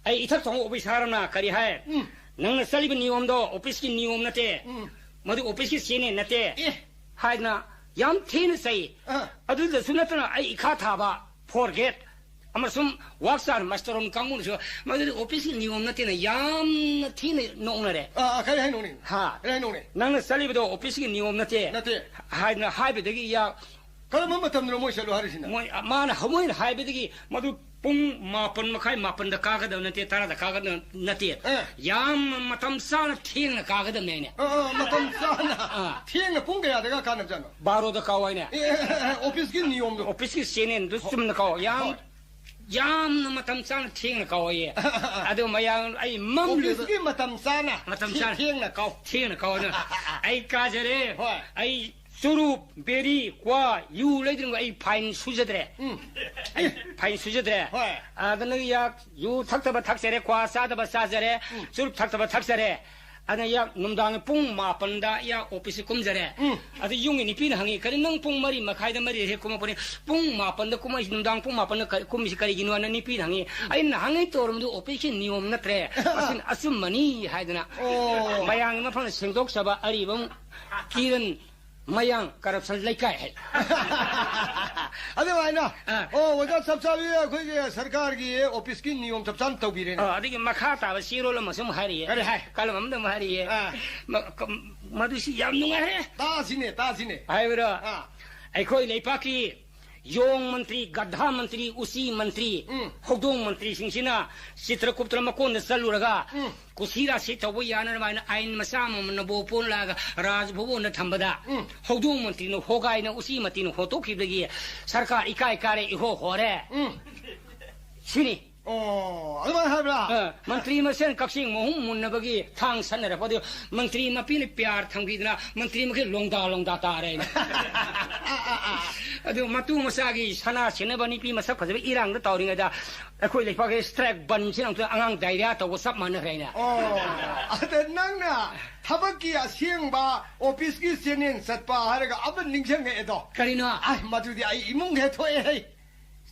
ꯑꯩ ꯏꯊꯛ ꯊꯣꯡꯕ officer ꯑꯃꯅ ꯀꯔꯤ ꯍꯥꯏ? ꯎꯝ꯫ "ꯅꯪꯅ ꯆꯠꯂꯤꯕ ꯅꯤꯌꯣꯝꯗꯣ ꯑꯣꯐꯤꯁꯀꯤ ꯅꯤꯌꯣꯝ ꯅꯠꯇꯦ꯫ ꯎꯝ꯫ ꯃꯗꯨ ꯑꯣꯐꯤꯁꯀꯤ ꯆꯦꯅꯦ ꯅꯠꯇꯦ" ꯑꯦ꯫ ꯍꯥꯏꯗꯅ ꯌꯥꯝ ꯊꯤꯅ ꯆꯩ꯫ ꯑꯥ꯫ ꯑꯗꯨꯗꯁꯨ ꯅꯠꯇꯅ ꯑꯩ ꯏꯈꯥ ꯊꯥꯕ, forget, ꯑꯃꯁꯨꯡ ꯋꯥꯛꯁꯥꯟ ꯃꯥꯁꯇꯔꯣꯟ ꯀꯥꯡꯕꯨꯅꯁꯨ ꯃꯗꯨꯗꯤ ꯑꯣꯐꯤꯁꯀꯤ ꯅꯤꯌꯣꯝ ꯅꯠꯇꯦꯅ ꯌꯥꯝꯅ ꯊꯤꯅ ꯅꯣꯛꯅꯔꯦ꯫ ꯑꯥ, ꯑꯥ, ꯀꯔꯤ ꯍꯥꯏꯅꯣꯅꯦ? ꯍꯥ꯫ ꯀꯔꯤ ꯍꯥꯏꯅꯣꯅꯦ? "ꯅꯪꯅ ꯆꯠꯂꯤꯕꯗꯣ ꯑꯣꯐꯤꯁꯀꯤ ꯅꯤꯌꯣꯝ ꯅꯠꯇꯦ" ꯅꯠꯇꯦ꯫ ꯍꯥꯏꯗꯅ ꯍꯥꯏꯕꯗꯒꯤ ꯌꯥ-, ꯀꯔꯝꯕ ꯃꯇꯝꯗꯅꯣ ꯃꯣꯏ ꯆꯠꯂꯣ ꯍꯥꯏꯔꯤꯁꯤꯅ? ꯃꯣꯏ, ꯃꯥꯅ ꯃꯣꯏꯅ ꯍꯥꯏꯕꯗꯒꯤ ꯃꯗꯨ ꯄꯨꯡ ꯃꯥꯄꯟ ꯃꯈꯥꯏ, ꯃꯥꯄꯟꯗ ꯀꯥꯒꯗꯕ ꯅꯠꯇꯦ, ꯇꯔꯥꯗ ꯀꯥꯒꯗꯕ ꯅꯠꯇꯦ꯫ ꯑꯦ꯫ ꯌꯥꯝ ꯃꯇꯝ ꯆꯥꯅ ꯊꯦꯡꯅ ꯀꯥꯒꯗꯕꯅꯦ ꯍꯥꯏꯅꯦ꯫ ꯑꯥ, ꯑꯥ, ꯃꯇꯝ ꯆꯥꯅ꯫ ꯑꯥ꯫ ꯊꯦꯡꯅ ꯄꯨꯡ ꯀꯌꯥꯗꯒ ꯀꯥꯅꯕꯖꯥꯠꯅꯣ? ꯕꯥꯔꯣꯗ ꯀꯥꯎ ꯍꯥꯏꯅꯦ꯫ ꯑꯦ, ꯑꯦ, ꯑꯦ, ꯑꯦ, ꯑꯣꯐꯤꯁꯀꯤ ꯅꯤꯌꯣꯝꯗꯣ꯫ ꯑꯣꯐꯤꯁꯀꯤ ꯆꯦꯅꯦꯜꯗꯨ ꯆꯨꯝꯅ ꯀꯥꯎ꯫ ꯌꯥꯝ, ꯍꯣꯏ꯫ ꯌꯥꯝꯅ ꯃꯇꯝ ꯆꯥꯅ ꯊꯦꯡꯅ ꯀꯥꯎ ꯍꯥꯏꯌꯦ꯫ ꯑꯗꯨ ꯃꯌꯥꯝ ꯑꯩ ꯃꯝꯂꯨꯕ ꯑꯣꯐꯤꯁꯀꯤ ꯃꯇꯝ ꯆꯥꯅ ꯃꯇꯝ ꯊꯦ-, ꯆꯥꯅ꯫ ꯊꯦꯡꯅ ꯀꯥꯎ꯫ ꯊꯦꯡꯅ ꯀꯥꯎ꯫ ꯑꯗꯨꯅ ꯑꯩ ꯀꯥꯖꯔꯦ꯫ ꯍꯣꯏ꯫ ꯑꯩ ꯆꯨꯔꯨꯞ, ꯕꯦꯔꯤ, ꯀ꯭ꯋꯥ, ꯌꯨ ꯂꯩꯗ꯭ꯔꯤꯉꯩ ꯑꯩ ꯐꯥꯏꯟ ꯁꯨꯖꯗ꯭ꯔꯦ꯫ ꯎꯝ꯫ ꯑꯩ ꯐꯥꯏꯟ ꯁꯨꯖꯗ꯭ꯔꯦ꯫ ꯍꯣꯏ꯫ ꯑꯗꯨꯅ ꯌꯥ-, ꯌꯨ ꯊꯛꯇꯕ ꯊꯛꯆꯔꯦ, ꯀ꯭ꯋꯥ ꯆꯥꯗꯕ ꯆꯥꯖꯔꯦ, ꯎꯝ꯫ ꯆꯨꯔꯨꯞ ꯊꯛꯇꯕ ꯊꯛꯆꯔꯦ꯫ ꯑꯗꯨꯅ ꯌꯥ-, ꯅꯨꯡꯗꯥꯡ ꯄꯨꯡ ꯃꯥꯄꯟꯗ ꯌꯥ ꯑꯣꯐꯤꯁꯁꯤ ꯀꯨꯝꯖꯔꯦ꯫ ꯎꯝ꯫ ꯑꯗꯨ ꯌꯨꯝꯒꯤ ꯅꯨꯄꯤꯅ ꯍꯪꯉꯤ, "ꯀꯔꯤ ꯅꯪ ꯄꯨꯡ ꯃꯔꯤ ꯃꯈꯥꯏꯗ ꯃꯔꯤ ꯍꯦꯛ ꯀꯨꯝꯃꯛꯄꯅꯤ, ꯄꯨꯡ ꯃꯥꯄꯟꯗ ꯀꯨꯝꯃꯛꯏꯁꯤ, ꯅꯨꯡꯗꯥꯡ ꯄꯨꯡ ꯃꯥꯄꯟꯗ ꯀ-, ꯀꯨꯝꯃꯤꯁꯤ ꯀꯔꯤꯒꯤꯅꯣ?" ꯍꯥꯏꯅ ꯅꯨꯄꯤꯅ ꯍꯪꯉꯤ꯫ ꯑꯩꯅ ꯅꯍꯥꯟꯉꯩ ꯇꯧꯔꯝꯕꯗꯨ ꯑꯣꯐꯤꯁꯀꯤ ꯅꯤꯌꯣꯝ ꯅꯠꯇ꯭ꯔꯦ, ꯃꯁꯤꯅ ꯑꯆꯨꯝꯕꯅꯤ ꯍꯥꯏꯗꯅ꯫ ꯑꯣ꯫ ꯃꯌꯥꯝꯒꯤ ꯃꯐꯝꯗ ꯁꯦꯡꯗꯣꯛꯆꯕ ꯑꯔꯤꯕꯝ ꯀꯤꯔꯟ ꯃꯌꯥꯡ ꯀꯔꯞꯁꯟ ꯂꯩꯀꯥꯏ ꯍꯥꯏ꯫ ꯑꯗꯨꯃꯥꯏꯅ꯫ ꯑꯥ꯫ ꯑꯣ, ꯑꯣꯖꯥ ꯆꯞ ꯆꯥꯕꯤ ꯑꯩꯈꯣꯏꯒꯤ ꯁꯔꯀꯥꯔꯒꯤ ꯑꯣꯐꯤꯁꯀꯤ ꯅꯤꯌꯣꯝ ꯆꯞ ꯆꯥꯅ ꯇꯧꯕꯤꯔꯦꯅꯦ꯫ ꯑꯥ, ꯑꯗꯒꯤ ꯃꯈꯥ ꯇꯥꯕ ꯆꯦꯔꯣꯜ ꯑꯃꯁꯨ ꯑꯃꯨꯛ ꯍꯥꯏꯔꯤꯌꯦ꯫ ꯀꯔꯤ ꯍꯥꯏ? ꯀꯂꯝ ꯑꯃꯗ ꯑꯃꯨꯛ ꯍꯥꯏꯔꯤꯌꯦ꯫ ꯑꯥ꯫ ꯃ-, ꯀ-, ꯃꯗꯨꯁꯤ ꯌꯥꯝ ꯅꯨꯡꯉꯥꯏꯔꯦ꯫ ꯇꯥꯁꯤꯅꯦ, ꯇꯥꯁꯤꯅꯦ꯫ ꯍꯥꯏꯕ꯭ꯔꯣ? ꯑꯥ꯫ ꯑꯩꯈꯣꯏ ꯂꯩꯄꯥꯛꯀꯤ ꯌꯣꯡ ꯃꯟꯇ꯭ꯔꯤ, ꯒꯙꯥ ꯃꯟꯇ꯭ꯔꯤ, ꯎꯆꯤ ꯃꯟꯇ꯭ꯔꯤ, ꯎꯝ꯫ ꯍꯧꯗꯣꯡ ꯃꯟꯇ꯭ꯔꯤꯁꯤꯡꯁꯤꯅ ꯆꯤꯇ꯭ꯔꯀꯨꯞꯇ ꯃꯀꯣꯟꯗ ꯆꯠꯂꯨꯔꯒ ꯎꯝ꯫ ꯀꯨꯁꯤ ꯔꯥꯁꯤ ꯇꯧꯕ ꯌꯥꯅꯅꯕ ꯍꯥꯏꯅ ꯑꯥꯏꯟ ꯃꯆꯥ ꯑꯃꯃꯝꯅ ꯕꯣ ꯄꯣꯜꯂꯛꯑꯒ ꯔꯥꯖ ꯚꯕꯟꯗ ꯊꯝꯕꯗ ꯎꯝ꯫ ꯍꯧꯗꯣꯡ ꯃꯟꯇ꯭ꯔꯤꯅ ꯍꯣꯒꯥꯏꯅ ꯎꯆꯤ ꯃꯟꯇ꯭ꯔꯤꯅ ꯍꯣꯠꯇꯣꯛꯈꯤꯕꯗꯒꯤ ꯁꯔꯀꯥꯔ ꯏꯀꯥꯏ ꯀꯥꯔꯦ, ꯏꯍꯣ ꯍꯣꯔꯦ꯫ ꯎꯝ꯫ ꯁꯤꯅꯤ꯫ ꯑꯣ, ꯑꯗꯨꯃꯥꯏꯅ ꯍꯥꯏꯕ꯭ꯔꯥ? ꯑ, ꯃꯟꯇ꯭ꯔꯤ ꯃꯁꯦꯟ ꯀꯛꯆꯦꯡ ꯃꯍꯨꯝ ꯃꯨꯟꯅꯕꯒꯤ ꯊꯥꯡ ꯁꯠꯅꯔꯛꯄꯗꯨ ꯃꯟꯇ꯭ꯔꯤ ꯃꯄꯤꯅ ꯄꯤꯌꯥꯔ ꯊꯝꯈꯤꯗꯅ ꯃꯟꯇ꯭ꯔꯤ ꯃꯈꯩ ꯂꯣꯡꯗꯥ ꯂꯣꯡꯗꯥ ꯇꯥꯔꯦ꯫ ꯑꯗꯨ ꯃꯇꯨ ꯃꯆꯥꯒꯤ ꯁꯅꯥ ꯁꯤꯟꯅꯕ ꯅꯨꯄꯤ ꯃꯁꯛ ꯐꯖꯕ ꯏꯔꯥꯡꯗ ꯇꯧꯔꯤꯉꯩꯗ ꯑꯩꯈꯣꯏ ꯂꯩꯄꯥꯛꯀꯤ ꯁ꯭ꯇ꯭ꯔꯥꯏꯛ ꯕꯟꯁꯤꯅ ꯑꯃꯨꯛꯇ ꯑꯉꯥꯡ ꯗꯥꯏꯔꯤꯌꯥ ꯇꯧꯕ ꯆꯞ ꯃꯥꯟꯅꯈ꯭ꯔꯦꯅꯦ꯫ ꯑꯣ, ꯑꯗ ꯅꯪꯅ ꯊꯕꯛꯀꯤ ꯑꯁꯦꯡꯕ ꯑꯣꯐꯤꯁꯀꯤ ꯆꯦꯅꯦꯜ ꯆꯠꯄ ꯍꯥꯏꯔꯒ ꯑꯃ ꯅꯤꯡꯁꯤꯡꯉꯛꯑꯦꯗꯣ꯫ ꯀꯔꯤꯅꯣ? ꯑꯁ, ꯃꯗꯨꯗꯤ ꯑꯩ ꯏꯃꯨꯡ ꯍꯦꯛ ꯊꯣꯛꯑꯦ ꯍꯩ꯫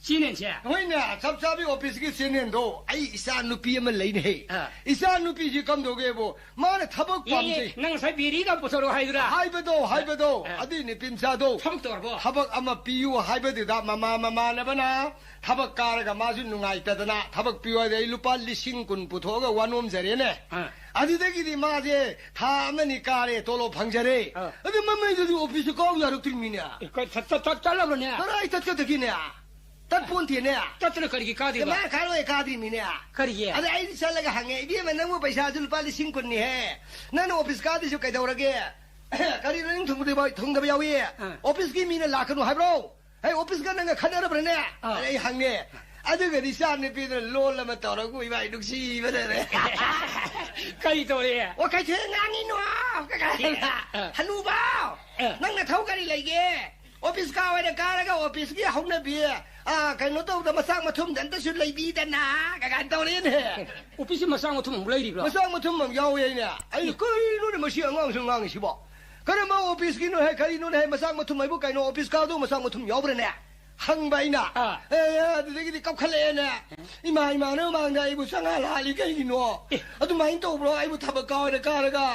ꯆꯦꯅꯦꯜꯁꯦ? ꯍꯣꯏꯅꯦ, ꯆꯞ ꯆꯥꯕꯤ ꯑꯣꯐꯤꯁꯀꯤ ꯆꯦꯅꯦꯜꯗꯣ꯫ ꯑꯩ ꯏꯆꯥ ꯅꯨꯄꯤ ꯑꯃ ꯂꯩꯅꯦꯍꯦ꯫ ꯑꯥ꯫ ꯏꯆꯥ ꯅꯨꯄꯤꯁꯤ ꯀꯝꯗꯧꯒꯦꯕꯨ, ꯃꯥꯅ ꯊꯕꯛ ꯌꯦ, ꯌꯦ, ꯄꯥꯝꯖꯩ꯫ ꯅꯪ ꯉꯁꯥꯏ ꯕꯦꯔꯤꯒ ꯄꯨꯊꯣꯔꯛꯑꯣ ꯍꯥꯏꯗꯨꯔꯥ? ꯍꯥꯏꯕꯗꯣ, ꯍꯥꯏꯕꯗꯣ, ꯑꯥ꯫ ꯑꯗꯨꯏ ꯅꯨꯄꯤ ꯃꯆꯥꯗꯣ꯫ ꯊꯕꯛ ꯇꯧꯔꯕꯣ? ꯊꯕꯛ ꯑꯃ ꯄꯤꯌꯨ ꯍꯥꯏꯕꯗꯨꯗ ꯃꯃꯥ ꯃꯃꯥꯟꯅꯕꯅ ꯊꯕꯛ ꯀꯥꯔꯒ ꯃꯥꯁꯨ ꯅꯨꯡꯉꯥꯏꯇꯗꯅ ꯊꯕꯛ ꯄꯤꯌꯨ ꯍꯥꯏꯗ ꯑꯩ ꯂꯨꯄꯥ ꯂꯤꯁꯤꯡ ꯀꯨꯟ ꯄꯨꯊꯣꯛꯑꯒ ꯋꯥ ꯅꯣꯝꯖꯔꯦꯅꯦ꯫ ꯑꯥ꯫ ꯑꯗꯨꯗꯒꯤꯗꯤ ꯃꯥꯁꯦ ꯊꯥ ꯑꯃꯅꯤ ꯀꯥꯔꯦ, ꯇꯣꯂꯣꯞ ꯐꯪꯖꯔꯦ꯫ ꯑꯥ꯫ ꯑꯗꯨ ꯃꯃꯩꯗꯨꯗꯤ ꯑꯣꯐꯤꯁꯁꯨ ꯀꯥꯎ ꯌꯥꯔꯛꯇ꯭ꯔꯤꯃꯤꯅꯦ꯫ ꯑꯦ, ꯀ-, ꯆꯠ-, ꯆꯠ-, ꯆꯠ-, ꯆꯠꯂꯕ꯭ꯔꯅꯦ? ꯀꯗꯥꯏ ꯆꯠꯀꯗꯒꯦꯅꯦ? ꯇꯠꯄꯣꯟꯇꯦꯅꯦ꯫ ꯇꯠꯇꯅ ꯀꯔꯤꯒꯤ ꯀꯥꯗꯣꯏꯕ? ꯃꯥ ꯀꯥꯔꯣꯏ ꯀꯥꯗ꯭ꯔꯤꯃꯤꯅꯦ꯫ ꯀꯔꯤꯒꯤ? ꯑꯗ ꯑꯩꯗꯤ ꯆꯠꯂꯒ ꯍꯪꯉꯦ, "ꯏꯕꯦꯝꯃ, ꯅꯪꯕꯨ ꯄꯩꯁꯥꯁꯨ ꯂꯨꯄꯥ ꯂꯤꯁꯤꯡ ꯀꯨꯟꯅꯤꯍꯦ꯫ ꯅꯪꯅ ꯑꯣꯐꯤꯁ ꯀꯥꯗꯣꯏꯁꯨ ꯀꯩꯗꯧꯔꯒꯦ? ꯀꯔꯤꯅꯣ ꯅꯪ ꯊꯨꯡꯗꯕ, ꯊꯨꯡꯗꯕ ꯌꯥꯎꯏ? ꯑꯥ꯫ ꯑꯣꯐꯤꯁꯀꯤ ꯃꯤꯅ ꯂꯥꯛꯀꯅꯨ ꯍꯥꯏꯕ꯭ꯔꯣ? ꯍꯦ, ꯑꯣꯐꯤꯁꯀ ꯅꯪꯒ ꯈꯠꯅꯔꯕ꯭ꯔꯅꯦ?" ꯑꯥ꯫ ꯑꯗ ꯑꯩ ꯍꯪꯉꯦ꯫ ꯑꯗꯨꯒꯗꯤ ꯏꯆꯥ ꯅꯨꯄꯤꯗꯨꯅ ꯂꯣꯜ ꯑꯃ ꯇꯧꯔꯒ ꯏꯕꯥꯏ ꯅꯨꯡꯁꯤꯕꯗꯅꯦ꯫ ꯀꯔꯤ ꯇꯧꯔꯦ? "ꯑꯣ, ꯀꯩꯊꯦꯜ ꯉꯥꯡꯉꯤꯅꯣ?" ꯑꯥ꯫ "ꯍꯅꯨꯕ, ꯑꯥ꯫ ꯅꯪ ꯅꯊꯧ ꯀꯔꯤ ꯂꯩꯒꯦ? ꯑꯣꯐꯤꯁ ꯀꯥ ꯑꯣꯏꯅ ꯀꯥꯔꯒ ꯑꯣꯐꯤꯁꯀꯤ ꯍꯧꯅꯕꯤ, ꯑꯥ, ꯀꯩꯅꯣ ꯇꯧꯗ ꯃꯆꯥꯛ ꯃꯊꯨꯝꯗ ꯑꯝꯇꯁꯨ ꯂꯩꯕꯤꯗꯅ" ꯀꯥꯏꯅ ꯇꯧꯔꯦꯅꯦ꯫ ꯑꯣꯐꯤꯁꯁꯤ ꯃꯆꯥꯛ ꯃꯊꯨꯝ ꯑꯃꯨꯛ ꯂꯩꯔꯤꯕ꯭ꯔꯣ? ꯃꯆꯥꯛ ꯃꯊꯨꯝ ꯑꯃ ꯌꯥꯎꯋꯦ ꯍꯥꯏꯅꯦ꯫ ꯑꯩ, "ꯀꯔꯤꯅꯣꯅꯦ ꯃꯁꯤ ꯑꯉꯥꯡꯁꯨ ꯉꯥꯡꯉꯤꯁꯤꯕꯣ? ꯀꯔꯝꯕ ꯑꯣꯐꯤꯁꯀꯤꯅꯣ ꯍꯦ? ꯀꯔꯤꯅꯣꯅꯦ ꯍꯦ? ꯃꯆꯥꯛ ꯃꯊꯨꯝ ꯍꯥꯏꯕꯨ ꯀꯩꯅꯣ? ꯑꯣꯐꯤꯁ ꯀꯥꯗꯣ ꯃꯆꯥꯛ ꯃꯊꯨꯝ ꯌꯥꯎꯕ꯭ꯔꯅꯦ?" ꯍꯪꯕ ꯑꯩꯅ꯫ ꯑꯥ꯫ ꯑꯦ, ꯑꯦ, ꯑꯗꯨꯗꯒꯤꯗꯤ ꯀꯞꯈꯠꯂꯛꯑꯦꯅꯦ꯫ "ꯏꯃꯥ, ꯏꯃꯥꯅ ꯃꯃꯥꯡꯗ ꯑꯩꯕꯨ ꯆꯪꯉꯥ ꯂꯥꯛꯍꯜꯂꯤ ꯀꯩꯒꯤꯅꯣ? ꯑꯦ꯫ ꯑꯗꯨꯃꯥꯏꯅ ꯇꯧꯕ꯭ꯔꯣ? ꯑꯩꯕꯨ ꯊꯕꯛ ꯀꯥ ꯑꯣꯏꯅ ꯀꯥꯔꯒ,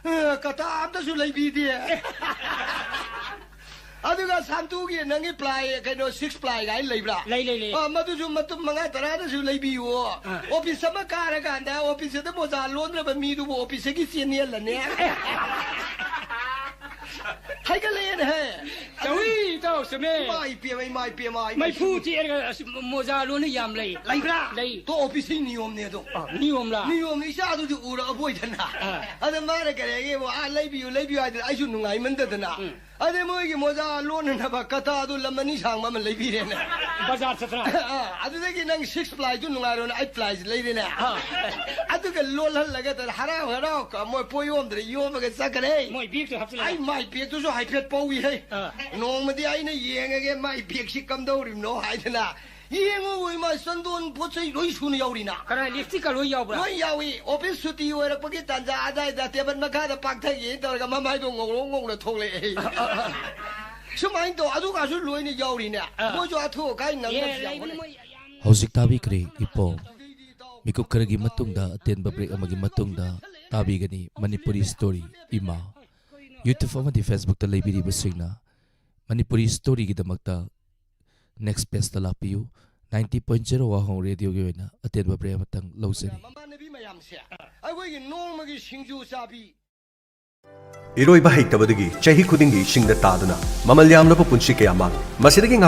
ꯑ, ꯀꯇꯥ ꯑꯝꯇꯁꯨ ꯂꯩꯕꯤꯗꯦ?" ꯑꯗꯨꯒ ꯁꯥꯟꯇꯨꯒꯤ ꯅꯪꯒꯤ ꯄ꯭ꯂꯥꯏ, ꯀꯩꯅꯣ, ꯁꯤꯛꯁ ꯄ꯭ꯂꯥꯏ ꯀꯥꯏꯅ ꯂꯩꯕ꯭ꯔꯥ? ꯂꯩ, ꯂꯩ, ꯂꯩ꯫ ꯑ, ꯃꯗꯨꯁꯨ ꯃꯇꯨꯝ ꯃꯉꯥ ꯇꯔꯥꯗꯁꯨ ꯂꯩꯕꯤꯌꯨ꯫ ꯑ꯫ ꯑꯣꯐꯤꯁ ꯑꯃ ꯀꯥꯔꯀꯥꯟꯗ ꯑꯣꯐꯤꯁ ꯑꯗ ꯃꯣꯖꯥ ꯂꯣꯟꯗ꯭ꯔꯕ ꯃꯤꯗꯨꯕꯨ ꯑꯣꯐꯤꯁꯇꯒꯤ ꯆꯦꯟꯅꯦꯜꯂꯅꯦ꯫ ꯍꯥꯏꯒꯠꯂꯛꯑꯦꯅꯦꯍꯦ꯫ ꯇꯧꯏ, ꯏꯇꯥꯎ, ꯆꯨꯝꯃꯦ꯫ ꯏꯃꯥ ꯏꯄꯦꯝꯃ, ꯏꯃꯥ ꯏꯄꯦꯝꯃ, ꯏꯃꯥ ꯃꯩꯐꯨ ꯏꯄꯦꯝꯃ꯫ ꯆꯦꯔꯒ ꯑꯁ ꯃꯣꯖꯥ ꯂꯣꯟꯅ ꯌꯥꯝ ꯂꯩ꯫ ꯂꯩꯕ꯭ꯔꯥ? ꯂꯩ꯫ ꯇꯣ ꯑꯣꯐꯤꯁꯀꯤ ꯅꯤꯌꯣꯝꯅꯦ ꯑꯗꯣ꯫ ꯑ, ꯅꯤꯌꯣꯝꯂꯥ? ꯅꯤꯌꯣꯝꯅꯤ, ꯏꯆꯥꯗꯨꯗꯤ ꯎꯔꯛꯑꯕꯣꯏꯗꯅ꯫ ꯑ꯫ ꯑꯗ ꯃꯥꯅ ꯀꯔꯤ ꯍꯥꯏꯒꯦꯕꯨ, "ꯑꯥ, ꯂꯩꯕꯤꯌꯨ, ꯂꯩꯕꯤꯌꯨ" ꯍꯥꯏꯗꯅ ꯑꯩꯁꯨ ꯅꯨꯡꯉꯥꯏꯃꯟꯗꯗꯅ꯫ ꯎꯝ꯫ ꯑꯗꯩ ꯃꯣꯏꯒꯤ ꯃꯣꯖꯥ ꯂꯣꯟꯅꯅꯕ ꯀꯇꯥꯗꯨ ꯂꯝ ꯑꯅꯤ ꯁꯥꯡꯕ ꯑꯃ ꯂꯩꯕꯤꯔꯦꯅꯦ꯫ ꯕꯖꯥꯔ ꯆꯠꯇꯅ? ꯑ, ꯑꯗꯨꯗꯒꯤ ꯅꯪ ꯁꯤꯛꯁ ꯄ꯭ꯂꯥꯏꯗꯨ ꯅꯨꯡꯉꯥꯏꯔꯣꯅ ꯑꯩꯠ ꯄ꯭ꯂꯥꯏꯁꯤ ꯂꯩꯔꯦꯅꯦ꯫ ꯑ꯫ ꯑꯗꯨꯒ ꯂꯣꯜꯍꯜꯂꯒ ꯇꯧꯔꯦ, ꯍꯔꯥꯎ ꯍꯔꯥꯎ ꯃꯣꯏ ꯄꯣꯠ ꯌꯣꯝꯗ꯭ꯔꯦ, ꯌꯣꯝꯃꯒ ꯆꯠꯈ꯭ꯔꯦ꯫ ꯃꯣꯏ ꯕꯦꯒꯇꯨ ꯍꯥꯞꯆꯤꯜꯂꯒ? ꯑꯩ ꯃꯥꯏ ꯕꯦꯒꯇꯨꯁꯨ ꯍꯥꯏꯐꯦꯠ ꯄꯧꯏꯍꯦ꯫ ꯑ꯫ ꯅꯣꯡꯃꯗꯤ ꯑꯩꯅ ꯌꯦꯡꯉꯒꯦ ꯃꯥꯏ ꯕꯦꯒꯁꯤ ꯀꯝꯗꯧꯔꯤꯕꯅꯣ ꯍꯥꯏꯗꯅ꯫ ꯌꯦꯡꯉꯨ ꯏꯃꯥ, ꯆꯟꯗꯣꯟ ꯄꯣꯠ ꯆꯩ ꯂꯣꯏ ꯁꯨꯅ ꯌꯥꯎꯔꯤꯅ꯫ ꯀꯅꯥ, ꯂꯤꯞꯁꯇꯤꯛꯀ ꯂꯣꯏ ꯌꯥꯎꯕ꯭ꯔꯥ? ꯂꯣꯏ ꯌꯥꯎꯏ꯫ ꯑꯣꯐꯤꯁ ꯁꯨꯇꯤ ꯑꯣꯏꯔꯛꯄꯒꯤ ꯇꯥꯟꯖꯥ ꯑꯗꯥꯏꯗ ꯇꯦꯕꯜ ꯃꯈꯥꯗ ꯄꯥꯛꯊꯒꯦ ꯇꯧꯔꯒ ꯃꯃꯥꯏꯗꯣ ꯉꯧꯔꯣꯛ ꯉꯧꯅ ꯊꯣꯛꯂꯛꯑꯦ꯫ ꯑ, ꯑ, ꯑ꯫ ꯁꯨꯃꯥꯏꯅ ꯇꯧ, ꯑꯗꯨꯒꯁꯨ ꯂꯣꯏꯅ ꯌꯥꯎꯔꯤꯅꯦ꯫ ꯑꯥ꯫ ꯃꯣꯏꯁꯨ ꯑꯊꯨ ꯑꯀꯥꯏ ꯅꯪꯅꯕꯁꯨ ꯌꯥꯎꯈ꯭ꯔꯦ꯫ ꯍꯧꯖꯤꯛ ꯇꯥꯕꯤꯈ꯭ꯔꯦ ꯏꯄꯣ꯫ ꯃꯤꯀꯨꯞ ꯈꯔꯒꯤ ꯃꯇꯨꯡꯗ ꯑꯇꯦꯟꯕ ꯕ꯭ꯔꯦꯛ ꯑꯃꯒꯤ ꯃꯇꯨꯡꯗ ꯇꯥꯕꯤꯒꯅꯤ ꯃꯅꯤꯄꯨꯔꯤ ꯁ꯭ꯇꯣꯔꯤ ꯏꯃꯥ꯫ ꯌꯨꯇ꯭ꯌꯨꯕ ꯑꯃꯗꯤ ꯐꯦꯁꯕꯨꯛꯇ ꯂꯩꯕꯤꯔꯤꯕꯁꯤꯡꯅ ꯃꯅꯤꯄꯨꯔꯤ ꯁ꯭ꯇꯣꯔꯤꯒꯤꯗꯃꯛꯇ ꯅꯦꯛꯁ ꯄꯦꯖꯇ ꯂꯥꯛꯄꯤꯌꯨ꯫ ꯅꯥꯏꯟꯇꯤ ꯄꯣꯏꯟ ꯖꯦꯔꯣ ꯋꯥꯍꯣꯡ ꯔꯦꯗꯤꯑꯣꯒꯤ ꯑꯣꯏꯅ ꯑꯇꯦꯟꯕ ꯕ꯭ꯔꯦꯛ ꯑꯃꯇꯪ ꯂꯧꯖꯔꯤ꯫ ꯃꯃꯥꯟꯅꯕꯤ ꯃꯌꯥꯝꯁꯦ ꯑꯩꯈꯣꯏꯒꯤ ꯅꯣꯡꯃꯒꯤ ꯁꯤꯡꯖꯨ ꯆꯥꯕꯤ꯫ ꯏꯔꯣꯏꯕ ꯍꯩꯇꯕꯗꯒꯤ ꯆꯍꯤ ꯈꯨꯗꯤꯡꯒꯤ ꯏꯁꯤꯡꯗ ꯇꯥꯗꯨꯅ ꯃꯃꯜ ꯌꯥꯝꯂꯕ ꯄꯨꯟꯁꯤ ꯀꯌꯥ ꯃꯥꯡꯂꯤ꯫ ꯃꯁꯤꯗꯒꯤ ꯉꯥꯛꯊꯣꯛ